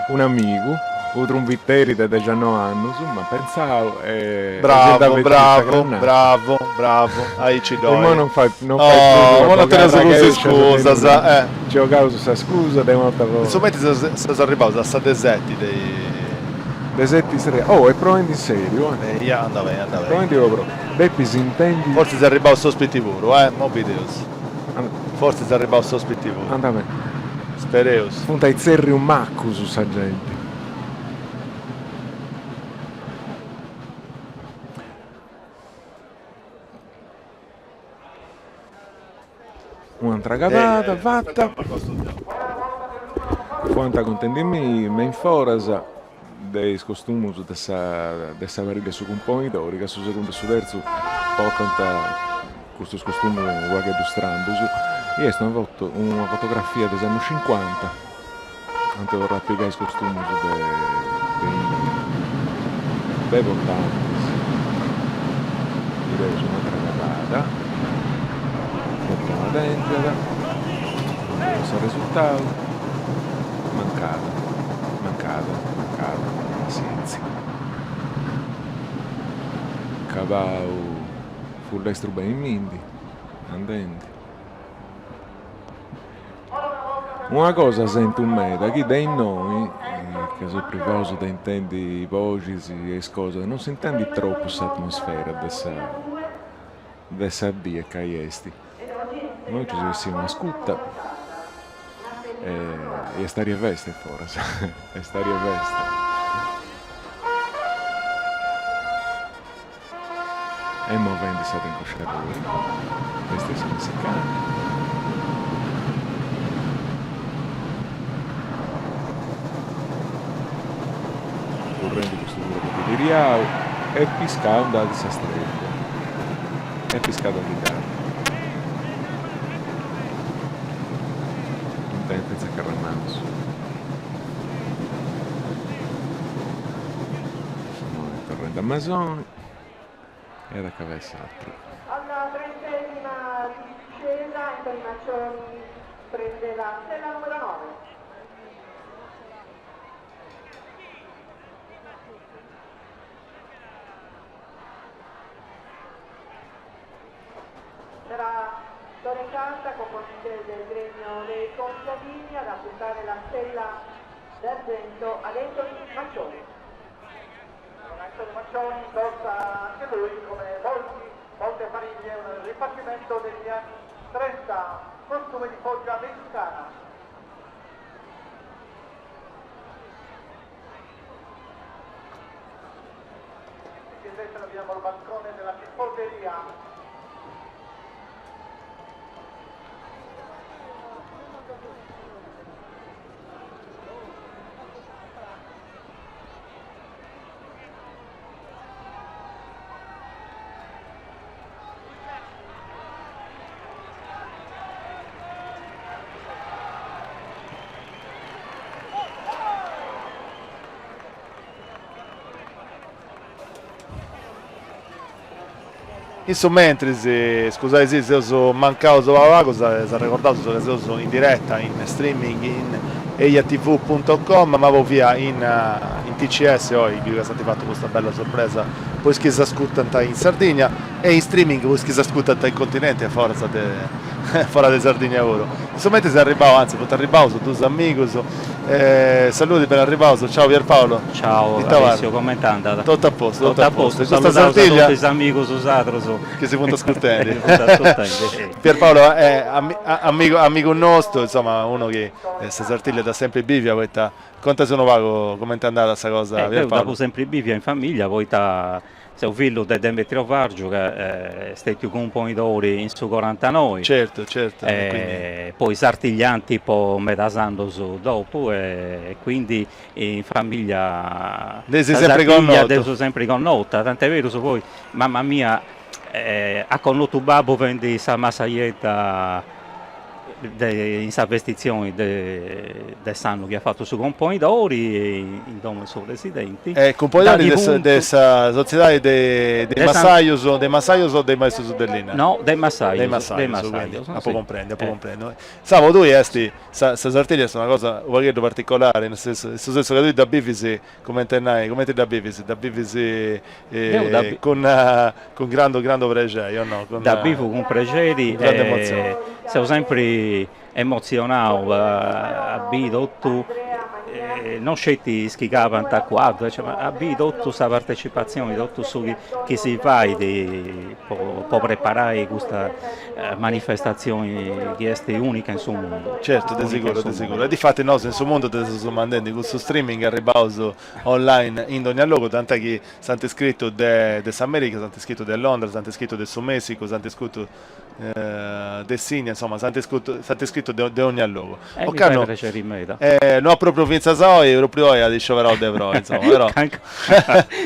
un'amigu, unu trumbitteri de dexannoe annus, m'at pentzau e Bravo, bravo, bravo, bravo, aici ddoi. Immoi non fait non fait prus oh, non teneus prus iscusas, eh. Nci 'ogaus sa scusa de un'atra cosa. In su mentris seus arribbaus a sa de seti de De seti stria. Oh, est proendi in seriu, eh. Eia, anda beni, anda beni. Proendi o pro. Depis intendi. Fortzis est arribbau s'ospiti puru, eh, mo bideus. Fortzis est arribbau s'ospiti puru. Anda beni. Spereus. Funt a itzerrius macus sa genti. Un'antra cabada fata. Fuant contendi·mì me in foras de is costumus de sa de sa parìllia 'e su cumponidori, ca su segundu e su terzu portant custus costumus unu pagheddu strambus, i est una foto una fotografia de is annus cincuanta, ant torrau a pigai is costumus de de de portantis. Bideus un'atra cabada, una tèngiat, bideus s'arresultau, mancada, mancada, mancada, passièntzia. Cabau fut lestru benimindi, andendi. Una cosa sentu meda, chi de innoi, ca seus privaus de intendi boxis e is cosas, non s'intendit tropu s'atmosfera de sa de sa die ca i est. Immoi nci seus bessius una scuta e est aria 'e festa in foras, est aria 'e festa. E movendi s'arrincosciadori, est su messicanu. Currendi custu puru at pibiriau e piscau nd'at sa strèpua. E piscada ndi dd'at. Intenta in Carramansu. Imoi torrendi a Masoni e at acabai s'atru. Alla trentesima discesa Anthony Maccioni prende la sella numero 9. Sarà Tore Carta, componente del gremio dei contadini, ad appuntare la stella d'argento ad Anthony Maccioni. Anthony Maccioni indossa anche lui, come molti, molte famiglie, un rifacimento degli anni 30, costume di foggia messicana. Qui a destra abbiamo il bancone della tifoseria. In su mentris, scusai si seus mancaus pagu pagu, s'arregordaus ca seus in diretta in streaming in ejatv punto com, ma po fia in in TCS oi, biu ca s'ant fatu custa bella sorpresa po is chi s'ascurtant in Sardigna e in streaming po is chi s'ascurtant in continenti e foras de foras de Sardigna puru. In su mentris est arribau, anzi funt arribaus dus amigus, saludi beni arribaus, ciao Pierpaolo. Ciao Alessio, comente andat? Totu a postu, totu a postu. Saludaus a totu is amigus sadrus. Chi si funt ascurtendi. Pierpaolo est amigu amigu nostu, insoma unu chi sa Sartiglia dd'at sempri bivia poita, contaci unu pagu cumenti est andada sa cosa Pierpaolo. Deu dd'apu sempri bivia in familia poita seu fillu de Demetrio Vargiu ca est stetiu cumponidori in su corantanoi. Certu, certu. E poi sartiglianti po medas annus dopu e quindi in familia sa Sartiglia dd'eus sempri connota, tant'est berus poi mamma mia at connotu babbu fendi sa massaiedda de in sa vestitzioni de de s'annu chi at fatu su componidori in domu 'e su presidenti. E cumponidori de de sa sotziedadi de de massajus de massajus o de maistus de linna? No, de massajus. De massajus, quindi apu cumprendiu, apu cumprendiu. Sa po tui est sa sa Sartiglia est una cosa u' pagheddu particolari, nel sensu in su sensu ca tui dda bivis Comente nai, comente dda bivis? Dda bivis cun cun grandu grandu prexeri o no? Cun Dda bivu cun prexeri grande emotzioni. Seu sempri emotzionau a biri totu, non sceti is chi cabant a cuaddu, ma a biri totu sa partecipatzioni, totu su chi si fait po preparai custa manifestatzioni chi est unica in su mundu. Certu, de siguru, de siguru. E difati nosu in su mundu dda seus mandendi custu streaming arribbaus online in dogna logu, tant'è chi s'ant iscritu de de s'America, s'ant iscritu de Londra, s'ant iscritu de su Messicu, s'ant iscritu de s'India, insoma s'ant iscritu s'ant iscritu de de ogna logu. E mi fait prexeri meda. No propriu fintzas a oi, propriu oi at iscioberau de proi, insoma, però.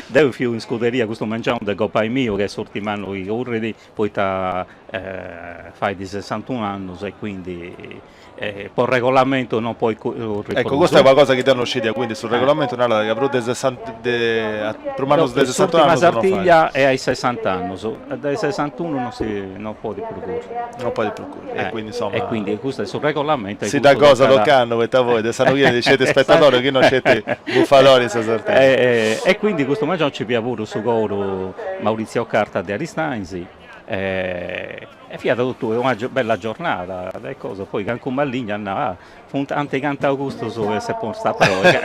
Deu fiu in scuderia custu mengianu de gopai miu, chi est s'urtimu annu chi currit, poita fait sessantunu annus e quindi po regolamentu non podit curri Ecco, custa est una cosa chi deu no scidia, quindi su regolamentu narat ca prus de sessanta de prus mannus de sessantunu annus non fait. S'urtima Sartiglia est a is sessant'annus, de sessantunu non si non podit prus curri. Non podit prus curri, e quindi insoma. E quindi custu est su regolamentu e Si dda gosat ocannu, poita poi de s'annu chi 'enit sceti spetadori chi no sceti bufadori in sa Sartiglia. E quindi custu mengianu nci fiat puru su coru Maurizio Carta de Aristanis e fiat totu una bella giornada de cosa, poi cancu malligna at nau, ah funt ant cantau custus e s'est posta a proi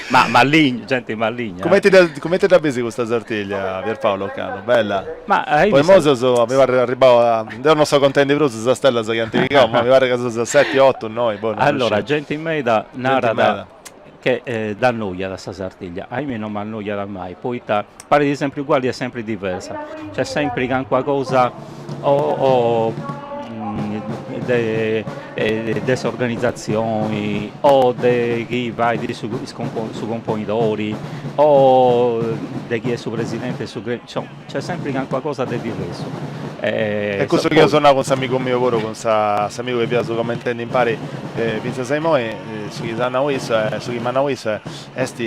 ma malligna, genti malligna. Cumenti dda cumenti dda bisi custa Sartiglia Pierpaolo ocannu, bella? Ma Po imoi seus mi parrit arribau a, deu non seu contendi prus is stellas chi ant pigau, ma mi parrit ca seus a seti otu noi, boh non Allora genti meda narat. Che dd'annoiat sa Sartiglia, a mei non m'annoiat mai, poita parit sempri uguali e sempri diversa, nc'est sempri calincuna cosa o de de s'organizatzioni o de chi fait su su componidori o de chi est su presidenti de su gremiu, insoma nc'est sempri calincuna cosa de diversu. E cussu chi eus nau cun s'amigu miu puru, cun s'amigu chi fiaus comentendi impari fintzas a imoi, su chi s'at nau issu, su chi m'at nau issu est,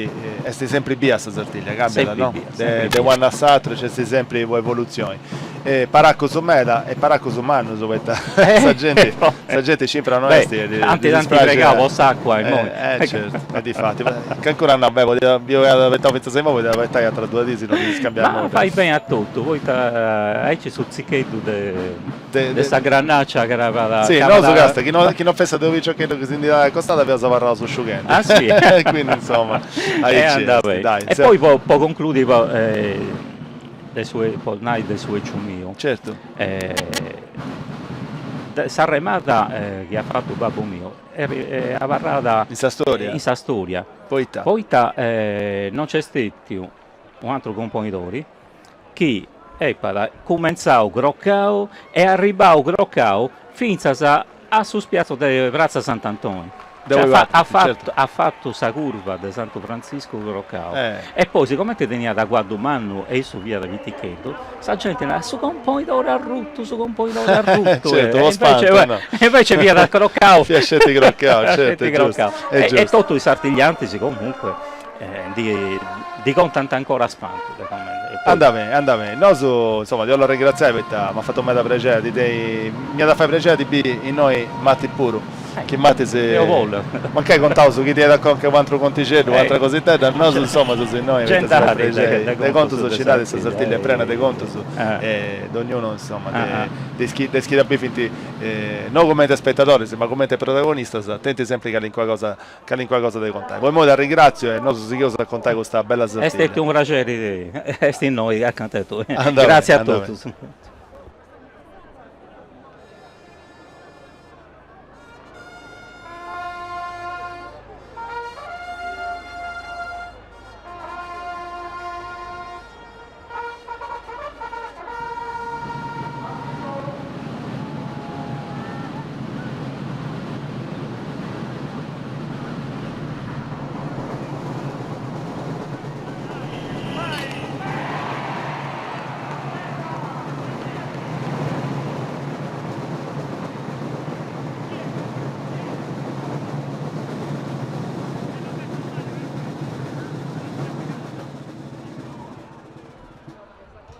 est sempri bia sa Sartiglia, cambiat no? De u' annu a s'atru nc'est sempri una evolutzioni. E paraccus meda e paraccus mannus poita sa genti sa genti scimpra no est e ddis praxit po s'acua immoi. Eh certu, e difati, calincunu at nau, beh podia biu chi at abetau fintzas a immoi podiat abetai ateras duas diis no ddis cambiat nudda. Ma fait beni a totu, poita aici su tzicheddu de sa granaccia cravat. Si, nosu casta, chi no chi no fessat de unu piciocheddu chi si ndi acostat fiaus abarraus sciughendi. Ah si? Quindi insoma, aici est, dai. E poi po concludi de su po nai de su 'eciu miu. Certu. S'arremada chi at fatu babbu miu est abarrada in sa storia. In sa storia. Poita? Poita non nc'est stetiu u' atru componidori chi epat cumentzau crocau e arribau crocau fintzas a su spiatzu de Pratza Sant'Antoni. Cioè, at fatu, at fatu sa curva de Santu Frantziscu crocau. E poi sigomente teniat cuaddu mannu e issu fiat piticheddu, sa genti narat, su componidori arrutu, su componidori arrutu. Certu, po spantu, no. E invece fiat crocau. Fiat sceti crocau, certu, est giustu, est giustu. E totu is sartigliantis comunque ndi ndi contant ancora a spantu de comente. Andat beni, andat beni. Nosu, insoma, ti 'ollu arringratziai poita m'at fatu meda prexeri a ti tenni, m'iat a fai prexeri a ti biri innoi Matti puru, chi Matti si. Deu bollu. Mancai contaus chi ti 'enit a conca u' atru contixeddu, u' atra cositedda, nosu insoma seus innoi poita si fait prexeri. De contus nci nd'at, sa Sartiglia est prena de contus e dognunu insoma de is chi de is chi dda bivint no cumenti a spetadoris ma cumenti a protagonistas tenint sempri calincuna cosa Calincuna cosa de contai. Po immoi t'arringratziu e nosu sigheus a contai custa bella Sartiglia. Est stetiu unu praxeri essi innoi acanta 'e tui. Gratzias a totus.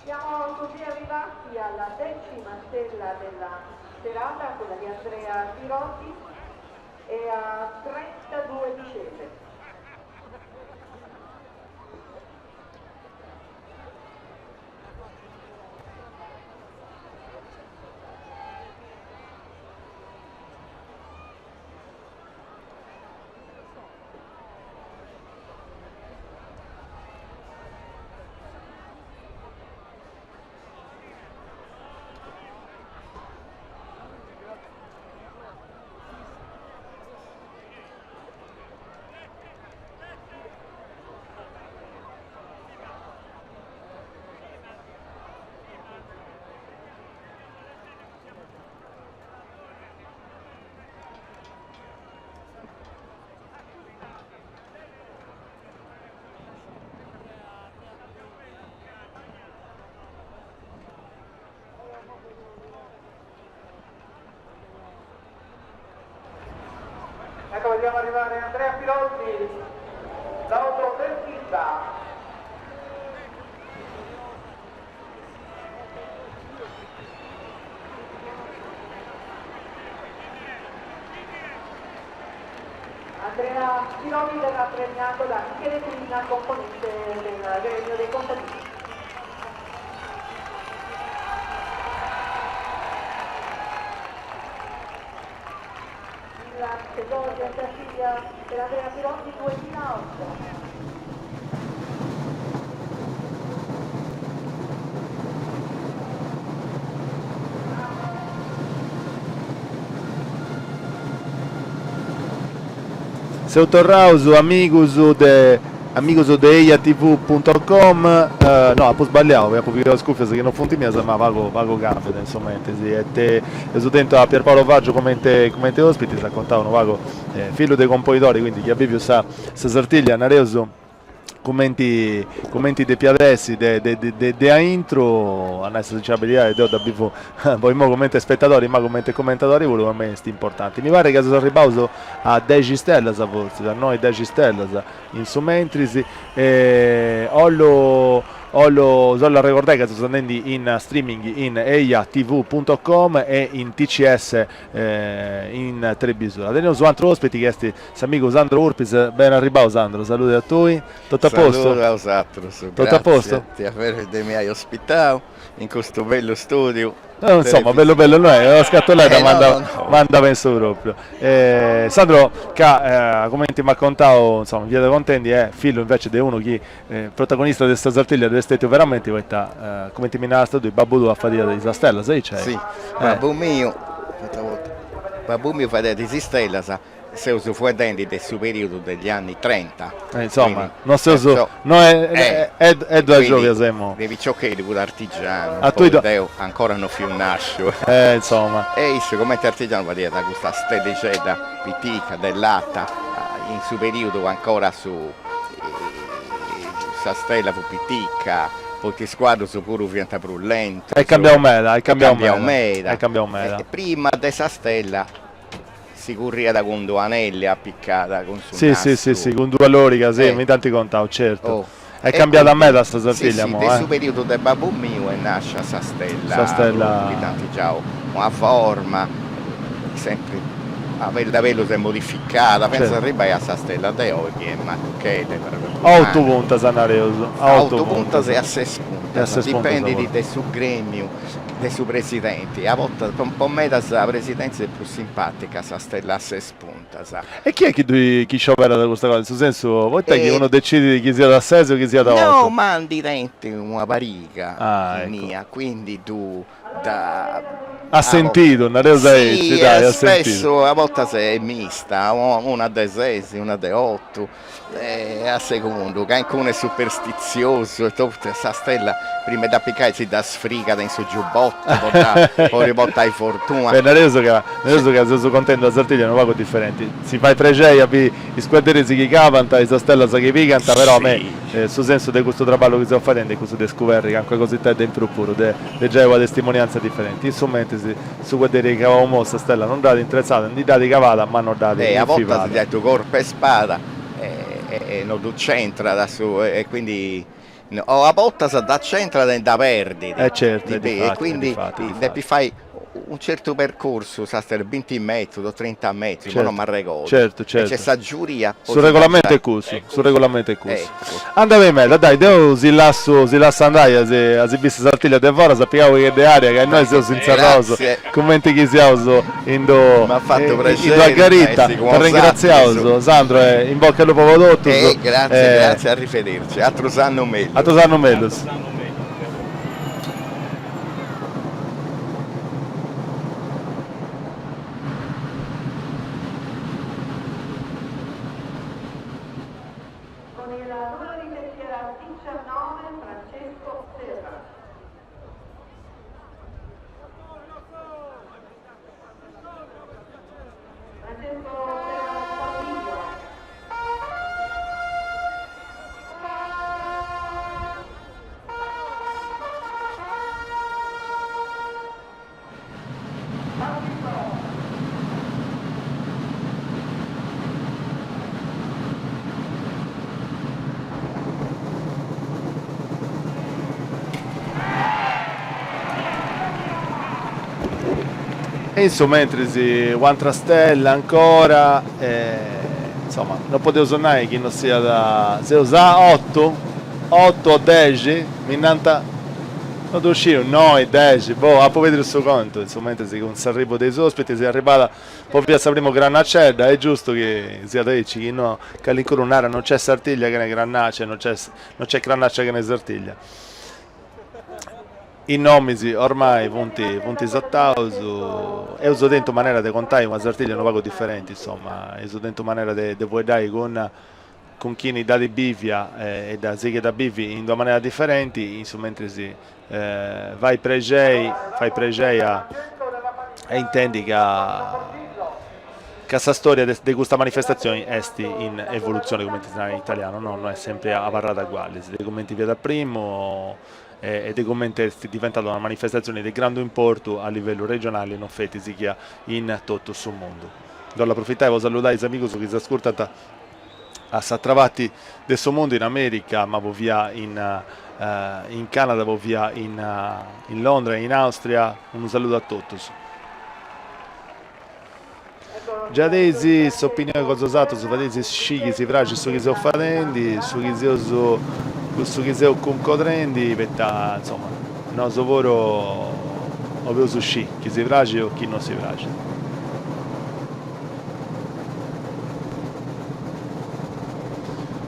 Siamo così arrivati alla decima stella della serata, quella di Andrea Pirotti, e a 32 discese. Ecco, vediamo arrivare Andrea Pirotti, l'auto del Fibba. Andrea Pirotti verrà premiato da Michele Trina, componente del gremio dei contadini. Il esordio in Sicilia per Andrea Pirotti 2008. Seus torraus amigus de amigus de ejatv punto com, no apu sballiau, apu pigau is cùfias chi non funt mias, ma pagu pagu càmbiat in su mentris e te eus tentu a Pierpaolo Vargiu comente comente ospiti, s'at contau unu pagu, fillu de compoidori, quindi chi at biviu sa sa Sartiglia, nareus cumenti cumenti depiat essi de de de de aintru, a nai sa sincera beridadi deu dda bivu po imoi cumenti spetadori ma cumenti cumentadori puru po mei est importanti. Mi parrit ca seus arribbaus a dexi stellas fortzis, a noi dexi stellas in su mentris e 'ollu 'ollu si 'ollu arregordai ca seus andendi in streaming in ejatv punto com e in TCS in telebisura. Teneus u' atru ospiti chi est S'amigu Sandro Urpis, bene arribau Sandro, salude a tui, totu a postu? Saludu a 'osatrus, Totu a postu? Gratzias de mi ai ospitau in custu bellu studiu. No, insomma, bellu bellu no est, una scatoledda ma andat, ma andat beni su propriu. Sandro, ca cumenti m'at contau, insomma, mi fiat contendi, est fillu invece de unu chi protagonista de sa Sartiglia ddu est stetiu veramenti, poita cumenti mi narast tui, babbu tuu fadiat is stellas, aici est? Si, babbu miu, babbu miu fadiat is istellas Seus fueddendi de su periodu degli anni trenta. Eh, insomma, no seus, no è, è, è dua giovia semu. De piciocheddu fut artigianu, A tui deu ancora no fiu nasciu. Eh, insomma. E issu comente artigianu fadiat custa stellixedda pitica de lata, in su periodu ancora su sa stella fut pitica, poita is cuaddus puru fiant prus lentus. Est cambiau meda, est cambiau meda. Est cambiau meda. E prima de sa stella Si curriat cun d'u' anelli apicada cun su Si, si, si, si, cun duas lorigas, si, mi dd'ant contau, certu. Oh. Est cambiada meda sa Sartiglia imoi, eh. Si, de su periodu de babbu miu est nascia sa stella, sa stella... chi dd'ant giau una forma, sempri a bellu a bellu s'est modificada, finzas a arribai a sa stella de oi chi est matuchedda. A otu puntas nareus, a otu puntas e a ses puntas, dipendit de su gremiu de su presidenti, a bortas po medas sa presidenzia est prus simpatica sa stella a ses puntas. E chi est chi ddui chi scioberat custa cosa? In su sensu, poita chi unu decidit chi siat a ses o chi siat a otu? No, ma ndi tenint una pariga innia, quindi ddu dda A sentidu, nareus aici, dai, a sentidu. Sì, spessu a bortas est mista, una de ses, una de otu E a segundu, calincunu est superstitziosu e totu, sa stella prima 'e dd'apicai si dda sfrigat in su giubbottu po dda po ddi portai fortuna. Beh, nareus ca nareus ca seus contendi una Sartiglia unu pagu diferenti. Si fait prexei a biri is cuadderis chi cabant, is stellas chi pigant, però a mei su sensu de custu traballu chi seus fadendi est cussu de scuberri calincuna cositedda in prus puru, de de giai una testimonianza diferenti. In su mentris su cuadderi chi cabau imoi sa stella non dd'at intretzada, ndi dd'at cabada ma non dd'at E a bortas si ddu corpu 'e spada e no ddu centrat su e quindi o a bortas dda centrat e dda perdit. E certu, e quindi depit fai un certu percursu, sa stella, binti metrus o trinta metrus, imoi no m'arregordu. Certu, certu. E c'est sa giuria po Su regolamentu est cussu, su regolamentu est cussu. Andat beni meda, dai, deu si lassu si lassu andai a si a si biri sa Sartiglia de foras, a pigai u' pagheddu de aria ca innoi seus inserraus cumenti chi siaus in d'u M'at fatu in d'una garitta. T'arringratziaus Sandro e in bocca al lupo po totus. E gratzie, gratzie, arrivederci, atrus annus mellus. Atrus annus mellus. Con il numero di tessera 19 Francesco Serra. Francesco Serra Paulino. E in su mentris u'antra stella ancora e insoma no podeus nai chi no siat seus a otu otu o dexi mi nant No ddu sciu, noi, dexi, boh, apu perdiu su contu, in su mentris cun s'arribu de is ospitis est arribada po fintzas sa primu grannacedda, est giustu chi siat aici, chi no calincunu narat non c'est Sartiglia chene grannacia e non c'est non c'est grannacia chene Sartiglia. Is nomis ormai funt funt sataus, eus tentu manera de contai una Sartiglia unu pagu diferenti, insoma, eus tentu manera de de fueddai cun cun chini dd'at bivia e dda sighit a bivi in d'una manera diferenti, in su mentris fait prexei fait prexei a a intendi ca ca sa storia de de custa manifestazioni est in evoluzioni, cumenti si narat in italianu, no no est sempri abarrada uguali, de cumenti fiat a primu e de comente est diventada una manifestatzione de grandu importu a livellu regionali e non feti sighia in totu su mundu. Nd'ollu aprofitai po saludai is amigus chi s'ascurtant a s'atra parti de su mundu, in America, ma po fia in in Canada, po fia in in Londra e in Austria, unu saludu a totus. Giadeis s'opinioni cosa 'osatrus, fadeis scì chi si praxit su chi seus fadendi, su chi seus su chi seus cuncodrendi, poita, insoma, nosu puru 'oleus scì chi si praxit o chi no si praxit.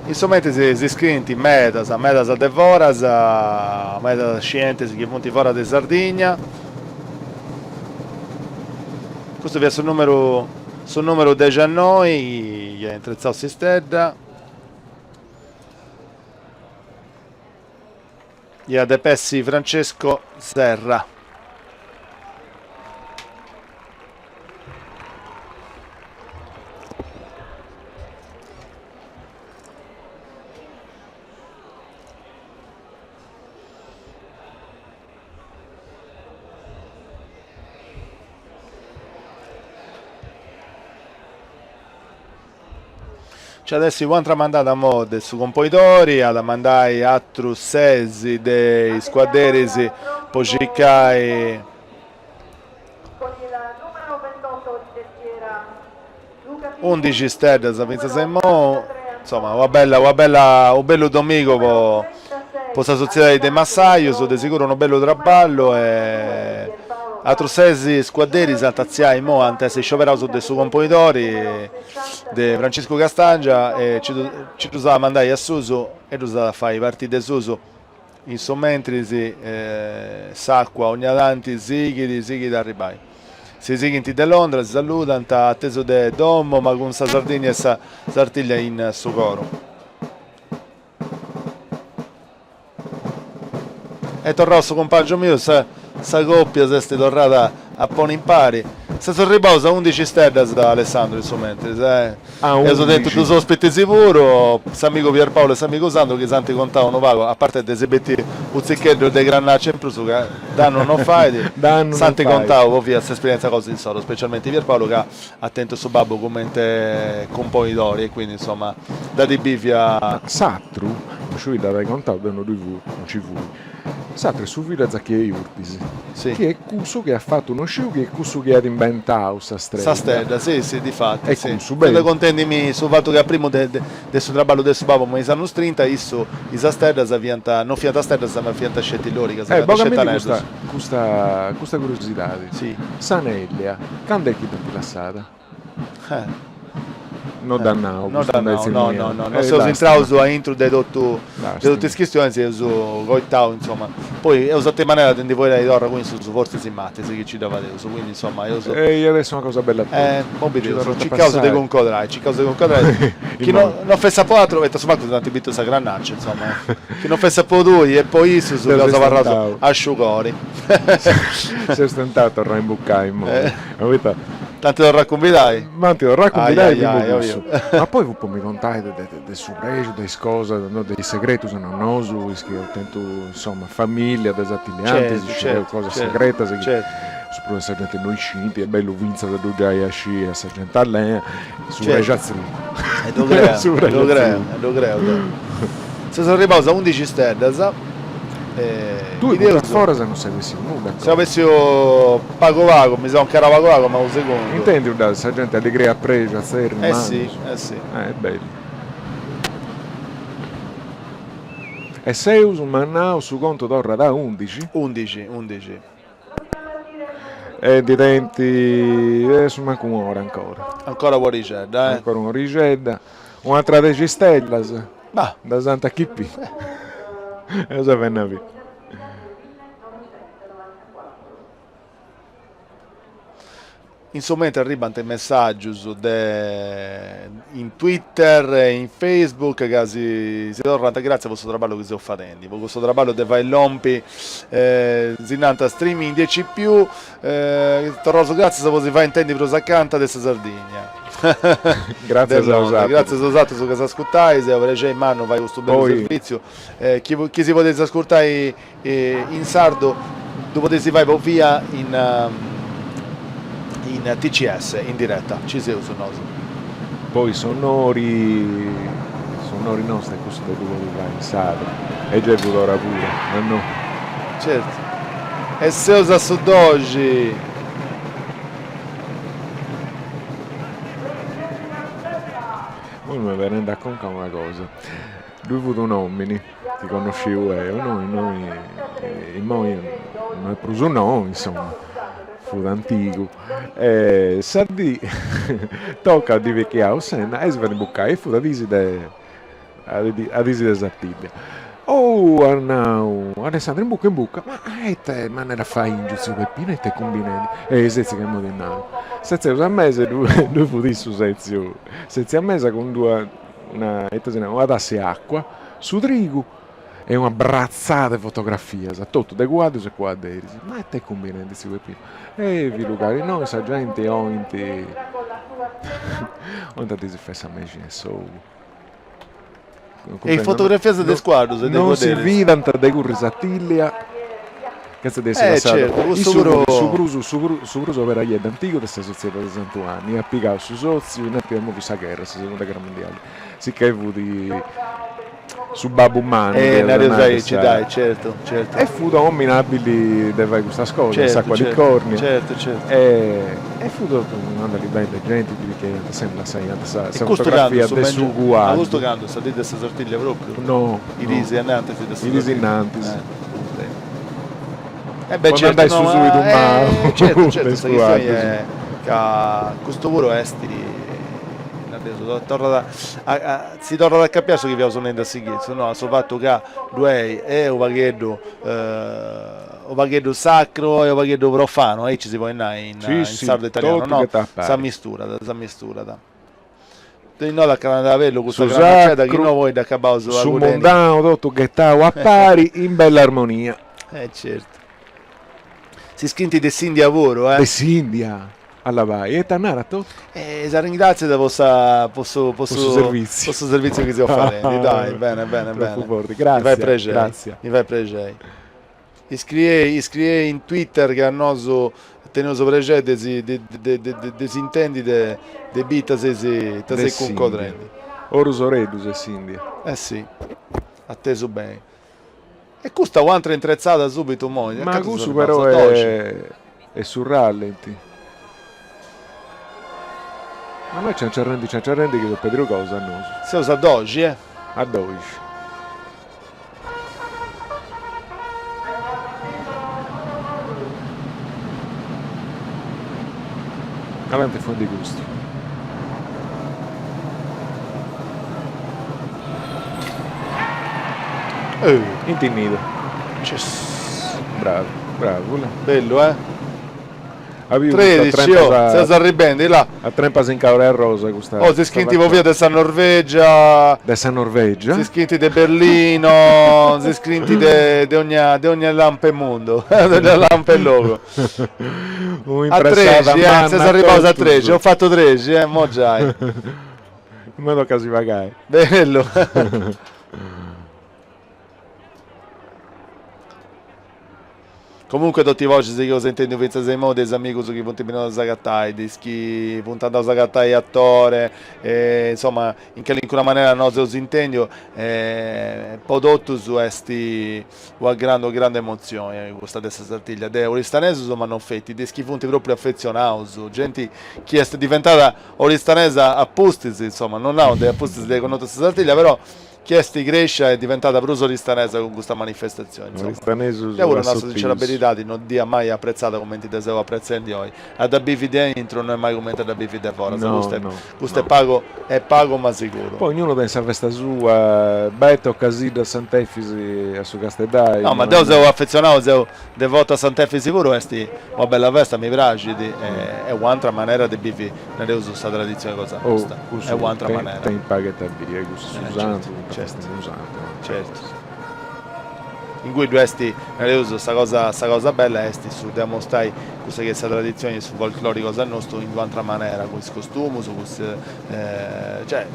In su mentris si scriint medas, medas de foras, medas scientis chi funt foras de Sardigna, Custu fiat su numeru su numeru dexiannoi chi at intretzau s'istedda. Iat depi essi Francesco Serra. Nci at essi u'antra mandada imoi de su componidori, at a mandai atrus ses de is cuadderis po circai undixi steddas fintzas a imoi, insoma una bella una bella unu bellu domigu po po sa sotziedadi de massajus, de seguru unu bellu traballu e atrus ses scuadderis ant a atziai imoi ant essi scioberaus de su componidori de Franciscu Castangia e ci ci ddus at a mandai a susu e ddus at a fai partiri de susu In su mentris s'acua ogna tanti sighit sighit a arribai. Si sighint de Londra, si saludant, atesu de domo ma cun sa Sardigna e sa Sartiglia in su coro. Est torrau su cumpàngiu miu, sa sa còpia s'est torrada a ponni impari. Seus arribaus a undixi steddas, Alessandro, in su mentris, eh. Eus tentu dus ospitis puru, s'amigu Pierpaolo e s'amigu Sandro chi s'ant contau unu pagu, a parte de si beti u' tzicheddu de grannaccia in prus ca dannu non fait, s'ant contau po fiat s'esperienza cosa insoru, specialmenti Pierpaolo ca at tentu su babbu cumenti cumponidori e quindi insoma dd'at bivia. S'atru, no sciu chi dd'at contau, deu no ddui fui, non nci fui, S'atru est su fillu 'e Zacchei Urtis, chi est cussu chi at fatu no sciu chi est cussu chi at imbentau sa stedda. Sa stedda, si, si, difati, si. Fiat contendimi su fatu chi a primu de de su traballu de su babbu me is annus trinta issu is steddas fiant, non fiant steddas ma fiant sceti lorigas, fiant sceti aneddus. Custa custa curiosidadi, s'anellia, candu est chi dd'ant lassada? No dd'at nau. No dd'at nau, no, no, no, no seus intraus aintru de totu de totu is chistionis, eus coitau, insoma. Poi eus a tenni manera de ndi fueddai torra cun issus, fortzis in martis chi nci dda fadeus, quindi insoma eus. E iat essi una cosa bella puru. Eh, mo bideus, circaus de cuncodrai, circaus de cuncodrai, chi no no fessat po atru, poita a su mancu s'ant bitu sa grannaccia, insoma, chi no fessat po tui e po issus fiaus abarraus a sciugori. Seu stentau a torrai a imbucai immoi, poita T'ant torrau a cumbidai? M'ant torrau a cumbidai e primu cussu. Ma poi fut po mi contai de su prexu, de is cosas, no de is segretus, no nosu is chi eus tentu, insoma, familia de sartilliantis, scideus cosas segretas chi su prus de sa genti no iscint, est bellu fintzas a ddu giai a sciri a sa genti allena, su prexu atzriu. E ddu creu, ddu creu, ddu creu deu. Seus arribaus a undixi steddas e Tui bideus. Foras non ses bessiu nudda ancora. Seu bessiu pagu pagu, mi seu incarau pagu pagu, ma unu segundu. Intendiu dd'as sa genti alligria, prexu, a tzerrius mannus. Eh si, eh si. Eh, est bellu. E seus, m'as nau, su contu torrat a undixi? Undixi, undixi. E ndi tenint a su mancu un'ora ancora. Ancora un'orixedda, eh. Ancora un'orixedda. Un'atra dexi stellas. Bah. Ddas ant a chipì. Eus a benni a biri. In su mentri arribant is messàgius de in Twitter e in Facebook ca si si torrant gràtzias po su traballu chi seus fadendi, po custu traballu de fai lompi si nant streaming dieci più, torraus gràtzias po si fai intendi prus acanta de sa Sardigna. Gràtzias a bosatrus. Gràtzias a bosatrus ca s'ascurtais, est u' prexeri mannu fai custu bellu servìtziu, chi chi si podeis ascurtai in sardu ddu podeis fai po via in in TCS in diretta, ci seus nosu. Poi s'onori s'onori nostu est cussu de ddu podi fai in sardu e gei fut ora puru, ma no. Certu. E seus a su doxi. Moi m'est benende a conca una cosa, ddui fut un'omini chi connosciu eo, no innoi immoi no est prus no, insoma, fut antigu, e sa dì tocat ddi pichiaus s'enna e si fait imbucai e fut a disi de a disi de Sartìllia. Oh, at nau, Alessandro, imbuca imbuca, ma ite manera faingiu tziu Peppinu, ite cumbinendi, e setzi ca imoi ti nau. Setzeus a mesa e ddui fut issu setziu, setziu a mesa cun d'una una ite si narat, una tassi 'e acua, su trigu e una bratzada 'e fotografias, totu de cuaddus e cuadderis. Ma ite cumbinendi tziu Peppinu? Eh fillu caru, innoi sa genti 'oint 'oint a ddis fai sa mexina 'e s'ogu. E is fotografias de is cuaddus e de Non si fidant de curri sa tillia chentza de essi Eh passadu. certu, custu Issu puru. fut su prus su prus su prus operaieddu antigu de sa sotziedadi de Santu 'Anni, iat pigau su sotziu innantis de movi sa gherra, sa segunda gherra mundiali, sicchè fut su babbu mannu, Eh, dd'eus a nareus nai, de aici, sa dai, certu, certu. E fut omini abili de fai custas cosas, Certu, s'acua certu, licornia. certu, certu. E e fut totu un'andali beni de genti, ddi pichiaiant sempri, lassaiant sa E sa custu candu, fotografia su de su mengianu, ma cuaddu. custu candu, sa dì de sa Sartiglia propriu? No, no. I dis innantis de sa I dis Sartiglia. innantis. Eh beh Po certu, andai su no, suidu eh, mau certu, de certu, is sa chistioni cuaddus. est ca custu puru est torrat a a si torrat a acapiai a su chi fiaus nendi a s'inghitzu, no, a su fatu ca ddu est e u' pagheddu u' pagheddu sacru e u' pagheddu profanu, aici si podit nai in Sì, in sì, sardu italianu, totu no, ghetat a pari. s'ammisturat, s'ammisturat. No da ca bellu custa Su granacedda chi sacru, no poi dd'acabaus su mundanu totu ghetau a pari in bella armonia. Eh certu. Si scrint de s'India puru, eh. De s'India, alla vai, e ita narat totu? E s'arringratziat po sa po su po Po su servitziu. po su servitziu chi seus fadendi, dai, bene bene Tropu bene. forti, Mi fait gratzias, prexei, gratzias. mi fait prexei. Iscriei iscriei in Twitter ca nosu teneus prexei de si de de de de si intendi de de biri ita seis ita De seis s'India. cuncodrendi. Oru soreddus 'e s'India. Eh si, atesu beni. E custa u'antra intretzada subitu moi. Ma cussu però est est su rallenti. Ma noi cianciarrendi cianciarrendi chi seus perdiu cosa nosu. Seus a doxi eh. A doxi. Avanti fuendi custu. Intinnidu. Bravu, bravu. Bellu, eh? Abiu 13, oh, seus arribendi, là. A trempas in caura 'e arrosa custa. Oh, si scrint po via de sa Norvegia. De sa Norvegia. Si scrint de Berlino, si scrint de de ogna de ogna lampa 'e mundu, de ogna lampa 'e logu. A trexi, eh, seus arribaus a trexi, eus fatu trexi, eh, mo giai. Imoi tocat a si pagai. Bellu. Comunque totu is boxis chi eus intendiu fintzas a imoi de is amigus chi funt benius a s'agatai, de is chi funt andaus a agatai a Tore, e insoma in calincuna manera nosu eus intendiu, e po totus est una grandu grandu emotzioni custa de sa Sartiglia, de oristanesus ma non feti, de is chi funt propriu afetzionaus, genti chi est diventada oristanesa a pustis, insoma, non nau de a pustis de ai connotu sa Sartiglia, però. chi est crescia e diventada prus oristanesa cun custa manifestatzioni, insoma. Oristanesus Deu puru a nau su sa sincera pisu. beridadi no dd'ia mai apretzada cumenti dda seu apretzendi oi. A dda bivi de aintru no est mai cumenti a dda bivi de foras, No, custu est no, custu est no. pagu est pagu ma siguru. Poi ognunu tenit sa festa sua, bai tocasidda a Sant'Efisi a su Casteddai, No, ma no deu est. seu afetzionau, seu devotu a Sant'Efisi puru, est una bella festa, mi praxit, est u'antra manera de bivi, nareus, sa traditzioni cosa Oh, nosta, est cussu u'antra ten manera. tenit pagu ita biri, eh, cussu su Eh, santu, certu, certu, unu santu, certu. Ingui ddu est, nareus, sa cosa sa cosa bella est su de amostai cussa chi est sa traditzioni e su folclori cosa nostu in d'u'antra manera, cun is costumus, cun is cioè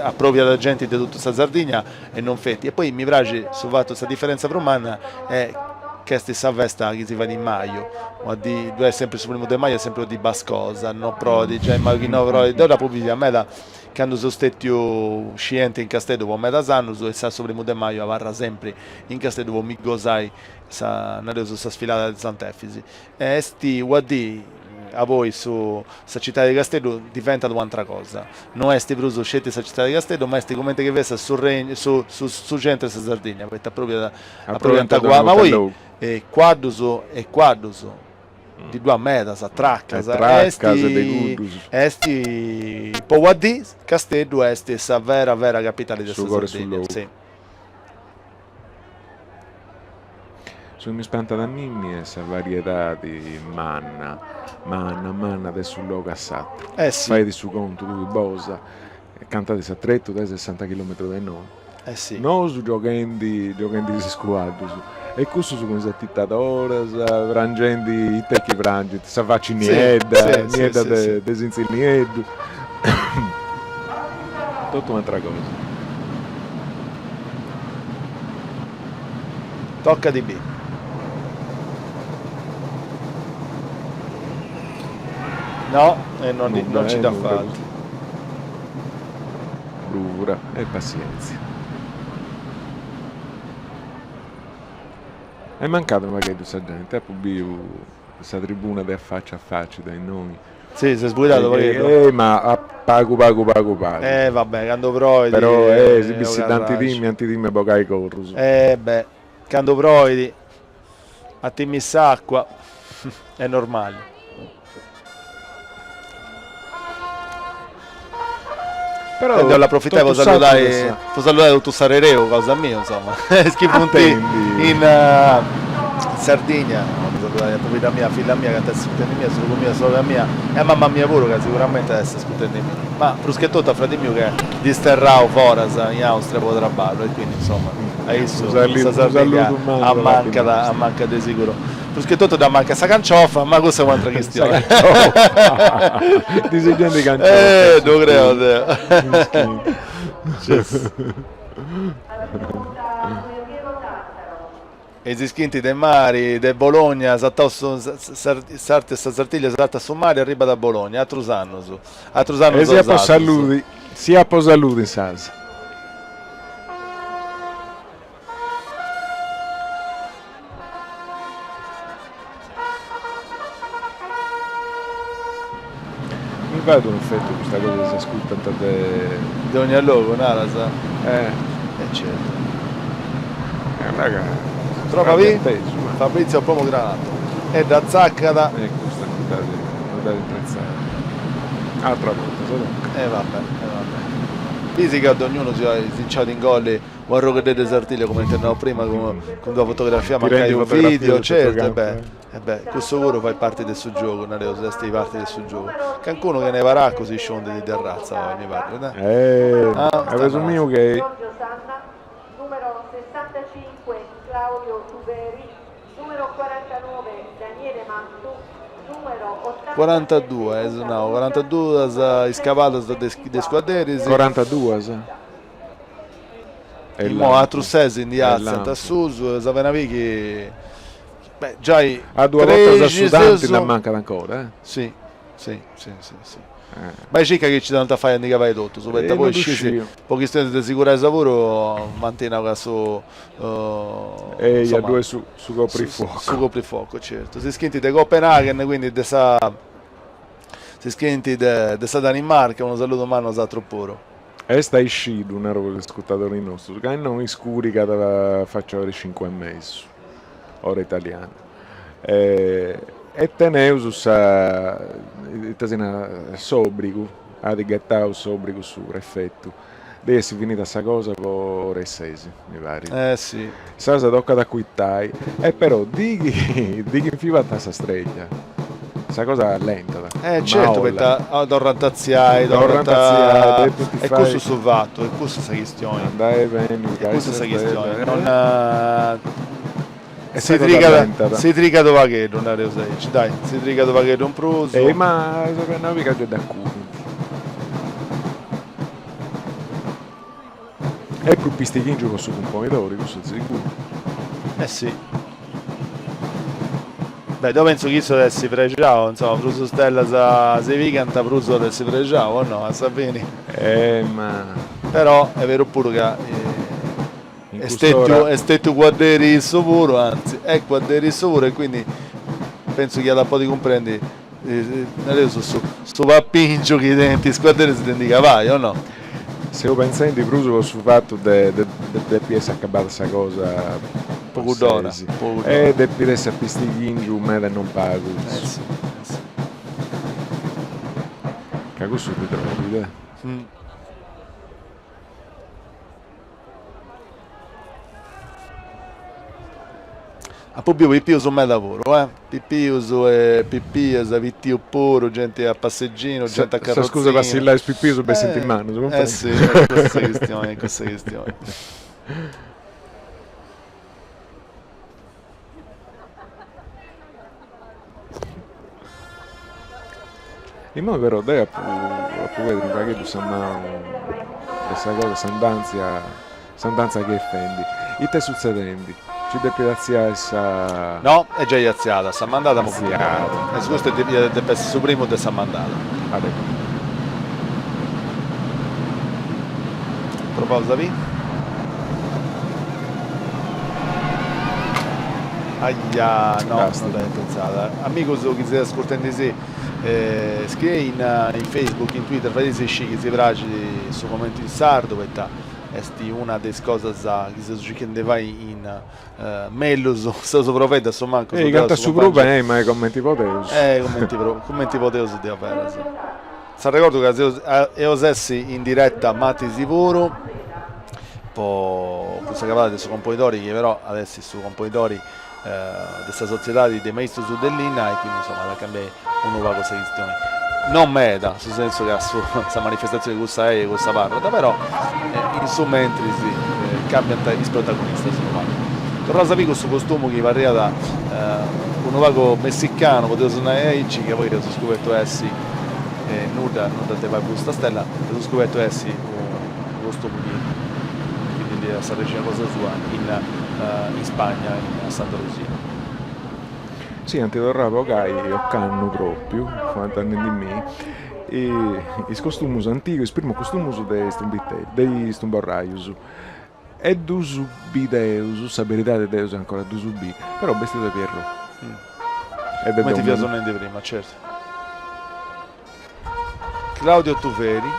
aprobiat genti de totu sa Sardigna e non feti. E poi mi praxit su fatu, sa diferentza prus manna est ch'est sa festa chi si fait in maju, una dì, ddu est sempri su primu de maju, est sempri una dì bascosa, no proit, giai maju chi no proit, deu dd'apu bivia meda Candu seu stetiu scienti in Casteddu po medas annus e sa su primu de maju abarra sempri in Casteddu po mi gosai sa, nareus, sa sfilada de Sant'Efisi. E est ua dì aboi su sa citadi de Casteddu diventat u'antra cosa, no est prus sceti sa citadi de Casteddu ma est cumenti chi fessat su regnu su su centru de sa Sardigna, poita aprobiat aprobiant ma poi cuaddus e cuaddus Ndi ddu at medas, tracas, est est po ua dì Casteddu est sa vera vera capitali de sa Sardigna. Su Su chi mi spantat a mimmi est sa variedadi manna, manna manna de su logu a s'atru. Eh si. Fait su contu tui Bosa, cantu est s'atretu de sessanta chilometrus de innoi. Eh si. Nosu gioghendi gioghendi is cuaddus e cussus cun is atitadoras, prangendi ita chi prangint, sa faci niedda, niedda de de sinzili nieddu. Totu un'atra cosa. Tocat de biri. No, e non nci dd'at fata. Bruvura e passièntzia. Est mancada unu pagheddu sa gente, apu biu sa tribuna de a faci a faci de innoi. Si, s'est sbuidada unu pagheddu. Eh, ma a pagu pagu pagu pagu. Eh va bè, candu proit. Però eh, si bit si dd'ant timiu, ant timiu a bogai corrus. Eh bè, candu proit a timi s'acua est normali. Però E deu l'aprofitai po totu s'atru saludai de sa- po saludai totu s'arereu cosa mia, insoma, is chi funt in Sardigna, po saludai a pobidda mia, a filla mia ca est ascurtendi mia, sorgu mia, sorga mia e a mamma mia puru ca sicuramente est ascurtendi mia, ma prus che totu a fradi miu ca est disterrau foras in Austria po traballu e quindi insoma a issu sa Sardigna ammancat ammancat de siguru. Prus che totu dd'ammancat sa canciofa, ma cussa est un'atra chistioni. Disigendi canciofa. Eh, ddu creu deu. E is ischinti de mari de Bologna sartaus s'arti sa Sartiglia sartat su mari e arribat a Bologna, atrus annus, atrus annus E siat po saludi, siat po saludi in sas. Mi fait unu efetu custa cosa chi s'ascurtant de. De ogna logu, naras? Eh. E certu. E raga. Trova bi? Fabrizio Pomogranato. E dda tzacat. E custa non dd'at non dd'at intretzada. Atra borta, sa toca. E va bè, e va bè. Bisi ca dognunu si nci at ingolli U' arrogheddu de Sartiglia, cumenti nau prima, cun d'una fotografia, mancai unu video, certu, e beh, e beh, cussu puru fait parti de su giogu, nareus, est parti de su giogu. Cancunu chene paracu si sciundit de arratza oi, mi parrit, eh. Eh, pesu miu che. Corantaduas, est nau, corantaduas iscavadas de is cuadderis. Corantaduas? Imoi atrus ses ndi atziant a susu e sa fena chi beh giai A duas bortas a su tanti nd'ammancat ancora eh. Si si si si si Bai circa chi ci dd'ant a fai a ndi cabai totus, poita poi scisi po chistionis de siguresa puru m'ant nau ca su Eia ddu est su coprifuoco. Su coprifuoco certu. Si schinti de Copenaghen quindi de sa si schinti de sa Danimarca unu saludu mannu a s'atru puru. Est a iscidu, naro po is ascurtadoris nostus, ca innoi iscurigat faci a ora 'e cincu e mesu, ora italiana. E teneus sa, ita si narat, s'obrigu, at ghetau s'obrigu su prefetu, de essi finida sa cosa po ora 'e ses, mi parit. Eh si. Sa tocat a cuitai, e però di chi di chi fivant sa streglia, sa cosa allentat. Eh certu, poita torrant a atziai, torrant a... E cussu su fatu, e cussa sa chistioni. Andai e benni, e cussa sa chistioni, non... Si trigat, si trigat u' pagheddu, nareus aici, dai, si trigat u' pagheddu in prus. E ma sa una piga de dd'acudint. Est prus pistighingiu po su cumponidori, cussu est siguru. Eh si. Beh, deu pentzu chi issu at essi prexau, insoma, prus stellas si pigant, prus at essi prexau, o no, a sa fini. Eh ma. Però est beru puru ca est stetiu, est stetiu cuadderi issu puru, anzi, est cuadderi issu puru e quindi pentzu chi at a podi cumprendi Nareus su su papingiu chi tenint is cuadderis de ndi cabai, o no? Seu pentzendi prus po su fatu de de depi essi acabada sa cosa po cudd'ora, po cudd'ora. E depit essi a pistighingiu meda e non pagu. Eh si, eh si. Ca cussu ti trobit, eh. Apu biu pipius meda puru, eh, pipius e pipias, pitiu puru, genti a passegginu, genti a carrozzinu. Sa scusa po assillai is pipius bessint is mannus, cumprendi? Eh si, est cussa sa chistioni, est cussa sa chistioni. Immoi però deu apu apu perdiu unu pagheddu sa manu de sa cosa, s'andantzia s'andanza chi est fendi. Ita est sutzedendi? Nci depit atziai sa. No, est giai atziada, sa mandada mo funt torrada. Est custu depit essi su primu de sa mandada. Provaus a biri. Aia, no, no dd'aia pentzada. Amigus chi seis ascurtendisì, scriei in in Facebook, in Twitter, fadeisi scì chi si praxit su commentu in sardu, poita est una de is cosas chi seus circhendi de fai in mellus, seus provendi a su mancu. Ei, canta su problema e cumenti podeus. E cumenti cumenti podeus diaveras. S'arregordu ca seus eus essi in diretta matisi puru po custa cabada de su Componidori chi però at essi su Componidori de sa sotziedadi de maistus de linna e quindi insoma at a cambiai unu pagu sa chistioni. Non meda, in su sensu ca su sa manifestatzioni cussa est e cussa abarrat, però in su mentris cambiant is protagonistas unu pagu. Torraus a biri cussu costumu chi parriat unu pagu messicanu, podeus nai aici, chi poi eus scobertu essi E nudda, nudda de fai custa stella, eus scobertu essi unu costumu chi chi tenit s'arrexina cosa sua in in Spagna, in s'Andalusia. Si, ant torrau a bogai ocannu propriu, fuant andendi-mì, is costumus antigus, is primus costumus de is trumbiteddus, de is tumborraius. E ddus bideus, sa beridadi deus ancora ddus biu, però bestius de Pierrot. E de Cumenti fiaus nendi prima, certu. Claudio Tuveri,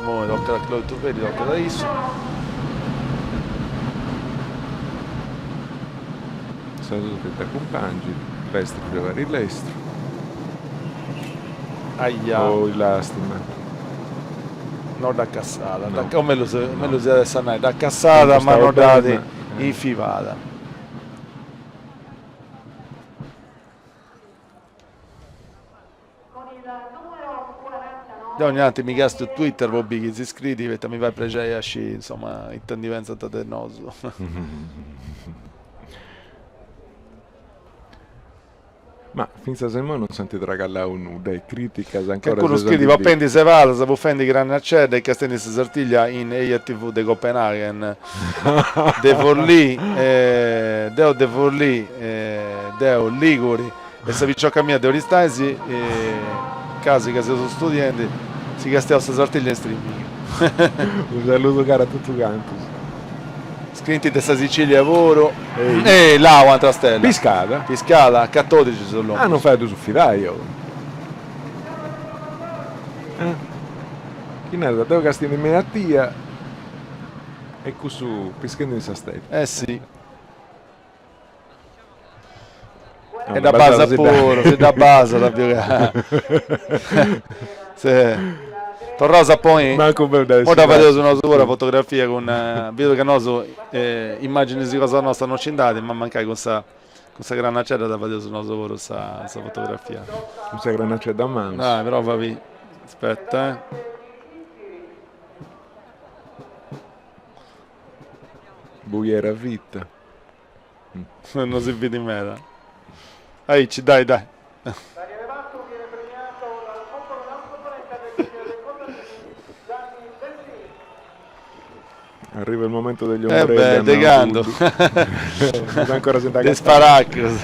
imoi tocat a Claudio Tuveri, tocat a issu. Sa sorti t'acumpangit, lestru dda parit lestru. Aia. Oi lastima. No dd'at cassada, no. O mellus, no. mellus iat essi a nai, dd'at cassada ma no dd'at infivada. Deu ogni tanti mi càstiu Twitter po biri chi si scriit, poita mi fait prexei a sciri, insoma, ita ndi pentzant de nosu. Ma fintzas a immoi non s'ant tragallau nudda e criticas ancora Calincunu scriit papendi sebadas, bufendi granne a cedda e castendi sa Sartiglia in Eja TV de Copenaghen. De Forlì, deu de Forlì, deu Liguri e sa picioca mia de Aristanis, casi ca seus studiendi, si castiaus sa Sartiglia in streaming. Unu saludu caru a totu cantus. Scrint de sa Sicilia puru. Ehi lau atra stella. Piscada. Piscada, a catodixi seus lompius. Ah non fait a ddus fidai oi. Chi narat, deo castiendi a tia e cussu pischendi in sa stella. Eh si. E dda basat puru, si dda basat più che... Sì. Torraus a poi... Mancu meu dda Ora fadeus nosu puru a fotografia cun... Bidu ca nosu immaginis cosa nosta non nci nd'at, ma mancai cun sa cun sa granacedda dda fadeus nosu puru sa sa fotografia. Cun sa granacedda a manus. Dai, prova a biri. Aspetta eh. Buiera fita. Non si bidi meda. Aici, dai, dai. Arriva il momento degli Eh ombrelli. beh, de cando? ancora senza De is paracas.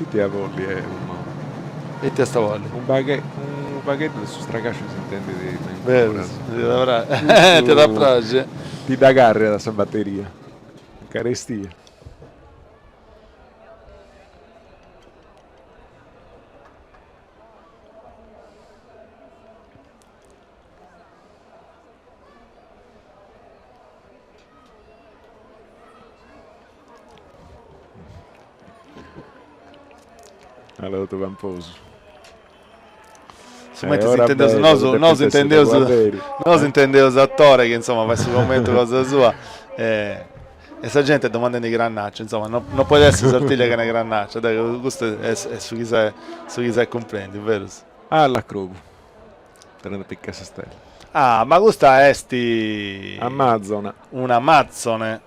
Ita ia bolli eo. Ita iast a bolli? Unu unu pagheddu de su stragasciu si intendit me in Berus, ti at a praxi. Ti dda carriat sa bateria. Carestia. Allora totu pamposu. Sumenti si intendeus nosu, nosu intendeus, nosu intendeus a Tore chi insoma fait su commentu cosa sua e e sa gente domandendi grannaccia, insoma no no podit essi Sartiglia chene grannaccia, dai custu est su chi s'est su chi s'est cumprendiu, berus? Alla crobu. Torrende a picai sa stella. Ah, ma custa est. Amazona. Un'amazzone.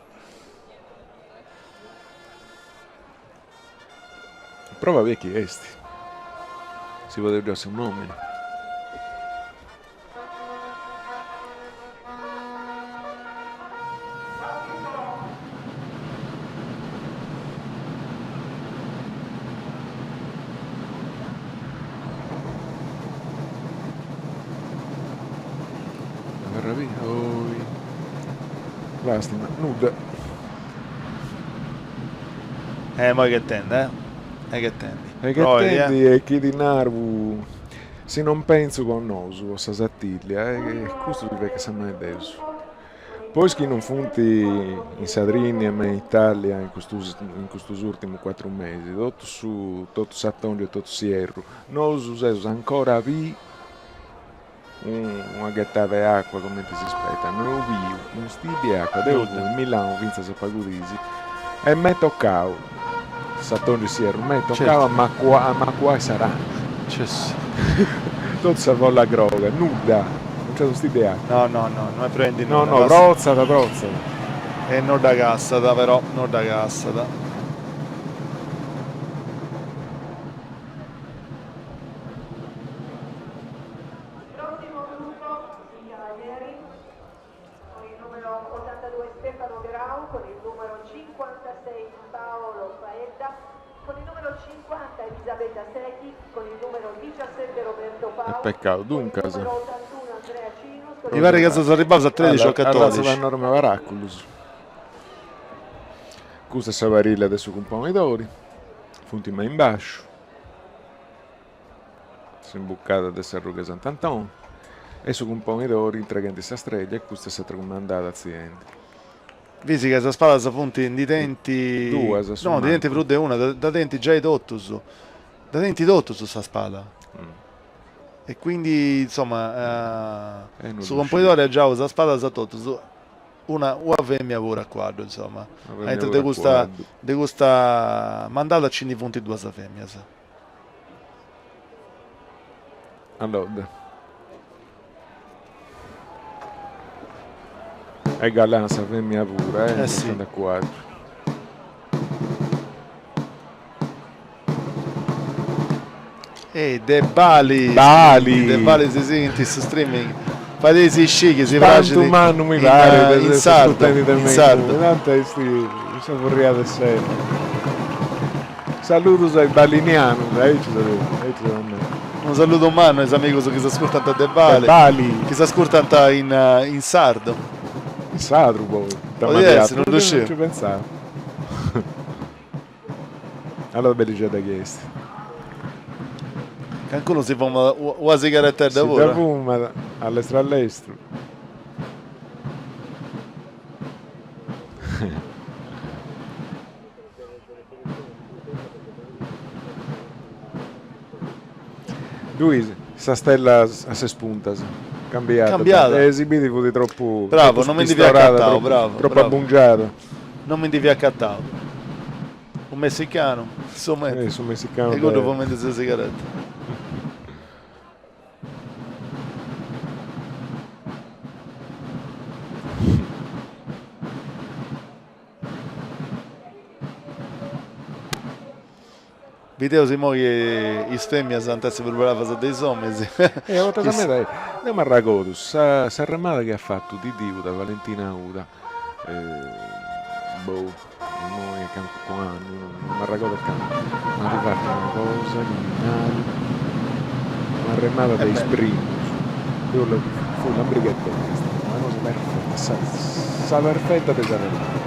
Prova a biri chi est. Si podeus giai su nomini. Lastima, nudda. Eh, moi ghettendi, eh. E ghettendi. E ghettendi e chi ti naru, si non pentzu po nosu, po sa Sartiglia, e custu si fait che sa manu 'e Deus. Po is chi non funt in Sadrìnnia me in Itàlia in custus in custus ùrtimus cuatru mesis, totu su totu s'atòngiu e totu s'ierru, nosu seus ancora a biri una ghetada 'e acua cumenti si spetat, no eus biu unu stiddiu 'e acua, deu fui in Milanu fintzas a pagu dis e m'est tocau, s'atòngiu e s'ierru, m'est tocau a m'acuai a m'acuai s'arangiu, totu sa folla groga, nudda, non nc'at unu stiddiu 'e acua. No, no, no, no est proendi nudda. No, no, protzat, protzat. E no dda cassat però, no dda cassat. Con il numero 82 Stefano Garau, con il numero 56 Paolo Faedda, con il numero 50 Elisabetta Sechi, con il numero 17 Roberto Pau, Peccau, duncas. Mi parit ca seus arribbaus a 13 o 14. Arratza de enorme paraculus. Custa est sa parilla de su cumponidori, funt me in basciu. S'imbucada de sa rughe Sant'Antoni e su cumponidori intreghendi sa streglia e custa est s'atra cumandada atziendi. Bisi ca sas spadas funt ndi tenint. Duas a su No, ndi tenint prus de una, dda tenint giai totus. Dda tenint totus sa spada. E quindi, insoma, su cumponidori at giau sas spadas a totus. Una ua femmia puru a cuaddu, insoma. Aintru de custa de custa mandada ci ndi funt duas femmias. Allodda. Est galana sa femmia puru, eh, eh sì. a cuaddu. E de Bali. Bali. De Bali si sighint su streaming. Fadeisi scì chi si praxit. Tantu mannu mi parit in sardu. In sardu. Tantu est sa furriada sempri. Saludus a is balinianus, aici aici Unu saludu mannu a is amigus chi s'ascurtant de Bali. De Bali. Chi s'ascurtant in in sardu. In sadru poi. Podiat essi, non ddu sciu. Non ci pentzau. Allora bellixedda chi est. Cancunu si fumat una sigaretedda puru. Si dda fumat, a lestru a lestru. Ddui sa stella a ses puntas, cambiada. Cambiada. E si bidi fut tropu Bravo, non mi ndi fia acatau, bravo. Tropu abbungiada. Non mi ndi fia acatau. U messicanu, su Eh, su messicanu. E cuddu fumendi sa sigaretta. Bideus immoi chi is femias ant essi prus bravas de is ominis. E a bortas meda, deu m'arragodu sa s'arremada chi at fatu Didi Uda, Valentina Uda, boh, immoi calincunu annu, non m'arragodu cantu, ma at fatu una cosa chi mi naru, un'arremada de is primus, deu fut lambrighedda una cosa perfeta, sa sa perfeta de is arremadas.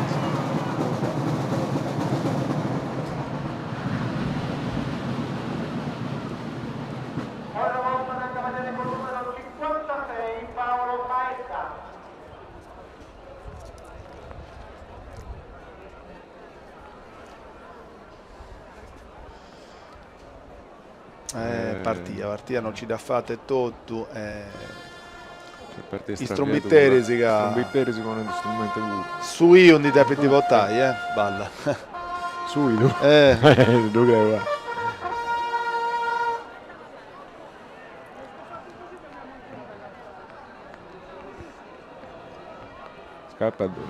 Eh, partia, partia, non ci dd'at fata e totu. Is trumbiteris ca... Trumbiteris ponint strumenti puru. Su 'iu ndi depint portai, eh, balla. Su 'idu? Eh. Ddu creu, ah. Scappa ddu.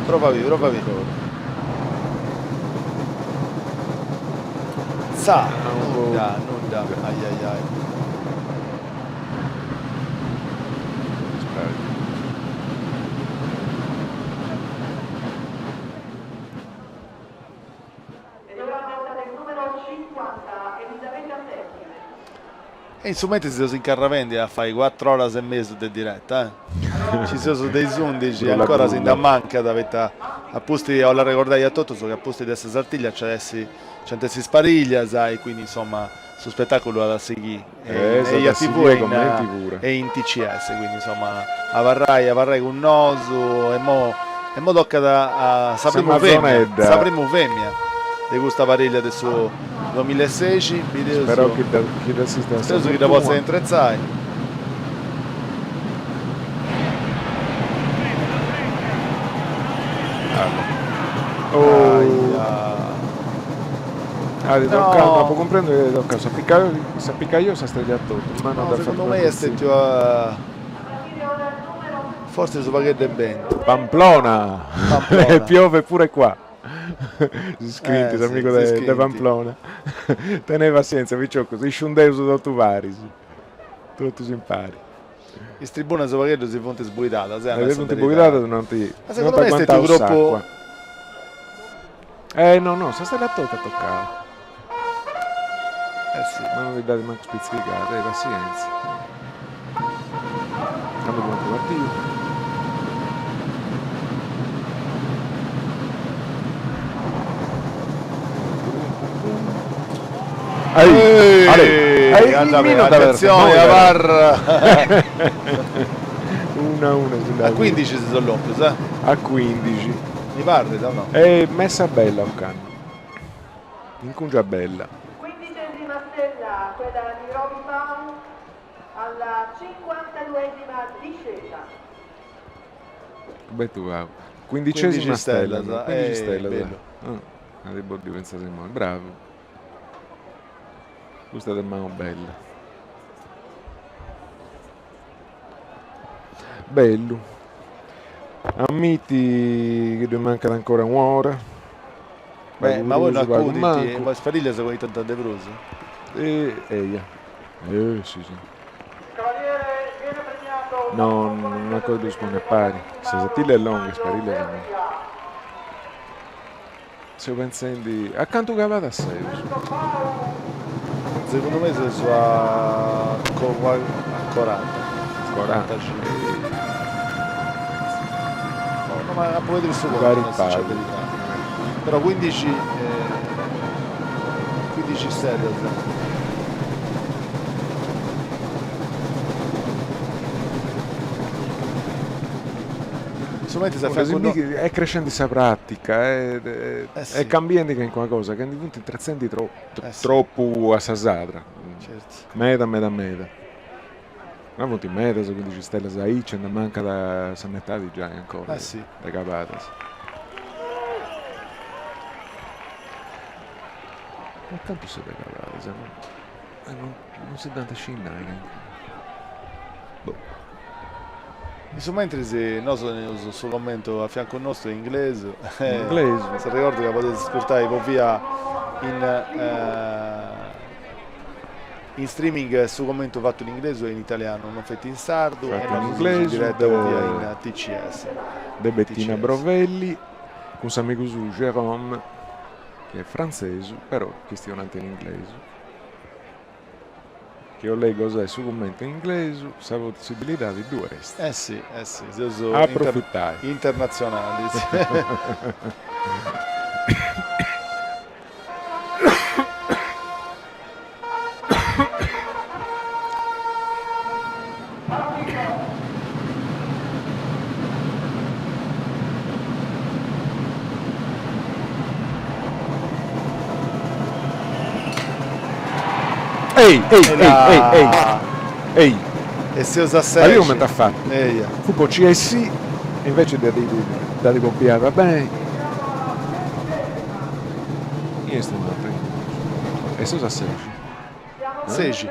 Prova bi, prova bi. Sa, nudda, nudda, ai ai ai. E in su mentris seus incarravendi a fai cuatr'oras e mesu de direta, eh. Ci seus de is undixi, ancora si nd'amancat, poita a pustis, 'ollu arregordai a totus ca a pustis de sa Sartiglia nci at essi, nci ant essi is pariglias e quindi insoma su spetaculu at a sighì in Eja TV e in TCS, quindi insoma abarrai abarrai cun nosu e mo e mo tocat a sa primu femia, sa primu femia de custa pariglia de su duamillaesexi, bideus Spero chi dda chi dd'assistant sa chi dda potzat intretzai. Ah, di toccau, no apu cumprendiu chi di toccau, s'apicaiu sa stella totu, ma no dd'at fatu Segundu mei est stetiu a fortzis u' pagheddu 'e bentu. Pamplona! Pamplona. Piove pure qua. Si scrint eh, s'amigu de, de Pamplona. Tenei passienza, piciocus, isciundeus totu paris. Totus impari. Is tribunas u' pagheddu si funt sbuidadas, eh, si funt sbuidadas, no ant Ma segundu mei est stetiu tropu Eh no no, sa stella totu at tocau. Eh si. Ma non li dd'at mancu spitzigada, eh passienza. Cando funt partiu. Ehi, Ale, attenzione, abarra. Una a una si A 15 si sono lompius, eh? A 15. Mi parrit o no? È messa bella ocannu. Incungia bella. Quindicesima stella, quella di Roby Pau, alla 52esima discesa. Robertu Pau. Quindicesima stella. 15 stellas. Ah, at boddiu fintzas immoi. Bravu. Custa est manu bella. Bellu. Ammiti chi ddoi mancat ancora un'ora. Beh, ma poi no acudint, po is parillas coitant de prus. Eia. Eh, si si. No, non ancora ddus ponni a pari. Sa Sartiglia est longa, is parillas no. Seu pentzendi, a cantu cabadas seus? Segundu mei seus a 40. 40. No, no, ma apo a bìdere su contu, no si c'è verità. Però 15, 15 istellas. Solamente sa Duncas, est crescendi sa pratica, est cambiendi calincuna cosa, ca ndi funt intretzendi tropu a sa sadra, meda meda meda. Ma funt medas cuindixi istellas aici e nd'amancat sa metadi giai ancora de cabadas. Ma cantu si de cabadas? Non si dd'ant sciri nai calincunu. Boh. In su mentris nosu teneus su commentu a fiancu nostu in inglesu. In inglesu. S'arregordu ca podeis ascurtai po via in in streaming su commentu fatu in inglesu e in italianu, non feti in sardu, e Fatu in nosu seus in inglesu diretta po via in de TCS. de Bettina Brovelli cun s'amigu suu Jérôme chi est frantzesu però chistionant in inglesu. Chi 'oleis gosai su cummentu in inglesu, sa possibilidadi ddu est. Eh si, eh si, seus Aprofitai. internatzionalis. Ei, ei, ei, ei, ei, ei. E seus a Ma sexi. biu cumenti at fatu. Eia. Fut po CSI e invece dd'at pompiada beni. Chi est un'atru E seus a sexi. Sexi.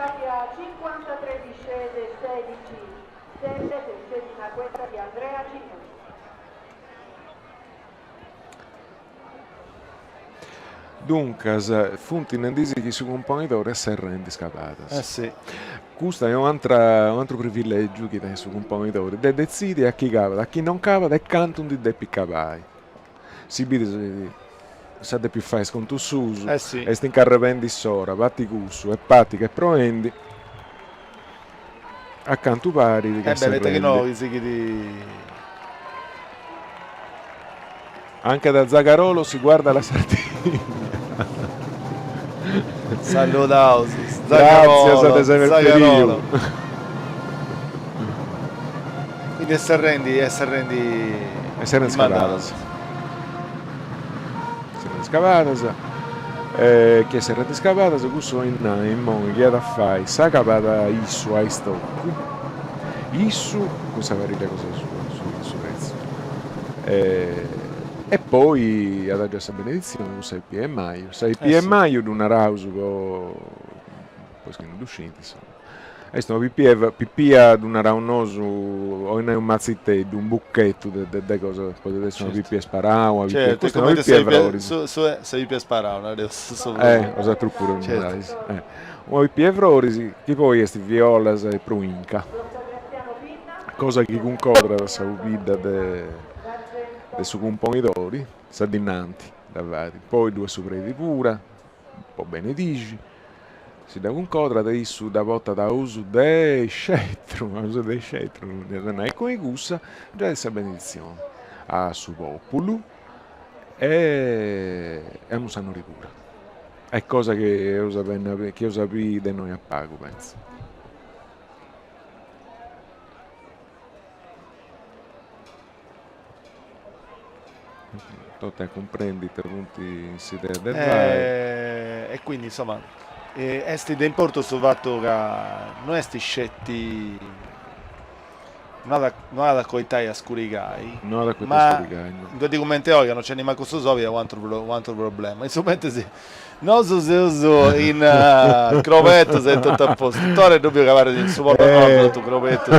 Duncas, funt nendisi chi su cumponidori est serrendi is cabadas. Eh si. Custu est un'atru privilègiu chi tenit su cumponidori, de detzidi a chi cabat, a chi non cabat e cantu ndi depit cabai. Si bit s'at depiu fai is contus suus, Eh si. est incarrerendi s'ora, pati cussu e pati ch'est proendi, a cantu parit ch'est serrendi. Eh beh, poita chi no sighit. Anche da Zagarolo si guarda la Sardigna. Saludaus. Gràtzias de s'aver pediu. Quindi est serrendi, est serrendi. Est serrendi is cabadas. Serrendi is cabadas. Chi est serrendi is cabadas, cussu 'olit nai immoi chi at a fai sa cabada issu a istoccu, issu cun sa parìllia cosa sua, su petzu. E poi at a giai sa beneditzioni cun sa pipia 'e maju. Sa pipia 'e maju ddu naraus po po is chi non ddu scint insoma. Est una pipia pipia ddu naraus nosu 'olit nai unu matziteddu, unu buchettu de de cosa, podit essi una pipia 'e sparau, una pipia, custa est una pipia 'e froris. Sa pipia 'e sparau nareus. Eh, 'osatrus puru ddu narais. Una pipia 'e froris chi poi est violas e pruinca. Cosa chi cuncodrat sa pubidda de de su cumponidori, sa dì innanti dda fait, poi ddu est su predi pura, po benedixi, si dda cuncodrat e issu dda portat a usu de scetru, a usu de scetru, ddu nai, e cun cussa giait sa beneditzioni a su populu e a Mussannori pura. Est cosa chi eus a benni chi eus a biri de innoi a pagu, pentzu. Totu a cumprendi ita funt in s'idea de fai. E quindi insoma est de importu su fatu ca no est sceti no at no at a coitai a scurigai No at a coitai a scurigai, no. Ma in d-una dì cumenti oi ca no nc'est nimancu su sobi est u' atru problema. In su mentris Nosu seus in crobetus e totu a postu. Tore ddu biu ca parit in su Polo Nord totu crobetu.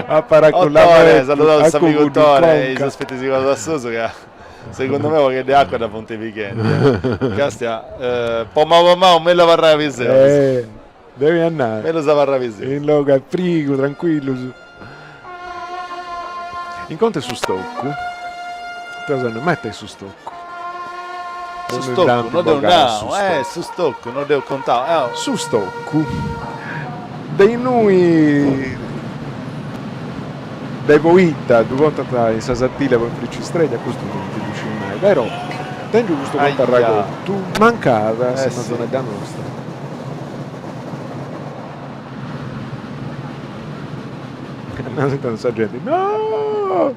A paraculamentu. Tore, saludaus s'amigu Tore e is ospitis cosa suus ca segundu mei u' pagheddu 'e acua dda funt pighendi. Castia, po mau po mau mellus abarrai abi seus. Devi andai. Mellus abarrai abi seus. In logu 'e frigu, trancuillus. In contu 'e su stoccu, ma ita est su stoccu? Su stoccu, no deu nau, eh, su stoccu, no deu contau. Su stoccu. De innui de poita ddu contant in sa Sartiglia po infricci streglia custu non ti ddu sciu nai, però tengiu custu contu arragotu, mancada sa mazonedda nostra. Nant sa genti, no!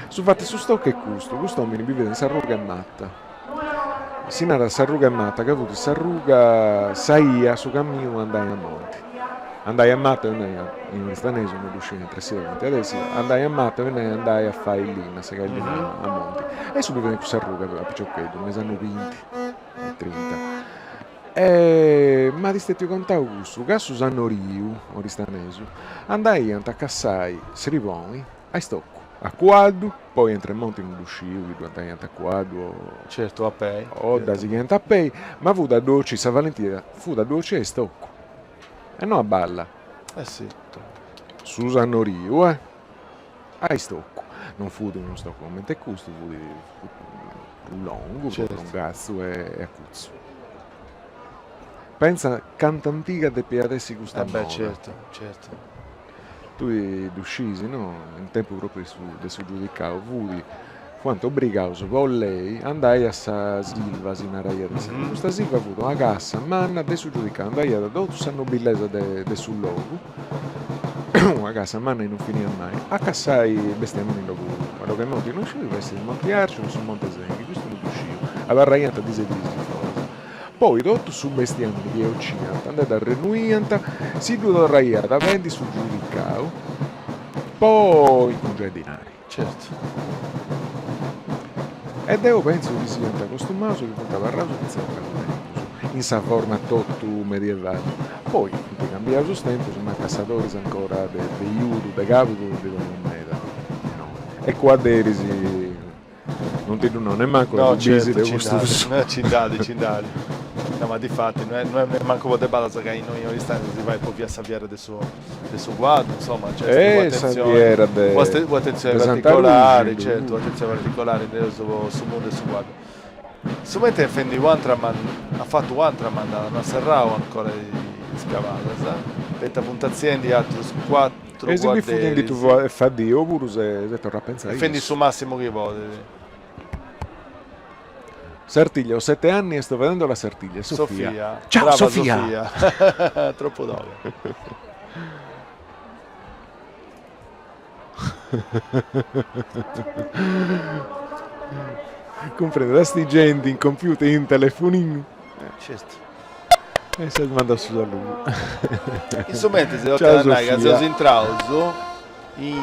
Su fatu 'e su stoccu est custu, cust'omini biviat in s'arruga 'e Mata. Si narat s'arruga 'e Mata ca fut s'arruga, sa 'ia, su caminu andai a monti. Andai a mata 'olit nai, in oristanesu no ddu sciu intra si cumenti at essi, andai a mata 'olit nai andai a fai linna, a segai linna a monti. E issu biviat in cussa arruga a piciocheddu, me is annus binti, trinta. E m'at stetiu contau cussu, ca su sannoriu oristanesu andaiant a cassai sriboni a istoccu, a cuaddu, poi intre monti non ddu sciu chi ddu andaiant a cuaddu o Certu a pei. O dda sighiant a pei, ma fut a ddu 'ocì, sa valentia fut a ddu 'ocì a istoccu e no a balla. Eh si. Su sannoriu eh. A istoccu. Non fut unu stoccu comente custu, fut prus longu, prus longatzu e acutzu. Pentza cantu antiga depiat essi custa Eh beh, moda. certu, certu. Tui ddu sciis, no? In tempus propriu de su de su giudicau fut, fuant obrigaus po lei a andai a sa silva, si naraiat in sa Custa silva fut una cassa manna de su giudicau, andaiat totu sa nobilesa de de su logu, una cassa manna chi non finiat mai, a cassai bestiamini in logu a logu 'e monti, non sciu chi fessit Monti Arciu o su Monte Senghi, custu non ddu sciu, abarraiant diis e diis foras. Poi totu su bestiamini chi 'ociant nde dd'arrennuiant, si ddu torraiat a bendi su giudicau po incungiai dinari. Certu. E deu pentzu chi siant costumaus chi funt abarraus fintzas a pagu tempus, in sa forma totu medievali. Poi funt cambiaus is tempus, ma cassadoris ancora de iudu, de càbudu ndi poneus meda, no. E cuadderis Non ti ddu nau nemmancu No, ca ddu bisi certo, de ci custu nd'at, no, ci nd'at, ci nd'at. No, ma difatti no est no est nemmancu po de badas ca innoi in Oristano si fait po via sa fiera de su de su cuaddu, insomma, nc'est Eh, sa u'attenzione fiera de u'attenzione de Santa particolari, Luxi, certu, u'attenzione particolari de su po su mundu 'e su cuaddu. Su mentri est fendi u'antra man at fatu u'antra mandada, no at serrau ancora is cavadas, poita funt atziendi atrus cuatru E si bi fut inditu cuadderis. faddiu opuru s'est torrau a pentzai E fendi issu. su massimu chi podit. Sartiglia, ho sette anni e sto vedendo la Sartiglia. Sofia. Sofia. Ciao Brava Sofia! Sofia. Troppu toga. Cumprendi, da sti genti in computer, in telefoninu. Certu. E s'est mandau su saludu. In su mentris si Ciao tocat a nai ca Sofia. seus intraus in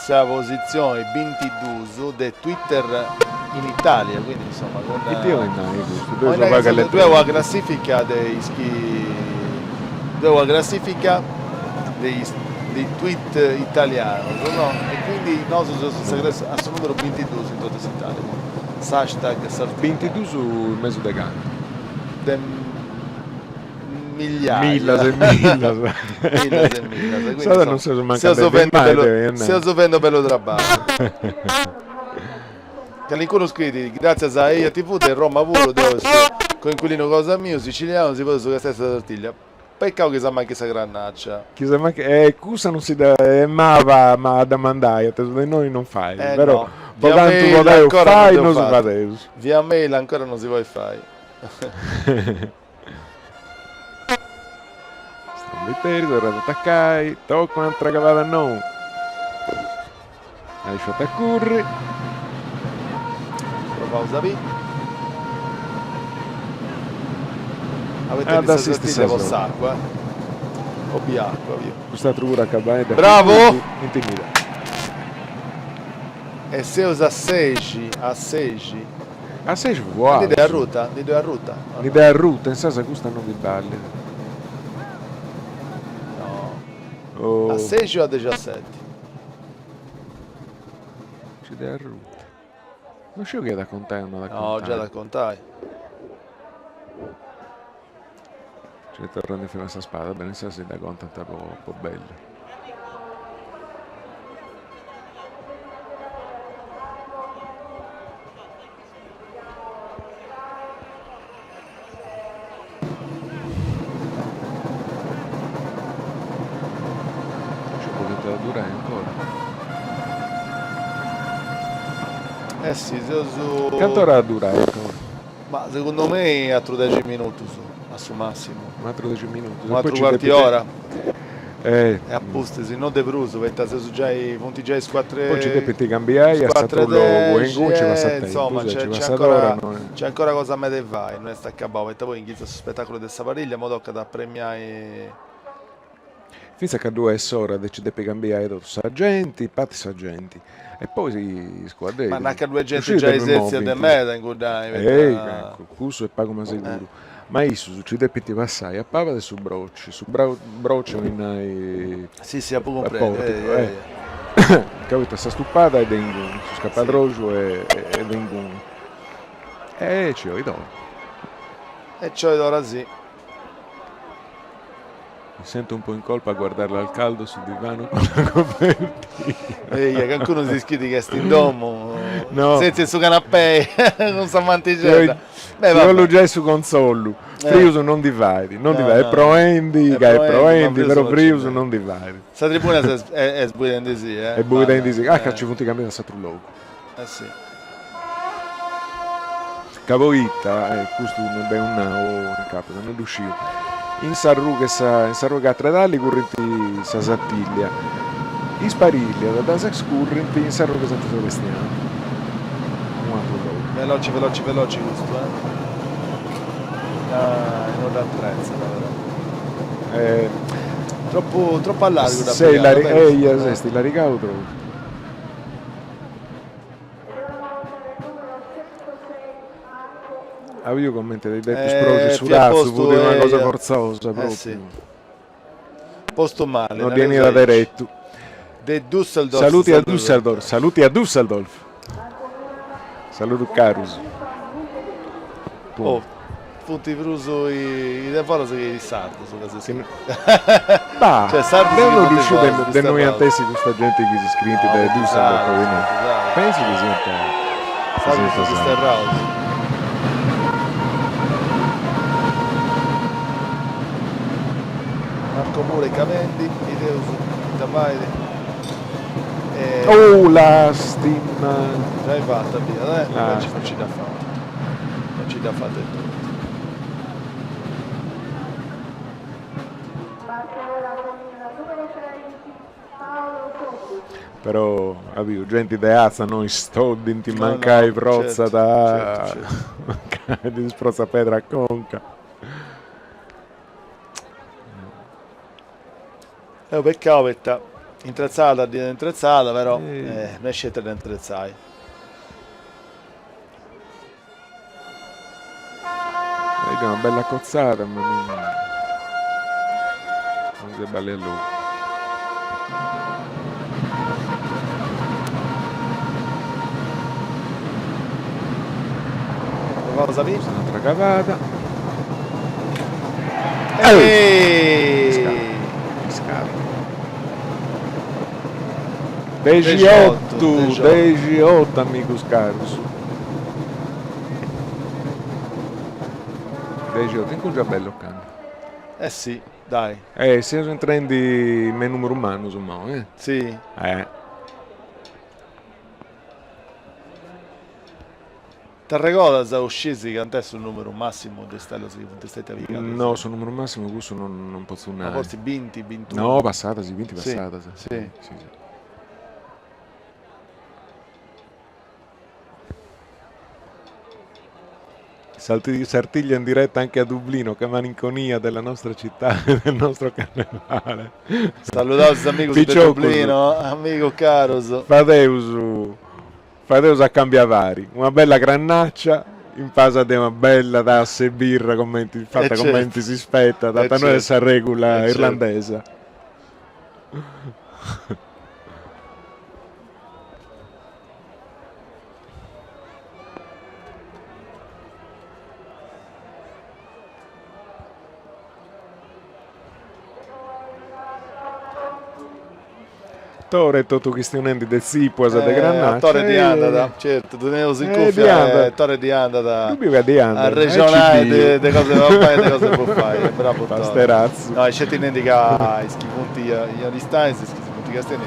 sa positzioni bintidus de Twitter in Italia, quindi insomma cun. Ite 'olit nai custu? Deu so pagu eletronicu. Ddu est una classifica de is chi ddu est una classifica de is de is tweet italianus no e quindi nosu seus in sa classi a su numeru bintidus in totu s'Italia cun s'hashtag Sartiglia. Bintidus in mesu de cantu? De migliaia. Millas e millas. Millas e millas. Quindi, Sada non seus mancu seus andendi fendi mai, bellu, devi nai. seus fendi bellu traballu. Calincunu scriit, Gràtzias a Eia TV de Roma puru deu e su coinquilinu cosa miu sicilianu si podeus castiai sa Sartiglia. Peccau chi s'ammanchit sa crannaccia. Chi s'ammanchit, eh cussa non si dda, est maba a dda mandai, atesu de innoi non fait, Eh però no, po via cantu mail podeus ancora non fai dd'eus nosu fatu. fadeus. Via mail ancora non si podit fai. Trombiteri torrat a atacai, toca un'atra cavada nou. Lasciat a curri. Provaus a bì. Ad Sa assisti Sartiglia sa po sola. s'acqua. O bi acqua, via. Cust'atru puru acabaedda. Bravo! Intimida. E seus a sexi, a sexi. A sexi fuaus. Ndi dd'est arruta? Ndi dd'est arruta? Ndi dd'est arruta, insaras custa non bi ballit. No. Oh. A sexi o a dexaseti? Nci dd'est arruta. Non sciu chi at a contai o no at a contai. No, già at a contai. Nci torrant in fila sa spada, beni, insaras si dda contant po bellu. Eh si, seus. Cant'ora at a durai ancora? Ma segundu mei atru dexi minutus a su massimu. Un'atru dexi minutus. Un'atru cuartu 'e ora. E a pustis, no de prus, poita seus giai, funt giai is cuatru e. Poi nci depint cambiai a s'atru logu e inguni nci passat tempus, insoma, nci passat ora. Nc'est ancora cosa meda 'e fai, no est acabau, poita poi inghitzat su spetaculu de sa pariglia, imoi tocat a premiai. Fintzas ca ddu est s'ora de nci depi cambiai totu sa genti, partit sa genti e poi is cuadderis. Ma nai ca ddu est genti giai setzia de meda ingudai, poita. Cussu est pagu ma seguru. Ma issus nci depint passai a paba de su broci, su broci 'olit nai. Si si apu cumprendiu, eia eia. Ca poita sa stupada est de inguni, su scapadroxu est de inguni. E ci 'olit ora. E ci 'olit ora si. Mi sento un po' in colpa a guardarla al caldo sul divano con la copertina. Eia, cancunu si schit chi est in domu, no. Setzi in su canapei cun sa mantixedda. Beh, vabbè. Bollu giai su contzollu. Frius non ndi fait, non ndi fait, est proendi, ca est proendi, però frius non ndi fait. Sa tribuna est sbuidendisì, eh. Est sbuidendisì, ah ca nci funt cambiaus a s'atru logu. Eh si. Ca poita, e custu non dd'eus nau in capu, ca non ddu sciu, in sa rughe sa in sa ruga Catredali currint sa Sartiglia, is parillias ddas currint in sa ruga Santu Sebastianu, u' atru logu. Veloci veloci veloci custu eh. Dai non dd'atretzat però. Tropu tropu a largu dd'at pigau, eia s'est illarigau tropu. As biu comente ddi depit sproxi su ratzu, fut una cosa fortzosa propriu. Postu mali. No ddi 'eniat deretu. De Düsseldorf. Saluti a Düsseldorf, saluti a Düsseldorf. Saludu carus. Oh, funt prus is de foras chi is sardus ca si Bah, deu no ddu sciu de innui ant essi custa genti chi si scriint de Düsseldorf po innoi. Pensu chi siant sardus disterraus. Marco Mura e Cavendi, bideus ita fait. Oh, lastima! Giai fata fiat, eh? Inveci non ci dd'at fata. Non ci dd'at fata etotu. Però as biu, genti de atza no istoddint mancai protzat mancai ddis protzat pedra a conca. Est unu pecau poita intretzada dd'iat intretzada però no est sceti a dda intretzai. Est una bella acotzada ma non non si ballit a logu. Provaus a biri. Un'atra cavada. Dexiotu, dexiotu amigus carus. Dexiotu, incungia bellu ocannu. Eh si, dai. Eh, seus intrendi me numerus mannus imoi, eh. Si. Eh. T'arregodas o scis cant'est su numeru massimu de stellas chi funt stetias pigadas? No, su numeru massimu cussu non non potzu nai. Ma fortzis binti, bintunu? No, passadas, binti passadas. Si, si. Si, si. Sartiglia in diretta anche a Dublino, che malinconia della nostra città e del nostro carnevale. Saludaus is amigus de Dublino, amigus carus. Fadeus Fadeus a cambiavari, una bella crannaccia in pasa de una bella tassa 'e birra commenti fatta commenti si spettat, ca no est sa regula irlandesa. Tore totu chistionendi de tzipuas e de grannaccia. Tore ddi andat, certu, ddu teneus in cuffia e Tore ddi andat Ddu biu ca ddi andat. A arrexonai de cosa de papai e de cosa de bufai, est bravu Tore. Pasteratzu. No, est sceti nendi ca is chi funt in Aristanis, is chi si funt castiendi.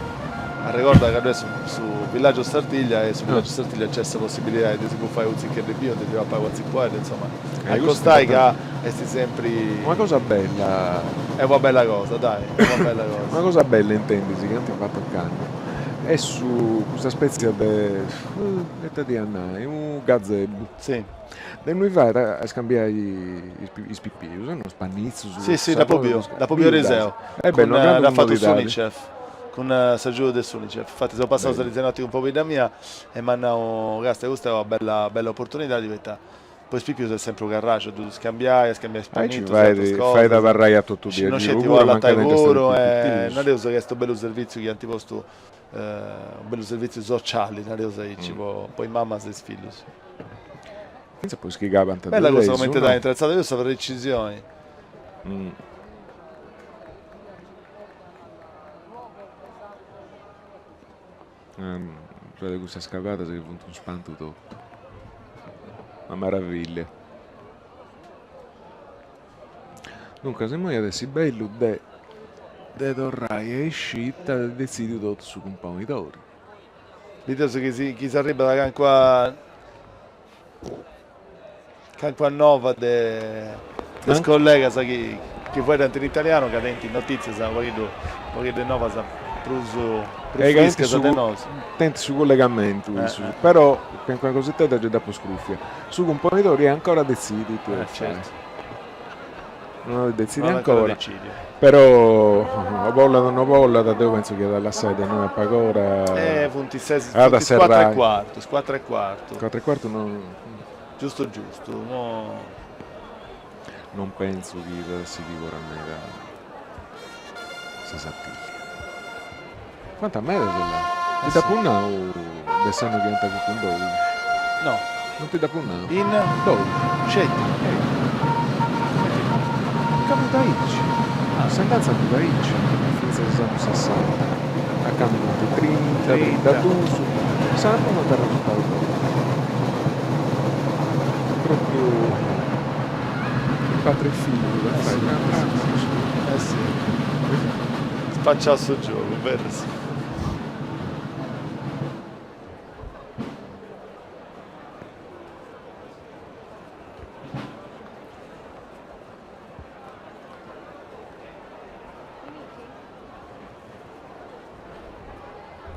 Arregorda ca ddu est su Villaggio Sartiglia e in su Villaggio Sartiglia nc'est sa possibilidadi de si bufai unu tzicheddu 'e binu, de si papai una tzipuedda, insoma, acostai ca est sempri. Una cosa bella. Est una bella cosa, dai, est una bella cosa. Una cosa bella intendis chi ant fatu ocannu est su custa spètzia de, ita ti ia nai, unu gazebu. Si. De innui fait a scambiai is pipius, no is pannitzus. Si si, dd'apu biu, dd'apu biu ariseu. Est bellu, una grandu Dd'at fatu novidadi. s'Unicef, cun s'agiudu de s'Unicef. Infati seu passau sa notti cun pobidda mia e m'at nau, Casta, custa est una bella bella oportunidadi poita po is pipius est sempri unu carraxu a ddus scambiai, a scambiai is Aici pannitus e atras fait, cosas. fait abarrai a totu dì a No giru sceti puru, po allatai mancai tengiast puru prus e pipius. nareus ca est unu bellu servitziu chi ant postu, unu bellu servitziu sociali, nareus aici, po is mamas e is fillus. Fintzas po is chi cabant de Bella custa tesu, comente no? dd'at intretzada custa precisioni. Una de cussas cavadas chi funt unu spantu totu. Una meravillia. Duncas immoi at essi bellu de de torrai a iscì ita at detzidiu totu su cumponidori. Bideus chi si chi s'arribat a calincuna calincuna nova de de is collegas chi chi fueddant in italianu ca tenint notitzias unu pagheddu unu pagheddu de novas prus prus friscas de nosu. Tenint su collegamentu issus, però calincuna cositedda gei dd'apu scrufia. Su cumponidori ancora detzidit ita fai. Non at detzidiu ancora, però o bollat o no bollat deu pentzu chi at a lassai de innoi a pag'ora. Eh, funt ses, funt is cuatru e cuartu, is cuatru e cuartu. Cuatru e cuartu non. Giustu giustu, no. Non pentzu chi at a sighiri ancora meda sa Sartiglia. Fuant medas là. Ti dd'apu nau de s'annu chi ant acutu in doxi? No. Non ti dd'apu nau? In? Doxi. Sceti? Ehi. Cumenti fut? Ca fut aici. S'andanza fut aici, fintzas a is annus sessanta. A candu funt trinta, trintaduus, s'annu no at arresurtau totu. Propriu patri e fillu de fai una Eh si. Spaciau su giogu, berus.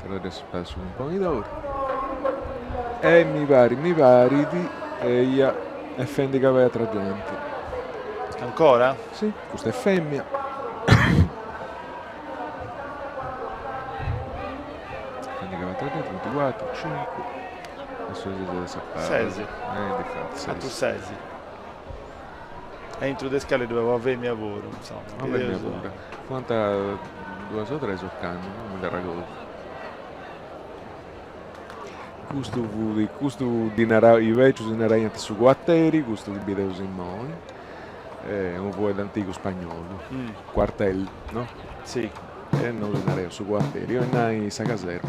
Adesso passo un pomidoro e mi parit mi parit eia est fendi cabai atra genti. Ancora? Si, custa est femmia. Fendi cabai atra genti, funt cuatru, cincu e su de ses de sa pala. Sesi. Eh, difati, sesi. Atrus sesi. Aintru de is calis ddoi est una femmia puru, insoma. Una femmia puru. Fuant duas o tres ocannu, non mi nd'arregordu. Custu fut, custu ddi naraus, is becius ddi naraiant su cuateri, custu chi bideus immoi, est unu fueddu antigu spagnolu, cuartel, no? Si. E nosu nareus su cuateri, 'olit nai sa caserma,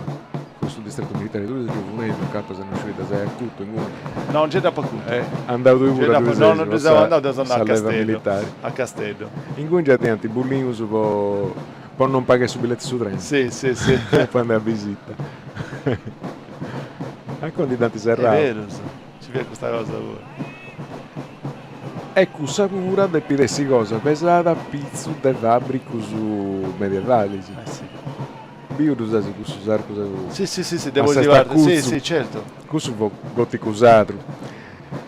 custu distretu militari, tui ses giovuneddu, incapas no sciu ita ses acutu inguni. No, nci dd'apu acutu. Andau tui puru a ddui ses, No, no ddui seu andau, deu seu andau sa a leva Casteddu, militari. a Casteddu. Inguni nci 'atiant bullinus po Po non pagai su billetu 'e su trenu. Si, si, si. Po andai a visita. Ancora ndi dd'ant serrau. Est berus, nci fiat custa cosa puru. E cussa pura depit essi cosa pesada a pitzu de fàbricus medievalis. Eh si. Biu ddus as cussus arcus Si, si, si, si, de poi si, si, certu. Cussu fut goticu sadru.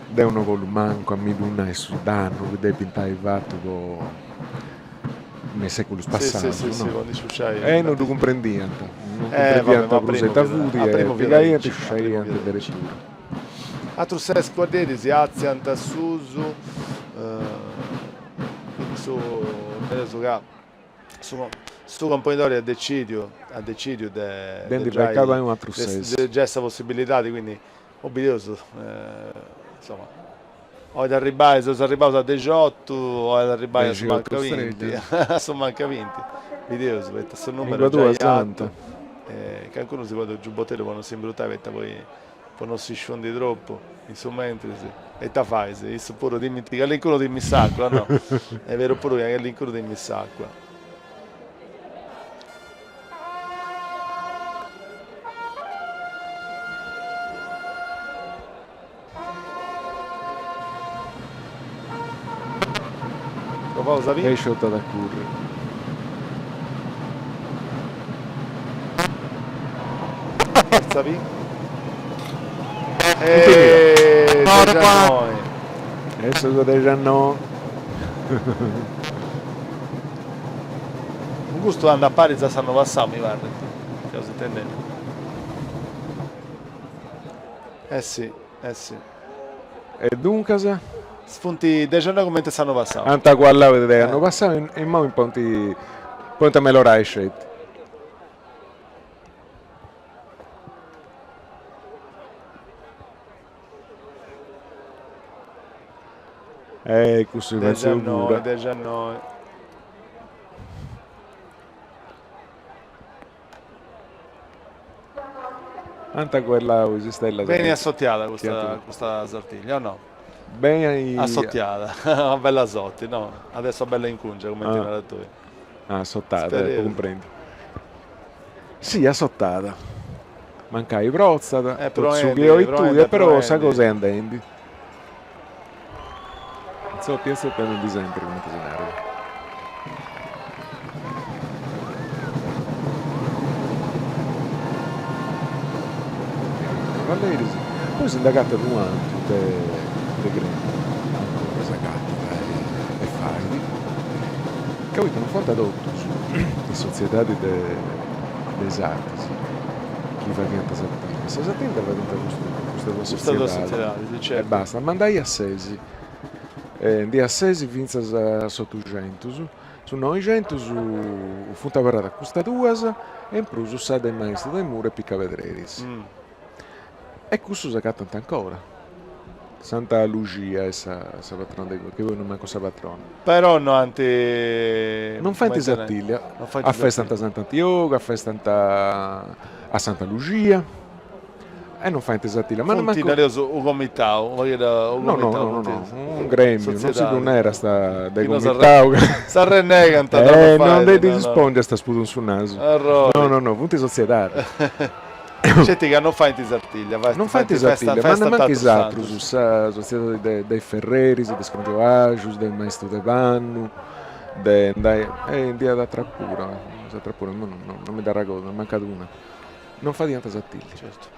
Deu no bollu mancu a mi ddu nai su dannu chi depint ai fatu po me is seculus passaus, no? E no ddu cumprendiant, non cumprendiant prus ita fut e pigaiant e sciusciaiant deretura. Atrus ses cuadderis si atziant a susu, quindi su nareus ca su su componidori at decidiu at decidiu de De ndi fai cabai u' atrus ses. De giai sa possibilidadi, quindi Obideus, insoma, 'olit arribbai, seus arribbaus a dexiotu, 'olit arribbai a su mancu a binti, a su mancu a binti, bideus, poita su numeru est giai artu, e calincunu si ponit u' giubboteddu po non si imbrutai, poita poi po non si sciundi tropu in su mentris, e ita fais, issu puru timint, calincunu timit s'acua, no, est beru puru ca calincunu timit s'acua. Cosa E isciotat a curri. Forza Vi. E 19. E su 19. Custu andat paris a s'annu passau, mi parrit, seus intendendi. Eh si, eh si. E duncas? Funt 19 cumenti s'annu passau. Ant aguallau de annu passau e immoi podint podint amellorai sceti. Eh, cussu pentzeu puru. 19. Ant aguellau is istellas. Beni assotiada custa custa Sartiglia, o no? Beni Assotiada, una bella sotti, no? Adesso bella incungia, cumenti naras tui. Ah, assotada, apu cumprendiu. Si, assotada. Mancai protzat, totu su chi 'ois tui, e però sa cosa est andendi. Zoppi e zoppi andendi sempri, cumenti si narat. Cavalleris, poi si nd'agatat unu atru de de gremiu, ancora s'agatat e fait, ca poita non fuant totus is sotziedadis de de is artis chi fadiant Sartiglia, sa Sartiglia dda fadiant custas duas sotziedadis e basta, ma nd'aiat ses, nd'iat ses fintzas a s'otuxentus, su noixentus funt abarradas custas duas e in prus sa de maistus de muru e picapedreris. E cussus s'agatant ancora. Santa Luxia est sa patrona de chi poi non mancu sa patrona. Però no ant. Non faint Sartiglia. Afestant Sant'Antiogu, afestant a Santa Luxia e non faint Sartiglia. Ma funt, nareus, u comitau, u no, no, no, no, un gremiu, non si ddu narat de comitau. S'arrennegant. Eh, non de ddis pongiast spudu in su nasu. No, no, no, funt sotziedadis. Sceti ca non faint Sartiglia, Non faint Sartiglia, ma nemancu is atrus, sa sotziedadi de de is ferreris, de is scrongioajus, de is maistus de pannu, de nd'ai, e nd'iat atra puru, s'atra puru, imoi non mi dd'arregodu, nd'est mancada una. Non fadiant Sartiglia. Certu.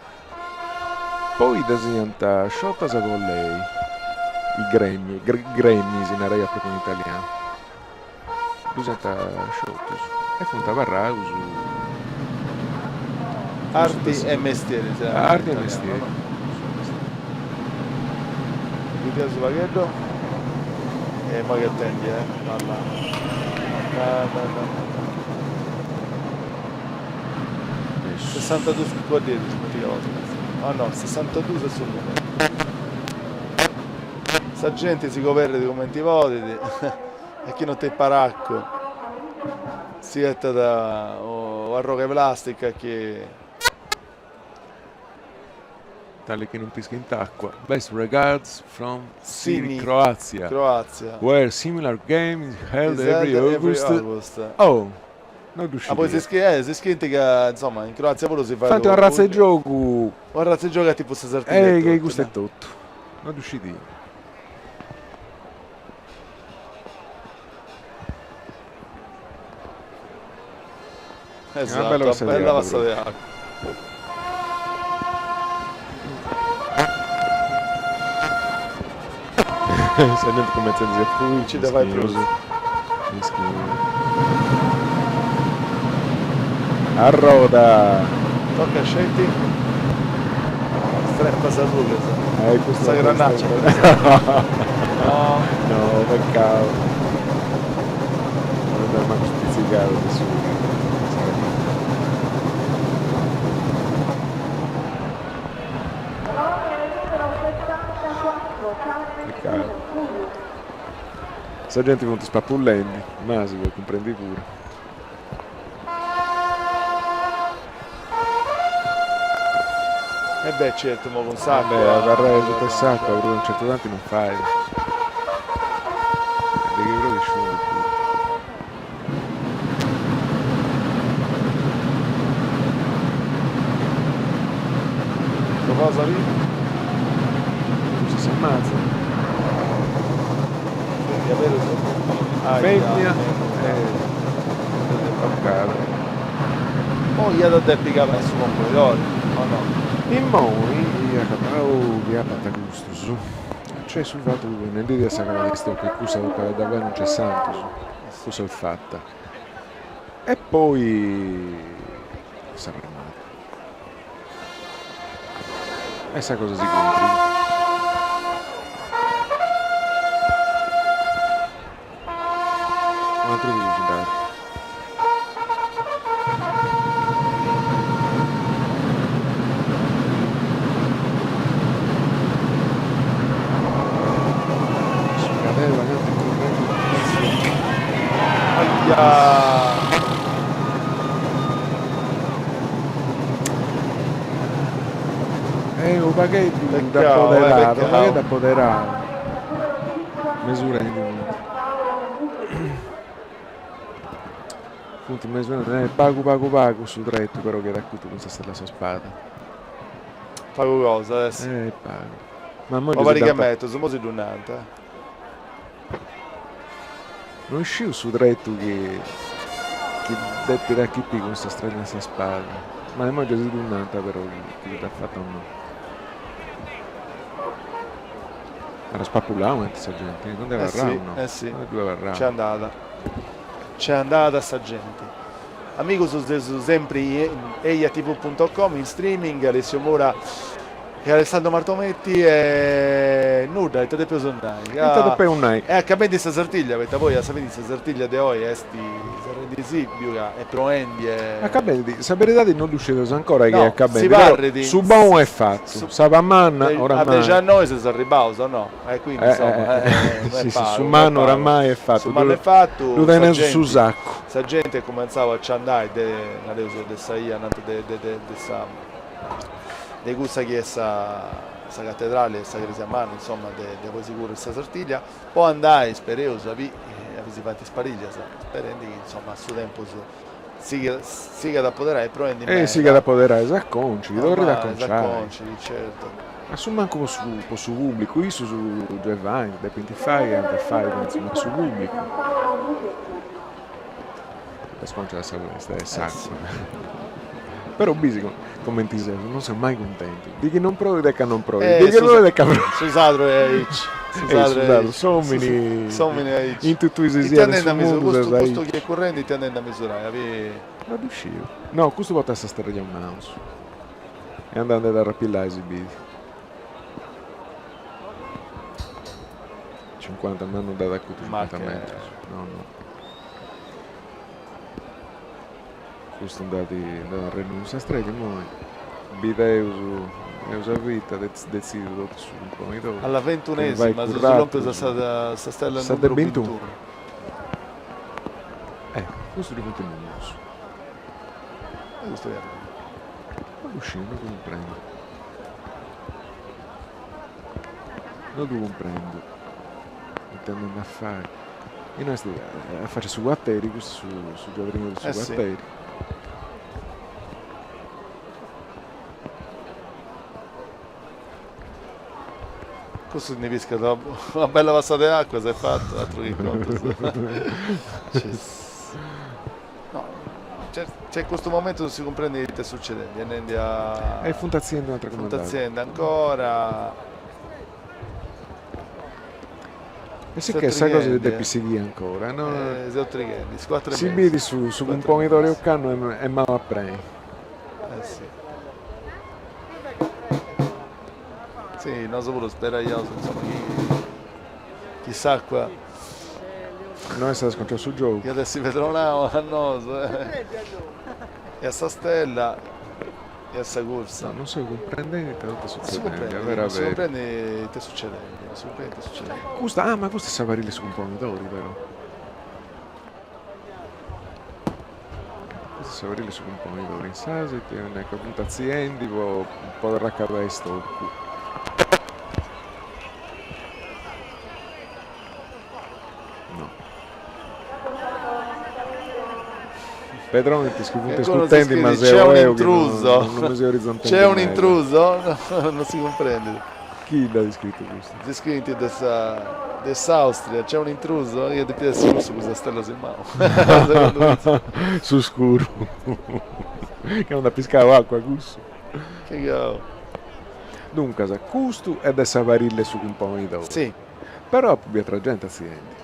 Poi ddas iant sciotas po lei, i gremiu, gremi si naraiat propriu in italianu. Ddus iant sciotus e funt abarraus. Arti e mestieri si narat Arti e mestieri. Bidiaus unu pagheddu. E immoi che tendi eh. Balla. No no no no. Sessantaduus cuadderis cumenti Ah no, sessantaduus est su numeru. Sa genti si coberrit cumenti podit e chi non tenit paraccu si 'etat u' arrogu 'e plastica chi. Tale chi non pischint acqua. Best regards from Sini, Croazia, Croazia. Where similar game is held every August. August. Oh, no ddu Ah, poi si scidia. eh, si scint ca, insomma, in Croazia puru si fait Faint un'arratza 'e giogu. Un'arratza 'e giogu a tipu sa Sartiglia Eh, che custu etotu. No ddu scidia. Esatto, una bella passata di acqua. Sa genti cumentzat a fui. Ci dda fait prus. Mischinu. Arroda! Tocca sceti. Streppa sa rughes. Eh, custa Sa granaccia. No. No, peccau. Non dd'at mancu spitzigau de su Peccau. Sa genti funt spapullendi, ma si podit cumprendi puru. E beh certu mo cun s'acua. E beh abarrai suta 'e s'acua prus de unu certu tanti non fait. De chi proit sciundi puru. Cosa lì? Forse si ammazza. Diaberus. Femmina e toccada. Poi iat a depi cabai su componidori, o no? Immoi, acabau chi apant custus, nc'est su fatu chi nendi a sa cala de stoccu e cussa tocat a dda fai non nc'est santus, cussa est fata. E poi sa remada. E sa cosa si cumprit. Un'atru pius nd'at. Su cadeu acanta est currendi Eh, unu pagheddu dd'apoderat, unu pagheddu apoderau. Mesurendi funt. Funt mesurendi, pagu pagu pagu su tretu però chi at acutu cun sa stella a sa spada. Pagu cosa adesso. Eh, pagu. Ma immoi Una pariga 'e metros, imoi si ddu nant. No isciu su tretu chi chi depit achipi cun sa stella in sa spada, ma immoi giai si ddu nant però chi dd'at fata o no. Era spapulau ant sa genti, non nd'est abarrau no? Eh si, Non ddu est abarrau. Nc'est andada, nc'est andada sa genti. Amigus seus sempri in ejatv punto com in streaming, Alessio Mura E Alessandro Martometti e nudda, ita depeus nai? Ita depeus nai? E acabendi sa Sartiglia, poita poi a sa fini sa Sartiglia de oi est serrendisì, biu ca est proendi e. Acabendi, sa beridadi no ddu scideus ancora chi est acabendi, però su bonu est fatu, s'aba manna oramai. A dexianoi seus arribaus, o no? E quindi insoma, si si, su mannu oramai est fatu, su mannu est fatu, ddu teneus su saccu. Sa genti est cumentzau a nci andai de, nareus, de sa 'ia ananti de de sa de cussa chi est sa sa catedrali e sa cresia manna insoma de de poi si currit sa Sartiglia po andai spereus a bi a bi si faint is pariglias sperendi chi insoma su tempus sigat sigat a apoderai e proendi meda. E sigat a apoderai s'aconcit, torrit a aconciai. S'aconcit, certu. A su mancu po su po su pubblicu, issus giai faint, depint fai e ant a fai pentzu, ma su pubblicu. Dda sconciat sa festa e s'acua. Però bisi comenti seus, non seus mai cuntentus. Di chi non proit est ca non proit, di chi proit est ca proit. Su sadru est aici. Su sadru, s'omini, s'omini est aici. In totu is siat in su mundu seus aici. Custu chi est currendi ite andendi a misurai, abi. No ddu sciu. No, custu portat sa sterria in manus. E andendi a dd'arrapillai si bit. Cincuanta, ma non dd'at acutu cincuanta metrus. No, no. Custu nd'at nd'at arrenniu sa strega immoi bideus bideus a vita detzidiu totu su cumponidori. Alla ventunesima seus lompius a sa sa stella Sa de numeru bintunu. bintunu. Eh, custu ddu funt numerus. E custu fiat. No ddu sciu, no ddu cumprendu. No ddu cumprendu. Ite andant a fai. Innoi est a faci a su guateri, custu est su giardinu de su guateri. Custu ndi piscat una bella passada de acua s'est fatu, atru chi contus. No, nc'est custu momentu non si cumprendit ita est succedendi, andendi a. E funt atziendi un'atra Funt atziendi ancora. E si che sa cosa si depit sighiri ancora, no? Seus trighendi, is cuatru e mesu. Si bidi su su cumponidori ocannu est malu a preni. Eh si. Si, nosu puru speraiaus insoma chi chi s'acua No essat sconciau su giogu. Iat essi pedronau a nosu e a sa stella. E a sa cursa. No, non seu cumprendendi ita totu est succedendi, a veru a veru. Non si cumprendit ita est succedendi, non si cumprendit ita est succedendi. Custa, ah ma custa est sa parilla 'e su cumponidori però. Custa est sa parilla 'e su cumponidori, insaras ita iat nai ca funt atziendi po po acabai stoccu. No. Pedronit is chi funt ascurtendi ma seu eo chi non mi seu orizzontendi C'è un intruso? Non si cumprendit. Chi dd'at iscritu custu? Si scriint de sa de s'Austria, c'è un intruso chi depit essi cussu cun sas stellas in manu. Su scuru. Ca non nd'at piscau acua cussu. Cagau. Duncas, custu est de sa parilla 'e su Cumponidori. Si. Però apu biu atra genti atziendi.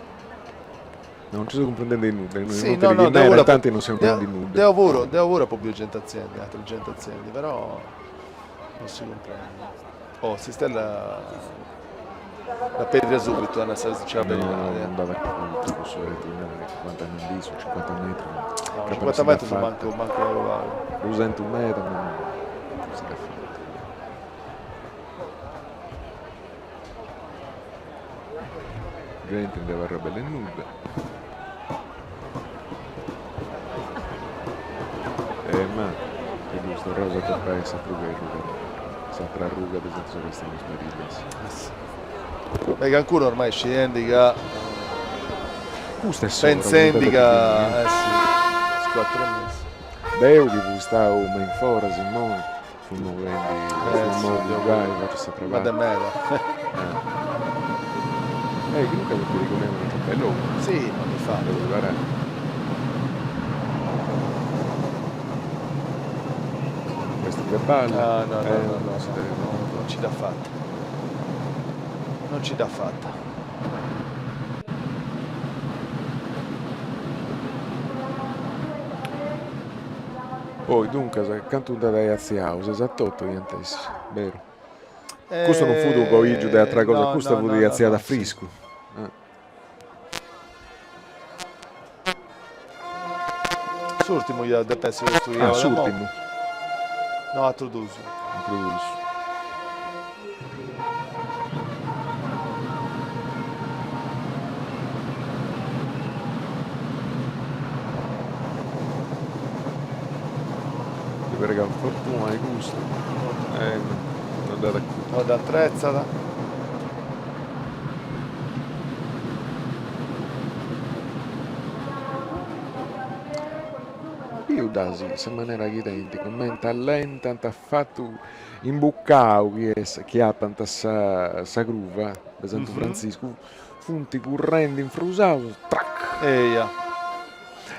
No nci seu cumprendendi nudda, è inutili chi nara, tanti non si cumprendit nudda. Deu puru, deu puru apu biu genti atziendi, atra genti atziendi, però non si cumprendit. Oh, s'istella l'at pèrdida subitu, a nai sa veridadi. No, non nd'at acutu cussu 'eretu dinari, cincuanta ndi su, cincuanta metrus. No, cincuanta metrus mancu, mancu pagu pagu. Ddu sentu meda, ma non si dd'at fata. Genti ndi abarrat bella e nudda. Eh ma e ddus torraus a topai a s'atru cherru però, s'atra arruga de Santu Sebastianu is Parillas. Beh, cancunu ormai sciendi ca Custa est s'ora, pentzendi ca eh si, is cuatru e mesu. Deu chi fui stau me in foras immoi Fui movendi, fui moviu gai, fatzu sa Ma de meda. Eh, chi duncas perigoneu una ciocca 'e logu. Si, ma difati. Devo riparare. Questo de balla. Ah, no, no, no, no, no, non ci dd'at fata. Non ci dd'at fata. Poi, duncas, cantu nd'at ai atziau, ses a totu iant essi, beru? Custu non fut unu coìgiu de atra cosa, custa fut atziada a friscu. S'urtimu iat depi essi custu chi. Ah, s'urtimu. No, atru dus. Atru dus. Ti pregat fortuna 'e custu. Eh, non dd'at acutu. No dd'atretzat. Biu dd'as sa manera chi tenint, comente allentant fatu imbucau chi est chi apant sa sa cruva de Santu Frantziscu funt currendi infrusaus, trac! Eia.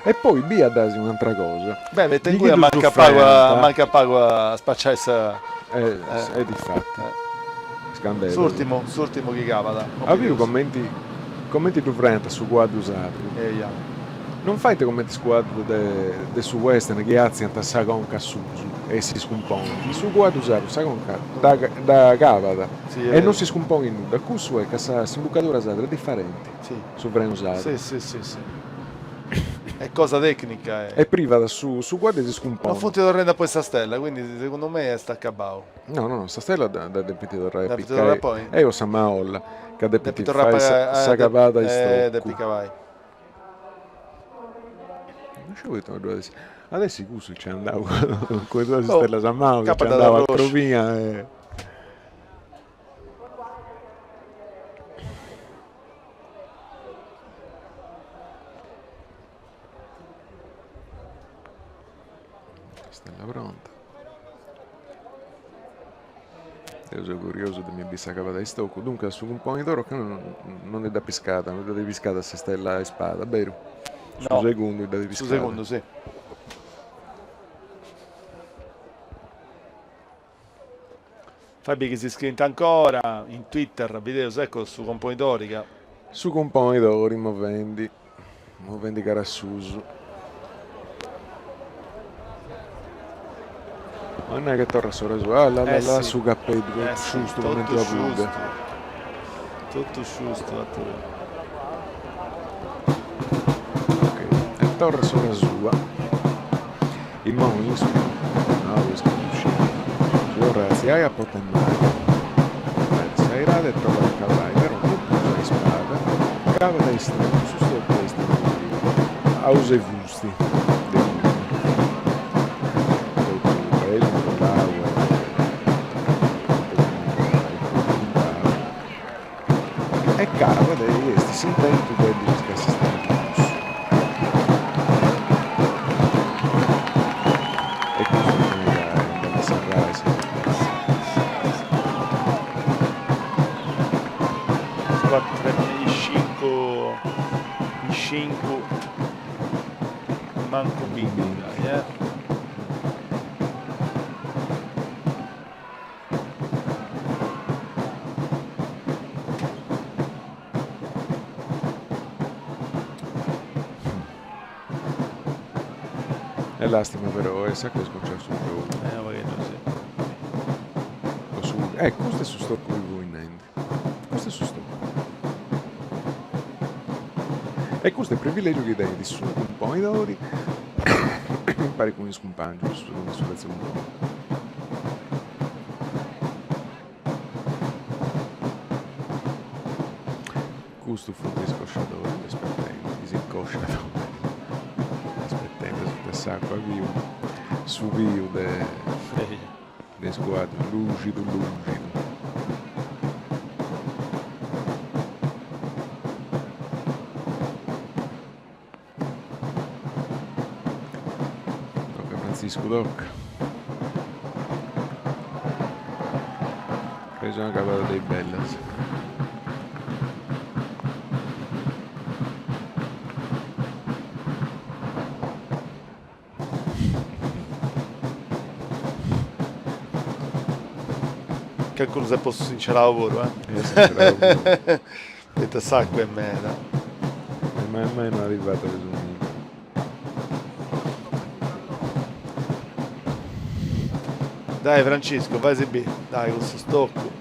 E poi bia dd'as un'antra cosa. Beh, poita inguni mancat pagu a mancat pagu a spaciai sa. E difati. Is candelas. S'urtimu, s'urtimu chi cabat. As biu comenti comenti ddu frenant su cuaddu sardu? Eia. Non fait comente is cuaddus de su western chi atziant sa conca a susu e si scumponint. Su cuaddu sardu sa conca dda cabat e non si scumponit nudda. Cussu est ca s'imbucadura sarda est diferenti, su frenu sardu. Si si si si. Est cosa tecnica. E privat su cuaddu e si scumponit. Non funt torrendi a poi sa stella, quindi segundu mei est acabau. No no no, sa stella dda depint torrai a picai. Eo sa maolla ca depint fai sa cabada a istocu. Depit cabai. Non sciu poita no ddu at essi. At essi cussu chi nc'est andau cun is duas istellas a manu, chi nc'est andau a crobia e. Stella pronta. Deu seu curiosu de mi biri sa cabada 'e istocu. Duncas su Cumponidori ocannu non ndi dd'at piscada, non dd'at piscada sa stella a ispada, beru? No. Su segundu dd'at piscada. Su segundu, si. Fai biri chi si scriint ancora in Twitter, bideus, ecco su Componidori ca. Su Componidori movendi, movendi cara a susu. Mannai che torrat s'ora sua, ah la la la su capeddu, totu sciustu cumenti una pudda. Totu sciustu, Ok, e torrat s'ora sua. Immoi issu, no est chi ddu sciu, si torrat a atziai a porta 'e manu. Fait s'airada e torrat a cabai, però non prus a ispada, cabat a istocu, su stocu est a usu 'e fusti de linna, totu bellu imbrollau e totu pintau, e cabat e est s'intentu de ddi piscai s'istella cun cussu. E custu est ca andat a serrai sa secuèntzia. 4 e 5 e 5 mancu 20 dai, eh. Est lastima però, eh, s'acua at sconciau su giogu. Eh, unu pagheddu sì. O su... Eh, custu est su stoccu chi fui nendi. Custu est su stoccu. E custu est privilegiu chi tenit su cumponidori impari cun is cumpangius, cun su terzu cumponi. Custu funt is cosciadoris aspetendi, is incosciadoris aspetendi asuta 'e s'acua biu su piu de de is cuaddus luxidu luxidu. Tocca Frantziscu tocca. Est una acabada de is bellas. Calincunu s'est postu sincerau puru, eh. Eh, sincerau puru. Poita s'acua est meda. E mai mai no arrivat de su nidu. Dai Francisco, fai si bì, dai cussu stoccu.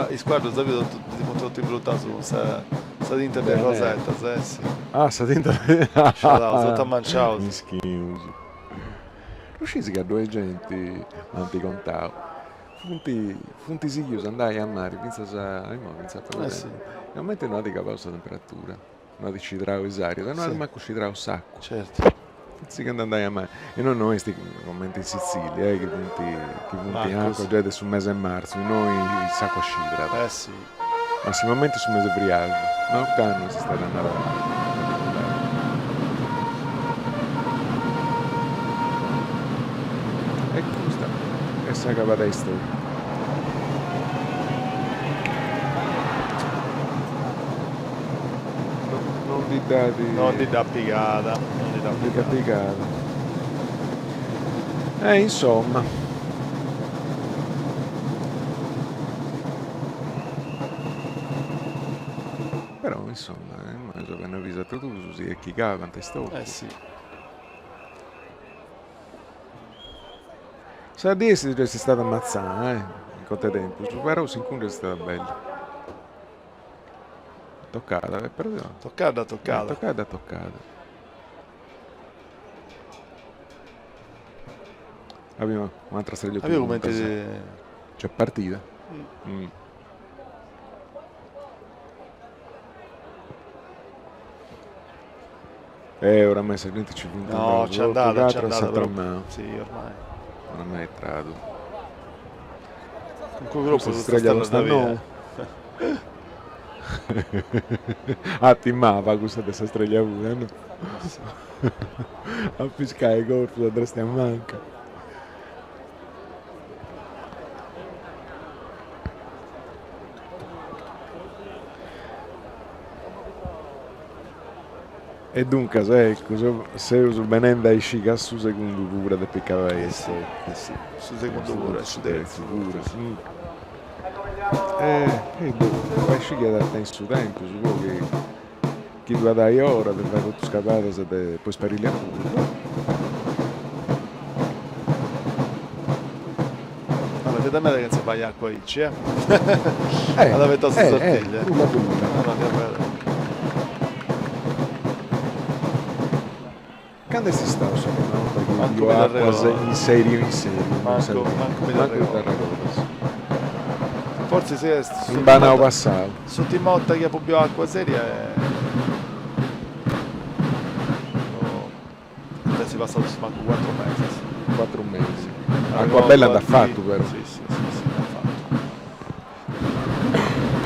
Is cuaddus sa vida si funt totu imbruttaus cun sa sa tinta de is rosettas, eh si. Ah, sa tinta de. Sciadaus, totu ammanciaus. Mischinus. Ddu sciis ca ddoi est genti, m'ant contau, funt funt sighius a andai a mari fintzas a imoi, fintzas a pagu tempus, e cumenti no at cabau sa temperatura No at scidrau is arias e no at mancu scidrau s'acua. Certu. Funt sighendi a andai a mari. E innoi no est cumenti in Sicilia, eh, chi funt chi funt in acua giai de su mese 'e martzu, innoi s'acua scidrat. Eh si. Massimamenti su mese 'e friargiu, ma ocannu est istada un'annada particulari. E custa est s'acabada 'e istoria. Non ndi dd'at. Non ndi dd'at pigada. Non ndi dd'at pigada. E insomma. Però insomma, imoi eus a biu is atrus duus si est chi cabant is totus. Eh si. Sa die est istada matzana, eh, in contu 'e tempus, però s'incungia est istada bella. Toccada, eh, però. Toccada, toccada. Toccada, toccada. Abbiamo un'altra streglia Abbiamo comente... C'è partita. Mm. Eh, oramai sa gente ci funt No, c'è andata, c'è andata, però... Sì, ormai. Oramai è tradu. Con quel gruppo streglia lo sta no. Ah, timava cussa de sa streglia pure, no? A piscai corpus a dresta e a manca. E duncas, eccu, seus benende a iscì ca su segundu puru depit cabai 'e stoccu. Eh si, su segundu puru e su terzu puru. E boh, fait iscì chi at a tenni su tempus po chi chi ddu at ai ora de fai totu is cabadas de po is parìllias puru, boh. Allora, fiat meda chentza fai acua aici, eh. At avetau sa Sartiglia. Nulla nulla. No, no, fiat meda. Cando est istau sa prima 'orta chi as biu acuas in seriu in seriu? Mancu mancu mi dd'arregordas. Fortzis est In Banau passau. S'urtima 'orta chi apu biu acua seria est Ant essi passaus mancu cuatru mesis. Cuatru mesis. Acua bella nd'at fatu però. Si, si, si, si, nd'at fatu.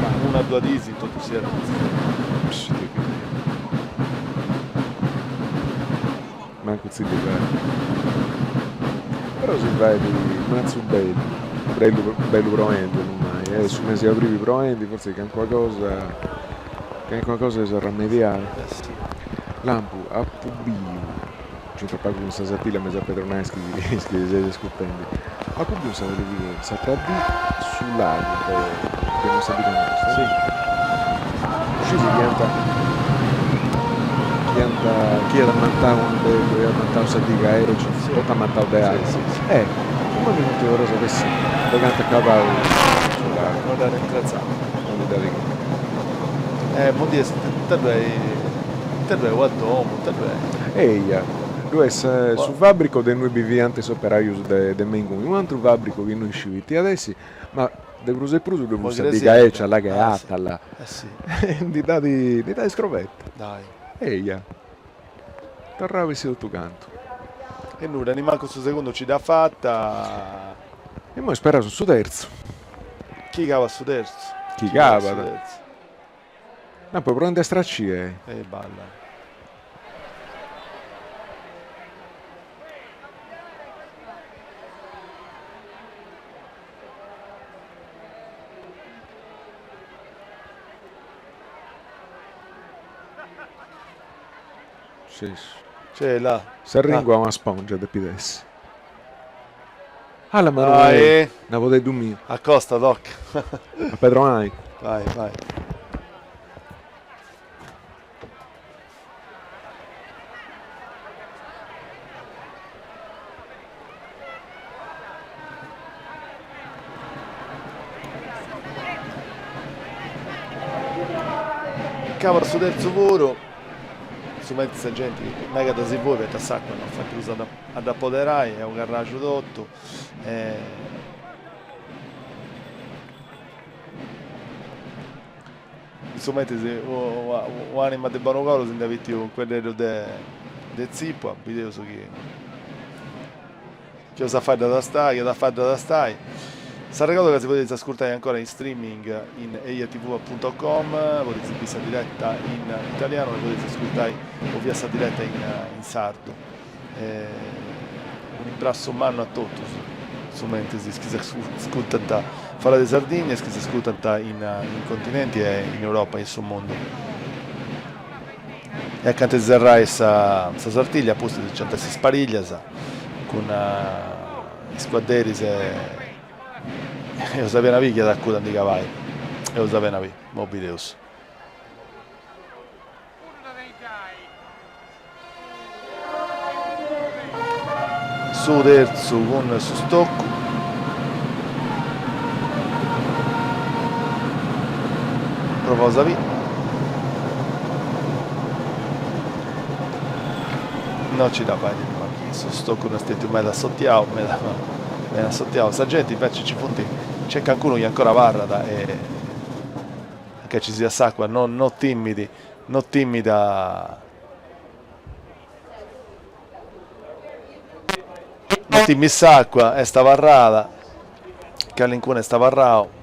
Ma una o duas diis in totu s'ierru. Mancu tzilliberri. Però si fait martzu bellu, bellu bellu proendi ormai, e su mesi 'e abrili proendi, fortzis calincuna cosa calincuna cosa eus a arremediai. Lampu, apu biu, nc'intrat pagu cun sa Sartiglia ma eis a pedronai is chi is chi seis ascurtendi, apu biu in sa televisioni s'atra dì su lagu de de sa bidda nosta, scisi chi ant chi ant chi iat ammantau unu bellu iat ammantau sa diga 'ecia totu ammantau de acua e imoi mi funt torraus a bessì de cantu at acabau su lagu No dd'at intretzau. No ndi dd'at Eh mo dies ita ddu est ita ddu est una domu ita ddu est. Eia ddu est su fabbricu de innui biviant is operaius de de me inguni, u' atru fabbricu chi no isciu ita iat essi ma de prus e prus ddu fut sa diga 'ecia là che atala ndi dd'at ndi dd'at scrobeta. Dai. Eia. Torrau a essi totu cantu. E nudda, nimancu su segundu ci dd'at fata. Immoi speraus su terzu. Chi cabat su terzu. Chi cabat. Lampu proendi a stracci. E balla. C'è la. S'arringua una spongia depit essi. Alla Manueli, nabodeddu miu. Acosta, tocca. A pedronai. Vai, vai. Cabat su terzu puru, su mentris sa genti megat a si fui poita s'acua non fait prus a dd'apoderai, est unu carraxu totu e In su mentris un'anima de bonu coru si nd'at bitiu unu cueddeddu de tzipua, bideus chi chi eus a fai dd'at a stai, chi at a fai dd'at a stai. S'arregodu ca si podit ascurtai ancora in streaming in eiatv punto com, podis biri sa diretta in italianu e podis ascurtai o via sa diretta in sardu. Un'imbrassu mannu a totus, su mentris is chi s'ascurtant fora de Sardigna e is chi s'ascurtant in continenti e in Europa e in su mundu. E acanta 'e serrai sa Sartiglia a pustis nci ant essi is pariglias cun is cuadderis e eus a biri chi at acudu a ndi cabai, eus a biri, imoi bideus. Su terzu cun su stoccu. Provaus a biri. No ci dda fait ma chi su stoccu no est stetiu meda assotiau, meda meda assotiau. Sa genti invece nci funt, nc'est cancunu chi ancora abarrat e Mancai ci siat s'acua no no timit, no timit a no timit s'acua, est abarrada, calincunu est abarrau.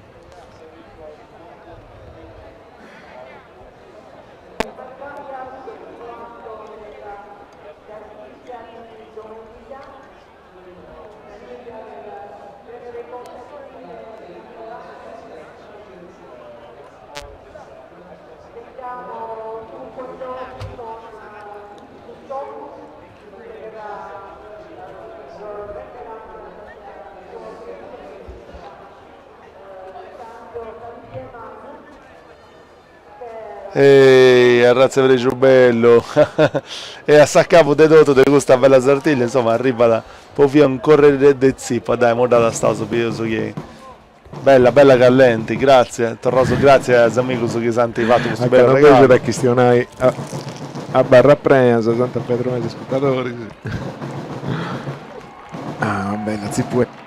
Ehi, arratza 'e prexu bellu! E a s'acabu de totu de custa bella Sartiglia, insoma, arribat po fia unu correddu de tzipa, dai, imoi dda tastaus, bideus chi Bella, bella callenti, gratzie, torraus gratzie a is amigus chi s'ant fatu custu bellu arregalu. Anca no a chistionai a barra prena, s'ant a pedronai is ascurtadoris. Ah, bella tzipuedda.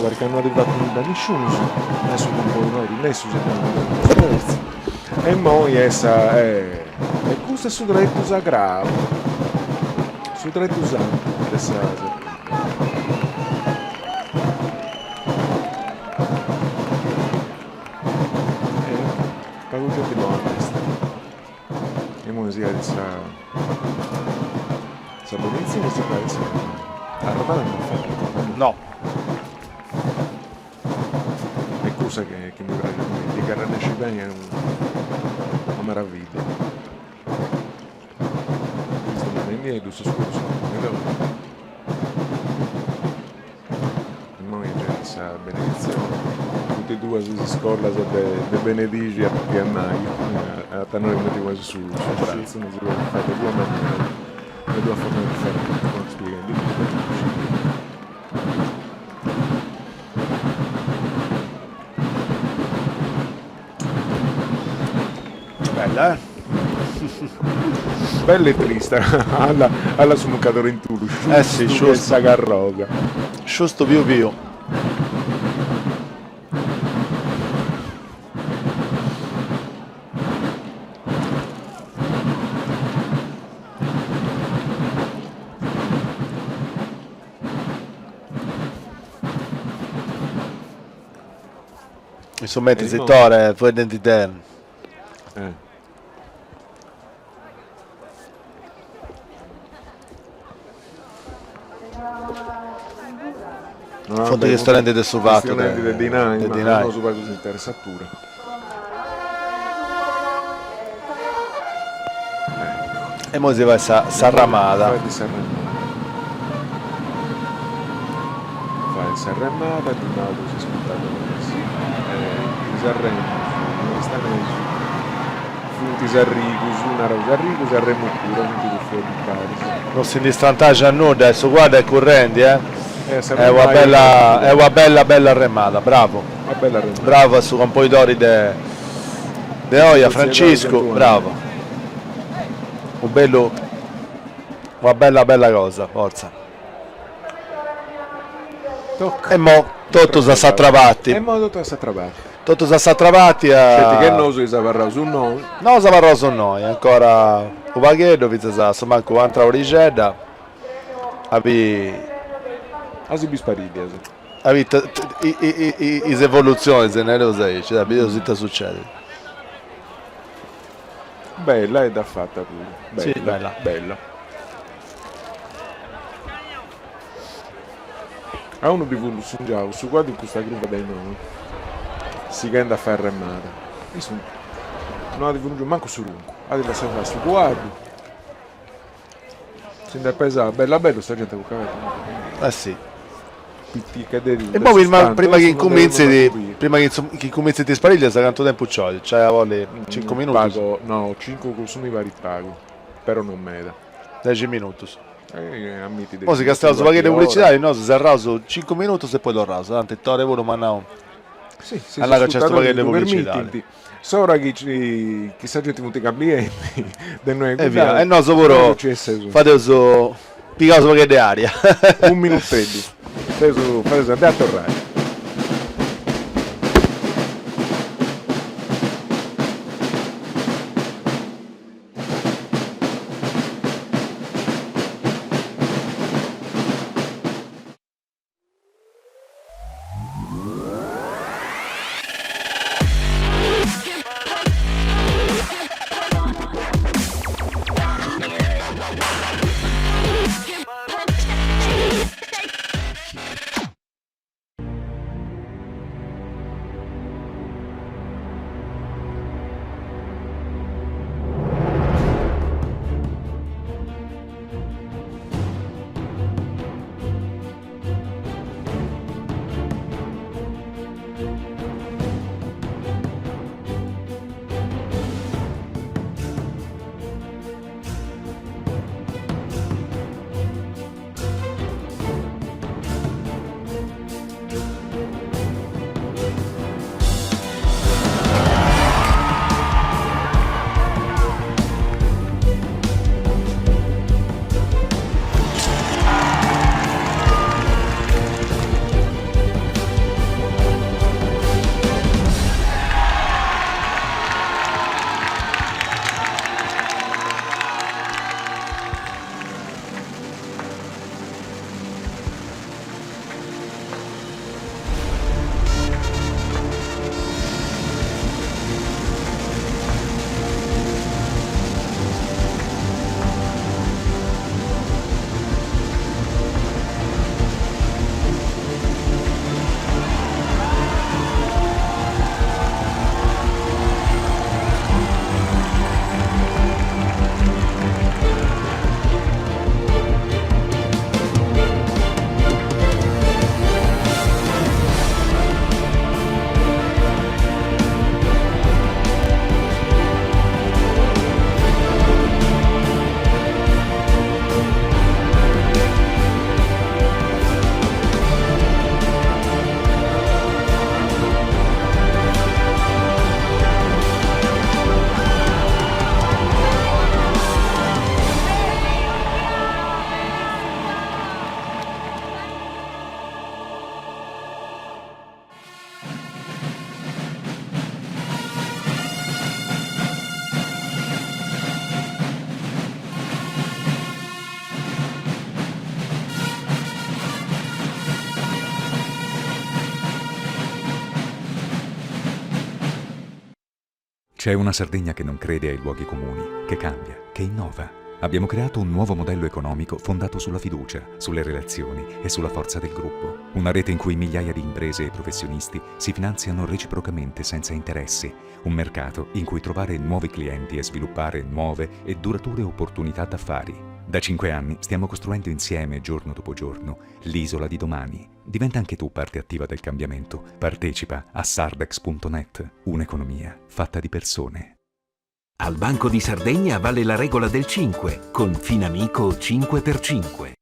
Sardigna parit ca no at fatu nudda nisciunus, ne su Compoidori, ne su Segundu, e immoi est sa e custu est su tretu sagrau, su tretu santu de sa Sardigna. E pagu genti po est. Immoi si 'arit sa sa beneditzioni e si fait sa arremada no fait ancora no. No. E cussa chi chi mi praxit meda, chi arrennescit beni est una meraviglia. Custu est nieddu su scuru su Immoi nc'est sa beneditzioni, totu e duas is iscolas de benedixi a a nai, at a nai cumenti ponit su bratzu, ma si podit fai de duas maneras, de duas formas diferentis, po spieghendi totu benedixi. Bella, eh? Bella e trista, alla, alla su muccadore in tulu, eh sì, sciustu sa carroga. Sciustu piu piu. In su mentris Tore fueddendi de. Funt chistionendi de su fatu de dinai, ma nosu pagu s'interessat puru. E immoi si fait s'arramada. Fait s'arramada, ddu nau po is ascurtadoris, is arremus in oristanesu funt is arrigus, naraus arrigus e arremu puru, funt dus fueddus paris. Non si ndi strantaxat nudda e su cuaddu est currendi eh. Est una bella est una bella bella arremada, bravu. Bravu a su compoidori de de oi, a Franciscu, bravu. U bellu una bella bella cosa, fortza. E mo totus a s'atra parti. E mo totus a s'atra parti. Totus a s'atra parti a. Sceti che nosu eus abarraus innoi. Nosu abarraus innoi, ancora u' pagheddu, fintzas a su mancu u'antra orixedda, a bi. A si bi sparìllias. A bi is evolutzionis, nareus aici, dai, bideus ita sucedit. Bella e dd'at fata puru. Sì, bella. Bella. A unu ddi fut lussungiau su cuaddu in custa cruva de innoi, sighendi a fai arremada. Issu no at frungiu mancu su runcu, at lassau fai su cuaddu. Si nd'est pesau bellu a bellu sa genti a buca aberta. Eh sì. Piticheddeddu E poi prima, prima chi incumintzit, prima chi chi incumintzint is parìllias cantu tempus nci 'olit? Nc'at a bolli cincu minutus? Pagu, no, cincu cussu mi parit pagu, però non meda. Dexi minutus. Eh, ammiti Mo si castiaus u' pagheddu 'e publicidadi, nosu serraus cincu minutus e poi torraus, tanti Tore puru m'at nau Sì, si at nau ca nc'est u' pagheddu 'e publicidadi. S'ora chi chi sa genti funt cambiendi de innoi E via, e nosu puru fadeus, pigaus u' pagheddu 'e aria. U' minuteddu, fadeus fadeus andai a torrai. C'è una Sardegna che non crede ai luoghi comuni, che cambia, che innova. Abbiamo creato un nuovo modello economico fondato sulla fiducia, sulle relazioni e sulla forza del gruppo. Una rete in cui migliaia di imprese e professionisti si finanziano reciprocamente senza interessi. Un mercato in cui trovare nuovi clienti e sviluppare nuove e durature opportunità d'affari. Da 5 anni stiamo costruendo insieme, giorno dopo giorno, l'isola di domani. Diventa anche tu parte attiva del cambiamento. Partecipa a sardex.net, un'economia fatta di persone. Al Banco di Sardegna vale la regola del 5 con Finamico 5x5.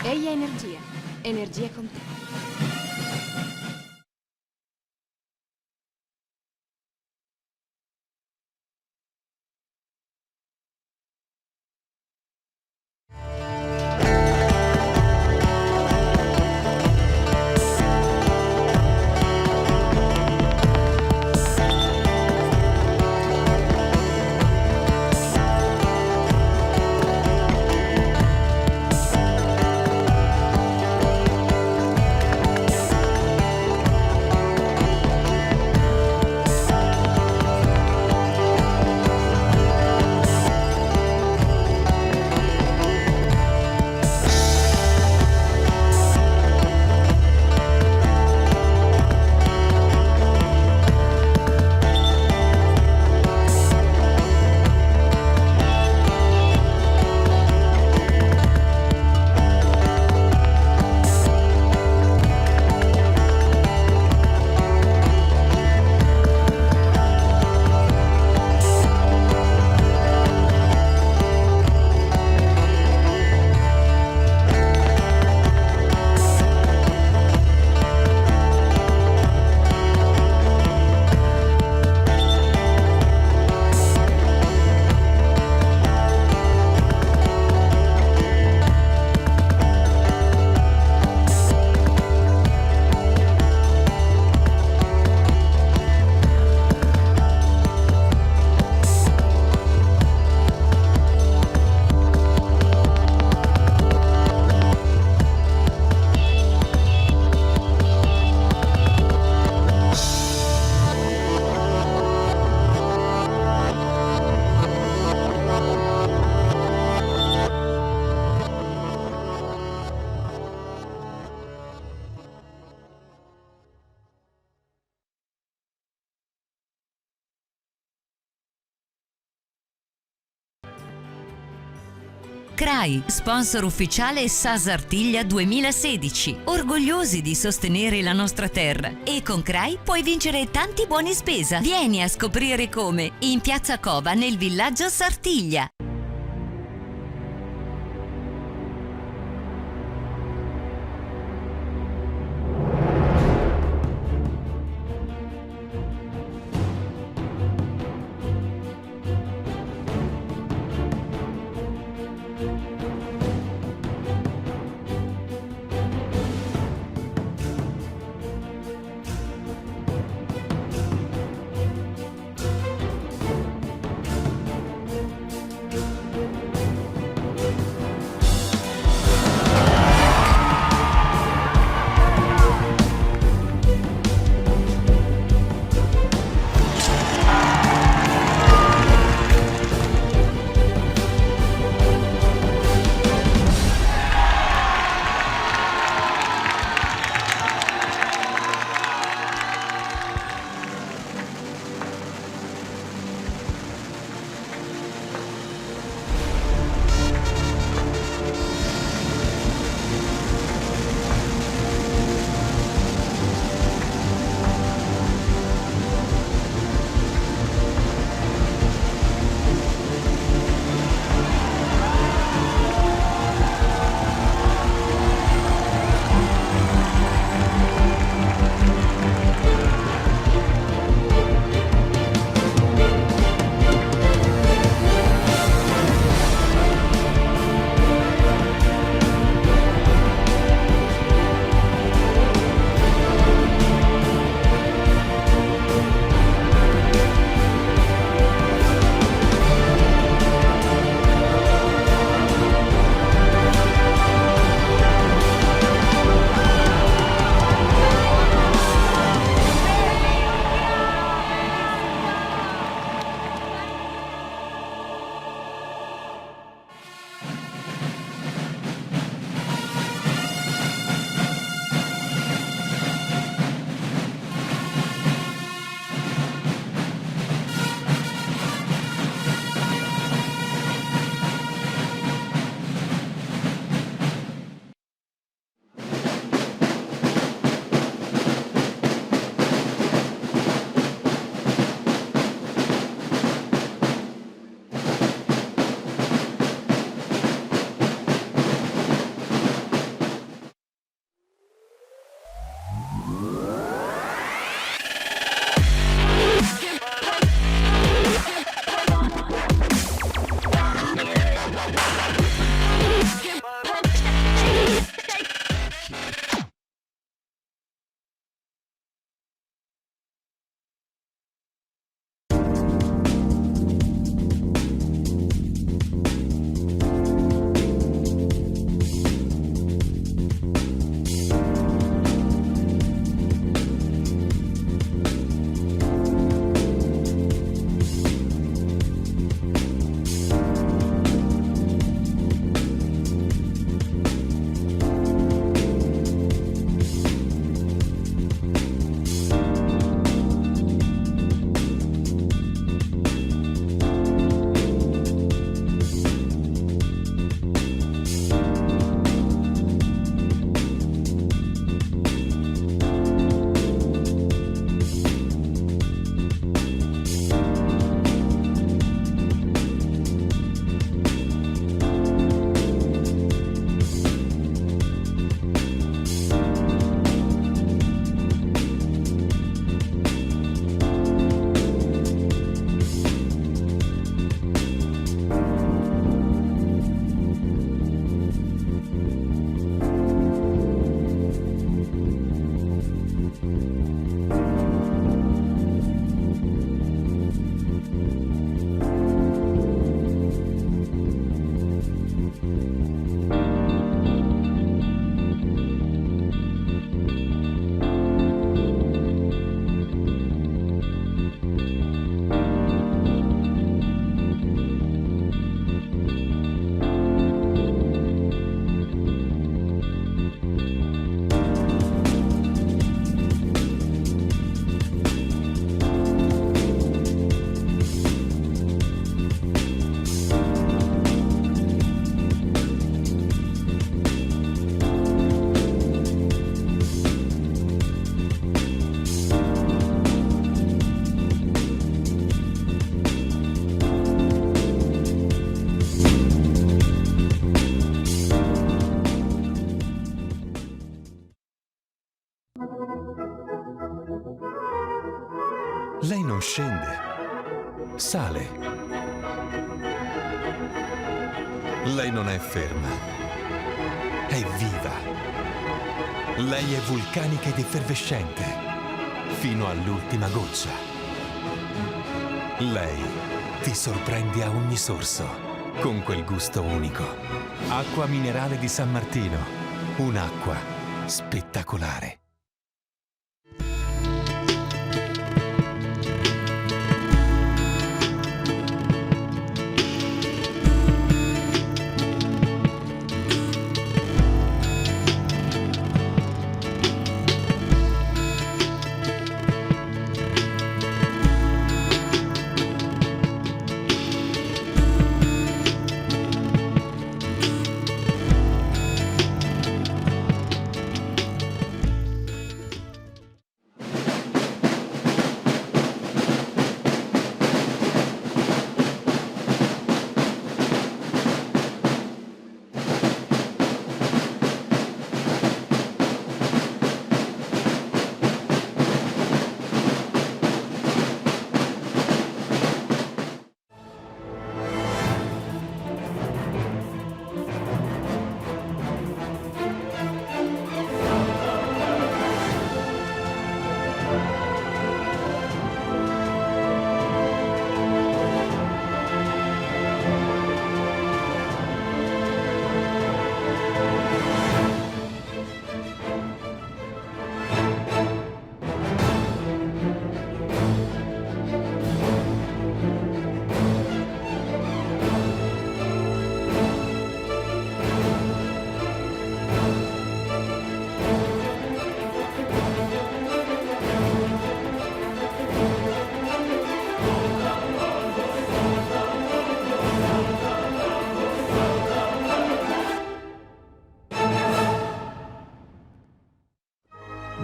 Eia Energia. Energia con te. CRAI, sponsor ufficiale Sa Sartiglia 2016. Orgogliosi di sostenere la nostra terra. E con CRAI puoi vincere tanti buoni spesa. Vieni a scoprire come in Piazza Cova nel villaggio Sartiglia. Lei non scende, sale. Lei non è ferma, è viva. Lei è vulcanica ed effervescente, fino all'ultima goccia. Lei ti sorprende a ogni sorso, con quel gusto unico. Acqua minerale di San Martino, un'acqua spettacolare.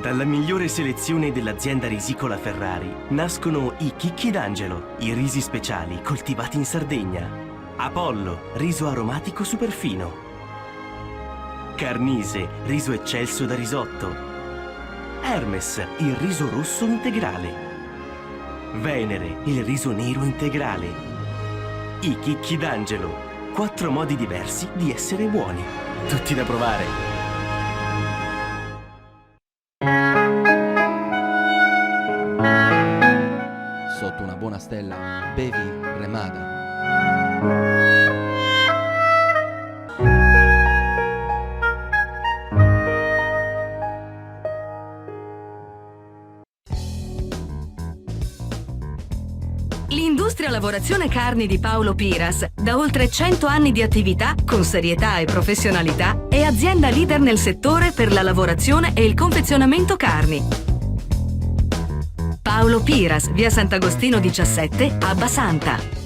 Dalla migliore selezione dell'azienda risicola Ferrari nascono i Chicchi d'Angelo, i risi speciali coltivati in Sardegna. Apollo, riso aromatico superfino. Carnise, riso eccelso da risotto. Hermes, il riso rosso integrale. Venere, il riso nero integrale. I Chicchi d'Angelo, quattro modi diversi di essere buoni. Tutti da provare. Sotto una buona stella, bevi Remada. L'industria lavorazione carni di Paolo Piras, da oltre 100 anni di attività, con serietà e professionalità, è azienda leader nel settore per la lavorazione e il confezionamento carni. Paolo Piras, via Sant'Agostino 17, Abbasanta.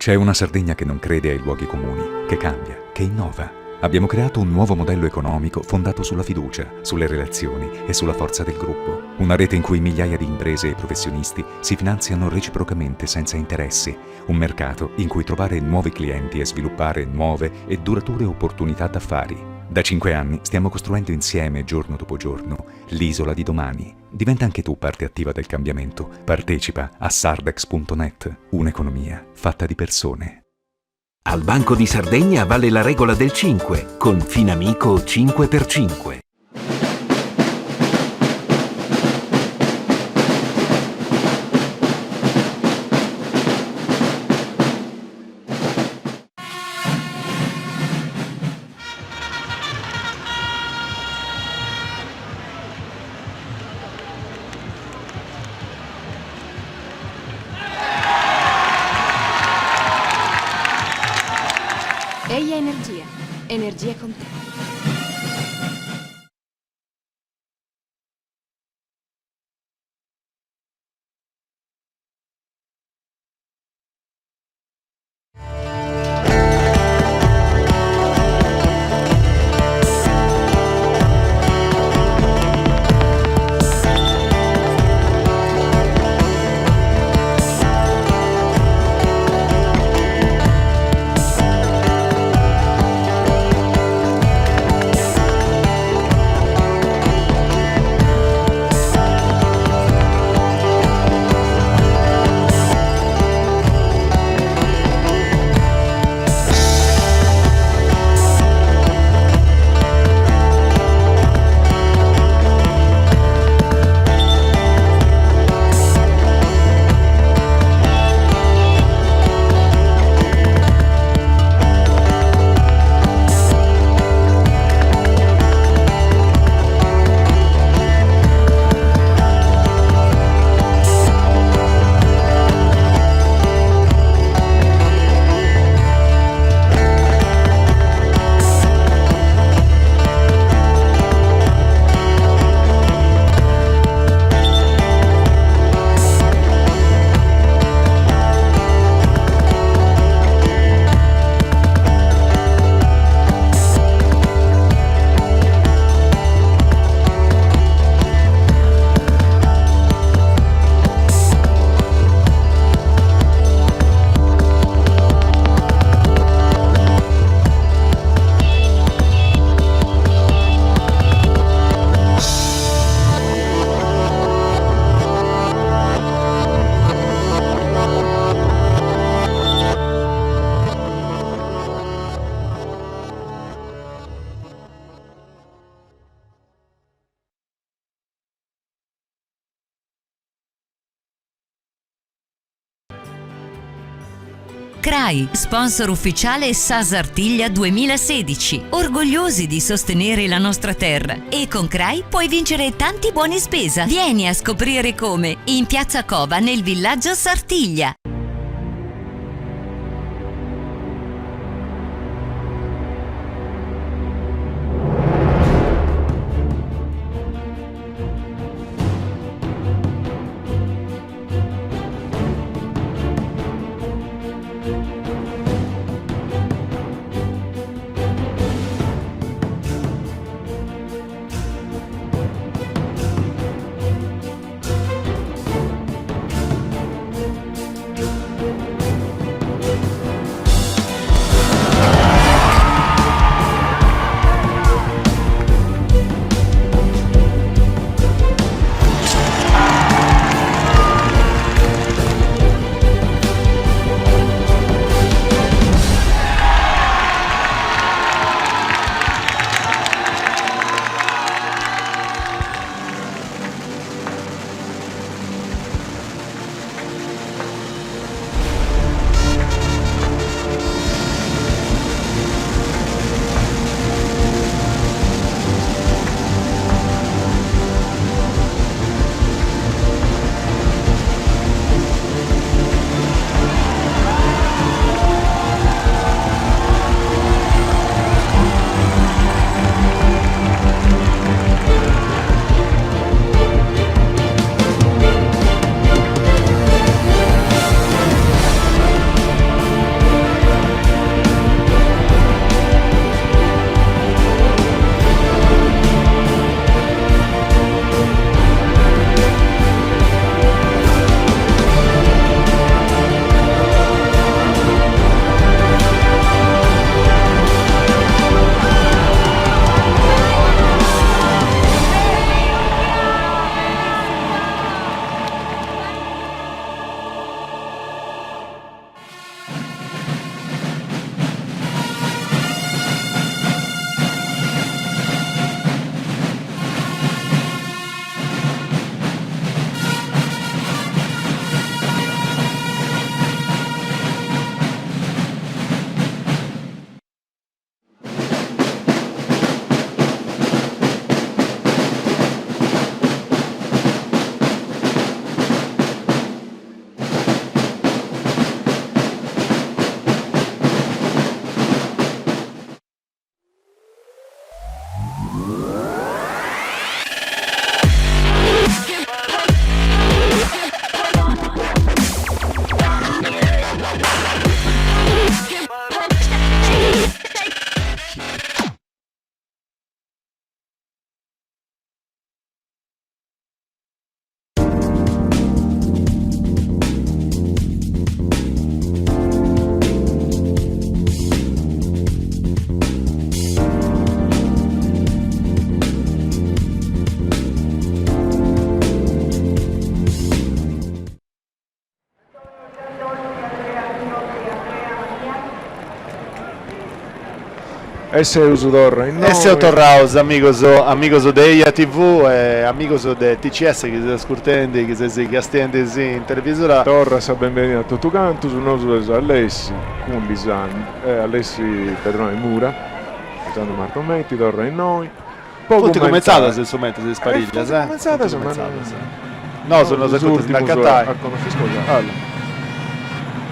C'è una Sardegna che non crede ai luoghi comuni, che cambia, che innova. Abbiamo creato un nuovo modello economico fondato sulla fiducia, sulle relazioni e sulla forza del gruppo. Una rete in cui migliaia di imprese e professionisti si finanziano reciprocamente senza interessi. Un mercato in cui trovare nuovi clienti e sviluppare nuove e durature opportunità d'affari. Da 5 anni stiamo costruendo insieme, giorno dopo giorno, l'isola di domani. Diventa anche tu parte attiva del cambiamento. Partecipa a sardex.net, un'economia fatta di persone. Al Banco di Sardegna vale la regola del 5 con Finamico 5x5. Eia Energia. Energia con te. CRAI, sponsor ufficiale Sa Sartiglia 2016. Orgogliosi di sostenere la nostra terra. E con CRAI puoi vincere tanti buoni spesa. Vieni a scoprire come in Piazza Cova nel villaggio Sartiglia. E seus torra innoi. E seus torraus amigos, amigos de Eja TV e amigos de TCS chi seis ascurtendi, chi seis castiendi-sì in televisura. Torra sa benvenida a totu cantus, nosu seus Alessi cun Lisandru, Alessi Pedrone Mura, Lisandru Marcometti, torra innoi. Po Funt cumentzadas in su mentris is parillas, eh? Funt cumentzadas, ma no. Nosu no seus acutus a nd'acatai.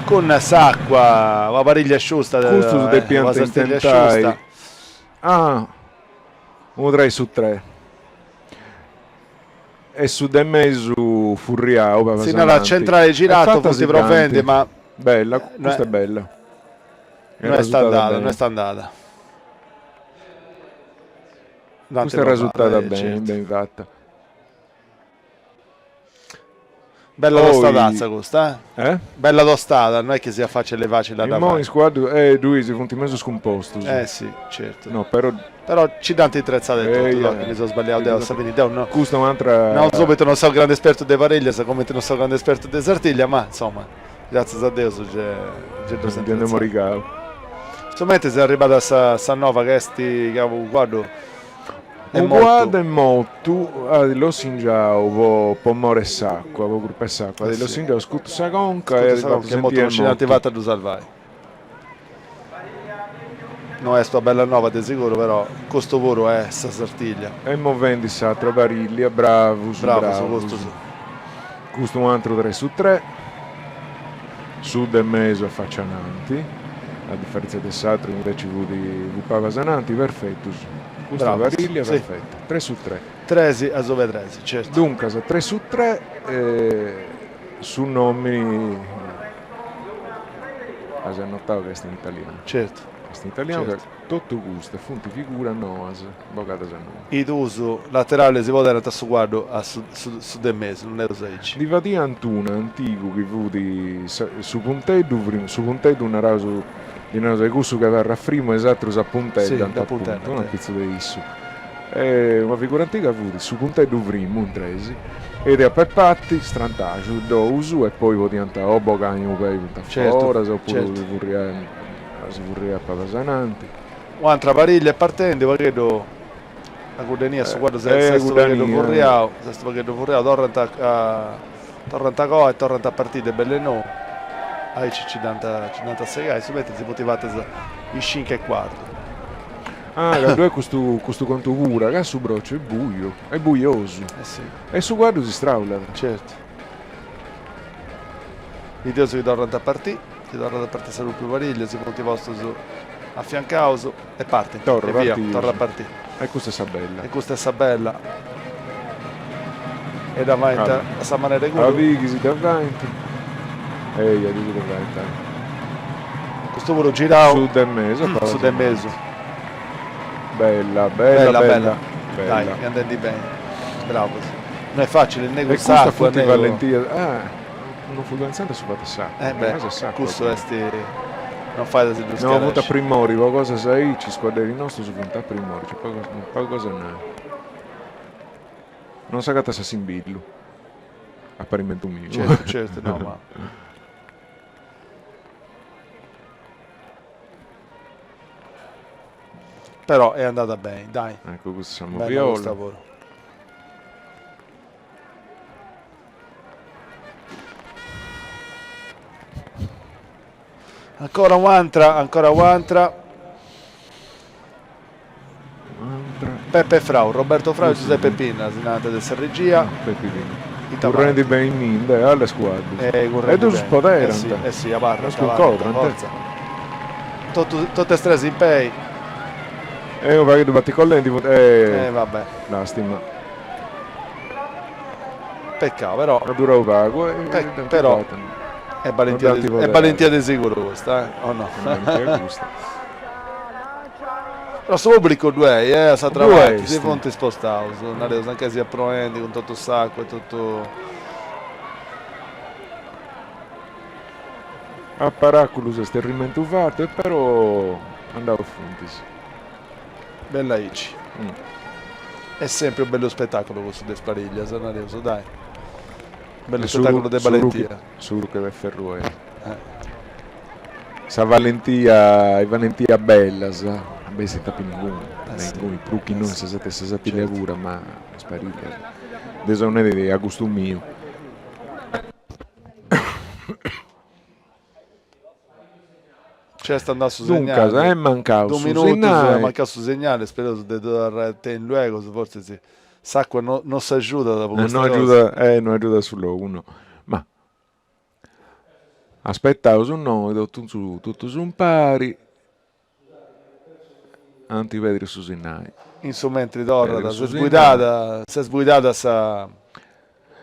Cun s'acua, una pariglia sciusta. Custus depiant intentai. Ah, unu tres su tres. E su de mesu furriau palas ananti. Si narat centrale girato, funt provendi, ma. Bella, custa est bella. No est andada, no est andada. Custa est resultada beni, beni fata. Bella tostadatza custa, eh? Bella tostada, no est chi siat facili facili a dda fai. Immoi is cuaddus, eh, ddui si funt mesu scumpostus. Eh si, certu. No, però. Però ci dd'ant intretzada e totu, no, chi mi seu sballiau deu a sa fini, deu no. Custa un'atra. Nau subitu non seu grande espertu de parillas, cumenti non seu grande espertu de Sartiglia, ma insoma, gratzias a Deus ge ge ddos Nde nd'emu morigau. Su mentris est arribada sa sa nova ca est ca unu cuaddu Unu cuaddu est mortu, at lossingiau po po more 'e s'acua, po curpa 'e s'acua, at lossingiau, scutu sa conca e at fatu sentiri est mortu. Dd'ant fatu a ddu salvai. No est una bella nova de siguru, però custu puru est sa Sartiglia. E movendi s'atra parìllia, bravus, bravus. Custu u' atru tres su tres, su de mesu a faci ananti, a diferentzia de s'atru inveci fut fut palas ananti, perfetus, custa parìllia perfeta, tres su tres. Tres a su de tres, certu. Duncas tres su tres, su nomini as annotau ca est in italianu. Certu. Est in italianu ca totu custas funt figuras noas bogadas a nou. I duus lateralis si poderant a su cuaddu a su su de mesu, non est aici. Ndi fadiant una antigu chi fut su punteddu frimu, su punteddu naraus, ddi naraus est cussu chi abarrat frimu e is atrus apunteddant apuntu, no, apitzus de issu. E una figura antiga fut su punteddu frimu in tresi e de a pepati strantaxu ddous e poi podiant o bogai unu pei punta a foras opuru si furriai si furriat palas ananti. U'antra pariglia est partendi, u' pagheddu a cudd'enia su cuaddu s'est u' pagheddu furriau, s'est u' pagheddu furriau, torrant a torrant a coa e torrant a partiri de bell'e nou, aici ci dd'ant ci dd'ant a segai, su mentris si funt fatas is cincu e cuartu. Ah, ca ddu est custu custu contu pura, ca su brociu est buiu, est buiosu, e su cuaddu si straulat. Certu. Bideus chi torrant a partì, chi torrat a partì sa propriu pariglia, si funt postus afiancaus e partint, Torra e via, partius. torra a partì. E custa est sa bella. E custa est sa bella. E dda faint a sa manera 'e cuddu. A biri chi si dda faint. Eia, chi si dda faint. Custu puru girau. Su de mesu. Su de mesu. Bella, bella, bella. Dai, est andendi beni. Bravus. No est facili, ne cun s'acua. E custa funt valentias. Ah, non fut pentzende a su fatu 'e s'acua. Eh beh, cussu est, non fait a si ddu scaresci. No, funt a primori, po cosas aici is cuadderis nostus funt a primori, nc'est pagu pagu cosa 'e nai. Non s'agatat s'assimbillu, a parimentu miu. Certu, certu, no ma. Però è andata bene, dai. Ecco, custa sa moviola. Puru. Ancora un'altra, ancora un'altra. Peppe Frau, Roberto Frau e Giuseppe Pinna, si nant de sa regia. Peppe Pinna. Currendi beni minde, alle scuadre. E ddus poderant. Eh sì, eh sì, abarrant, abarrant, forza. Totu, totu e tres in pei. E unu pagheddu baticollendi funt. Eh, vabbè. Lastima. Peccau, però. At durau pagu. Però è balentia, è balentia de siguru custa, eh? O no? Balentia custa. Però su pubblicu ddu est, eh, a s'atra parti, si funt spostaus, nareus, mancai siat proendi cun totu s'acua e totu. A paraculus est sterrimentu fatu e però andaus funtis. Bella aici. Est sempri u' bellu spetaculu cussu de is pariglias, nareus, dai. Bellu spetaculu de balentia. Su ruche de ferru est. Sa valentia, is valentias bellas. Bessit a inguni, de inguni, prus chi non in sa sete sa Sartiglia pura, ma is parillas. Deu seu nendi a gustu miu. Nc'est andau su segnali. Duncas, est mancau su segnali. Est mancau su segnali, spereus de ddu torrai a tenni luegus, fortzis s'acua no no s'agiudat po custa cosa. Eh, no agiudat su logu, no. Ma aspetaus innoi totus totus impari ant pediu su sinnai. In su mentri torrat, s'est sbuidada, s'est sbuidada sa.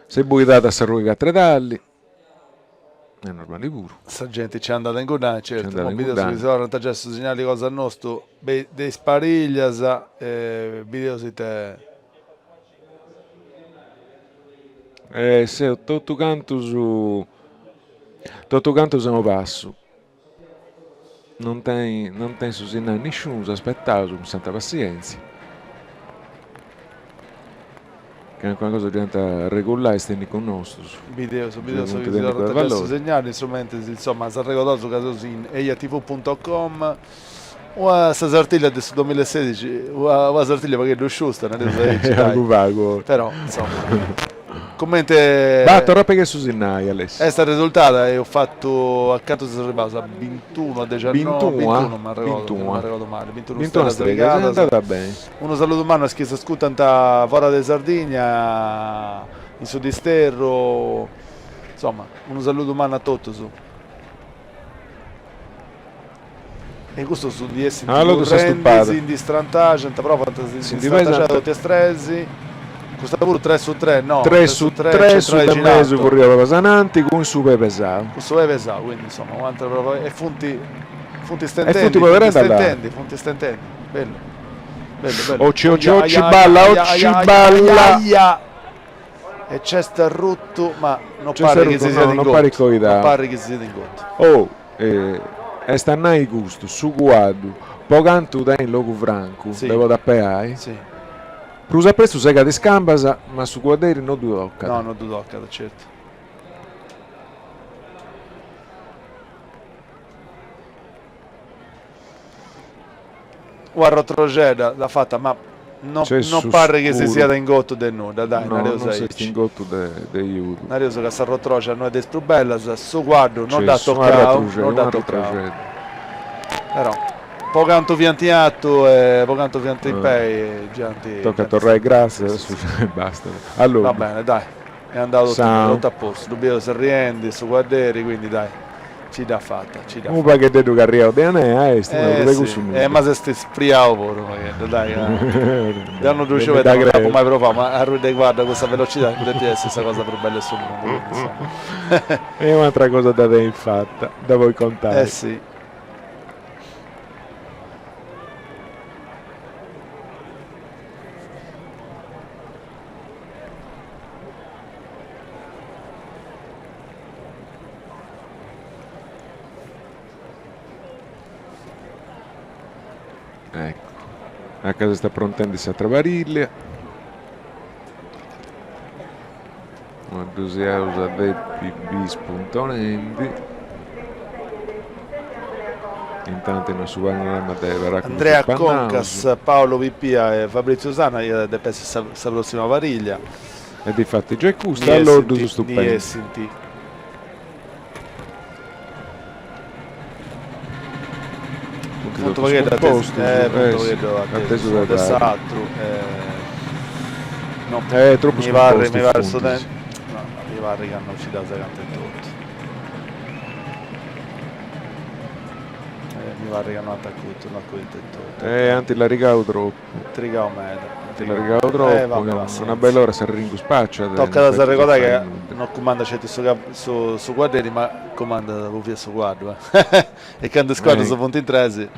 S'est sbuidada sa Ruga Catredali, est normali puru. Sa genti nci andat ingunnai, certu, ma bideus chi torrant giai su signali cosa nostu de is pariglias e bideus ite. E seus totu cantus, totu cantus a unu passu. Non tenit non tenit su sinnali nisciunus, aspetaus cun santa passientzia. Calincuna cosa ddu iant a arregulai is tecnicus nostus. Bideus, bideus chi si torrat a giai su segnali, in su mentris insoma s'arregodaus ca seus in ejatv punto com, una sa Sartiglia de su duamillaesedici, una una Sartiglia pagheddu sciusta, nareus aici, dai. Pagu pagu. Però, insoma, Comente Bah, torra a pigai su sinnai, Alessio. Est arresultada, eus fatu, a cantu seus arribaus, a bintunu, a dexianoi, bintunu m'arregodu, chi no m'arregodu mali, bintunu stellas pigadas. Est andada beni. Unu saludu mannu a is chi s'ascurtant fora de Sardigna, in su disterru, insoma, unu saludu mannu a totus. E custus sunt ndi essint currendi, si ndi strantaxant, provant a si ndi strantaxai totu is tres, custa puru tres su tres, no, tres su tres, su de mesu furriat palas ananti cun su pei pesau. Cun su pei pesau, quindi insoma u'atera prova e funt funt stentendi, funt stentendi, funt stentendi, bellu, bellu, bellu. Oci oci oci balla, oci balla. E nc'est arrutu, ma no parrit chi si siat ingotu, no parrit chi si siat ingotu. Oh Est a nai custu, su cuaddu, po cantu tenit logu francu de podi apeai, prus a prestu segat is cambas, ma su cuadderi no ddu tocat. No, no ddu tocat, certu. Una rotroxedda dd'at fata, ma no no parrit chi si siat ingotu de nudda, dai, nareus aici. No, no s'est ingotu de de judu. Nareus ca sa rotroxa no est de is prus bellas, su cuaddu no dd'at tocau, no dd'at tocau. Però po cantu fiant in atu e po cantu fiant in pei già ant. Tocat a torrai gràtzias e bastat. Allora. Va bene, dai, est andau totu totu a postu, ddu bieus arriendi su cuadderi, quindi dai. Ci dd'at fata, ci dd'at Unu paghededdu carriau de Anea est, ma prus de cussu nudda. Eh, ma s'est spriau puru unu pagheddu, dai, ca deu no ddu sciu poita no dd'apu mai provau, ma arrui de cuaddu a cussa velocidadi non depit essi sa cosa prus bella de su mundu, quindi insoma. E un'atra cosa dda tenit fata, dda podit contai. Eh si. Ecco, a ca s'est aprontendi s'atra parìllia. Ma ddus iaus a depi biri spuntonendi. Intanti in su panorama de Paraculu Andrea Concas, Paolo Pipia e Fabrizio Sanna iat a depi essi sa sa prossima parìllia. E difati giai custa alloddus stupendu. Ndi essint. Funt unu pagheddu atesu, eh, funt unu pagheddu atesu s'unu de s'atru. No, eh, tropu mi parrit, mi parrit su tempus, no, mi parrit ca non ci dda segant etotu. Eh, mi parrit ca no ant acutu, no acudint etotu. Eh, ant illarigau tropu. Trigau meda. Trigau tropu, una bella ora s'arringu spaciat. Tocat a s'arregodai ca no cumandat sceti su su su cuadderi ma cumandat po finas su cuaddu e candu is cuaddus funt in tresi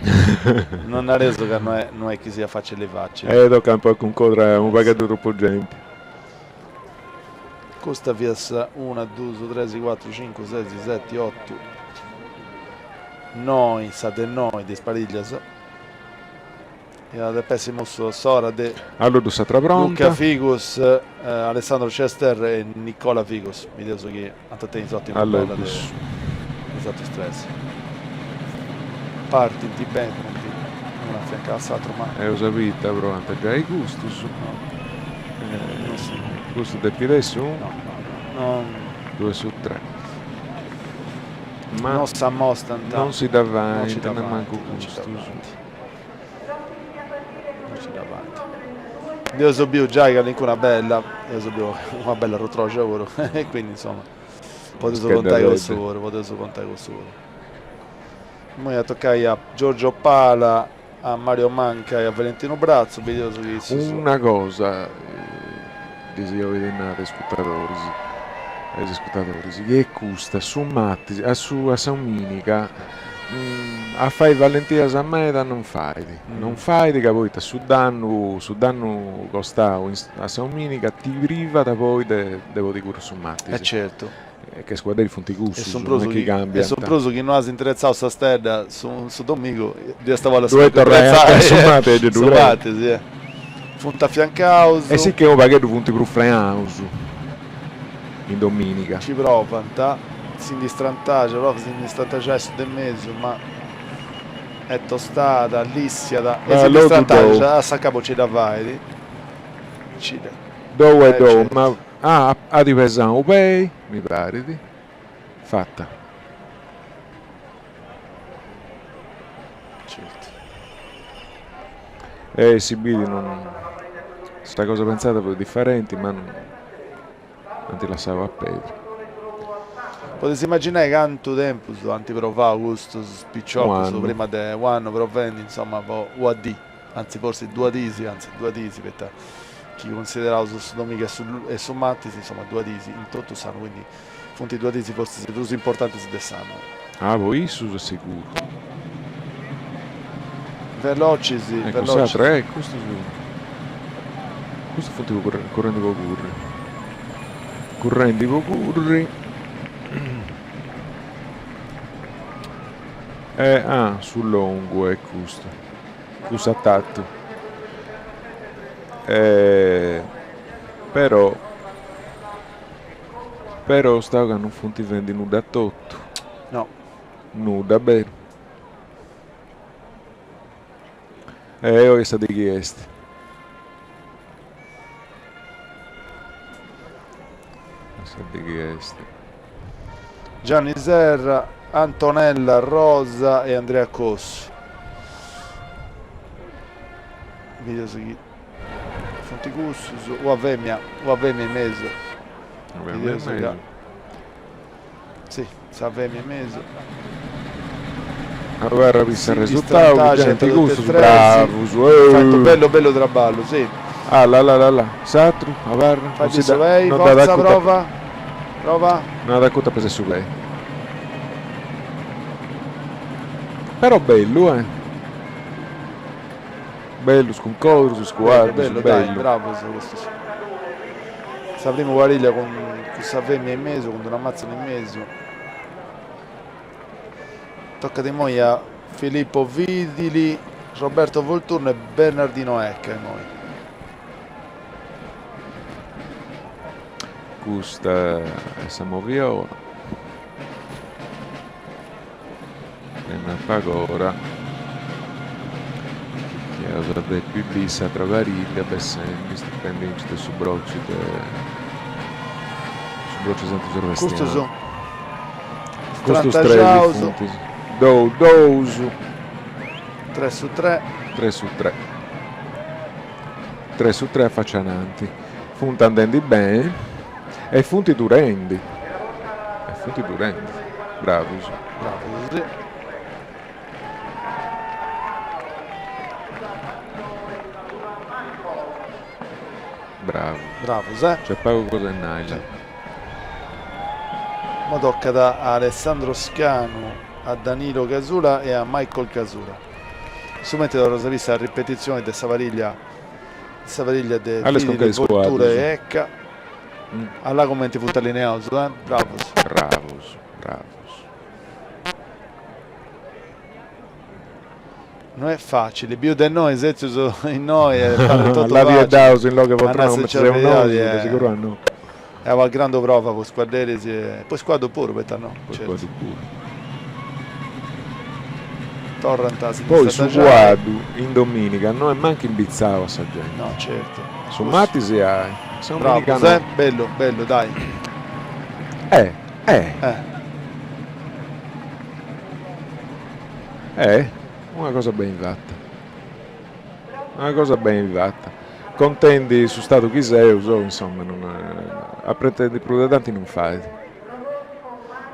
no nareus ca no est no est chi siat facili facili. E tocat un po' a cuncodrai unu pagheddu tropu genti. Custa fiat sa una duus tres cuatru cincu ses seti otu noi sa de noi de is pariglias. Iat a depi essi imoi s'ora de Alloddu s'atra pronta. Luca Figus, Alessandro Cester e Nicola Figus, bideus chi ant a tenni sorti prus bella de is atrus tres. Partint beni, funt. Unu a fiancu a s'atru, ma. Eus a biri ita proant giai custus. Custu depit essi unu. No, no, no. Duus su tre. Ma non s'ammostant. Non si dda faint nemmancu custus. Non si dda faint. Nd'eus biu giai calincuna bella, eus biu una bella arrutroxa puru, e quindi insoma podeus contai cussu puru, podeus contai cussu puru. Immoi at a tocai a Giorgio Pala, a Mario Manca e a Valentino Brazzo, bideus chi issus. Una cosa ddis ia bolli nai a is iscutadoris, a is iscutadoris, chi est custa, su martis, a su a sa dominiga a fai balentias meda non fait, non fait ca poita su dannu su dannu costau a sa dominiga ti privat poi de de podi curri su martis. E certu. Ca is cuadderis funt cussus, no est chi cambiant. E su prus chi no as intretzau sa stedda su su domigu ddi est a bolli torrai a su martis e ddu creu. Su martis, eh. Funt afiancaus. E si che unu pagheddu funt prus frenaus in dominiga. Ci provant, si ndi strantaxat, provat a si ndi strantaxai su de mesu, ma est tostada, lissiat e si ndi strantaxat, a s'acabu ci dda fait. Ci dda. Dou e dou, ma Ah, at pesau u pei, mi parit. Fata. Certu. E si bidi non... Sa cosa pentzada fut diferenti, ma non ant lassau a pedri. Podes imaginai cantu tempus ant provau custus piciocus prima de u' annu provendi, insoma, po ua dì, anzi forsis duas dis, anzi duas dis, poita chi cunsideraus su domigu e su martis, insoma duas dis in totu s'annu, quindi funt duas dis forsis prus importantis de s'annu. Ah, po issus est seguru. Velocis, velocis. E custus, custus funt currendi po curri. Currendi po curri. E ah, su longu est custu. Cussu atatu. E però però stau ca non funt fendi nudda totu. No. Nudda, beru. E oi sa de chi est. Sa de chi est. Gianni Serra, Antonella Rosa e Andrea Cossu. Bideus chi funt cussus, ua femia, ua femia in mesu. Bideus ca si, sa femia in mesu. Abarra po s'arresultau, genti cussus bravus. Fatu bellu bellu traballu, si. Alla alla alla, s'atru, abarra. Fai su pei, fortza, prova, prova. No at acutu a pesai su pei. Però bellu, eh. Bellu su cuncordu, is cuaddus, bellu. Bellu, dai, bravus custus. Sa primu pariglia cun sa femina in mesu, cun d'una amazzone in mesu. Tocat immoi a Filippo Vidili, Roberto Volturno e Bernardino Ecca immoi. Custa est sa moviola. Prima pagora chi eus a depi biri s'atra pariglia bessendi stupendi de su broci de su broci Santu Sebastianu. Custus tres funt dou dous. Tres su tre. Tres su tre. Tres su tre a faci ananti. Funt andendi beni e funt durendi. E funt durendi. Bravus. Bravus, si. Bravu. Bravus, eh. Nc'est pagu cosa 'e nai, là. Mo tocat a Alessandro Scanu, a Danilo Casula e a Michael Casula. Su mentri torraus a biri sa ripetitzioni de sa pariglia sa pariglia de Vidili, Volturno e Ecca. Alla cumenti funt allineaus, eh. Bravus. Bravus, bravus. No est facili, biu de nois setzius innoi e parit totu facili. La daus in logu 'e poltrona cumenti seus nosu, de siguru a no. Est una grandu prova po is cuadderis e po is cuaddus puru, poita no. Po is cuaddus puru. Torrant a si Poi su distantagiai. cuaddu in dominica no est mancu imbitzau a sa genti. No, certu. Su martis ai, sa dominica Bravos, eh? no. Bellu, bellu, dai. Eh, eh. Eh. Eh, una cosa beni fata. Una cosa beni fata. Contendi su stadu chi seus, insoma, non, a pretendi prus de tanti non fait.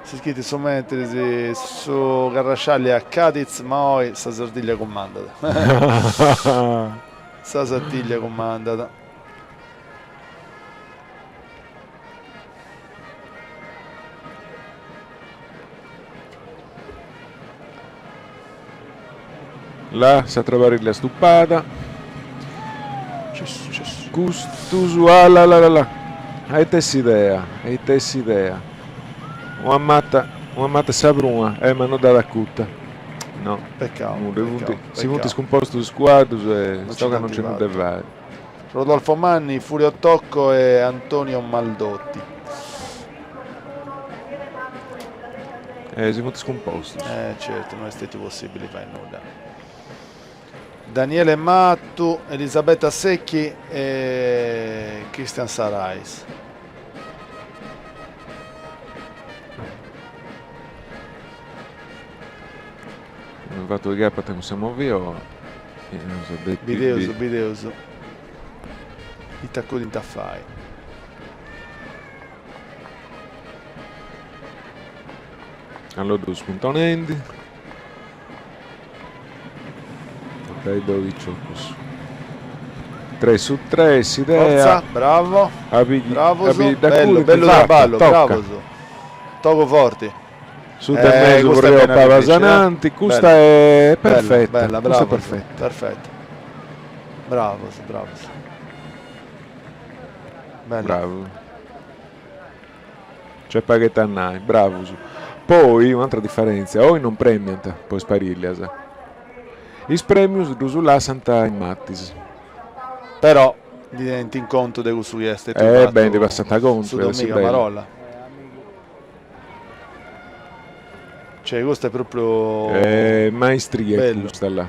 Si schit su mentris su Carrasciali a Cadiz ma oi sa Sardiglia cumandat. Sa Sardiglia cumandat. Là sa trabarilla stupada. Custus ah la la la la. A ita est s'idea, a ita est s'idea. Una mata, una mata sa pruma, eh ma no dd'at acuta. No. Peccau, Nudda, peccau, funt, si funt peccau. scumpostus is cuaddus e Non ci tocat non dd'ant nc'est nudda de fatu. fai. Rodolfo Manni, Furio Tocco e Antonio Maldotti. Eh, si funt scumpostus. Eh, certu, no est stetiu possibili fai nudda. Daniele Mattu, Elisabetta Secchi e Cristian Sarais. Unu fatu chi apat cun sa moviola. Bideus, bideus. Ita acudint a fai. Allora ddus spuntonendi. Toccai doi piciocus. 3 su 3 s'idea. Forza, bravo. Bravo, bellu, bellu traballu, bravos. Togu forti. Su de mesu furriau palas ananti, custa est perfetta, bella, custa est bravos, perfetta. Perfetta. Bravos, bravos. Bella. Bravos. Nc'est pagu ita a nai, bravus. Poi un'atra diferentzia, oi non premiant po is parillas. Is premius ddus lassant in Matis. Però ndi tenint in contu de cussu chi est stetiu Eh beh, ndi fatu passant contu, su iat essi domiga bellu. marolla. Cioè, custu est propriu Eh, maestria bellu. custa là.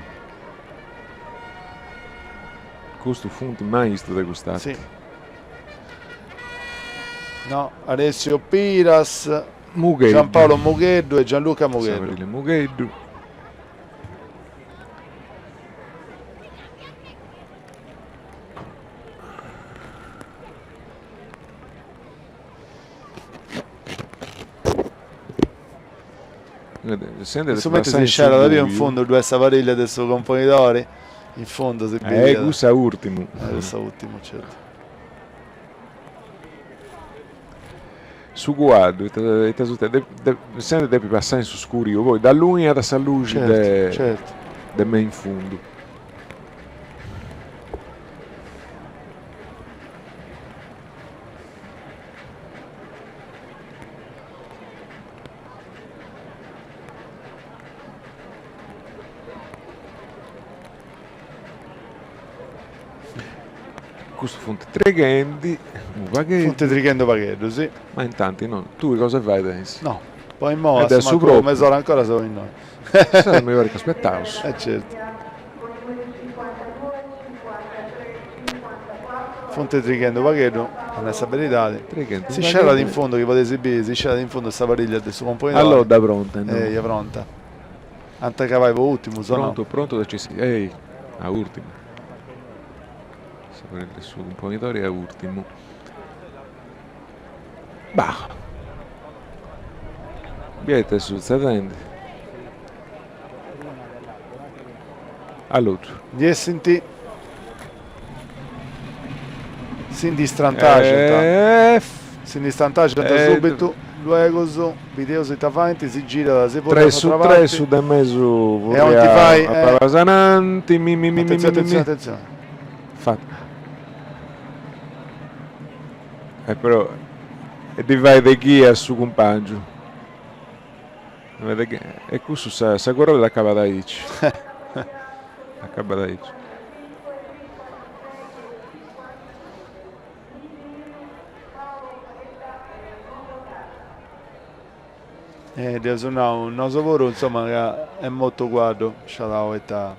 Custu funt maistus de cust'arti. Sì. No, Alessio Piras, Mugheddu. Giampaolo Mugheddu e Gianluca Mugheddu. Sa parilla Mugheddu. In su mentris si scerat biu in fundu ddu est sa pariglia de su Componidori, in fundu si bidiat. Eh, cussa urtimu. Eh, cussa urtimu, certu. Su cuaddu, ita ita sutzedit, sende depi passai in su scuriu, poi dd'allùniat sa luxi de certu. de me in fundu. Custu funt trighendi unu pagheddu. Funt trighendi unu pagheddu, si. Ma intanti no, tui cosa fai tensi? No, po immoi, a su mancu mes'ora ancora seu innoi. Mi parit chi aspettaus. Eh certu. Funt trighendi unu pagheddu, a nai sa beridadi. Si scerat in fundu, chi podeis biri, si scerat in fundu sa pariglia de su Componidori. Allodda pronta innoi. Eia, pronta. Ant a acabbai po ùrtimus o no? Prontu, prontu de nci Ei, a ùrtimu. Sa pariglia de su Cumponidori a ùrtimu. Bah. Bia ita est sutzedendi. Alloddu. Ndi essint. Si ndi strantaxant. Si ndi strantaxant subitu, luegus, bideus ita faint, si girat, si furriat a s'atra parti. 3 su 3 su de mesu furriau a palas ananti, mi mi mi mi mi Atentzioni, atentzioni, atentzioni. Fatu. E però e ddi fait de ghia su cumpangiu. E cussu sa sa corroda acabat aici. Acabat aici. E dd'eus nau nosu puru, insoma, ca est mortu cuaddu, sciadau poita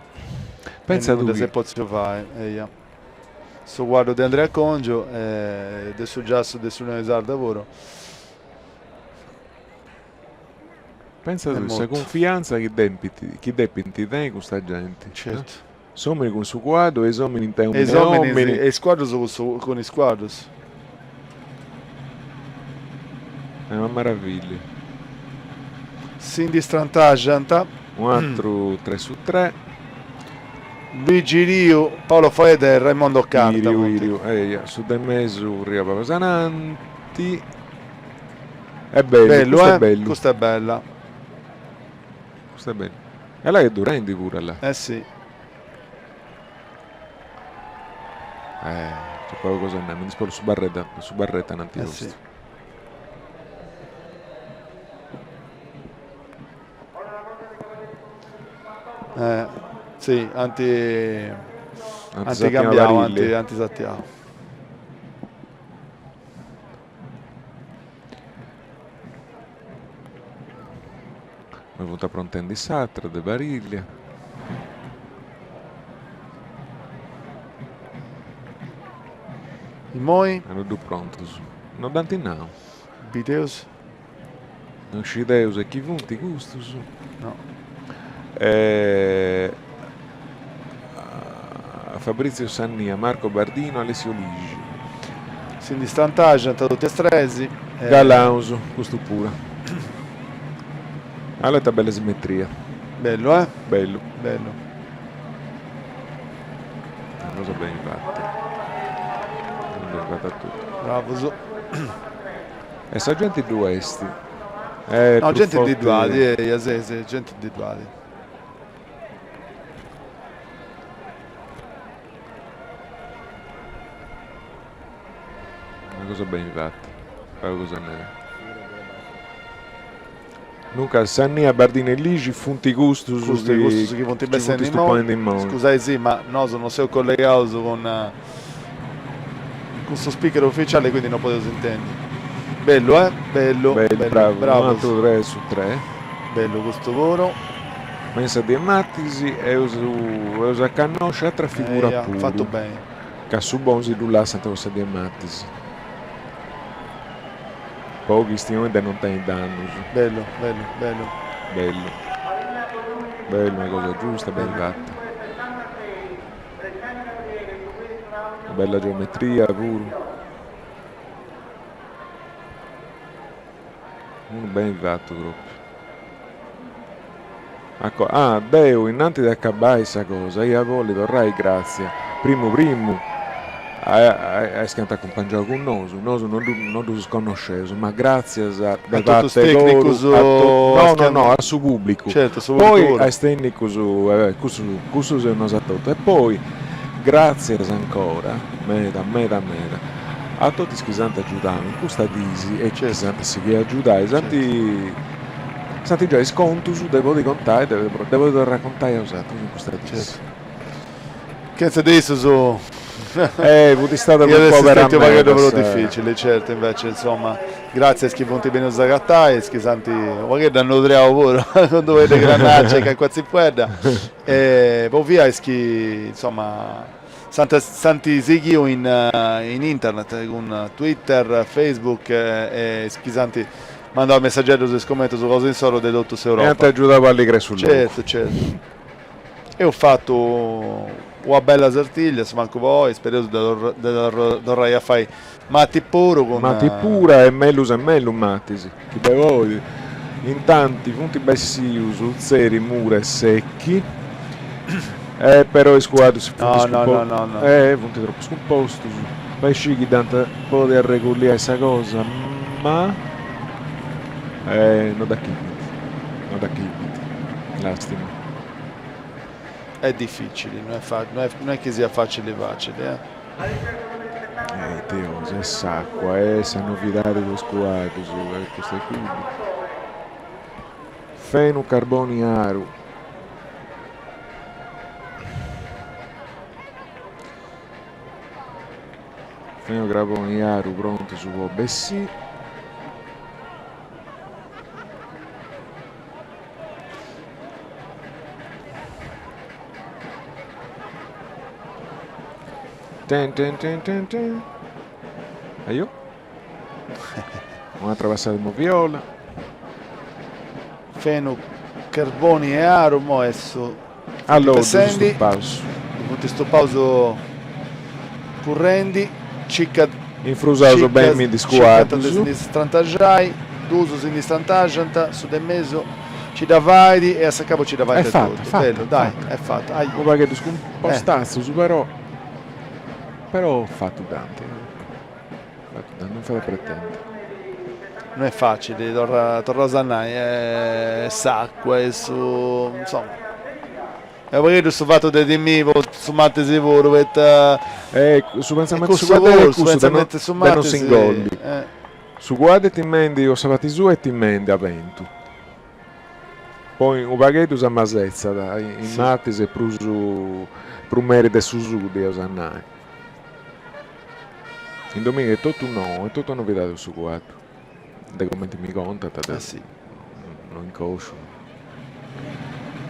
Pentza nudda tui. s'est potziu fai, eia. Su cuaddu de Andrea Congiu e de su giassu de s'Unione Sarda puru. Pentza tui sa cunfiantza chi depint chi depint tenni custa genti. Certu. S'omini cun su cuaddu e is ominis intre E is omini e ominis omini. e is cuaddus cun su cun is cuaddus. Est una meravillia. Si ndi strantaxant. U atru tres su tres. Luigi Iriu, Paolo Faedda e Raimondo Carta Iriu, funt. Iriu, eia, su de mesu furriat pagu ananti. Est bellu, Bellu, custu est eh? bellu. Custa est bella. Custu est bellu. E là est durendi puru, là. Eh si. Eh, nc'est pagu cosa a nai, mi ndi sporu su barretta, su barretta ananti Eh nostu. si. Eh, si, ant ant cambiau, ant ant sartiau. Mi funt aprontendi s'atra de Pariglia. Immoi? Erant ddu prontus. No dd'ant nau. Bideus? Non scideus e chi funt custus. No. Fabrizio Sannia, Marco Bardino, Alessio Ligi. Si ndi strantaxant totu is tres. Galaus, custu puru. Allora ita bella simmetria. Bellu, eh? Bellu. Bellu. Una cosa beni fata. Beni fata totu. Bravus. E sa genti ddu est. Eh, No, prus genti ndi forti. ddu at, eia, si, si, genti ndi ddu at. Una cosa beni fata, pagu cosa a nai. Duncas Sannia, Bardini e Ligi funt custus Custu, custus chi funt bessendi immoi. Scusai si, ma nosu non seus collegaus cun cun su speaker ufficiali quindi non podeus intendi. Bellu eh, bellu, Bellu, bellu, bravu, bravus. unu aturu tres su tres. Bellu custu puru. Ma in sa die Matis eus eus a cannosci atra figura Eia, puru. fatu beni. Ca su bonu si ddu lassant po sa die Matis. Po chistioni de non tenni dannus. Bellu, bellu, bellu. Bellu. Bellu, una cosa giusta, beni fata. Una bella geometria puru. Unu beni fatu propriu. Ah, deu innanti de acabai sa cosa ia bolli torrai gratzia, primu primu, a is chi ant acumpangiau cun nosu, nosu non ddu non ddus connosceus, ma gratzias de A totus is parte 'e coru tecnicus, a totu, a no is chi no ant no, a su pubblicu, Certu, a su pubblicu poi puru. a is tecnicus, cussus cussus seus nosu a totu, e poi gratzias ancora, meda meda meda, a totu is chi s'ant agiudau in custa disi e chi s'ant a sighiri a agiudai, s'ant s'ant giai is contus de podi contai, de podi torrai a contai a bosatrus in custa disi. Chentza de issus fut istada iat prus essi pobera stetiu u' pagheddu meda prus dificili, certu, invece insoma gratzias a is chi funt benius a agatai, is chi s'ant u' pagheddu annodriau puru cun d'u' pagheddu de granaccia e calincuna tzipuedda e po via is chi insoma s'ant s'ant sighiu in in internet cun Twitter, Facebook e is chi s'ant mandau messaggeddus e is commentus cosa insoru de totu E s'Europa. ant agiudau a alligrai su logu. Certu, certu. Eus fatu una bella Sartiglia, mancu po oi, spereus de de torrai a fai Mati puru cun. Mati pura e mellus e mellus Matis, chi de poi intanti funt bessius Utzeri, Mura e Secchi, e però is cuaddus si funt No, no, no, no, no. Eh, funt tropu scumpostus, fait sciri chi dd'ant podi arregulliai sa cosa, ma eh, no dd'achibint, no dd'achibint, lastima. È dificili, no est no est no est chi siat facili facili, eh. Eh, ite cosa, est s'acua, est sa novidadi po is cuaddus, e custu e cuddu. Fenu Carboni Aru. Fenu Carboni Aru prontus po bessì. Ten ten ten ten ten. Ajò. Un'atra passada de moviola. Fenu, Cherboni e Aru, mo est su Allora, stupaus. Funt stupaus currendi, circat Infrusaus beni mi ndi scuadus. De si ndi strantaxai, duus si ndi strantaxant, su de mesu ci dda fait e a s'acabu ci dda fait etotu. Bellu, dai, est fata. Unu pagheddu scumpostatzus però, però fatu dd'ant. Fatu dd'ant, non fait a pretendi. No est facili, torraus a nai, est s'acua, est su, insoma E u' pagheddu su fatu de timì po su matesi puru, poita. Su pentzamentu 'e su cuadderi est cussu de non s'ingolli. Su cuaddu est timendi po sa parti sua e timendi a bentu. Poi unu pagheddu s'amasetzat in matis est prus prus meri de su suu, dd'eus a nai. In dominiga est totu nou, est totu una novidadi su cuaddu. De cumenti mi contant, deu no incosciu.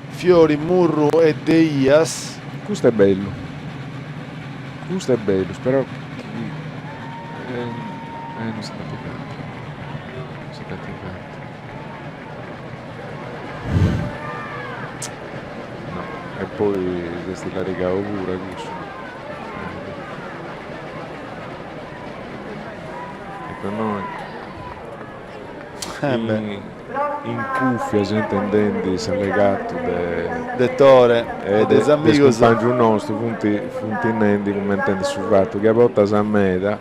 Fiori, Murru e Deias. Custu est bellu, custu est bellu, però chi eh non si dd'ant fatu, non si dd'ant fatu. No, e poi s'est illarigau puru cussu. Ecco noi in, in cuffia seus intendendi s'allegatu de De Tore e de is amigos. De su cumpangiu nostru funt funt nendi cummentendi su fatu chi a bortas meda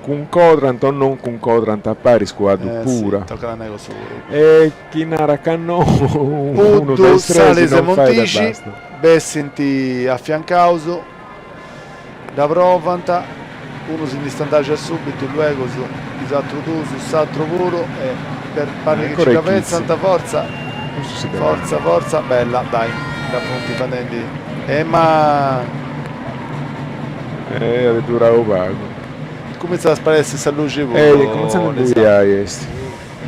cuncodrant o non cuncodrant a pari is cuaddus pura. Tocat a nai cussu puru. E chi narat ca no unu de is tres non fait e basta. Bessint afiancaus. Dda provant, unu si ndi strantaxat subitu, luegus is atrus duus, s'atru puru e per parrit chi nci dda fetzant, fortza, fortza, fortza, bella, dai, dda funt fadendi e ma. E at durau pagu. Cumintzat a sparessi sa luxi puru. E cumintzat a imbuiai est.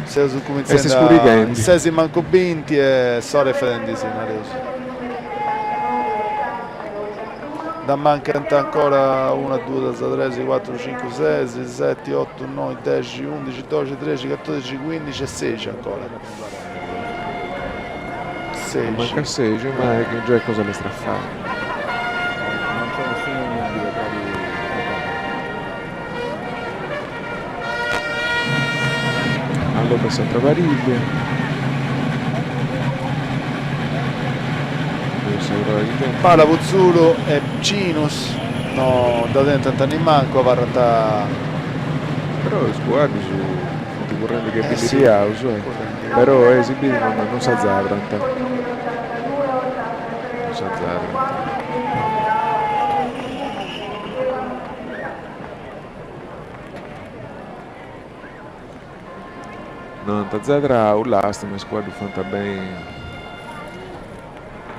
Seus cumentzendi a sesi mancu binti e s'ora est fadendi si, nareus. Nd'ammancant ancora una, duas, tres, cuatru, cincu, ses, seti, otu, noi, dexi, undixi, doxi, trexi, catodixi, cuindixi e sexi ancora. Sexi. Mancat sexi, ma est giai cosa lestra a fai. Allora s'atra pariglia. Pala Putzulu e Cinus no dda tentant nimancu, abarrant. Però is cuaddus funt currendi che pilliriaus, però eh si biri non s'azabrant. Non s'azabrant. No ant azadrau, lastima, is cuaddus fuant beni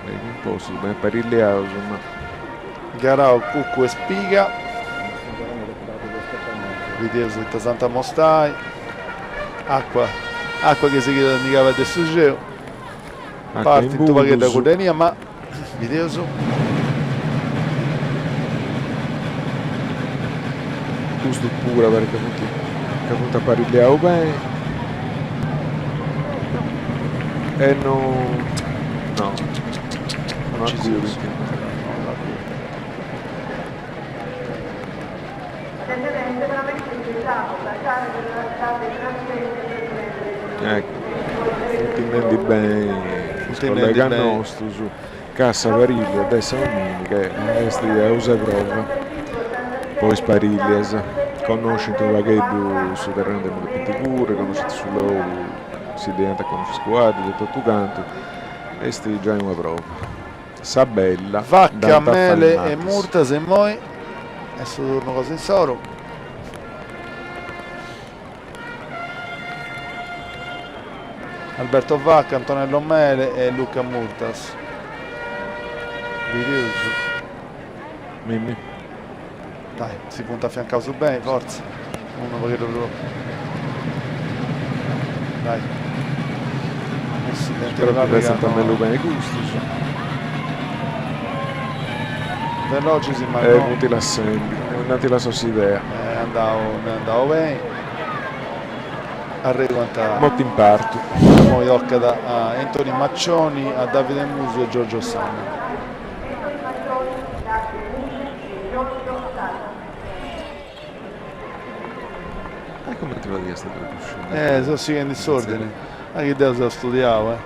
beni cumpostus, beni aparilliaus, ma. Garau, Cuccu e Spiga. Bideus ita s'ant a amostai. Acua, acua chi sighit a ndi cabai de su ceu. Partit u' pagheddu a cudda 'enia ma bideus. Custu puru parit ca funt ca funt aparilliaus beni e no no no acudint. Ecco, funt nendi beni is collegas nostus ca sa pariglia de sa dominica est a usu 'e prova po is pariglias, connoscint unu pagheddu su terrenu de innui depint curri, connoscint su logu, si dd'ant a connosci is cuaddus e totu cantu, est giai una prova. Sa bella Vacca, Mele e Murtas immoi est su turnu cosa insoru. Alberto Vacca, Antonello Mele e Luca Murtas. Bideus. Mimmi. Dai, si funt afiancaus beni, fortza. Unu pagheddu prus. Dai. Spero chi fetzant mellus beni custus. Velocis ma E no. funt lassendi, nd'ant lassau s'idea. Est andau, no est andau beni. Arribant. Mortu in partu. Immoi tocat a Antoni Maccioni, a Davide Musu e Giorgio Sanna. E cumenti fadiast a ddu sciri? Eh, seu sighendi s'ordini. Ah chi deu seu studiau, eh.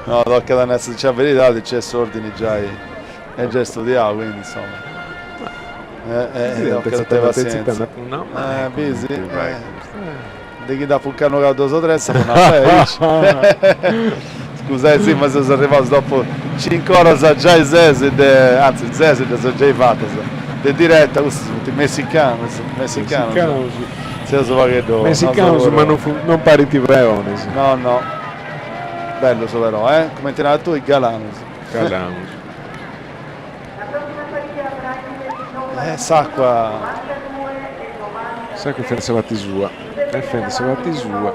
No, tocat a nai sa beridadi, nc'est s'ordini giai, est giai studiau, quindi insoma. Eh, eh, tocat a tenni passienzia. Eh, bisi? De chi nd'apu incarnugau duas o tres, apu nau, beh, aici. Scusai si, ma seus arrivaus dopu cinc'oras giai ses de, anzi ses ddas giai fatas, de diretta, custus funt messicanus, messicanus, seus u' pagheddu, Messicanus ma non non parint preones. No no, bellus però, eh, cumenti naras tui, galanus. Galanus. Eh, s'acqua. S'acqua fait sa parti sua, e fait sa parti sua.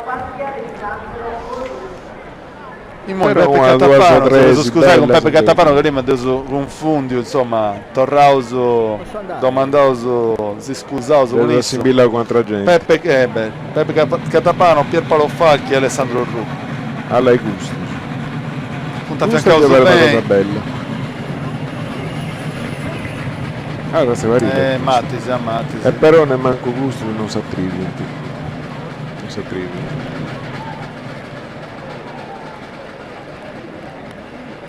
Immoi Peppe Catapano, si scusai cun Peppe Catapano ca prima dd'eus cunfundiu, insomma, torraus, domandaus, si scusaus cun issu. Assimbillau cun atra genti. Peppe, eh beh, Peppe Catapano, Pierpaolo Falchi e Alessandro Orrù. Alla 'e custus. Funt afiancaus beni. Custa cosa bella. Allora si parit. Eh, Matis, a Matis. E però nemmancu custus non s'atrivint. Non s'atrivint.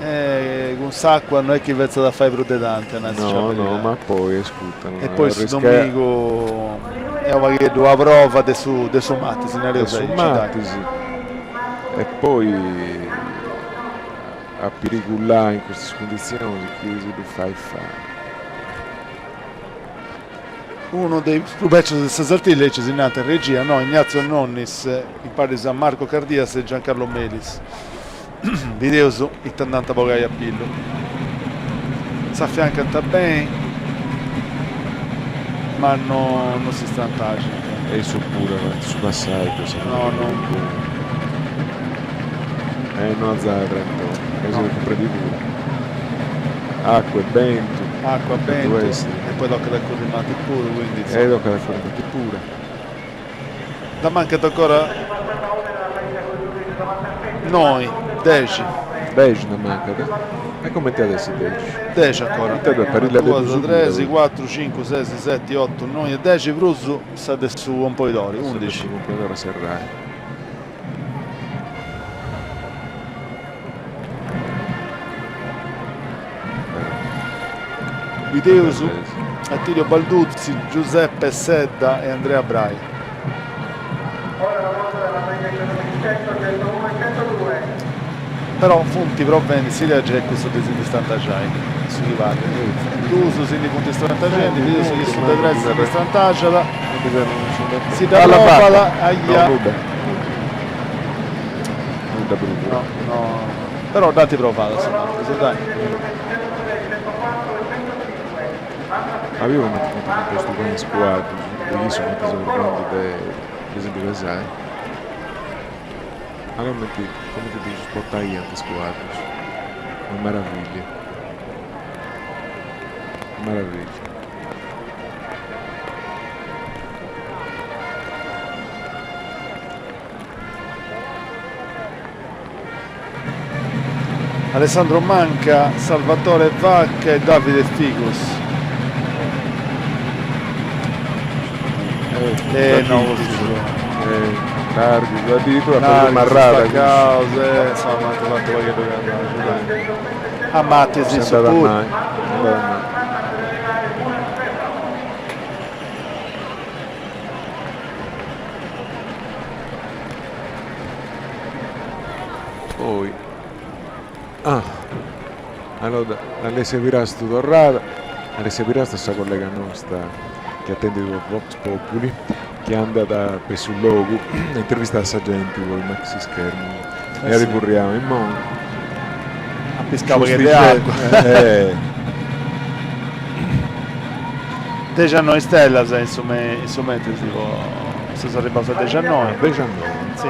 Eh, cun s'acua no est chi fetzat a fai prus de tanti, a nai sa No, beridadi. no, ma poi ascurta, E poi su domigu est u' pagheddu a prova de su de su matis, nareus De su aici, dai. matis e poi a pirigullai in custas cunditzionis chi si ddu fait fai. Unu de is prus becius de sa Sartiglia, aici si nant in regia, no, Ignazio Nonnis, imparis a Marco Cardias e Giancarlo Melis. Bideus ita nd'ant a bogai a pillu. S'afiancant beni, ma no no si strantaxint. E issu puru at fatu su passàgiu a sa No, no. E no azarrant, e si cumprendit puru. Acua e bentu. Acua, bentu, e poi tocat a curri mati puru, quindi insomma. E tocat a curri mati puru. Nd'amancat ancora noi, dexi. Dexi nd'amancat? E cumenti at essi dexi? Dexi ancora. Ita ddu est parilla de Duas, tres, cuatru, cincu, ses, seti, otu, noi e dexi prus sa de su compoidori, undixi. Sa de su compoidori a serrai. Bideus Attilio Balduzzi, Giuseppe Sedda e Andrea Brai. Però funt provendi s'idea giai est cussa de si ndi strantaxai, su chi parit. Duus si ndi funt strantaxendi, bideus chi su de tres si ndi strantaxat, si dda provat, aia. No, no. Però dd'ant provada su Matis, dai. Ma biu cumenti funt cumpostus beni is cuaddus, de chissu funt serbiendi de de si ndi pesai. Ma cumenti cumenti ddus portaiant is cuaddus, una meravillia, una meravillia. Alessandro Manca, Salvatore Vacca e Davide Figus. Eh, no, eh, largu, addirittura per marrada. Staccaus, eh, insomma, ant fatu pagheddu dai. A Matis issu puru. Poi ah allora Alessia Pirastu torrada, Alessia Pirastu est sa collega nosta chi atendit po Vox Populi, chi andat po su logu a intervistai sa genti po is maxi schermus e at furriau immoi. At piscau pagheddu de acua. Dexianoi stellas in su in su mentris po seus arribbaus a dexianoi. Dexianoi. Si.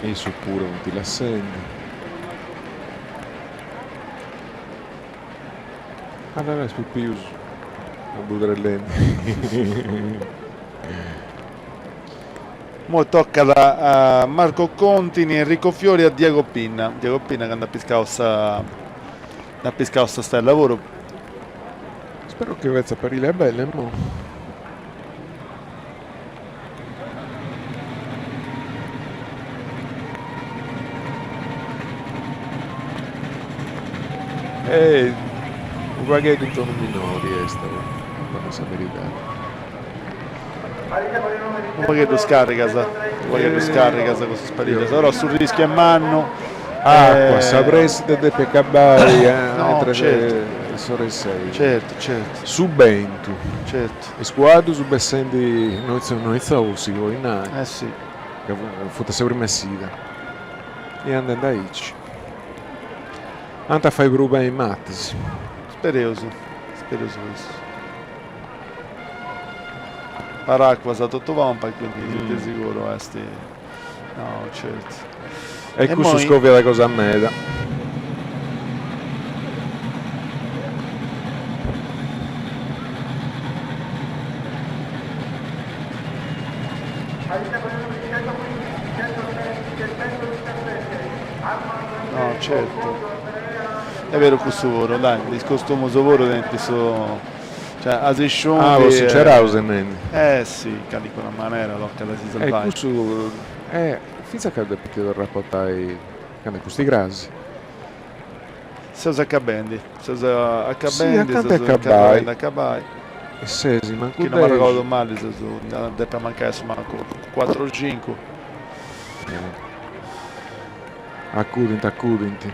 Issus puru funt lassendi. Andant is pipius budrellendi. Moi tocat a Marco Contini, Enrico Fiori e a Diego Pinna. Diego Pinna ca nd'at piscau sa nd'at piscau sa stella puru. Spero chi fetzat pariglia bella imoi. E unu pagheddu in tonu minori est, po nai sa beridadi. Unu pagheddu scarrigas, unu pagheddu scarrigas custas pariglias, però su rischiu est mannu. Acua, sa pressi de depi acabai intre s'ora 'e sei. Certu, certu. Su bentu. Certu. Is cuaddus bessendi no itza si podit nai. Eh si. Ca funt a sa prima essida. E andendi aici. Ant a fai prus beni Matis. Spereus, spereus cussu. Paracquas a totu pompa e quindi de siguru est. No, certu. E cussu scoviat cosa meda. No, certu. Est beru cussu puru, dai, is costumus puru tenint su Cioè, a si sciundi... Ah, po sincerau ses nendi. Eh si, in calincuna manera tocat a si salvai. E cussu, eh, fintzas ca depint torrai a portai candu est custu crasi. Seus acabendi, seus acabendi, seus acabendi de acabai. E sesi mancu Chi no m'arregodu mali seus, nd'at depi amancai a su mancu cuatru o cincu. Acudint, acudint.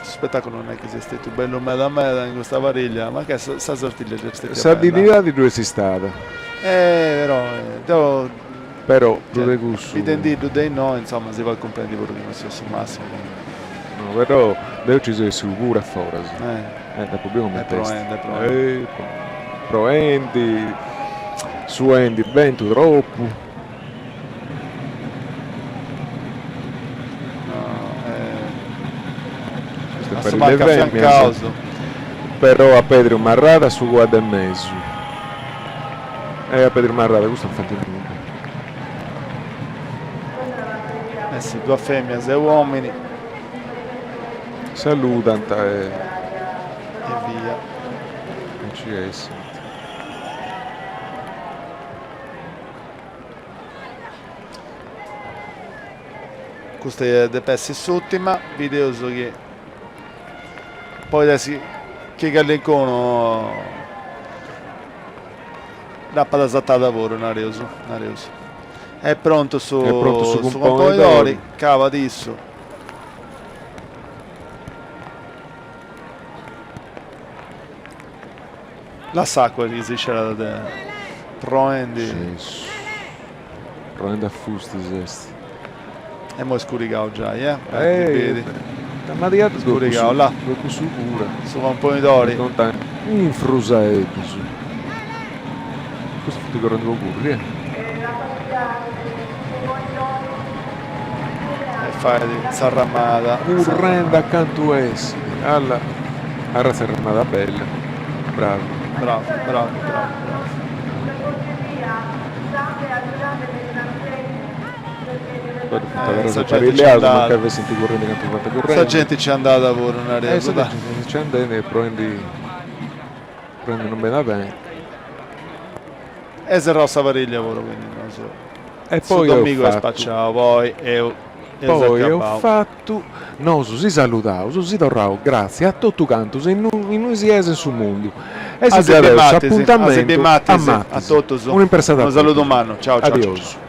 Su spetaculu non est chi siat stetiu bellu meda meda in custa pariglia, ma che sa Sartiglia già est stetia Sa bella. dignidadi ddu est istada. Eh però deu Però prus de cussu. Bidendiddu de innoi insoma si podit cumprendi puru chi non siat su massimu. No però deu ci seu essiu puru a foras. Eh. E dd'apu biu cumenti est. Proendi, proendi. Proendi, suendi bentu tropu. Però a Pedru Marrada su cuaddu 'e mesu. E a Pedru Marrada custu non fait nudda. Eh si, duas femias e u'omini. Saludant e. E via. E nci essint. Custa depet essi s'ùrtima, bideus chi podit essi chi calincunu dd'apat sartada puru, nareus, nareus. Est prontu su Est prontu su su cumponidori, cabat issu. Lassa s'acua chi si scerat de proendi. Proendi a fustis est. E imoi scurigau giai, eh? Eh, Maria Scurigau, là. Cussu pura. Su componidori. Infrusaeddus. Custu funt torrendi po curri, eh? E fait s'arramada. Currendi acantu essit. Alla. Arratza arramada bella. Bravu. Bravu, bravu, bravu, bravu. Sa genti ci andada. Sa genti ci andada puru, nareus. Sa genti ci andendi e proendi proendi non beni beni. E serrau sa pariglia puru, quindi nosu. E poi su domigu est spaciau, poi eus Poi eus fatu, nosu si saludaus, si torraus gratzias a totu cantus innui sieis in su mundu e si dadeus s'apuntamentu a matis. Un'impressada a totus. Unu saludu mannu, ciao ciao. Adiosu.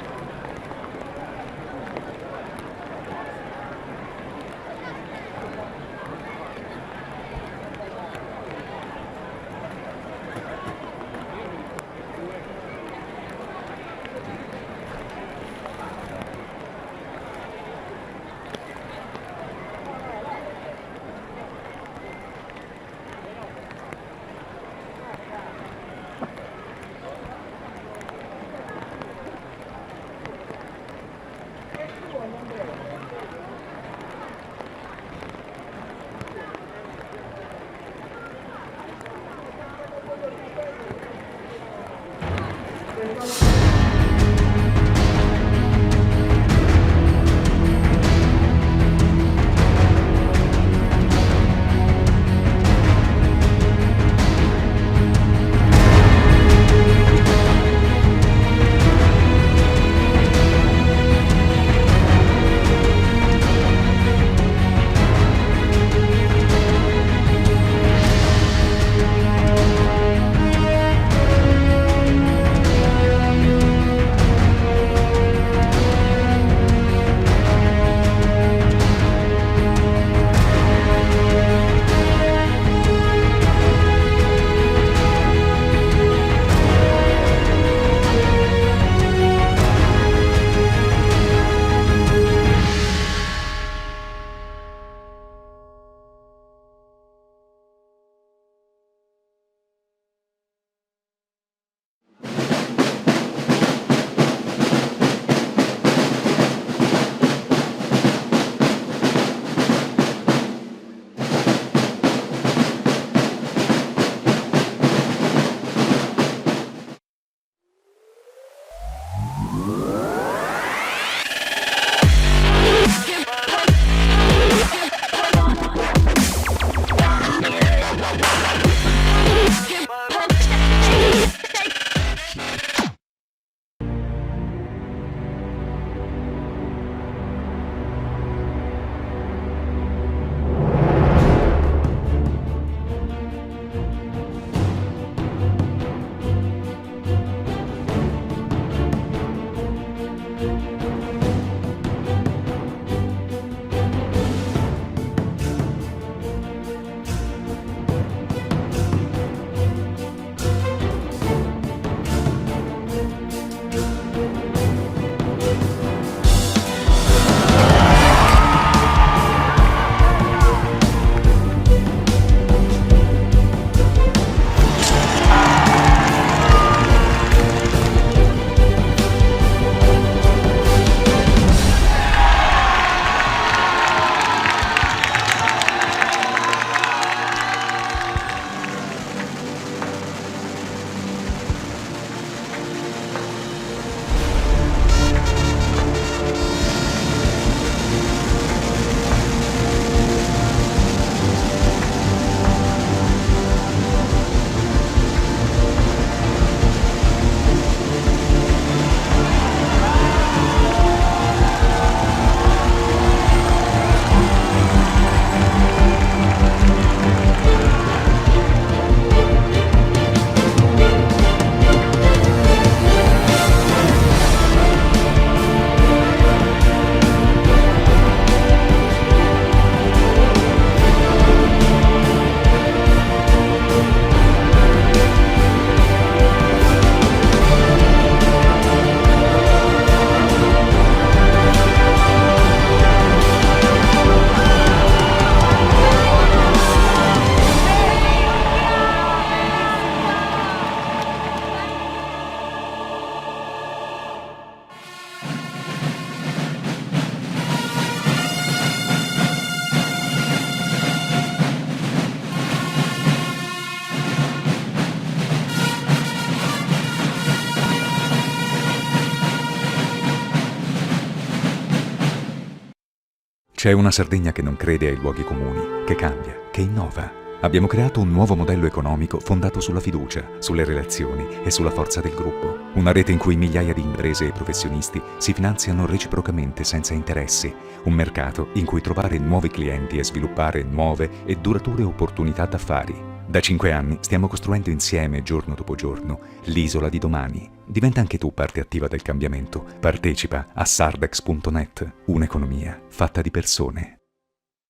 C'è una Sardegna che non crede ai luoghi comuni, che cambia, che innova. Abbiamo creato un nuovo modello economico fondato sulla fiducia, sulle relazioni e sulla forza del gruppo. Una rete in cui migliaia di imprese e professionisti si finanziano reciprocamente senza interessi. Un mercato in cui trovare nuovi clienti e sviluppare nuove e durature opportunità d'affari. Da cinque anni stiamo costruendo insieme, giorno dopo giorno, l'isola di domani. Diventa anche tu parte attiva del cambiamento. Partecipa a sardex.net, un'economia fatta di persone.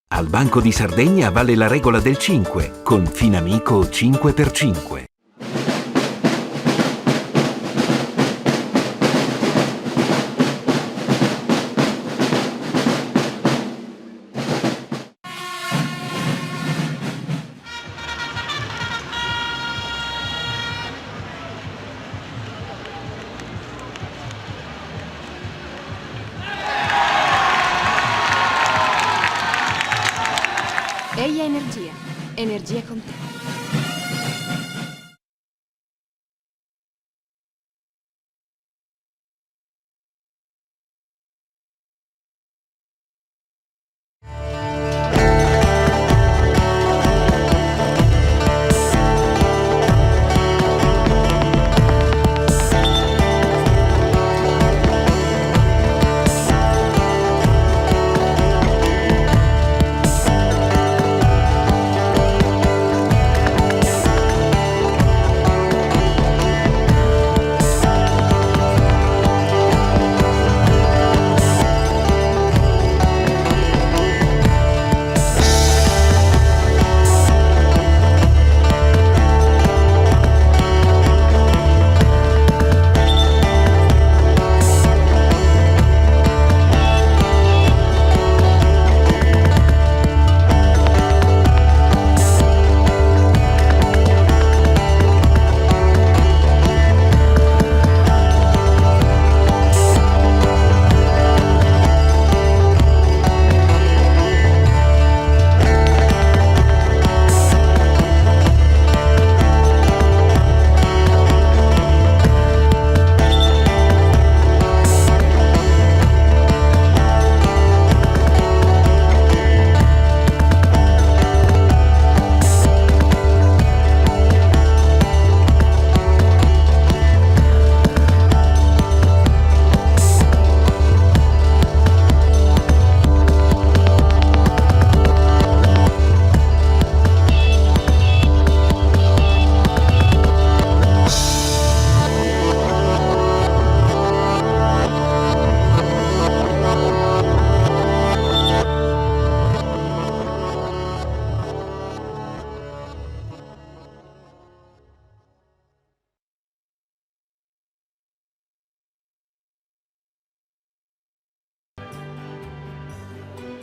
Al Banco di Sardegna vale la regola del 5 con Finamico 5x5. Eia Energia. Energia con te.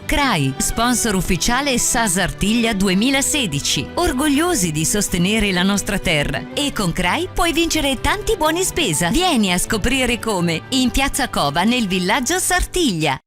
CRAI, sponsor ufficiale Sa Sartiglia 2016. Orgogliosi di sostenere la nostra terra. E con CRAI puoi vincere tanti buoni spesa. Vieni a scoprire come in Piazza Cova nel villaggio Sartiglia.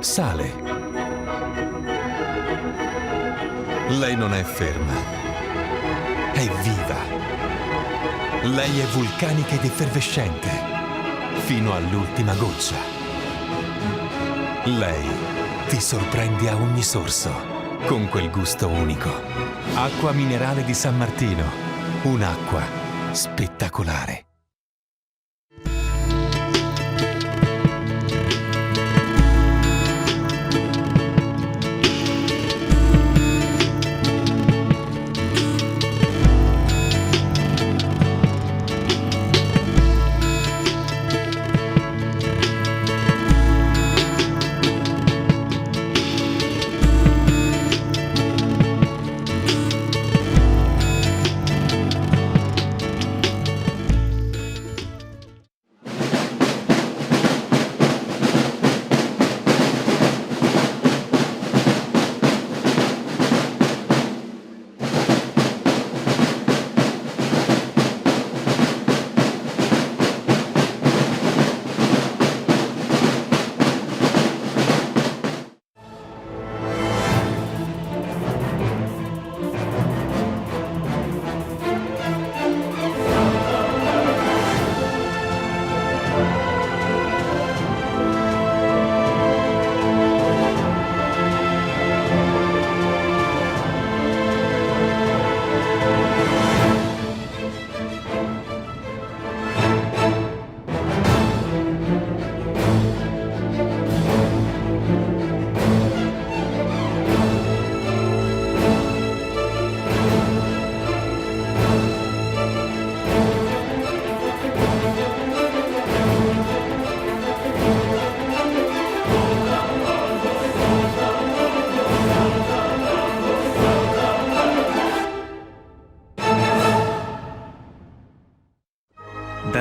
Sale. Lei non è ferma. È viva. Lei è vulcanica ed effervescente. Fino all'ultima goccia. Lei ti sorprende a ogni sorso con quel gusto unico. Acqua minerale di San Martino. Un'acqua spettacolare.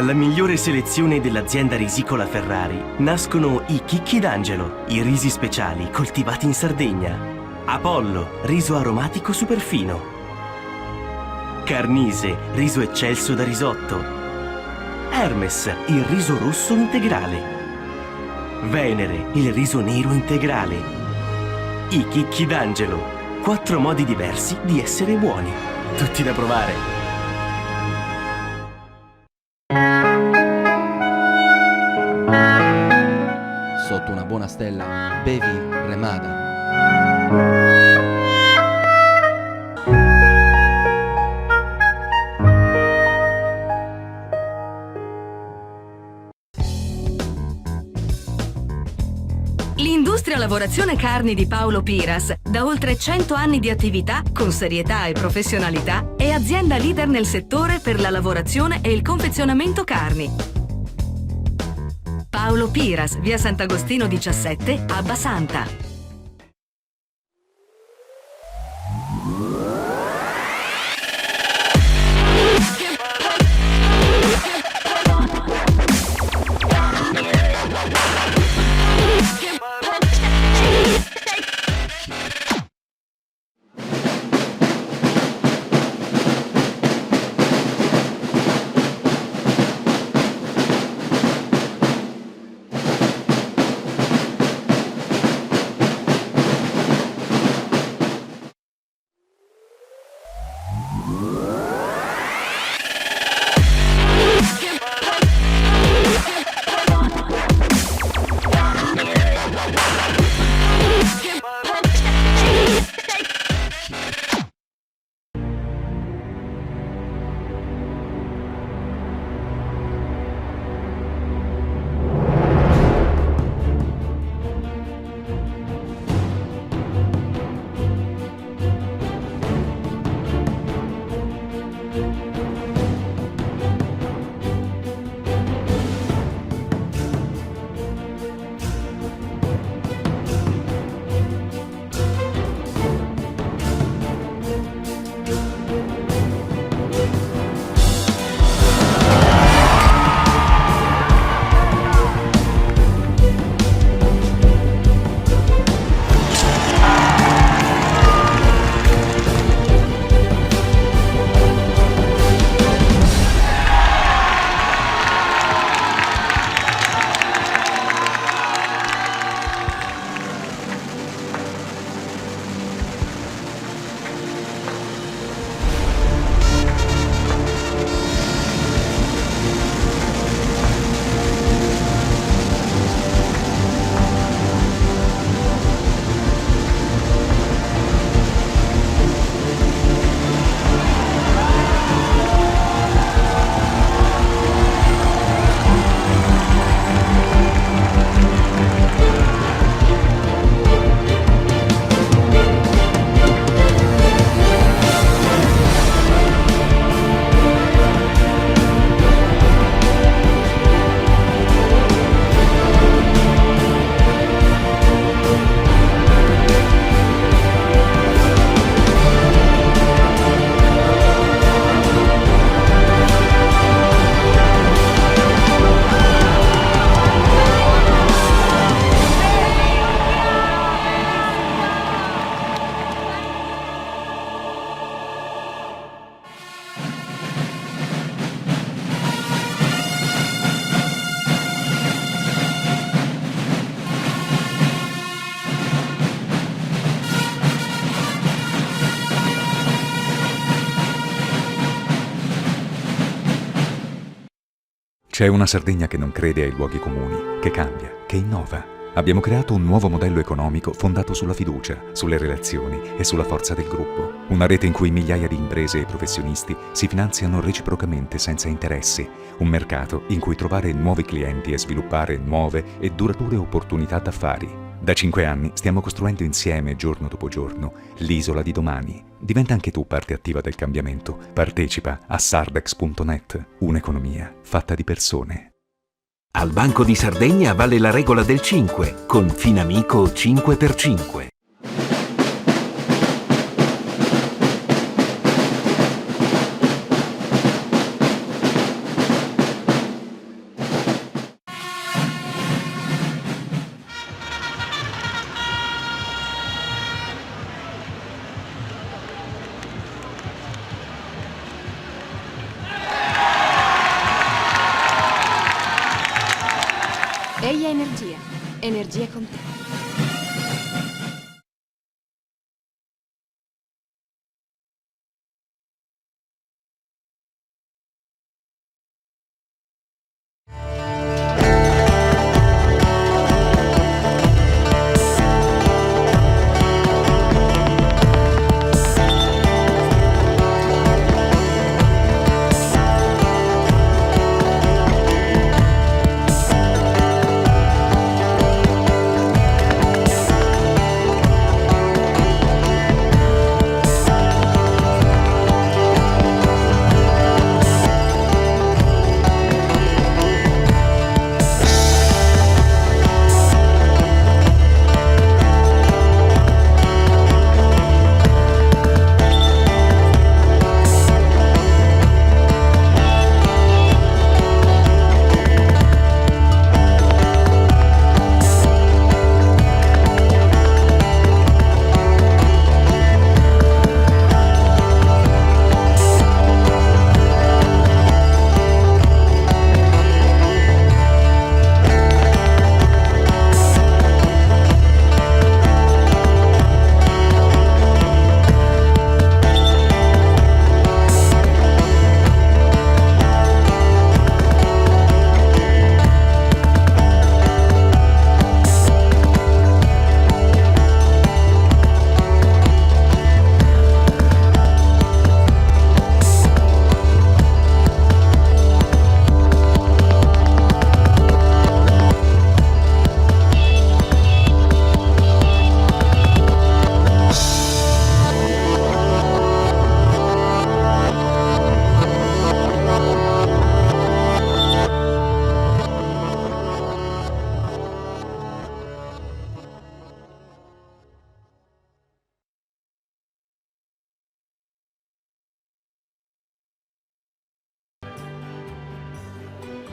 Dalla migliore selezione dell'azienda risicola Ferrari nascono i Chicchi d'Angelo, i risi speciali coltivati in Sardegna. Apollo, riso aromatico superfino. Carnise, riso eccelso da risotto. Hermes, il riso rosso integrale. Venere, il riso nero integrale. I Chicchi d'Angelo, quattro modi diversi di essere buoni. Tutti da provare. Sotto una buona stella, bevi Remada. L'industria lavorazione carni di Paolo Piras, da oltre 100 anni di attività, con serietà e professionalità, è azienda leader nel settore per la lavorazione e il confezionamento carni. Paolo Piras, via Sant'Agostino 17, Abbasanta. C'è una Sardegna che non crede ai luoghi comuni, che cambia, che innova. Abbiamo creato un nuovo modello economico fondato sulla fiducia, sulle relazioni e sulla forza del gruppo. Una rete in cui migliaia di imprese e professionisti si finanziano reciprocamente senza interessi. Un mercato in cui trovare nuovi clienti e sviluppare nuove e durature opportunità d'affari. Da 5 anni stiamo costruendo insieme, giorno dopo giorno, l'isola di domani. Diventa anche tu parte attiva del cambiamento. Partecipa a sardex.net, un'economia fatta di persone. Al Banco di Sardegna vale la regola del 5 con Finamico 5x5. Eia Energia. Energia con te.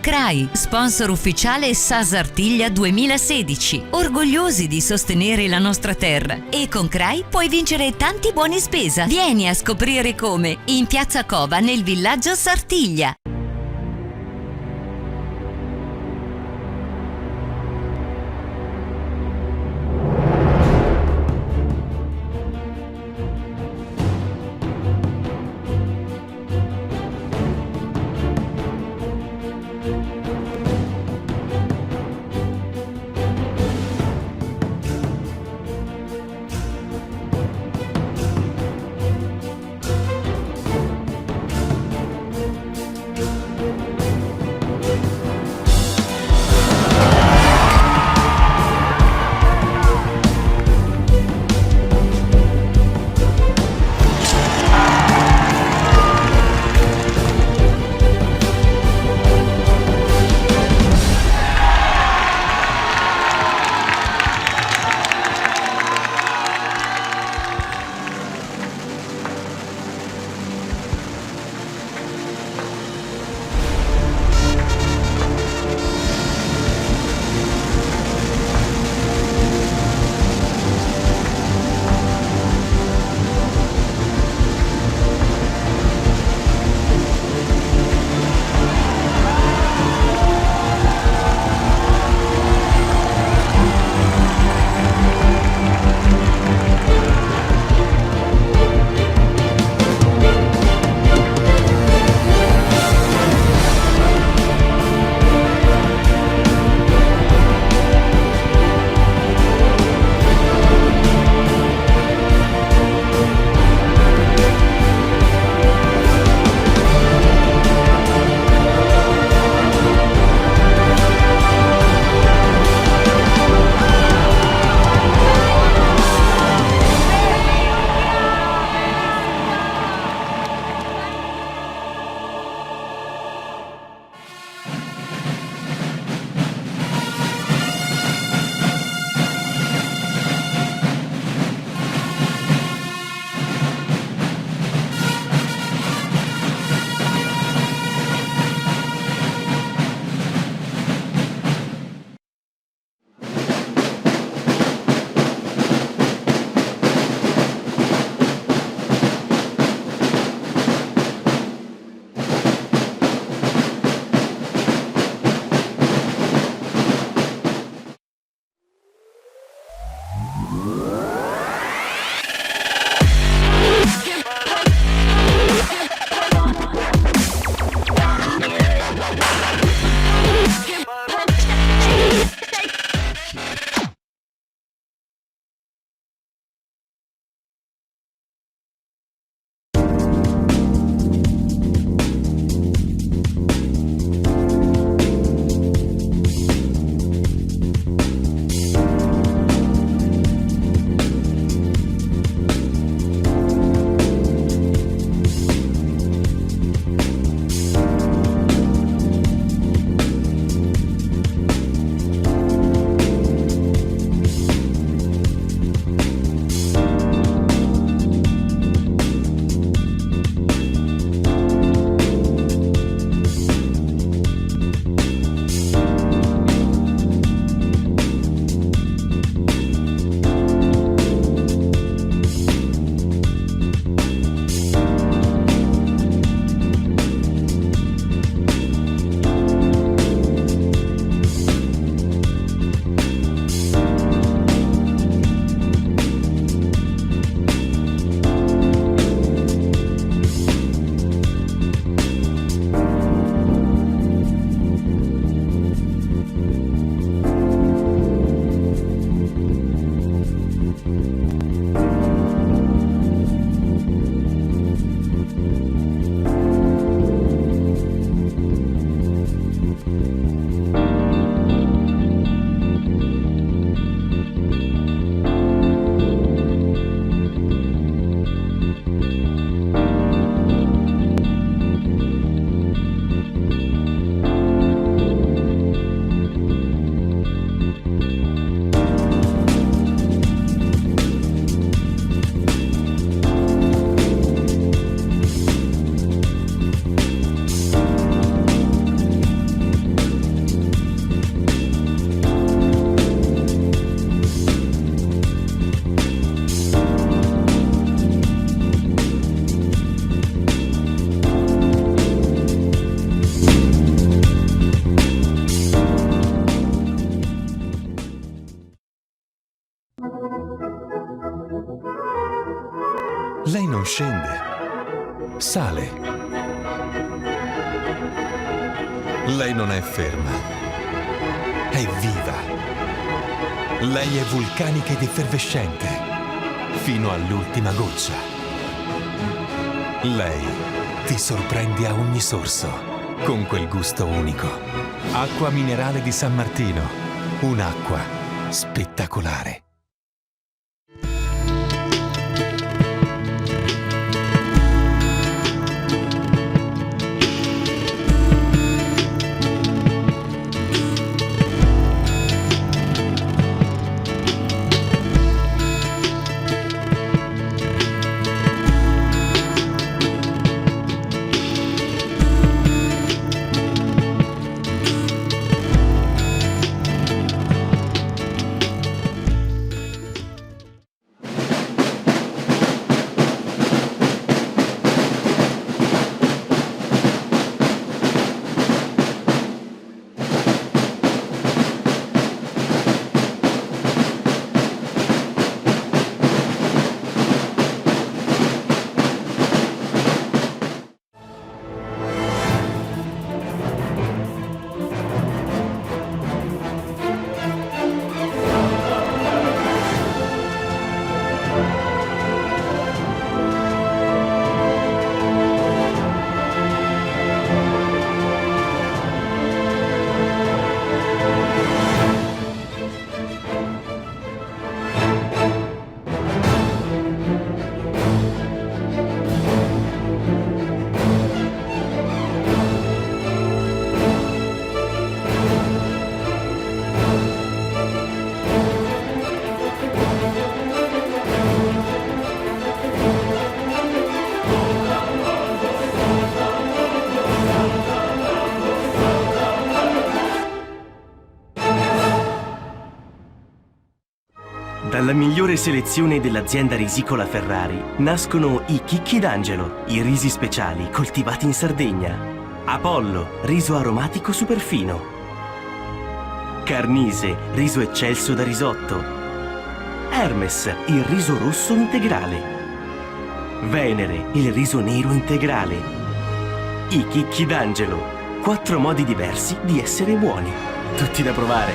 CRAI, sponsor ufficiale Sa Sartiglia 2016. Orgogliosi di sostenere la nostra terra. E con CRAI puoi vincere tanti buoni spesa. Vieni a scoprire come in Piazza Cova nel villaggio Sartiglia. Lei non scende, sale. Lei non è ferma, è viva. Lei è vulcanica ed effervescente, fino all'ultima goccia. Lei ti sorprende a ogni sorso, con quel gusto unico. Acqua minerale di San Martino, un'acqua spettacolare. Dalla migliore selezione dell'azienda risicola Ferrari nascono i Chicchi d'Angelo, i risi speciali coltivati in Sardegna. Apollo, riso aromatico superfino. Carnise, riso eccelso da risotto. Hermes, il riso rosso integrale. Venere, il riso nero integrale. I chicchi d'angelo. Quattro modi diversi di essere buoni. Tutti da provare.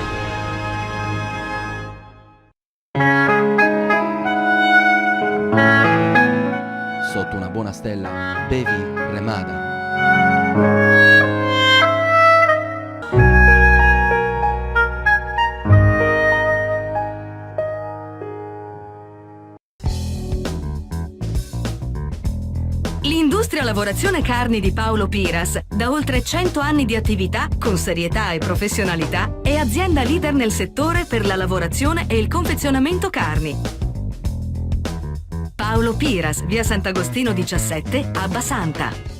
Sotto una buona stella, bevi Remada. L'industria lavorazione carni di Paolo Piras, da oltre 100 anni di attività, con serietà e professionalità, è azienda leader nel settore per la lavorazione e il confezionamento carni. Paolo Piras, via Sant'Agostino 17, Abbasanta.